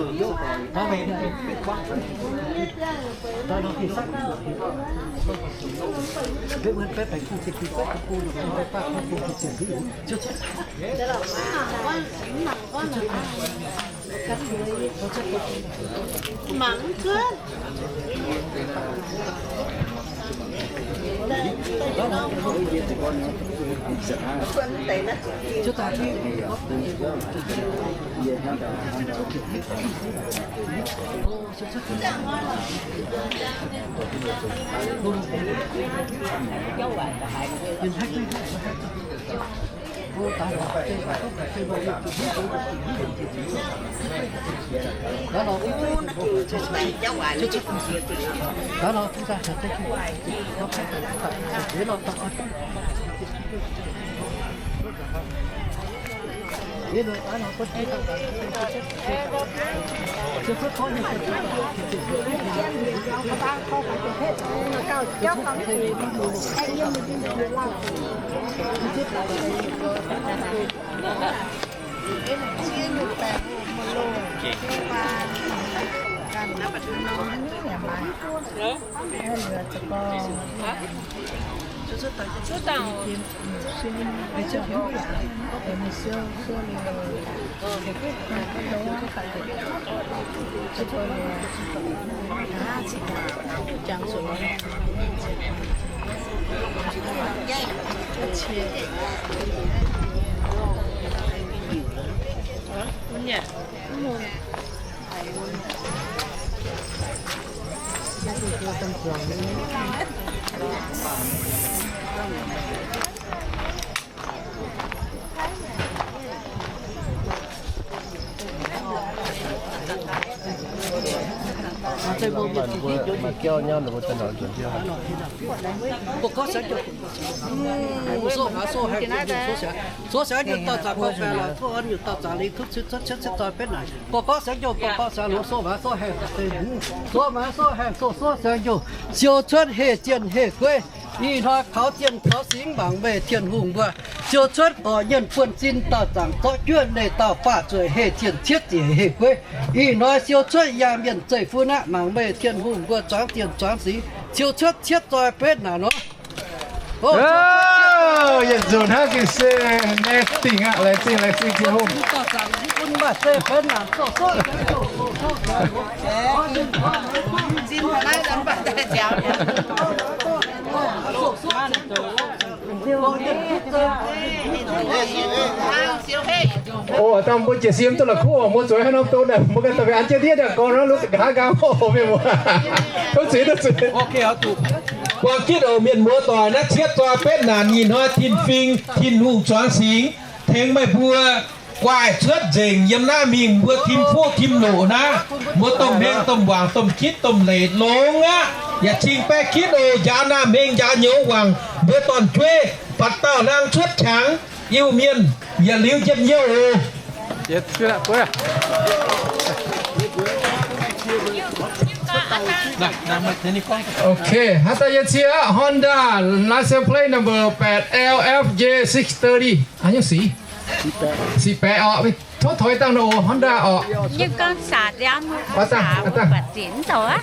Siou cuotv heh zienh heh gueiv, ih hnoi kaux zienh kaux singx mangc meih Tin-Hungh mbuo. Siou cuotv orqv nyienh buonv-sin dauh zaangc zorqv juoqv leih dauh faah zueiz heh zienh cietv ziec heh gueiv. Ih hnoi siou cuotv yangh mienh zeiv-fun aqv, mangc meih Tin-Hungh mbuo zuangx zienh zuangx singx. Siou cuotv cietv zoi betv naanc nor. Yietc nzunc hnangv gengh se naaiv dingh aqv. Laengz zingh, laengz zingh Tin-Hungh. O, dangh mbuo jiez sin duqv la'kuqv, mbuo zueiz haaix norm don naaic, mbuo ganh daaih an jienv ndiev daaih gorngv nor, lungh nqa'haav nqaang oc, mienh muoz. Tov zuiz, tov zuiz. Buangh gitv oc, mienh muoz doic, naaiv cietv zoi betv naanc ih hnoi Tin-Fing, Tin-Hungh zuangx singx tengx meih mbuo guaaih cuotv nzengc yiem naaiv mingh mbuo tim fuqv tim loqc naaiv, mbuo domh hmeng domh waangc domh kitv domh leic longx aqv. Yaac cingx baeqv kitv oc, njaaux naamh hmeng njaaux nyouz waangc mbuo dorn-jueiv batc dauh hlang cuotv qangx Iu-Mienh yietc liuz njien-youh oc. Ok, haaix dauh yie cie aqv, Honda license plate number แปด แอล แอฟ เจ ซิกส์ เทิร์ตี้ อ่ะ ยังสี่ สี่แปด ออก ไป tov toix dangh nor, Honda ออก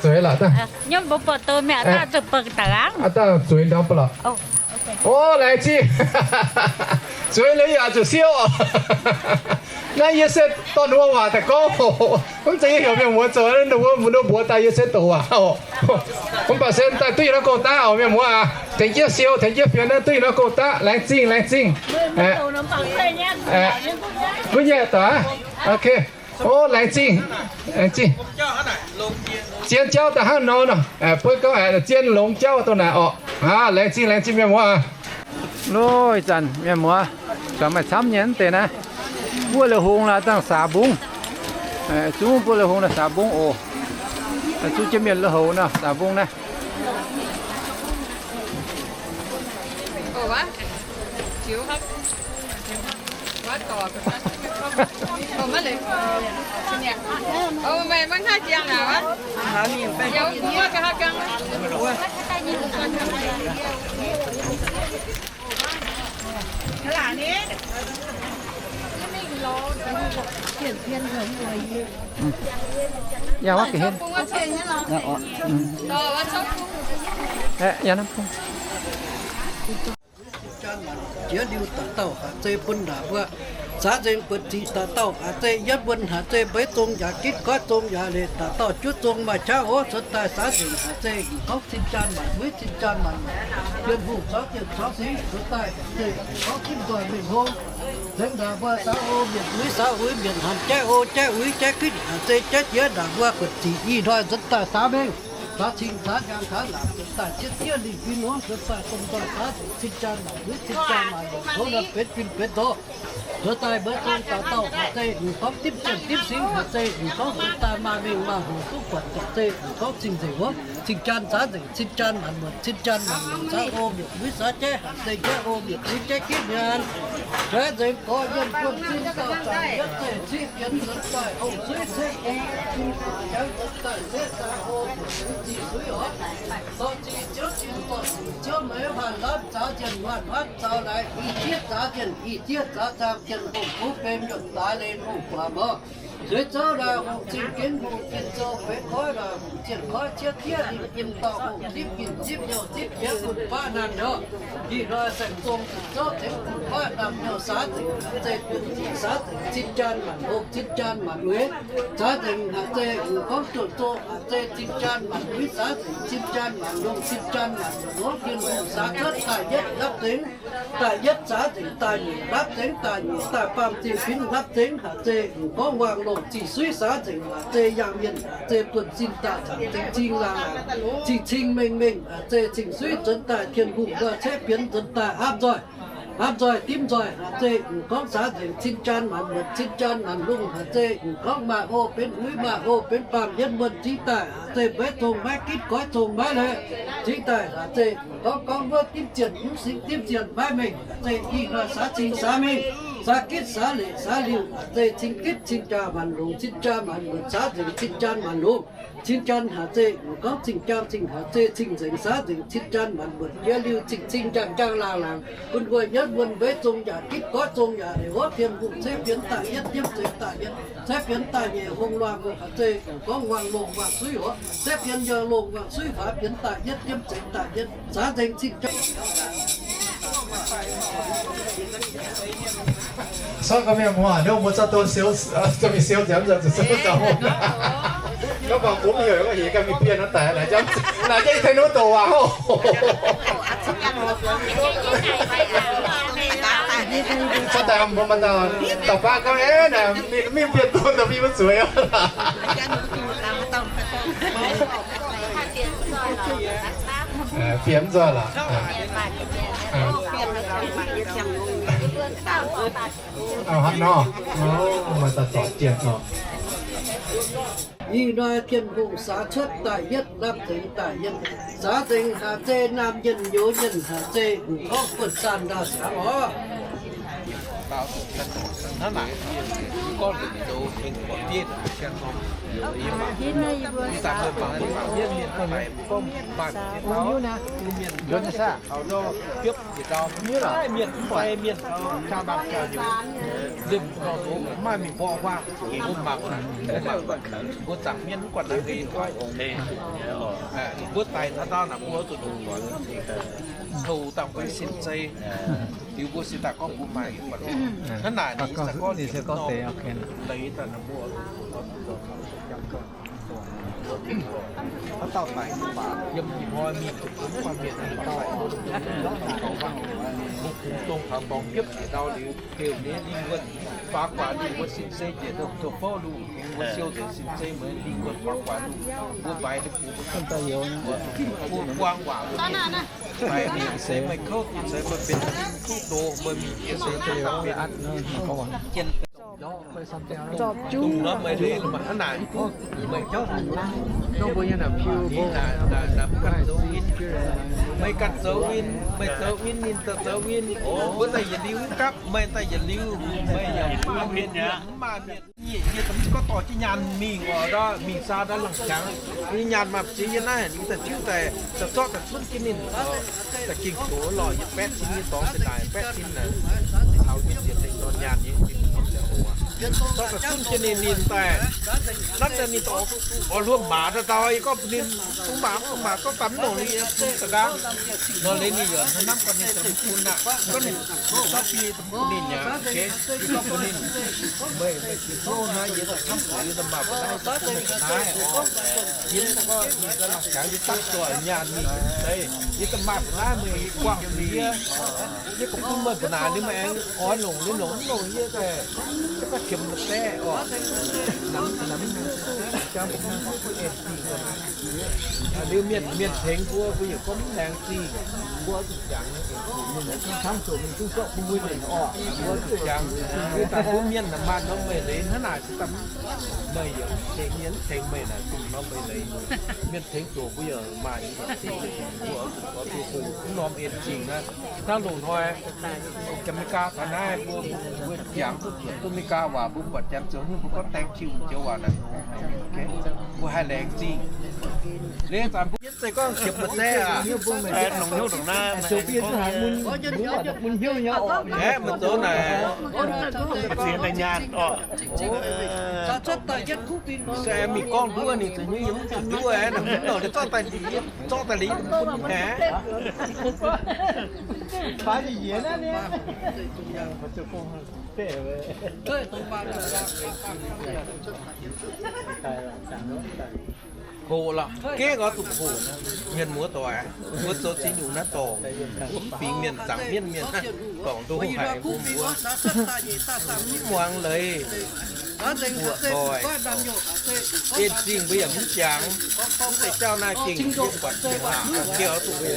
zueiz lorqc, dangh. Aa, dangh zueiz ndorm ba'lorqc. O, laengz zingh. Zueiz liuz yaac zuqc siou. Naaiv yie se dorh ninh mbuo waac daaih gorngv. Mv zeiz yie heuc mienh muoz zoux, ninh mbuo mbuox daaih yie se doqc waac oc. Mv baac se daaih duqv yietc norm gong-daqv oc, mienh muoz aac. Tengx jienv siou, tengx jienv fienx naaiv duqv yietc norm gong-daqv, laengz zingh, laengz zingh. Gunv nyei doqc aqv. Ok. O, laengz zingh, laengz zingh. Zien jauv daaih hnangv nor nor, buov gorngv zien longx jauv dongh naaic orqc. Laengz zingh, laengz zingh mienh muoz aac. Loh, ih zanc mienh muoz, zuangx maaih camv nyei mv deix naaiv. Buov lui-houx laaix dangh saax mbungv. Zungv buov lui-houx laaix saax mbungv oc. Zungv jienv mienh lui-houx nor, saax mbungv naaiv. Yaac wuov ga'hlen. Yaac naaiv bung. Jiex liuz da'dauh haaix zei bun ndaangc wuov, zaax nzengc buonv-ziqc da'dauh haaix zei yietv wuonh haaix zei mbeix zong yaac gitv goiv zong yaac leiz da'dauh juov zong maaih qaqv ov, cuotv daaih zaax nzengc haaix zei m'gorngv cin jaan maanc mueiz cin jaan maanc muonc, Bienh Hungh caux dienh caux singx cuotv daaih haaix zei m'gorngv dimv nzoih mengh hlo. Nzengc ndaangc mbuo saax o mienh uix saax uix mienh hanc jaiv o jaiv uix jaiv gitv haaix zei jaiv jiex ndaangc mbuo buonv-ziqc ih hnoi nzuonx daaih saax mengh, saax cing saax njang saax laangc cuotv daaih ziex diev lingh fim hngongv cuotv daaih zong nzoih saax nzengc cin jaan maanc mueiz cin jaan maanc muonc hlo nor benx fim benx nzoih. Cuotv daaih mbeix zong da'dauh haaix zei m'gorngv dimv zienh dimv singx haaix zei m'gorngv cuotv daaih maaih mengh maaih hoc duqv buatc haaix zei m'gorngv cing nzengc wuov cing jaan zaax nzengc cin jaan maanc muonc cin jaan maanc muonc saax o mienh uix saax jaiv haaix zei jaiv o mienh uix jaiv gitv nyaanh. Jaiv nzengc gorx yienh buonv sin dauh zanc yietv zeiv ciqv bienx nzuonx daaih hongh suiv cetv gong jun guaax jangx nzuonx daaih setv daaih o mienh uix ziqc suiv oc. Dorh ziqc ziouv zinh dorh ziqc ziouv meix huaanh lamv zaux zienh huaanh huaanv zaux laaix i jieqv zaux zienh i jieqv zaux zaang zienh hungh kuv bem yotv daaix leiz hungh guaax mor. Zueiz zouv laaix hungh zingh gengh hungh jienh zouv feix koiv laaix hungh zienh koiv cietv diev lingh jiem dorh hungh zipv ginh zipv youh zipv jiex bun baav naamh nyouz. Ih hnoi saeng-zong zuqc zouv tengx bun baav naamh nyouz saax nzengc haaix zei bun ziqc saax nzengc cin jaan maanc hlo cin jaan maanc mueiz saax nzengc haaix zei m'gorngv juoh zoh haaix zei cin jaan maanc mueiz saax nzengc cin jaan maanc longh cin jaan maanc muonc hlo Bienh Hungh saax cuotv daaih yietv lapv zengx daaih yietv saax nzengc daaih nyeic lapv zengx daaih nyeic daaih baamh zingh fingx lapv zengx haaix zei m'gorngv wangc longc ziqc suiv saax nzengc haaix zei yangh mienh haaix zei buonv-sin daaih zanc zengx cing laangh laangc cing cing mengh mengh haaix zei cing suiv nzuonx daaih Bienh Hungh nzoih cetv bienx nzuonx daaih aapv nzoih aapv nzoih dimv nzoih haaix zei m'gorngv saax nzengc cin jaan maanc muonc cin jaan maanc lungh haaix zei m'gorngv maaih o benx uix maaih o benx baamh yietv muonh cingx daaih haaix zei mbeix zong maiv gitv goiv zong maiv leiz cingx daaih haaix zei m'gorngv gorngv wuov dimv zienh mv singx dimv zienh maiv mengh haaix zei ih hnoi saax cing saax mengh saax gitv saax leic saax liuh haaix zei cing gitv cing jaa maanc longc cin jaa maanc muonc saax nzengc cin jaan maanc longc cin jaan haaix zei m'gorngv cing jaang cing haaix zei cing nzengc saax nzengc cin jaan maanc muonc jiex liuh cing cing njang njang laangh laangc bun mbuo yietv wuonh mbeix zong yaac gitv goiv zong yaac leiz wuov Bienh Hungh cetv bienx daaih yietv jiemv zengx daaih yietv cetv bienx daaih nyeic hungh luangh haaix zei m'gorngv wangc longh wangc suiv oc cetv bienx yaac longh wangc suiv faaux bienx daaih yietv jiemv zengx daaih yietv saax nzengc cin jaan Sortv gorngv mienh muoz, ninh mbuo zorqv doz siou, zorqv mingh siou nziaamv nzengc zuqc siou zaux. Gorngv mangc bungx heuc gorngv heuc ganh mingh bienh nor daic, naaic jangv, naaic jangv tengx ninh mbuo doqc waac oc. Cuotv daaih mbuo maaih dauh, dauh baav gorngv, Aav, naaic mingh bienh bun daaih mingh maiv zueiz oc. Bienh mv nzoih lorqc. Ih hnoi Bienh Hungh saax cuotv daaih yietv, lapv zengx daaih yietv, saax nzengc haaix zei, naamh mienh nyouz mienh haaix zei, m'gorngv buonv-zaanh ndau-ziangx oc. Mienh mv fai mienh jaa naamh jaa nyouz, limh nor zoux maaih mingh mborqv waac, mbuo mangc, mbuo zaangc mienh mv guanh naaiv deix oc. Mbuo daic taux ndau naaic mbuo zuqc ndoqc doic, houc dangh mbuo sin-zei, liuz mbuo sin daaih gorngv mbuo maaih mingh guanh. Hnangv naaic ninh se gorngv ninh se gorngv deix leiz daaih naaic mbuo Haaix dauh daic mv baac yiem ih hnoi mingh zuqc mv baac mienh, mbuo kungx dongh taux dorngx biopv njiec ndau liuz, heuc ninh lingh wuonh faaux guaax lungh, mbuo sin-zei njiec ndongc tov fouv lungh, mbuo siou nzengc sin-zei mueiz lingh wuonh faaux guaax lungh, mbuo mbaix ninh bungx mbuo buang waac mbuo mienh, mbaix mienh se meih kouv duqv ceix meih benx duqv doz, meih mingh jiex se Meih ganh zoux win, meih zoux win, ninh zoux win. Mbuo daaih yietc liuz mv gapv, meih daaih yietc liuz, meih yaac mv maaih mienh, mienh, mienh mv gorngv dorh jienv nyaanh mingh oc, mingh saa ndau la'jangx. Ninh nyaanh maaih ziex yiem naaiv, ninh daaih tiuv daaih, daaih zorqv daaih cunv jienv ninh. Daaih gengh zoux lorh, yietc baeqv cin nyei dorngx daaih, baeqv cin naaic, taux mienh ziex deix dorn nyaanh nyei. Zorqv daaih zunv jienv ninh, ninh daaih, nanv daaih ninh dorh oix hluo maaz daaih dau, yie gorngv bun ninh, bun maaz, bun maaz zorqv daaih mv longc, ninh yaac bun daaih nqaang. Nor leiz ninh yaac hnamv gorngv ninh daaih bun aqv, gorngv ninh, ninh yaac, yie gorngv bun ninh, meih, meih ziqc hlo naaiv, yie daaih camv zuqc yie daaih maah, bun naaiv, bun naaiv oc. Yie mv gorngv ninh ganh la'jangx, yie dapv doic nyaanh mingh deix, yie daaih maah, bun naaiv meih guangc zuqc yie. Yie gorngv bun meih ba'naaic, ninh maiv aengx oix longc, ninh longc mv longc yie daaih, yie gorngv qiemx maiv baeqc oc. Namx, namx, jangx mbuo en zingh. Liuz mienh, mienh tengx mbuo, mbuo yaac gorngv mv laengz zingh. Mbuo zuqc jangx, camv zuqc mingh duqv zorqv bun mbuo nyanc oc. Mbuo zuqc jangx, liuz daaih mbuo mienh naaic maanh norm meih leiz hnangv naaic, meih yaac mv tengx yie, mv tengx meih naaic, zuqc norm meih leiz. Mienh tengx doqc mbuo yaac maaih nyei, mbuo oix zuqc oix zuqc hoqc mv norm en zingh naaiv. Hnangv loz-hnoi Jaa^me^gaa taux naaiv, mbuo, mbuo jangx duqv zuotc duqv Me^gaa waac, mbuo buatc janx zoux haaix nyungc mbuo gorngv thank you joux waac naaic, mbuo haih laengz zingh. Liuz zanc mbuo yietv zeiz gorngv qiemx maaih zeiv aqv. Nongc hnyouv ndongc naaiv, aeqv, meih zoux naaic, se mingh gorngv nduov ninh zoux nyei yie mv zuqc nduov aqv, naaic mv nor ninh zorqv daaih liuz, zorqv daaih liuz bun haic. Hoqc lorqc, gengh oix zuqc hoqc. Mienh muoz doic, mbuo zoux ziex nyungc naaiv dorngc, mv fingx mienh, zaangc mienv mienh, dorngc ndoh haic mbuo, mbuo mv muangx leiz. Buoqc doic, en zingh mbuo yaac mv jangx. Mv zeiz jauv naaiv gengh yie buatc gengh oix zuqc hoqc.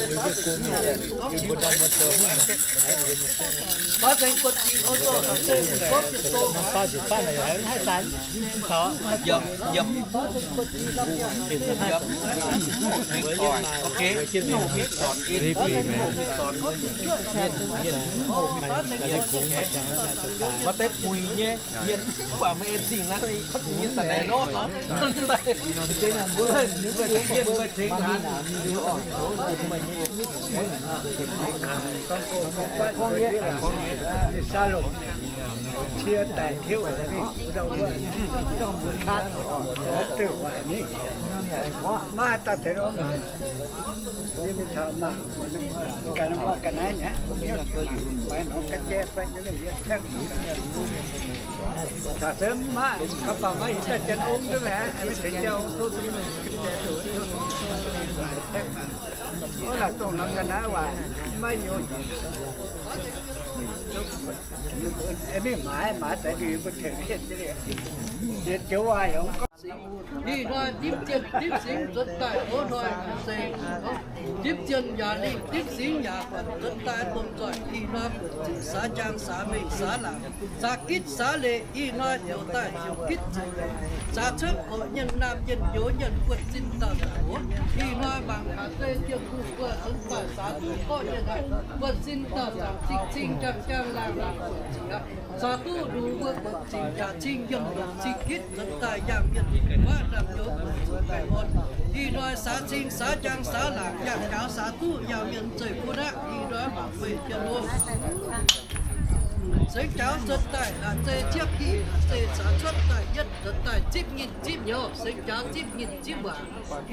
Yiem, yiem. Yiem. Ok. Maaih deix puix nyei, mienh mv baac maaih en zingh naaiv, mienh daaih naaic nor. Mienh mbuo tengx hnaangx. Mv mingh maaiz, maaiz deix liuz mbuo tengx jienv. Ih hnoi dimv zienh dimv singx nzuonx daaih ov hnoi se dimv zienh yaac lingh dimv singx yaac buatc nzuonx daaih domh nzoih. Ih hnoi buatc ziqc saax njang saax mengh saax laangc saax gitv saax leiz. Ih hnoi ziouc daaih ziouc gitv ziouc leiz, saax cuotv orqc, nyienh naamh nyienh nyouz nyienh buonv-sin dauh zaangc ov. Ih hnoi mangc haaix zei jiem hungh mbuo nzuonx daaih saax duqv gorqv nyienh haic, buonv-sin dauh zaangc cing-cing njang-njang laangh laangh buatc ziqc aqv. Saax duqv nduqc mbuo buatc ziqc jaax cing yiem longc cing gitv nzuonx daaih yangh mienh faav ndaamv-nyouz buatc ziqc baengh orn. Ih hnoi saax cing saax njang saax laangc yangh njaaux saax duqv yangh mienh zeiv bun aqv. Ih hnoi mangc meih jien hungh sengx jaux nzuonx daaih haaix zei zieqv gih, haaix zei saax cuotv daaih yietv nzuonx daaih zipv nyinh zipv nyouz, sengx jaux zipv nyinh zipv waac.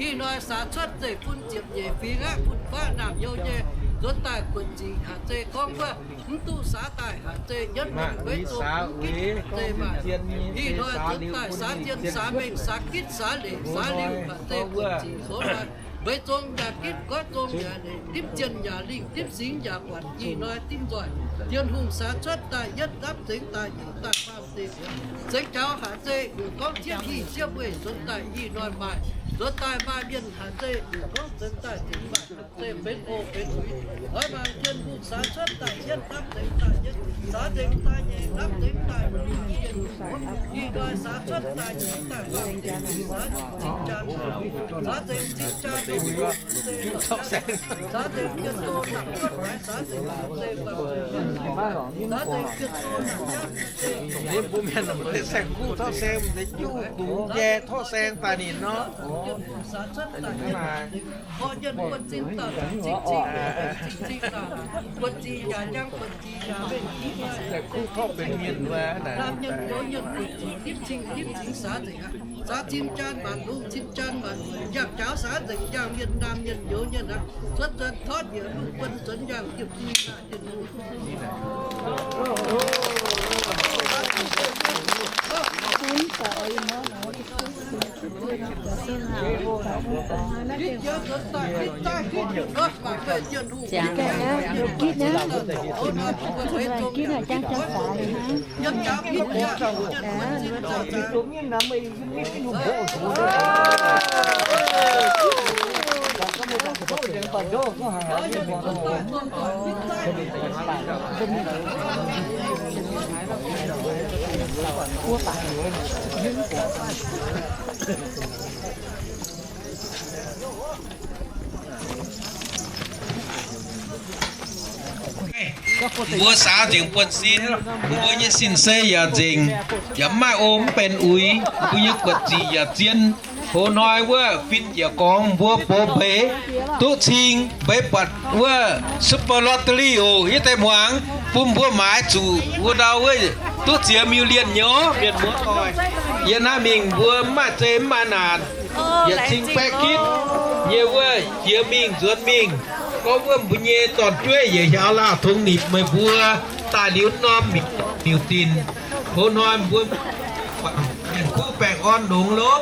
Ih hnoi saax cuotv zeiv bun ziepc nyeic fingx aqv, bun faav ndaamv-nyouz nyei nzuonx daaih buatc ziqc haaix zei gorngv wuov mv duqv saax daaih haaix zei yietv mingh weic zong mv gitv haaix zei maaih. Ih hnoi nzuonx daaih saax zien saax mengh saax gitv saax leiz saax liuh haaix zei buatc ziqc ov hnoi. Weic zong yaac gitv, goiv zong yaac leiz, dimv zienh yaac lingh, dimv singx yaac buatc. Ih hnoi dimv nzoih Tin-Hungh saax cuotv daaih yietv, dapv zengx daaih nyic, daaih faam deix, sengx jaux haaix zei heuc gorngv zieqv hih zieqv weih nzuonx daaih ih hnoi maaih, nzuonx daaih maaih mienh haaix zei heuc gorngv nzuonx daaih zengx maaih haaix zei benx o benx uix. Oix mangc Tin-Hungh saax cuotv daaih yietv, dapv zengx daaih yietv, saax zengx daaih nyeic, dapv zengx daaih luoqc. Ih hnoi saax cuotv daaih nyic, daaih faam deix, saax zengx zingh jaa, saax zengx zingh jaa, Ninh mbuo mienh mv deix saeng-kuv tov saeng, mv deix juv dungz nyei tov saeng daaih ninh nor. Mborqv Mienh buonv-sin dauh, zingh cing, zingh cing dauh, buonv-sin yaac njang, buonv-sin yaac mengh jiex, kuv korv benx mienh wuov, naamh mienh youz mienh buonv-sin, ndipv cing ndipv cing saax nzengc aqv. Saax cin jaan maanc lungh, cin jaan maanc mueic, njang jaauv saax nzengc, njang mienh naamh mienh youz mienh aqv. Zuonx zuonx torv njiec lungh, buonv zuonx njang diemv bui naaic diemv bui. Mbuo saax nzengc buonv-sin, mbuo nyei sin-sei yaac nzengc, yaac mv maaih o mv benx uix, mbuo nyei guoqv ziqc yaac zien. Hoz hnoi wuov fin njiec gorngx mbuo box mbeix, duqv cing mbeix buatc wuov super lottery oc, yie deix muangx bun mbuo maaiz zuqc wuov ndau wuov duqv ziex million nyei mienh muoz-doic. Yie naaiv mingh mbuo mv maaih zei mv maaih naanc, yietc cing baeqv gitv nyei wuov jiex mingh nzuonx mingh. Gorngv wuov mbuo nyei dorn-jueiv yietc hiaaux laauh tongx nipc meih mbuo daaih liuz norm miuc dinc. Hoz hnoi mbuo mienh kuv baengh orn longx lov.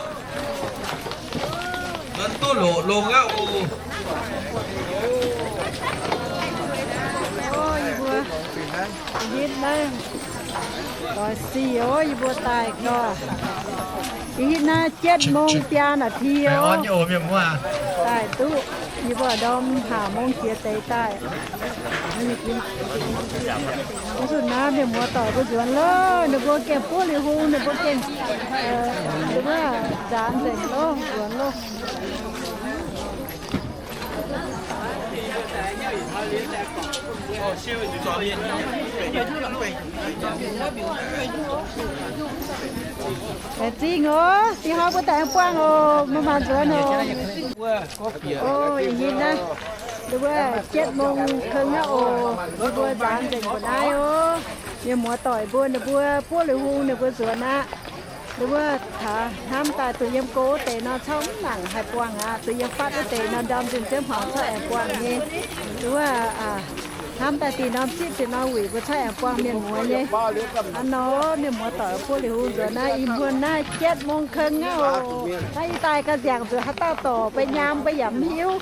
Nzuonx duqv loqc longx aqv oc. Yie mbuo hitv naaiv doix sic oc, yie mbuo daaih gau. Yie hitv naaiv เจ็ดโมง biaa naaic ti oc. Daaih duqv yie mbuo ndorm ห้าโมง jiex deix daaih. Mv zuqc naaiv mienh muoz-doic mbuo nzuonx loh, ninh mbuo gengh buov liuz hung, ninh mbuo gengh, ninh mbuo nzaanx nzengc loh, nzuonx loh. Laengz zingh oc, dih hnoi mbuo daaih aengx buangh oc, mbuo mangc nzuonx oc. Oc, ih hnoi naaiv, ninh mbuo เจ็ดโมง keng aqv oc, ninh mbuo nzaanx nzengc mbuo naaiv oc. Mienh muoz-doic mbuo, ninh mbuo buov liuz hung, ninh mbuo nzuonx aqv. Ninh mbuo taux hnamv daaih duqv yiem go wuov deix nor, corc mv nangc haih buangh aqv. Duqv yiem fatv wuov deix nor, ndorm nzunc ziouv hmuangx corc aengx buangh nyei. Ninh mbuo hnamv daaih dih norm zipv dih norm wuic mbuo corc aengx buangh mienh muoz nyei. Hnangv nor mienh muoz-doic buov liuz hung nzuonx naaiv, ih muonz naaiv เจ็ดโมง keng aqv oc. Naaiv yie daaih ga'nziangx zuqc haaix dauh dorc, mbuo nyaam mbuo yaac mv hiuv.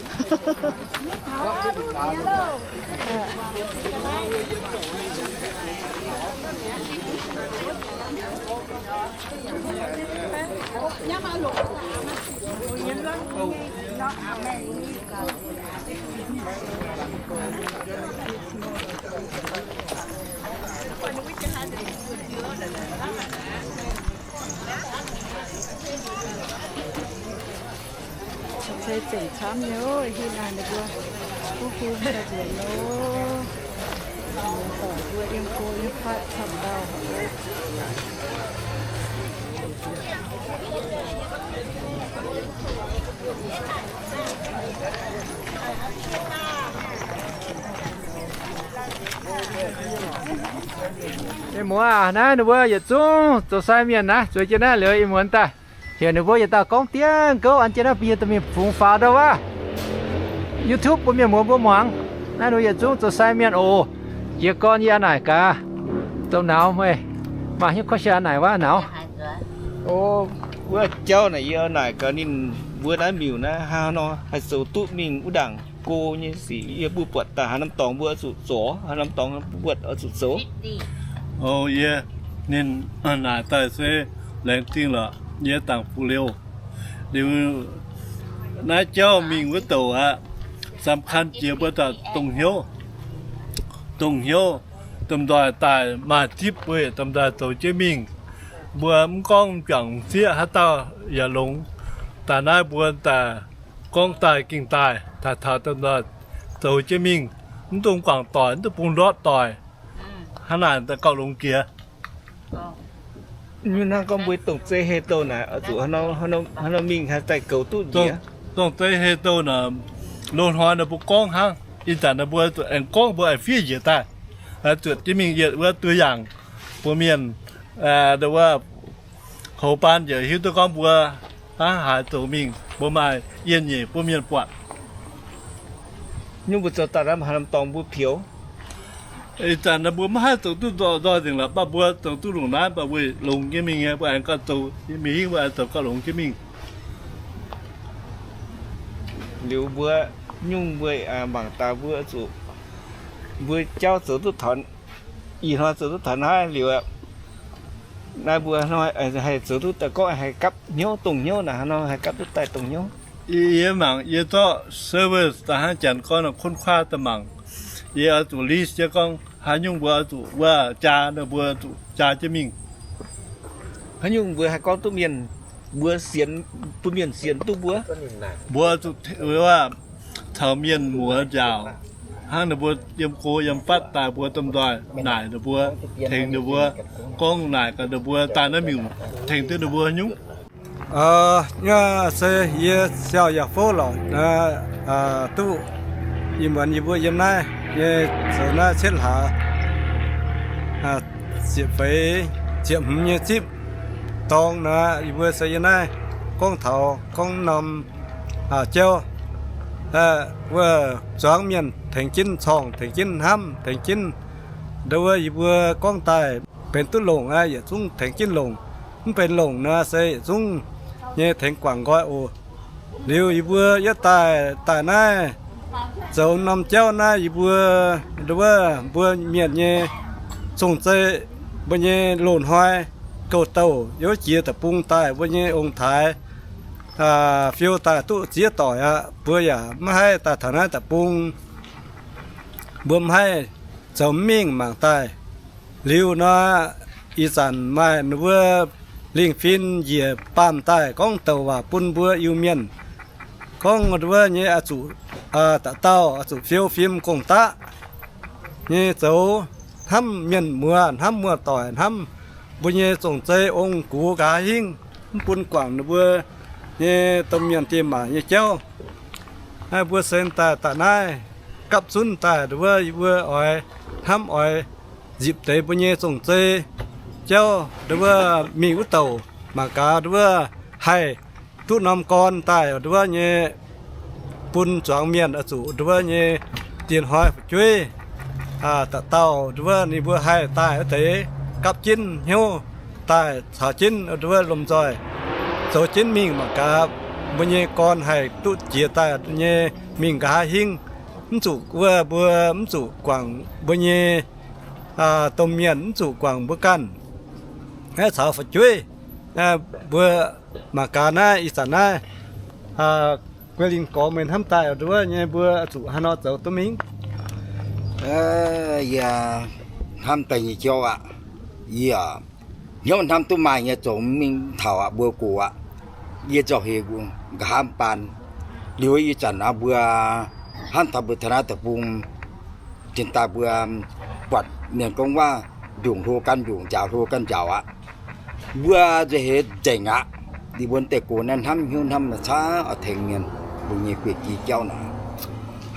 Ceix zengc camv nyei oc, hin naaiv ninh mbuo kuv hung daaih nzuonx loh. Mienh muoz-doic mbuo yiem go yiem fatv camv dauh. Mienh muoz aac, naaiv ninh mbuo yietc zungv zoux sai mienh naaiv zueiz jienv naaiv liuz ih muonz daaih. Heuc ninh mbuo yietc dauh gorngv dien gouv an jienv naaiv bun yie domh mienh fungx faaux ndau wuov YouTube bun mienh muoz mbuo muangx. Naaiv ninh mbuo yietc zungv zoux sai mienh oc. Jiez gorn yie a'naaic gaax, dongh nauz meih maaih hnyouv kuotv share a'naaic wuov nauz. O, wuov jauv naaic yie a'naaic gaax ninh mbuo naaiv miuc naaiv hnangv haaix nor haih zoux duqv mingh wuov ndaangc go nyei sic. Yie mbuo buatc daaih haaix norm dorngx mbuo oix zuqc zoux, haaix norm dorngx mbuo buatc oix zuqc zoux. O, yie ninh naaic daaih se laengz zingh lorqc, yie dangc fuqv liouh. Liuz naaiv jauv mingh wuov douc aqv, สำคัญ jiex mbuo daaih dongh hnyouv, dongh hnyouv, domh nzoih daaih maaih zipv mbuo yietc domh nzoih zoux jienv mingh. Mbuo mv gorngv m'juangc m'sieqv haaix dauh yaac longx. Daaih naaiv mbuo daaih gorngv daaih gengh daaih taux taux domh nzoih zoux jienv mingh, mv dungx guangc doic, mv dungx bungx ndortv doic. Hnangv naaic daaih gauh longx jiex. Nyungc hnangv gorngv mbuo dongh zei hei douh naaic, zuqc haaix nor mingh haih daaih goux duqv njiec? Dongh zei hei douh naaic, loz-hnoi naaic mbuo gorngv hnangv. Ih zanc naaic mbuo zuqc aengx gorngv mbuo aengx fiev njiec daaih, zuotc jienv mingh yietc wuov duih yaangc bun mienh, wuov, houx baan njiec hiuv duqv gorngv mbuo hnangv haaix zoux mingh, mbuo maaih yienh nyeic bun mienh buatc. Nyungc mbuo zoux daaih naaiv maaih haaix norm dorngx mbuo pioux? Ih zanc naaiv mbuo maiv haih zoux duqv nzoih nzengc lorqc, mv baac mbuo zoux duqv longc naaiv, mv baac weic longx jienv mingh nyei, mbuo aengx gauh zoux, mingh hingv mbuo aengx zoux gauh longx jienv mingh. Liuz mbuo nyungc mbuo mangc daaih mbuo zuqc, mbuo jauv zoux duqv taux, ih hnoi zoux duqv taux naaiv liuz, naaiv mbuo haih zoux duqv daaih gorngv haih gapv hnyouv dongh hnyouv naaic, hnangv nor haih gapv duqv daaih dongh hnyouv. Yie mangc yie zorqv survey daaih hnangv janx gorngv nor, ค้นคว้า daaih mangc. Yie oix zuqc list jienv gorngv haaix nyungc mbuo oix zuqc wuov jaa, mbuo zuqc jaa jienv mingh. Haaix nyungc mbuo haih gorngv duqv mienh, mbuo sienx, bun mienh sienx duqv mbuo. Mbuo zuqc caux mienh muoz njaaux, hnangv ninh mbuo yiem go yiem fatv daaih mbuo domh nzoih naaic ninh mbuo, tengx ninh mbuo, gorngv naaic gaax ninh mbuo daaih naaiv mingh tengx duqv ninh mbuo nyungc. Nyuoz se yie siau yaac fouv lorqc, duqv ih muonz yie mbuo yiem naaiv nyei zoux naaiv cietv hlaax ziepc feix ziepc hmz nyei zipv dorng naaic, yie mbuo se yiem naaiv gorngv taux gorngv norm jauv, wuov zuangx mienh tengx jienv corngh, tengx jienv hnamv, tengx jienv, ndo wuov yie mbuo gorngv daaih benx duqv longc aqv, yietc zungv tengx jienv longc. Mv benx longc nor se yietc zungv nyei tengx guangc nqoi oc. Liuz yie mbuo yietv daaih, daaih naaiv zoux norm jauv naaiv, yie mbuo, ndo wuov mbuo mienh nyei zong-zei, mbuo nyei loz-hnoi gouv-douh yiem jiex deic-bung daaih, mbuo nyei ong-taaix fiou daaih duqv ziex doic aqv. Mbuo yaac maiv haih daaih taux naaiv deic-bung, mbuo maiv haih zoux mingh mangc daaih. Liuz nor, ih zanc maaih ninh mbuo lingh fin njiec baamh daaih gorngv douc waac bun mbuo Iu-Mienh, gorngv wuov nyei oix zuqc, dauh dauh oix zuqc fiou fim gong-daqv nyei zoux, hnamv mienh muoz, hnamv muoz-doic, hnamv mbuo nyei zong-zei ong-gux nqa'haav hingv, mv bun guangc ninh mbuo nyei domh mienh diex maac nyei jauv. Naaiv mbuo sen daaih, daaih naaiv gapv zunv daaih, ndo wuov yie mbuo oix hnamv oix nzipc deix mbuo nyei zong-zei jauv, ndo wuov mingh wuov douc mangc gaax, ndo wuov haih duqv norm gorn daaih, ndo wuov nyei bun zuangx mienh oix zuqc ndo wuov nyei diex hnoi fu'jueiv, dauh dauh ndo wuov ninh mbuo haih daaih wuov deix gapv jienv hnyouv daaih caux jienv ndo wuov lomh nzoih zoux jienv mingh mangc gaax, mbuo nyei gorn haih duqv jiex daaih nyei mingh nqa'haav hingv. Mv zuqc wuov mbuo mv zuqc guangc mbuo nyei domh mienh, mv zuqc guangc mbuo ganh, naaiv caux fu'jueiv. Mbuo mangc gaax naaiv ih zanc naaiv Guei Lingh Gorx meih hnamv daaih ndo wuov nyei mbuo zuqc haaix nor zoux duqv mingh? Yie hnamv daaih nyei jauv aqv. Yie hnyouv hnamv duqv maaih nyei zoux mingh taux aqv, mbuo gox aqv. Yie nzauh heix nqa'haav baan. Liuz ih zanc aqv mbuo hnamv taux mbuo taux naaiv deic-bung, cingx daaih mbuo buatc mienh gorngv waac, mbiungc hlo gan mbiungc, njaaux hlo gan njaaux aqv. Mbuo nzauh heix nzengc aqv. Ninh mbuo deix gox naaiv hnamv hnyouv hnamv maaih caav oix tengx mienh mbuo nyei gueic jiex jauv naaic.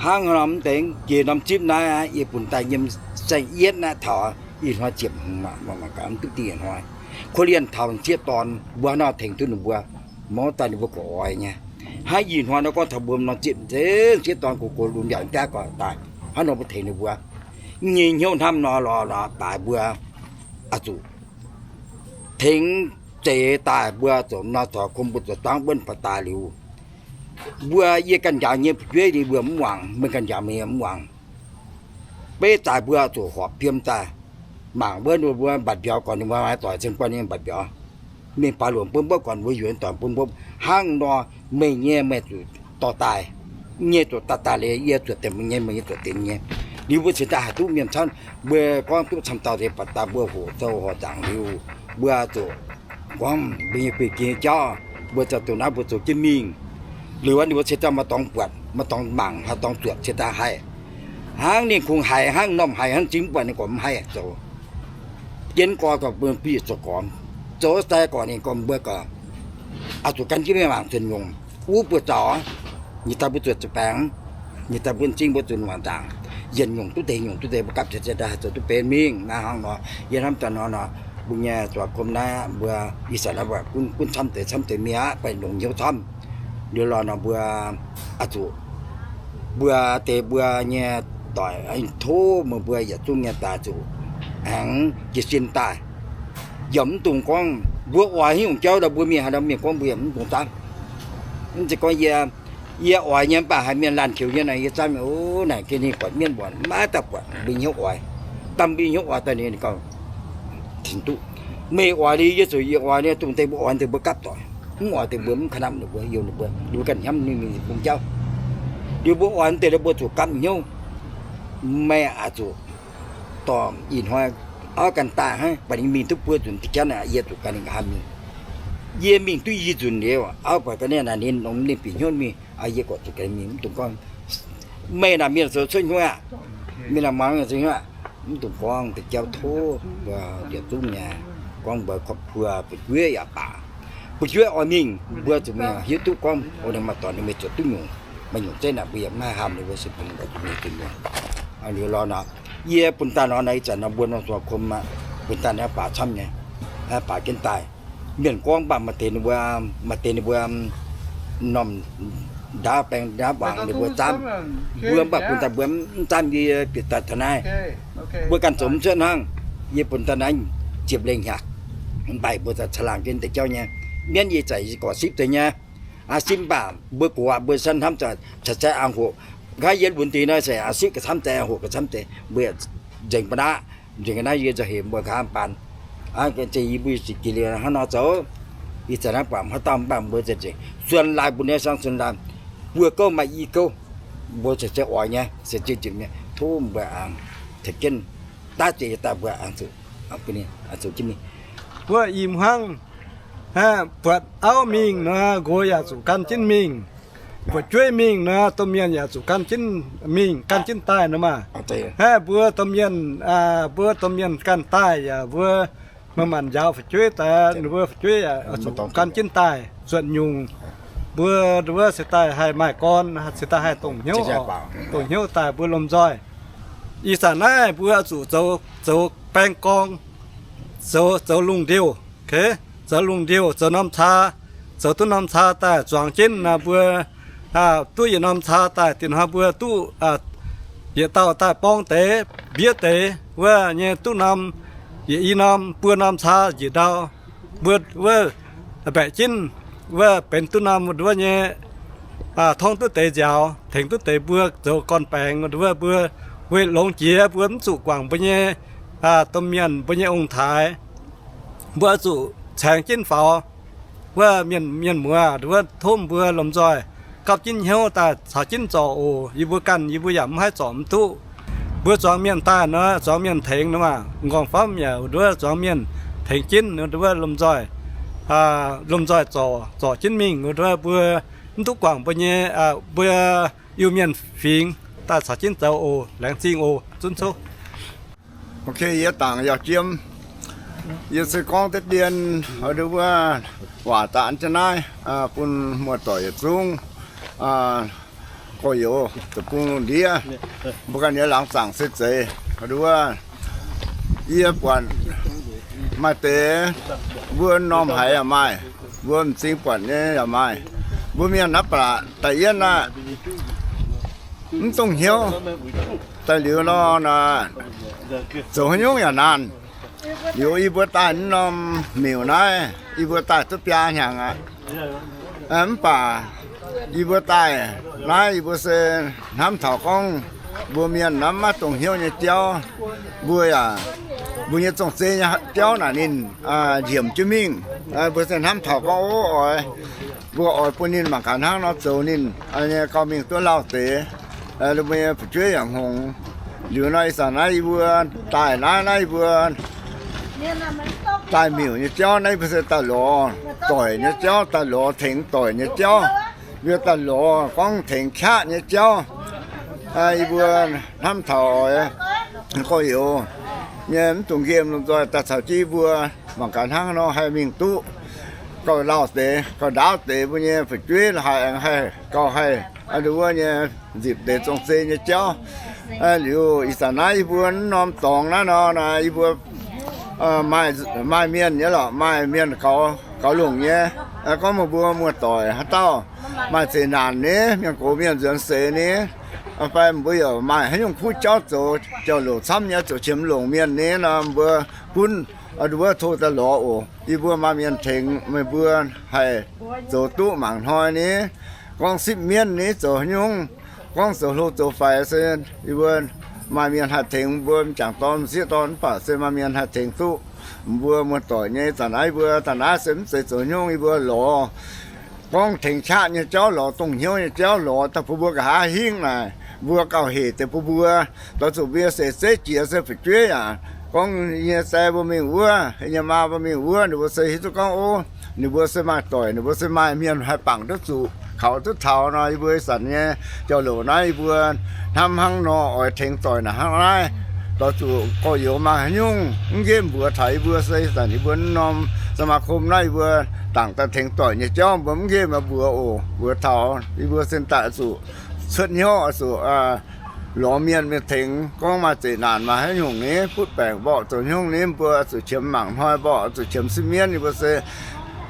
Hnangv nor mv deix jiex norm zipv naaiv aqv, yie bun daaih nyei saeng-yietv naaiv taux ih hnoi ziepc hmz aqv, mangc gaax mv duqv dingh hnoi. Korv-lienh taux sieqv dorn mbuo hnangv nor tengx duqv ninh mbuo, mv daaih ninh mbuo gorqv-oix nyei. Hnangv ih hnoi nor gorngv taux mbuo norm zipv nzengc, sieqv dorn gox gox lunx mbiaauc daav gorqv daaih, hnangv nor mbuo tengx ninh mbuo. Nyei hnyouv hnamv nor lorz nor baaix mbuo oix zuqc tengx zeix daaih mbuo zoux nor caux kungx mbuo zoux dangv wuonv baaix daaih liuz, mbuo yie ganh njaaux nyei fu'jueiv ninh mbuo mv muangx, meih ganh njaaux meih mv muangx. Beiv zaaix mbuo zuqc horpc fiem daaih mangc wuov mbuo mbatc mbiauz gorqv ninh mbuo maaih doic cin buonc nyei mbatc mbiauz. Mingh baaix luonc bun mbuo gorqv mbuo yuonx doic bun mbuo hnangv nor, meih nyei meih zuqc dorh daaih, nyei zuqc daaih daaih leiz yie zuoqc deix meih nyei, meih nyei zuoqc deix nyei. Liuz mbuo cingx daaih haih duqv mienh camv, mbuo gorngv duqv camv dauh deix baac daaih mbuo hoqc sou horqc zaangc liuz, mbuo zuqc gorngv mbuo nyei gueic jiex jauv, mbuo zoux dongh naaiv mbuo zoux jienv mingh. Liuz ninh mbuo cingx daaih maaih dorngx buatc, maaih dorngx mangc, maaih dorngx zuotc cingx daaih haih. Hnangv ninh kungx haiz hnangv normh haiz hnangv zingv buatc ninh gorqv mv haih zoux. Jienv gorx gorqv mbuo bic zoux gormx. zoux sai gorqv ninh gorngv mbuo gorqv, oix zuqc gan jienv mingh mangc zuonc nyungc. Wuov buoz zaux, nyic dauh mbuo zuotc zuqc baengx, nyic dauh mbuo zingh mbuo zuqc wangc zaangc, yienc nyungc duqv deix nyungc duqv deix mbuo gapv jiex ziex daaih haih zoux duqv benx mingh naaiv hnangv nor. Yie hnamv daaih nor nor, mbuo nyei zuangx gomh naaiv mbuo ih zanc naaiv mbuo gunv camv deix camv deix mienh aqv, baac longc hnyouv camv. Liuz lorh nor mbuo oix zuqc, mbuo deix mbuo nyei doic tov meih mbuo yietc zungv nyei daaih zuqc aengx jiez sin daaih. Yaac mv dungx gorngv mbuo oix haaix nyungc jauv daaih mbuo mingh haaix nor mienh gorngv mbuo yaac mv dungx zaamv. Mv zeiz gorngv yie, yie oix nyei mv baac haaix mienh laanh qiex nyei naaic yie zaamv, o, naaic gengh ninh buatc mienh mbuo maiv daaih buatc mbuo hnyouv oix. Daaih mbuo hnyouv oix daaih ninh gorngv, Tin-Hungh, meih oix liuz yie zuqc yie oix nyei, dongh deix mbuo oix deix mbuo gapv doic, mv oix deix mbuo mv ka'namv ninh mbuo, youh ninh mbuo, ninh mbuo ganh hnamv ninh mingh bung jauv. Liuz mbuo oix deix mbuo zuqc gapv hnyouv. Meih oix zuqc dorh ih hnoi auv ganh daaih hnangv, baac ninh mingh duqv buo nzunc diuh jauv naaic, yie zuqc gan ninh nqa'haav mingh. Yie mingh duqv i nzunc liuz, auv buatc ga'naaiv naaic ninh longx ninh bieqc hnyouv mingh, yie gorqv zuqc gan ninh mingh, mv dungx gorngv meih naaic mienh zoux cuotv hnyouv aqv. Mienh naaic muangx zoux hnyouv aqv. Mv dungx gorngv deix jauv tov mbuo yietc zungv nyei, gorngv mbuo ครอบครัว fu'jueiv yaac baac, fu'jueiv oix mingh mbuo zuqc mingh hiuv duqv gorngv o, ninh maaih dorngx ninh mingh zuotc duqv nyungc, maaih nyungc zeiv naaic mbuo yaac mv haih haamh ninh mbuo se bun ninh mbuo zuqc mingh zuqc nyungc. Liuz lorh nor, yie bun daaih nor naaic ih zanc nor mbuo norm zuangx gomh aqv, bun daaih naaiv baac camv nyei, baac jienv daaih. Mienh gorngv mv baac maaih deix ninh mbuo, maaih deix ninh mbuo normh ndaauv baeng ndaauv wangc ninh mbuo zaamv. Mbuo mv baac bun daaih mbuo mv zaamv, yie bieqc daaih taux naaiv, mbuo ganh zoux mv cuotv hnangv. Yie bun daaih naaiv ziepc lengh hnyangx, mv baac mbuo za'gengh caangh laangh jienv deix jauv nyei. Mienv yie zaqc yie gorqv sipv deix nyei. Aa, sipv mv baac mbuo gox aqv, mbuo sanh hnamv zaqc cai-cai angh hoc. Nqa'haav yie lunx deix naaiv se aa, sipv ga'camv deix, angh hoc ga'camv deix, mbuo yaac nzengc ba'naqv. Nzengc ga'naaiv yie nzauh hemx mbuo nqa'haav baan. Aa, ga'zeh yie mbuo ziqc jiex liuz hnangv nor zoux. Ih zanc naaiv buatc haaix dauh mv baac mbuo nzengc, zuonx laaix mbuo nyei siang zuonx laaix, buo gouv maaih i gouv, mbuo se zeiz oix nyei, se zeiz nzipc nyei, tov mbuo aengx tengx jienv daav ziex daaih mbuo aengx zuqc, zuqc jienv mingh. Wuov ih hmuangv buatc auv mingh nor, nqox yaac zuqc gan jienv mingh. Fu'jueiv mingh nor, domh mienh yaac zuqc gan jienv mingh, gan jienv daaih nor maah. Hnangv mbuo domh mienh, mbuo domh mienh ganh daaih yaac mbuo maaih maanc njaaux fu'jueiv daaih, ninh mbuo fu'jueiv yaac zuqc gan jienv daaih zuotc nyungc. Mbuo wuov se daaih haih maaih gorn, se daaih haih dongh hnyouv, dongh hnyouv daaih mbuo lomh nzoih. Ih zanc naaiv mbuo zuqc zoux, zoux baeng gorng, zoux, zoux lungh ndiev, zoux lungh ndiev, zoux norm caa, zoux duqv norm caa daaih zuangx jienv naaiv mbuo, duqv yietc norm caa daaih, diex hnoi mbuo duqv yietc dauh daaih borng deix, mbiev deix wuov nyei duqv norm, yietc i norm, buo norm caa njiec ndau. Mbuo wuov mbaeqc jienv wuov benx duqv norm wuov nyei, tongv duqv deix nziaaux, tengx duqv deix mbuo zoux gorn-baengx wuov, mbuo weic longx jiex mbuo mv zuqc guangc mbuo nyei domh mienh, mbuo nyei ong-taaix. Mbuo zuqc caengx jienv faaux wuov mienh, mienh muoz wuov, tov mbuo lomh nzoih gapv jienv hnyouv daaih caux jienv zorc oc. Yie mbuo ganh yie mbuo yaac mv haih zorc mv duqv. Mbuo zuangx mienh daaih nor, zuangx mienh tengx nor maah, m'nqorngv famv yaac wuov zuangx mienh tengx jienv wuov lomh nzoih, lomh nzoih zorc, zorc jienv mingh wuov mbuo mv duqv guangc mbuo nyei, mbuo Iu-Mienh fingx daaih caux jienv zoux oc. Laengz zingh oc. Zunv cov. Ok, yie dangc Yauh Jiem. Yie se gorngv deix dien wuov waac daaih an jienv naaiv bun muoz-doic yietc zungv, gorx-youz, deic-bung ndiev, mbuo ganh nyei laangz zaangc se zeiz wuov. Yie buatc maaih deix mbuo m'normh haiz yaac maaih, mbuo m'zing buatc nyei yaac maaih. Mbuo mienh naaiv baac da'yietv naaiv mv dongh hnyouv daaih liuz nor, zoux haaix nyungc yaac naanh. Liuz yie mbuo daaih m'norm miuc naaiv, yie mbuo daaih duqv biaa hnyangx aqv. Mv baac yie mbuo daaih naaiv yie mbuo se hnamv taux gorngv mbuo mienh naaiv maiv dongh hnyouv nyei jauv. Mbuo yaac, mbuo nyei zong-zei nyei jauv naaic ninh nyiemc jienv mingh. Mbuo se hnamv taux gorngv oix, mbuo oix bun ninh mangc gaax hnangv nor zoux ninh nyei gauh mingh duqv lauh deix. Mbuo nyei fu'jueiv yaac hngongx. Liuz nor ih zanc naaiv yie mbuo daaih naaiv, naaiv yie mbuo daaih miuc nyei jauv, naaiv yie mbuo se daaih lorz doic nyei jauv, daaih lorz tengx doic nyei jauv. Yie mbuo daaih lorz gorngv tengx qaqv nyei jauv. Yie mbuo hnamv taux gorx-youz nyei mv dungx nqemh lomh nzoih daaih caux jienv yie mbuo Mangc gaax hnangv nor haih mingh duqv gauh lauh deix, gauh ndaauv deix mbuo nyei fu'jueiv la'haaix aengx haih gauh haih nduov wuov nyei nzipc deix zong-zei nyei jauv. Liuz ih zanc naaiv yie mbuo norm dorngx naaiv nor, yie mbuo maaih mienh nyei lorqc, maaih mienh gaux longc nyei. Gorngv meih mbuo muoz-doic haaix dauh maaih zeqc naanc ni, mienh gox mienh nzuonx seix ni, fai mbuo yaac maaih haaix nyungc kuv jauv zoux, jauv-louc camv nyei, zoux qiemx longc mienh ni nor, mbuo gunv nduov tov daaih lorz oc. Yie mbuo maaih mienh tengx meih mbuo haih zoux duqv mangc hnoi ni. Gorngv sipv mienv ni zoux haaix nyungc, gorngv zoux hlo zoux faix se yie mbuo maaih mienh haih tengx mbuo m'jangc dorn m'sieqv dorn, mv baac se maaih mienh haih tengx duqv mbuo muoz-doic nyei. Zanc naaiv yie mbuo zanc naaiv se mv zeiz zoux haaix nyungc, yie mbuo lorz gorngv tengx qaqv nyei jauv, lorz dongh hnyouv nyei jauv, lorz daaih bun mbuo nqa'haav hingv naaic, mbuo gauh hec deix bun mbuo. Doix zuqc mbuo se zeiv jiex se fu'jueiv yaac gorngv nyei sai mbuo mingh wuov, nyei maa mbuo mingh wuov, ninh mbuo se hiuv duqv gorngv, ov, ninh mbuo se maaih doic, ninh mbuo se maaih mienh haih bangc duqv zuqc, kaux duqv taux nor, yie mbuo ih zanc nyei jauv-louc naaiv yie mbuo hnamv hnangv nor oix tengx doic naaic hnangv naaiv. Doix zuqc gorx-youz maaih haaix nyungc mv nqemh mbuox taux yie mbuo se ih zanc yie mbuo norm สมาคม naaiv yie mbuo dangc daaih tengx doic nyei jauv, mbuo mv nqemh mbuox oc. Mbuox taux yie mbuo sin daaih zuqc cuotv hnyouv oix zuqc lorz mienh mingh tengx. Gorngv maaih zeqc naanc maaih haaix nyungc ni, butv baengc mborqv zoux hnyouv ni, mbuo zuqc qiemx mangc hnoi mborqv, zuqc qiemx sipv mienv, yie mbuo se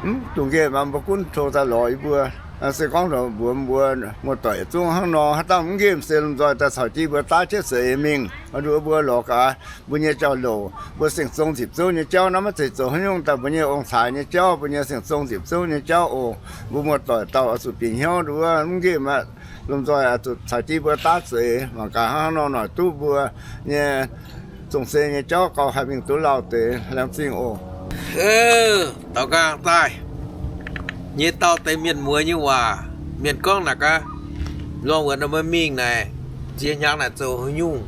mv dungx nqemh, mbuo gunv tov daaih lorz yie mbuo. Se gorngv mbuox mbuo muoz-doic yietc zungv hnangv nor, haaix dauh mv nqemh se lomh nzoih daaih caux jienv mbuo daav jienv seix mingh. Nduov mbuo lorz gaax mbuo nyei jauv-louc, mbuo seng zong nzipc zouv nyei jauv naaiv maiv zeiz zoux haaix nyungc daaih mbuo nyei ong-caaix nyei jauv, mbuo nyei seng zong nzipc zouv nyei jauv oc. Mbuo muoz-doic dauh oix zuqc bieqc hnyouv nduov mv nqemh aqv. Lomh nzoih oix zuqc caux jienv mbuo daav zeix mangc gaax hnangv nor noic duqv mbuo nyei zong-zei nyei jauv gauh haih mingh duqv lauh deix. Laengz zingh oc. Daux nqaang daaih nyei dauh deix mienh muoz nyei waac, mienh gorngv naaic gaax, lorngh wuonc meih mingh naaic, ziex hnyangx naaic zoux haaix nyungc.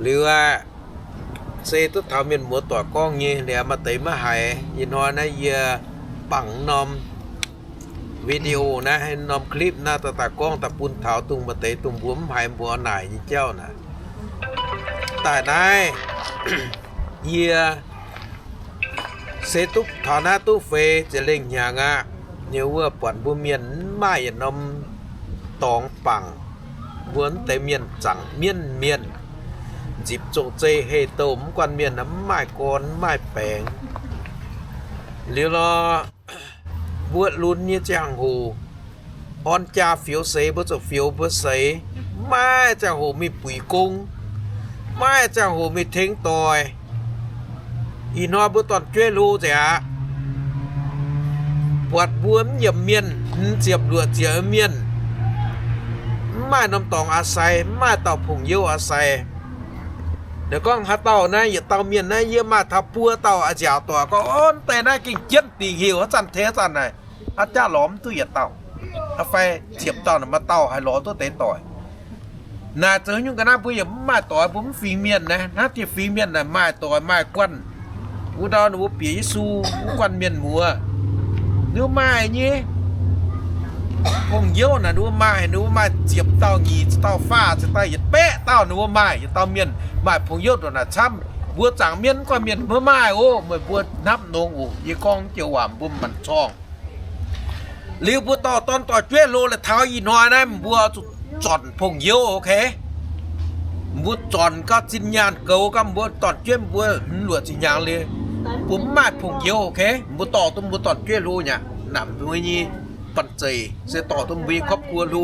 Liuz aeqv, se duqv taux mienh muoz-doic gorngv nyei, liuz maaih deix maiv haiz. Ih hnoi naaiv yie bangc norm video naaiv, norm clip naaiv daaih, daaih gorngv daaih bun taux dongh maaih deix dongh mbuo mv haiz mbuo naaic nyei jauv naaic. Daaih naaiv yie se duqv taux naaiv duqv feix ziepc lengh hnyangx aqv. Nyei wuov buatc mbuo mienh mv maaih yietc norm dorngx bangc. Mbuo mv deix mienh zaangc mienv mienh, nzipc zong-zei hei-douh mv guanh mienh mv maaih gorn mv maaih baengx. Liuz lorqc, mbuo lunx nyei ziangh hoc, orn jaa fioux seix mbuo zuqc fioux mbuo seix, mv maaih ziangh hoc mingh buix gong, mv maaih ziangh hoc mingh tengx doic. Ih hnoi mbuo dorn-jueiv hlo nzengc aqv. Buatc mbuo mv nyiemc mienh, hmz ziepc luoqc ziepc mienh, mv maaih norm dorngx a'sai, mv maaih dauh pong-youv a'sai. Ninh gorngv haaix dauh naaiv, yietc dauh mienh naaiv yie maaih taux buo dauh a'nziaauc doic gorngv, ov, mv deix naaiv gengh jienv dingc heuc haaix zanc tengx haaix zanc naaic, aav jaav lorz mv duqv yietc dauh, fai ziepc dauh naaic maaih dauh haih lorz duqv deix doic. Naaic zoux nyungc ga'naaiv mbuo yaac mv maaih doic, mbuo mv fingx mienh naaiv. Hnangv dieh fingx mienh naaic maaih doic maaih guanh. Wuov ndau ninh mbuo bieqc Yesu wuov guanh mienh muoz, ninh mbuo maaih nyei. Pong-youv naaic ninh mbuo maaih, ninh mbuo maaih ziepc dauh, nyic dauh, faah ziepc dauh, yietc baeqv dauh ninh mbuo maaih. Yietc dauh mienh maaih pong-youv ndongc naaic camv. Mbuo zaangc mienv mv guanh mienh maiv maaih oc. Meih mbuo hnamv nongx oc. Yie gorngv joux waac mbuo manc-zorng. Liuz mbuo dorh dorn dorh jueiv hlo la'taux ih hnoi naaiv, mbuo zuqc zornc pong-youv, ok? Mbuo zornc gauh zinh nyaanh goux gauh mbuo dorn-jueiv mbuo hmz luoqc ziepc hnyangx liuz, mbuo mv maaih pong-youv, ok? Mbuo dorh duqv mbuo dorn-jueiv hlo nyei aqv. Namc mbuo nyei banh zeic se dorh duqv mbuo nyei ครอบครัว hlo.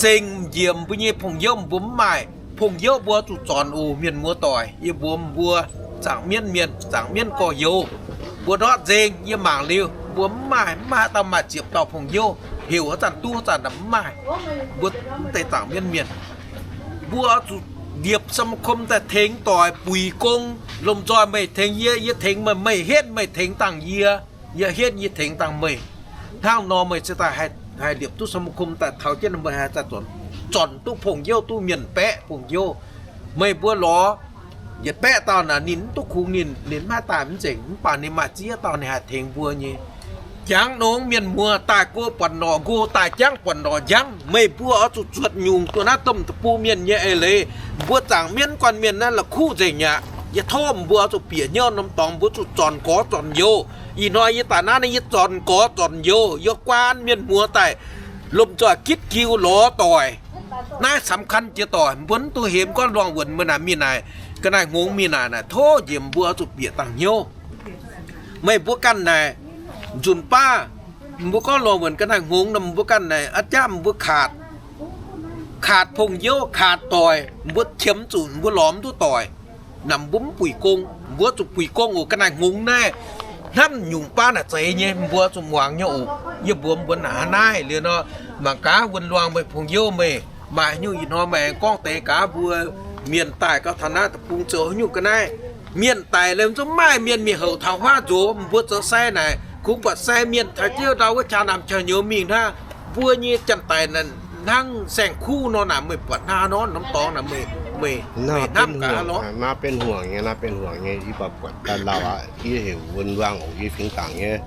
Zengc njiec mbuo nyei pong-youv mbuo mv maaih. Pong-youv mbuo zuqc zornc oc, mienh muoz-doic. Yie mbuox mbuo zaangc mienv mienh, zaangc mienv gorx-youz, mbuo ndortv nzengc. Yie mangc liuz mbuo mv maaih, mv maaih haaix dauh maaih ziepc dauh pong-youv heuc haaix zanc duqv haaix zanc, mv maaih. Mbuo mv deix zaangc mienv mienh, mbuo zuqc ndiepv สมาคม daaih tengx doic buix gong. Lomh nzoih meih tengx yie, yie tengx meih. Meih hietv meih tengx dangh yie, yie hietv yie tengx dangh meih. Hnangv nor meih se daaih haih ndiepv duqv สมาคม daaih taux jienv meih haih daaih zornc duqv pong-youv, duqv mienh baeqv pong-youv. Meih mbuo lorz yietc baeqv dauh naaic, ninh mv duqv kungx ninh, ninh mv haih daaih mv nzengc, mv baac ninh maaih ziex dauh ninh haih tengx mbuo nyei. Jangx nongx mienh muoz daaih go buatc norqc nqo, daaih jangv buatc norqc njangv. Meih mbuo oix zuqc zuotc nyungc duqv naaiv domh deic-bung mienh nyei eix leiz. Mbuo zaangc mienv guanh mienh naaiv la'kuqv nzengc aqv. Yie tov mbuo zuqc bieqc hnyouv norm dorngx, mbuo zuqc zornc gorx zornc youz. Ih hnoi yie daaih naaiv, naaiv yie zornc gorx zornc youz, yie guaan mienh muoz daaih lomh nzoih gitv giu lorz doic. Naaiv สำคัญ jiex doic. Mbuo mv duqv hemx gorngv luangh wuonc meih naaic mingh naaic, ga'naaiv hngongx mingh naaic, naaic tov njiec mbuo zuqc bieqc dangh hnyouv. Meih mbuo ganh naaic, nzunc baav mbuo gorngv luangh wuonc ga'naaiv hngongx nor, mbuo ganh naaic a'japv mbuo khaatc, khaatc pong youv, khaatc doic, mbuo qiemx zuqc mbuo lorz mv duqv doic. Naaic mbuo mv buic gong, mbuo zuqc buic gong oc. Ga'naaiv hngongx naaiv hnamv nyungc baav naaic zeiz nyei, mbuo zuqc muangx nyei oc. Yie mbuox mbuo naaic hnangv naaiv liuz nor, mangc gaax wuonh luangh meih pong youv meih maaih haaix nyungc ih hnoi meih aengx gorngv deix gaax mbuo mienh daaih gauh taux naaiv deic-bung zoux haaix nyungc ga'naaiv. Mienh daic liuz zungv maaih mienh mingh houc taux huaav nzox, mbuo zoux sai naaic kungx buatc sai mienh taux jienv ndau wuov qaqv naamh qaqv nyouz mingh hnangv. Mbuo nyei janx-daic hnangv saeng-kuv nor naaic, meih buatc hnangv nor norm dorngx naaic, meih, meih hnamv gaax lorqc. Naaiv benx huangc nyei, naaiv benx huangc nyei, yie buatc daaih lauh aqv. Yie heuc wuonh luangh oc, yie fingx dangc nyei.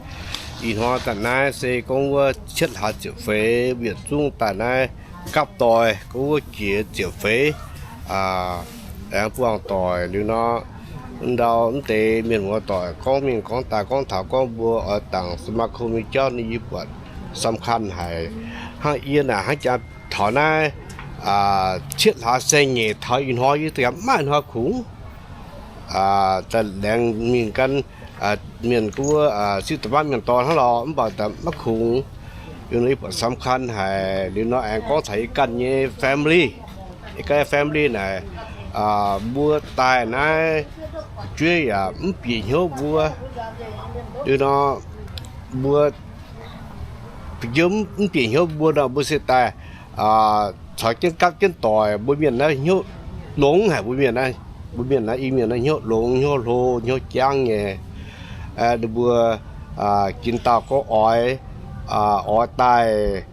Ih hnoi daaih naaiv se gorngv wuov cietv hlaax ziepc feix yietc zungv daaih naaiv gapv doic, gorngv wuov jiex ziepc feix, aengx buangh doic liuz nor, ndau mv deix mienh muoz doic gorngv mingh gorngv daaih gorngv taux gorngv mbuo oix dangc สมาคม nyei jauv ninh yie buatc สำคัญ haic. Hnangv yie naaic hnangv jaax taux naaiv cietv hlaax saeng-nyeic taux ih hnoi yie daaih maiv hnoi kungx daaih laengz mingh gan mienh gu wuov sipv da'faanv mienh dorn hnangv lorqc, mv baac daaih maiv kungx. Liuz nor yie buatc สำคัญ haic. Liuz nor aengx gorngv taux yie ganh nyei family, yie ganh nyei family naaic, mbuo daaih naaiv fu'jueiv yaac mv bieqc hnyouv mbuo. Liuz nor mbuo fu'jueiv mv bieqc hnyouv mbuo nor, mbuo se daaih caux jienv gapv jienv doic. Mbuo mienh naaiv hnyouv longx haic. Mbuo mienh naaiv, mbuo mienh naaiv, Iu-Mienh naaiv hnyouv longx, hnyouv hlo, hnyouv jangv nyei. Ninh mbuo ginx dauh gorngv oix, oix daaih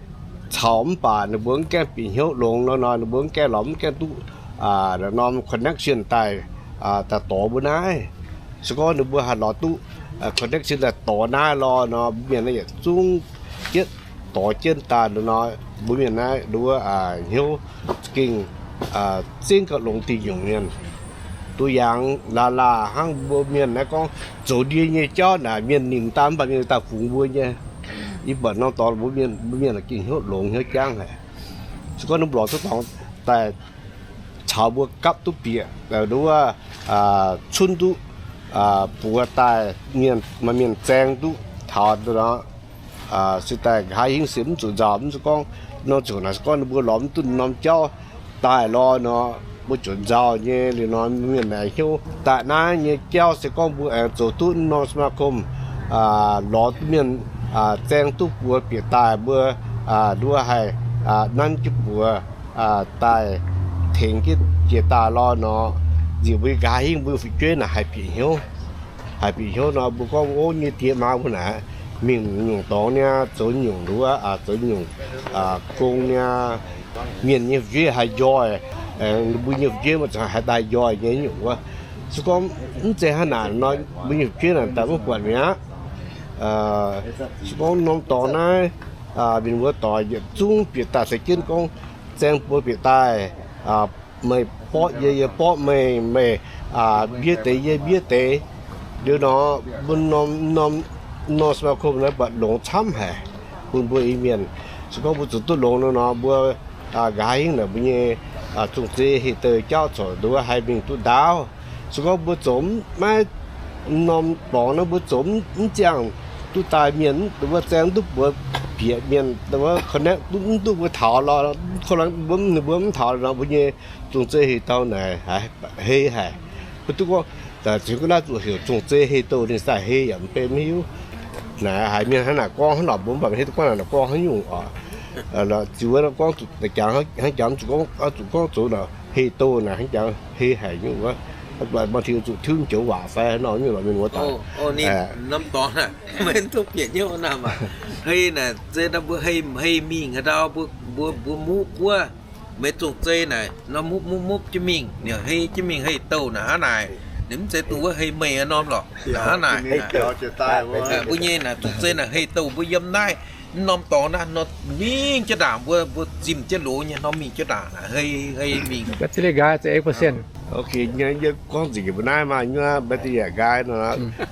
caux mv baac ninh mbuo mv gaengh bieqc hnyouv longx nor, ninh mbuo mv gaengh lorz, mv gaengh duqv norm connection daaih, daaih dorh mbuo naaiv. Se gorngv ninh mbuo haih lorz duqv connection daaih dorh naaiv lorh nor, mbuo mienh naaiv yietc zungv jienv dorh jienv daaih nor, mbuo mienh naaiv nduov hnyouv za'gengh zengv gauh longx diuh nyungc mienh. Duqv yaangh laaz laaz hnangv mbuo mienh naaiv gorngv zoux ndie nyei jauv naaic, mienh ningc daaih mv baac mienh daaih fungx mbuo nyei. Yie buatc norm dorngx mbuo mienh, mbuo mienh gengh hnyouv longx hnyouv jangv haic. Se gorngv ninh mbuo lorz duqv dorngx daaih caux mbuo gapv duqv bieqc, nduov cunv duqv buoz daaih, mienh maaih mienh zaeng duqv taux nor, se daaih nqa'haav hingv se mv zuqc nzauh. Mv zuqc gorngv norm ziouc naaic, se gorngv ninh mbuo lorz mv duqv norm jauv daaih lorh nor, mbuo ziouc nzauh nyei. Liuz nor mienh naaic hnyouv daaih naaiv nyei jauv se gorngv mbuo aengx zoux duqv norm สมาคม lorz duqv mienh zaeng duqv buoz bieqc daaih, mbuo nduov haih nanv jienv buoz daaih tengx jienv jiex daaih lorh nor, nziex mbuo nqa'haav hingv mbuo fu'jueiv naaic haih bieqc hnyouv. Haih bieqc hnyouv nor, mbuo gorngv ov nyei diex maa mbuo naaic mingh nyungc dorngx niaa, zoux nyungc nduov, zoux nyungc gong niaa, mienh nyei fu'jueiv haih njoih, ninh mbuo nyei fu'jueiv maiv zeiz haaix daaih njoih nyei nyungc wuov. Se gorngv mv zeiz hnangv naaic nor, mbuo nyei fu'jueiv naaic daaih mv buatc mi'aqv. Se gorngv norm dorngx naaiv, mienh muoz doic yietc zungv bieqc daaih se jienv gorngv zaeng buoz bieqc daaih, meih borqv yie, yie borqv meih, meih mbiev deix, yie mbiev deix. Liuz nor, bun norm, norm สมาคม naaiv buatc longx camv haic bun mbuo Iu-Mienh. Se gorngv mbuo zuqc duqv longx nor, mbuo nqa'haav hingv naaic mbuo nyei zong-zei heh douh jauv corc nduov haih mingh duqv ndaauv. Se gorngv mbuo zoux maiv norm dorngx naaiv, mbuo zoux mv ziangh duqv daaih mienh, mbuo zaeng mv duqv buoz bieqc mienh, mbuo connect mv duqv mbuo taux lorh, mbuo, ninh mbuo mv taux nor, mbuo nyei zong-zei heh douh naaic hei haic. Mbuo duqv gorngv, zinh gunv naaiv zuqc heuc zong-zei heh douh ninh daaih hei yaac mv benx mv hiuv. Naaic haiz mienh hnangv naaic gorngv hnangv naaic, mbuo mv baac mv hiuv duqv gorngv naaic, gorngv haaix nyungc oc. Ziux wuov gorngv zuqc jangx hnangv jangx, zuqc gorngv, zuqc gorngv zoux naaic heh douh naaic hnangv jangx hei haic nyungc wuov. Baac zuqc tiuv joux waac fai nor nyungc lorqc mienh muoz doic. Norm dorngx naaic, meih duqv bieqc hnyouv naaic maah. Hei naaic, se mbuo hei, hei mingh ndau, mbuo, mbuo muqv wuov, meih zong-zei naaic nor muqv muqv muqv jienv mingh, ninh hei jienv mingh hei douh naaic hnangv naaic. Ninh mv zeiz dongh wuov hei meih norm lorqc, hnangv naaic. Mbuo nyei naaic zong-zei naaic hei douh mbuo yiem naaiv norm dorngx naaiv nor mingh jienv ndaangc, mbuo, mbuo zimh jienv loz nyei nor mingh jienv ndaangc naaic hei, hei mingh. Yie gorngv nzengc mbuo naaiv maah, nyuoz mbaeqv deix yaac nqaai nor,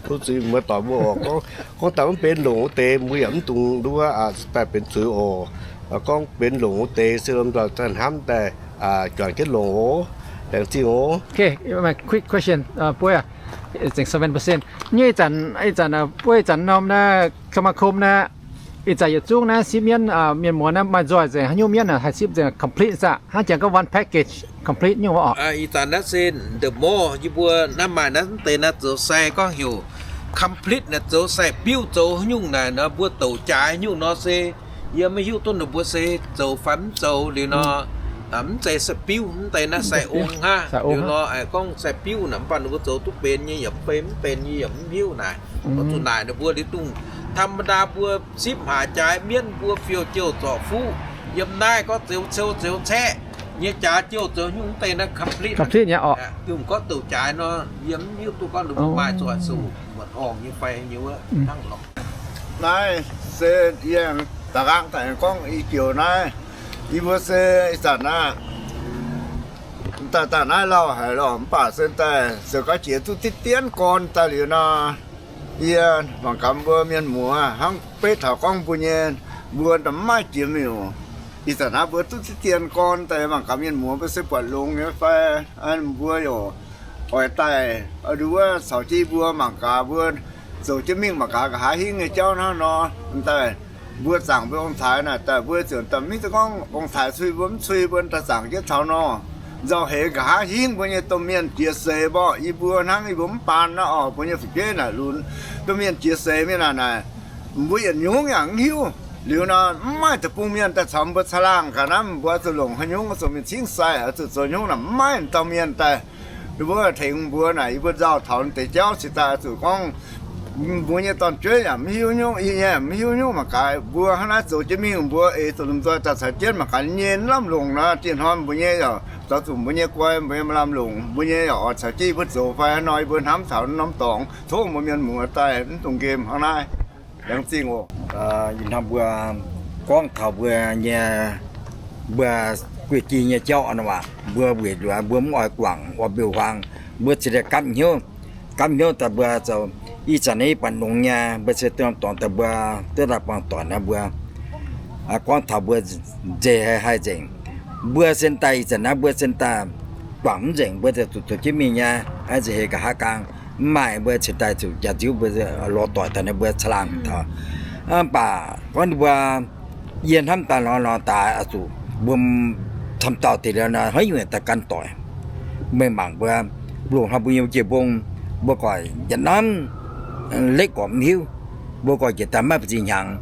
duqv zuiz muoz-doic mbuo oc. Gorngv daaih mv benx longc wuov deix, mbuo yaac mv dungx nduov daaih benx zuiz oc. Gorngv benx longc wuov deix se lomh nzoih daaih hnamv daaih juangc jienv longc oc. Laengz zingh oc. Quick question, buo, zengc seven percent. Nyei ih zanc, ih zanc, buo ih zanc norm naaiv สมาคม naaiv, ih zanc yietc zungv naaiv sipv mienv, mienh muoz naaiv maaih nzoih nzengc haaix nyungc mienv haih sipv nzengc complete saah? Hnangv jangx gorngv one package complete nyungc oc. Ih zanc naaiv se ndeic mor yie mbuo naaiv maaih naaiv deix naaiv zoux sai gorngv heuc complete naaiv zoux sai biuv zoux haaix nyungc naaic nor mbuo douc jaaix nyungc nor se yie maiv hiuv duqv ninh mbuo se zoux fai mv zoux liuz nor, mv zeiz sai biuv, mv deix naaiv sai ong hnangv. Liuz nor aengx gorngv sai biuv naaic mv baac ninh mbuo zoux duqv benx nyei yaac mv benx, mv benx nyei yaac mv hiuv naaic. Oix zuqc naaic ninh mbuo liuz dongh ธรรมดา mbuo sipv haaix jaaix mienv mbuo fiou jouh zorc fuqv yiem naaiv gorngv zeux cou zeux caeqv nyei jaaix jouh zoux nyungc mv deix naaiv complete. Dongh gorngv douc jaaix nor yie mv hiuv duqv gorngv ninh mbuo maaih zoih zuqc muonc horngh nyei fai nyei wuov hnangv nor. Naaiv se yie da'nqaang daaih gorngv i joux naaiv, yie mbuo se ih zanc aqv, daaih daaih naaiv lauh haic lorqc, mv baac se daaih se gorngv jiex duqv diqv dienv gorn daaih liuz nor, yie mangc gaax mbuo mienh muoz hnangv beiv taux gorngv mbuo nyei, mbuo mv maaih jiex miuc. Ih zanc naaiv mbuo duqv diqv dienv gorn daaih, mangc gaax mienh muoz mbuo se buatc longx nyei fai, mbuo yaac oix daaih nduov caux jienv mbuo mangc gaax mbuo zoux jienv mingh mangc gaax nqa'haav hingv nyei jauv hnangv nor. Daaih mbuo zaangc mbuo ong-taaix naaic daaih mbuo ziouc daaih mv hiuv duqv gorngv ong-taaix cui mbuo mv cui, mbuo daaih zaangc jienv taux nor, nzauh heix nqa'haav hingv mbuo nyei domh mienh jiex seix mborqv yie mbuo hnangv yie mbuo mv baan naaiv oc, mbuo nyei fu'jueiv naaic lunx domh mienh jiex seix mingh naaic naaic, mbuo yietc nyungc yaac mv hiuv. Liuz nor mv maaih deic-bung mienh daaih caux mbuo caangh laangh gaax naaiv, mbuo oix zuqc longc haaix nyungc, oix zuqc mingh cingv sai, oix zuqc zoux nyungc naaic, mv maaih domh mienh daaih mbuo tengx mbuo naaic, yie mbuo nzauh taux deix jauv cingx daaih oix zuqc gorngv mbuo nyei dorn-jueiv yaac mv hiuv nyungc, yie nyei mv hiuv nyungc mangc gaax. Mbuo hnangv naaiv zoux jienv mingh, mbuo eix zuqc lomh nzoih daaih caux jienv mangc gaax nyei lamh longc nor, diex hnoi mbuo nyei yaac zoux zuqc mbuo nyei guai, mbuo nyei lamh longc, mbuo nyei yaac oix caux jienv yie mbuo zoux fai hnangv nor, yie mbuo hnamv taux norm dorngx tov mbuo mienh muoz daaih mv dungx nqemh hnangv naaiv. Laengz zingh oc. Ih hnoi mbuo gorngv taux mbuo nyei, mbuo guei-jin nyei jauv nor aac, mbuo weic nduov mbuo mv oix guangc orn-mbiuh huaang, mbuo cingx daaih gapv hnyouv, gapv hnyouv daaih mbuo zoux ih zanc naaiv buatc longx nyei, mbuo se domh dorngx daaih mbuo duqv daaih buangh doic naaiv mbuo gorngv taux mbuo nzeic haic nzengc. Mbuo sin daaih ih zanc naaiv mbuo sin daaih guangc mv nzengc, mbuo zuqc zoux jienv mingh nyei, nzeic haic nqa'haav gaang. Mv maaih mbuo cingx daaih zuqc jaax nziouv mbuo lorz doic daaih naaiv mbuo caangh laangh taux. Mv baac gorngv ninh mbuo yie hnamv daaih lorz lorz daaih oix zuqc mbuo camv dauh deix liuz nor haaix nyungc daaih gan doic. Meih mangc mbuo, loz-hnoi mbuo nyei jiex mbong, mbuo gorqv yietc norm lekv gorqv mv hiuv, mbuo gorqv njiec daaih maiv ba'ziex hnyangx.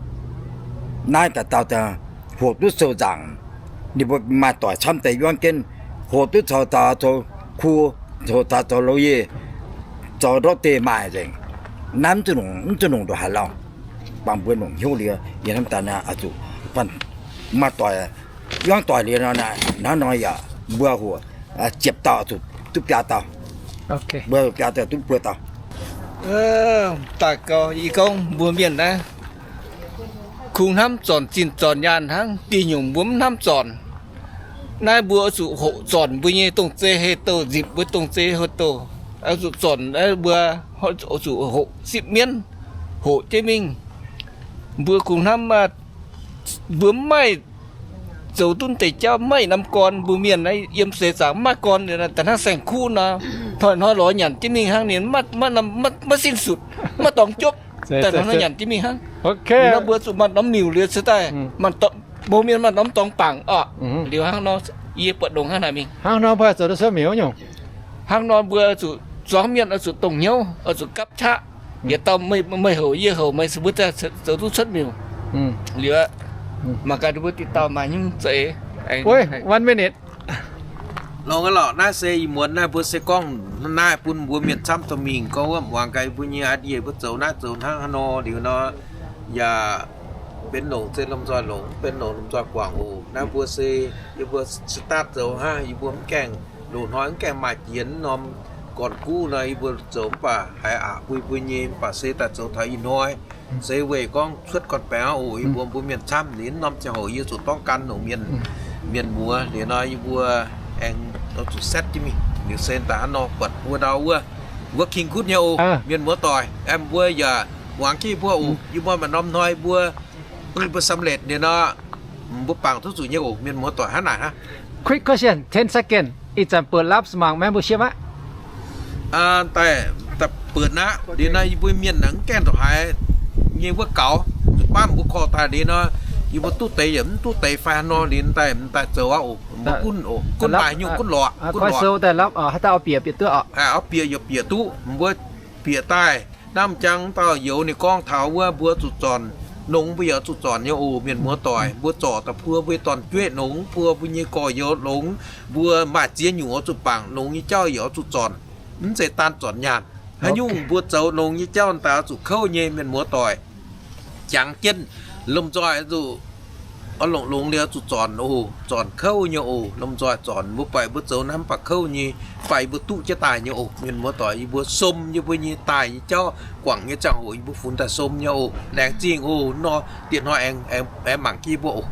Naaiv daaih dauh daaih hoqc duqv sou nzaangc, ninh mbuo maaih doic camv deix yuangv jienv, hoqc duqv caux daaih zoux kuv, hoqc daaih zoux loz-yeh, zoux ndortv deix maaih nzengc. Naaiv mv zuqc longc, mv zuqc longc ndongc haaix lauh. Bangc mbuo longc hnyouv liuz, yie hnamv daaih naaiv oix zuqc maaih doic, yuangv doic liuz nor, hnangv nor yaac mbuo hoqc ziepc dauh zuqc duqv biaa dauh, mbuo biaa dauh duqv buo dauh. Daaih gau, yie gorngv mbuo mienh naaiv kungx hnamv zornc zinh zornc nyaanh hnangv, diuh nyungc mbuo mv hnamv zornc. Naaiv mbuo oix zuqc hoqc zornc mbuo nyei dongh zei hei douh, nzipc mbuo dongh zei hei douh. Oix zuqc zornc naaiv mbuo, oix zuqc hoqc sipv mienv, hoqc jienv mingh. Mbuo kungx hnamv, mbuo mv maaih zoux duqv deix jauv, mv maaih norm gorn. Mbuo mienh naaiv yiem seix zaangc mv maaih gorn, da'hnangv saeng-kuv nor, hnoi-hnoi lorz nyanc jienv mingh hnangv, ninh maiv, maiv, maiv, maiv sin sutc, maiv dorngx jopv, da'hnangv nor nyanc jienv mingh hnangv. Nor mbuo zuqc maaih norm miuc liuz se daaih, mbuo mienh maaih norm dorngx bangc oc. Liuz hnangv nor, yie buatc longx hnangv naaic mingh. Hnangv nor mbuo zuqc zuangv mienh oix zuqc dongh hnyouv, oix zuqc gapv qaqv. Yietc dauh meih houc yie houc, meih mbuo daaih zoux duqv cuotv miuc. Liuz, mangc gaax mbuo diqc dauh maaih hnyouv za'eix. One minute. Longx aqv lorqc, naaiv se ih muonz naaiv mbuo se gorngv naaiv bun mbuo mienh camv dorh mingh gorngv wuov muangx gaax mbuo nyei a'diex mbuo zoux naaiv zoux hnangv haaix nor liuz nor, yaac benx longc se lomh nzoih longc, benx longc lomh nzoih guangc oc. Naaiv mbuo se, yie mbuo start zoux hnangv, yie mbuo mv gaengh loz-hnoi mv gaengh maaih jiex norm gorn-guv nor, yie mbuo zoux mv baac haiz aqc mbuo, mbuo nyei, mv baac se daaih zoux taux ih hnoi se weic gorngv cuotv gorn-baengx oc. Yie mbuo, mbuo mienh camv ninh norm ziangh hoc yie zuqc dorngv gan longc mienh, mienh muoz liuz nor, yie mbuo aengx zuqc setv jienv mingh. Liuz se daaih hnangv nor buatc wuov ndau wuov, wuov king gutv nyei oc, mienh muoz-doic. Aeqv, mbuo yaac muangx jienv mbuo oc. Yie mbuo maaih norm hnoi mbuo, mbuo samv letv liuz nor, mbuo bangc duqv zuqc nyei oc, mienh muoz-doic. Hnangv naaic hnangv. Quick question, ten second. Ih zanc buatc laav mangc membership aqv. Daaih, daaih buatc aqv. Liuz nor yie mbuo mienh naaic mv gaengh ndongc haaix nyei wuov gaux, zuqc baav mbuo korv daaih liuz nor, yie mbuo duqv deix yaac mv duqv deix fai haaix nor liuz daaih, daaih zoux aqv oc. Mbuo gunv oc, gunv maaih nyungc gunv lorqc, gunv lorqc. Haaix dauh oix bieqc, bieqc duqv oc. Oix bieqc yaac bieqc duqv. Mbuo bieqc daaih, hnamv jangx dauh youz ninh gorngv taux wuov mbuo zuqc zornc longx, mbuo yaac zuqc zornc nyei oc, mienh muoz-doic. Mbuo zorc daaih puo mbuo nyei dorn-jueiv longx, puo mbuo nyei gorx-youz longx, mbuo maaih ziex nyungc oix zuqc bangc longx nyei jauv yaac oix zuqc zornc. Mv zeiz daan zornc nyaanh. Haaix nyungc mbuo zoux longx nyei jauv daaih oix zuqc kouv nyei, mienh muoz-doic. Jangx jienv, lomh nzoih zuqc oix longx, longx liuz oix zuqc zornc oc, zornc kouv nyei oc. Lomh nzoih zornc, mbuo baeqc mbuo zoux naaiv mv baac kouv nyei, mv baac yie mbuo duqv jienv daaih nyei oc, mienh muoz-doic. Yie mbuo som yie mbuo nyei daaih nyei jauv, guangc nyei ziangh hoc yie mbuo funx daaih som nyei oc. Laengz zingh oc. Nor dieh hnoi aengx, aengx mangc jienv mbuo oc.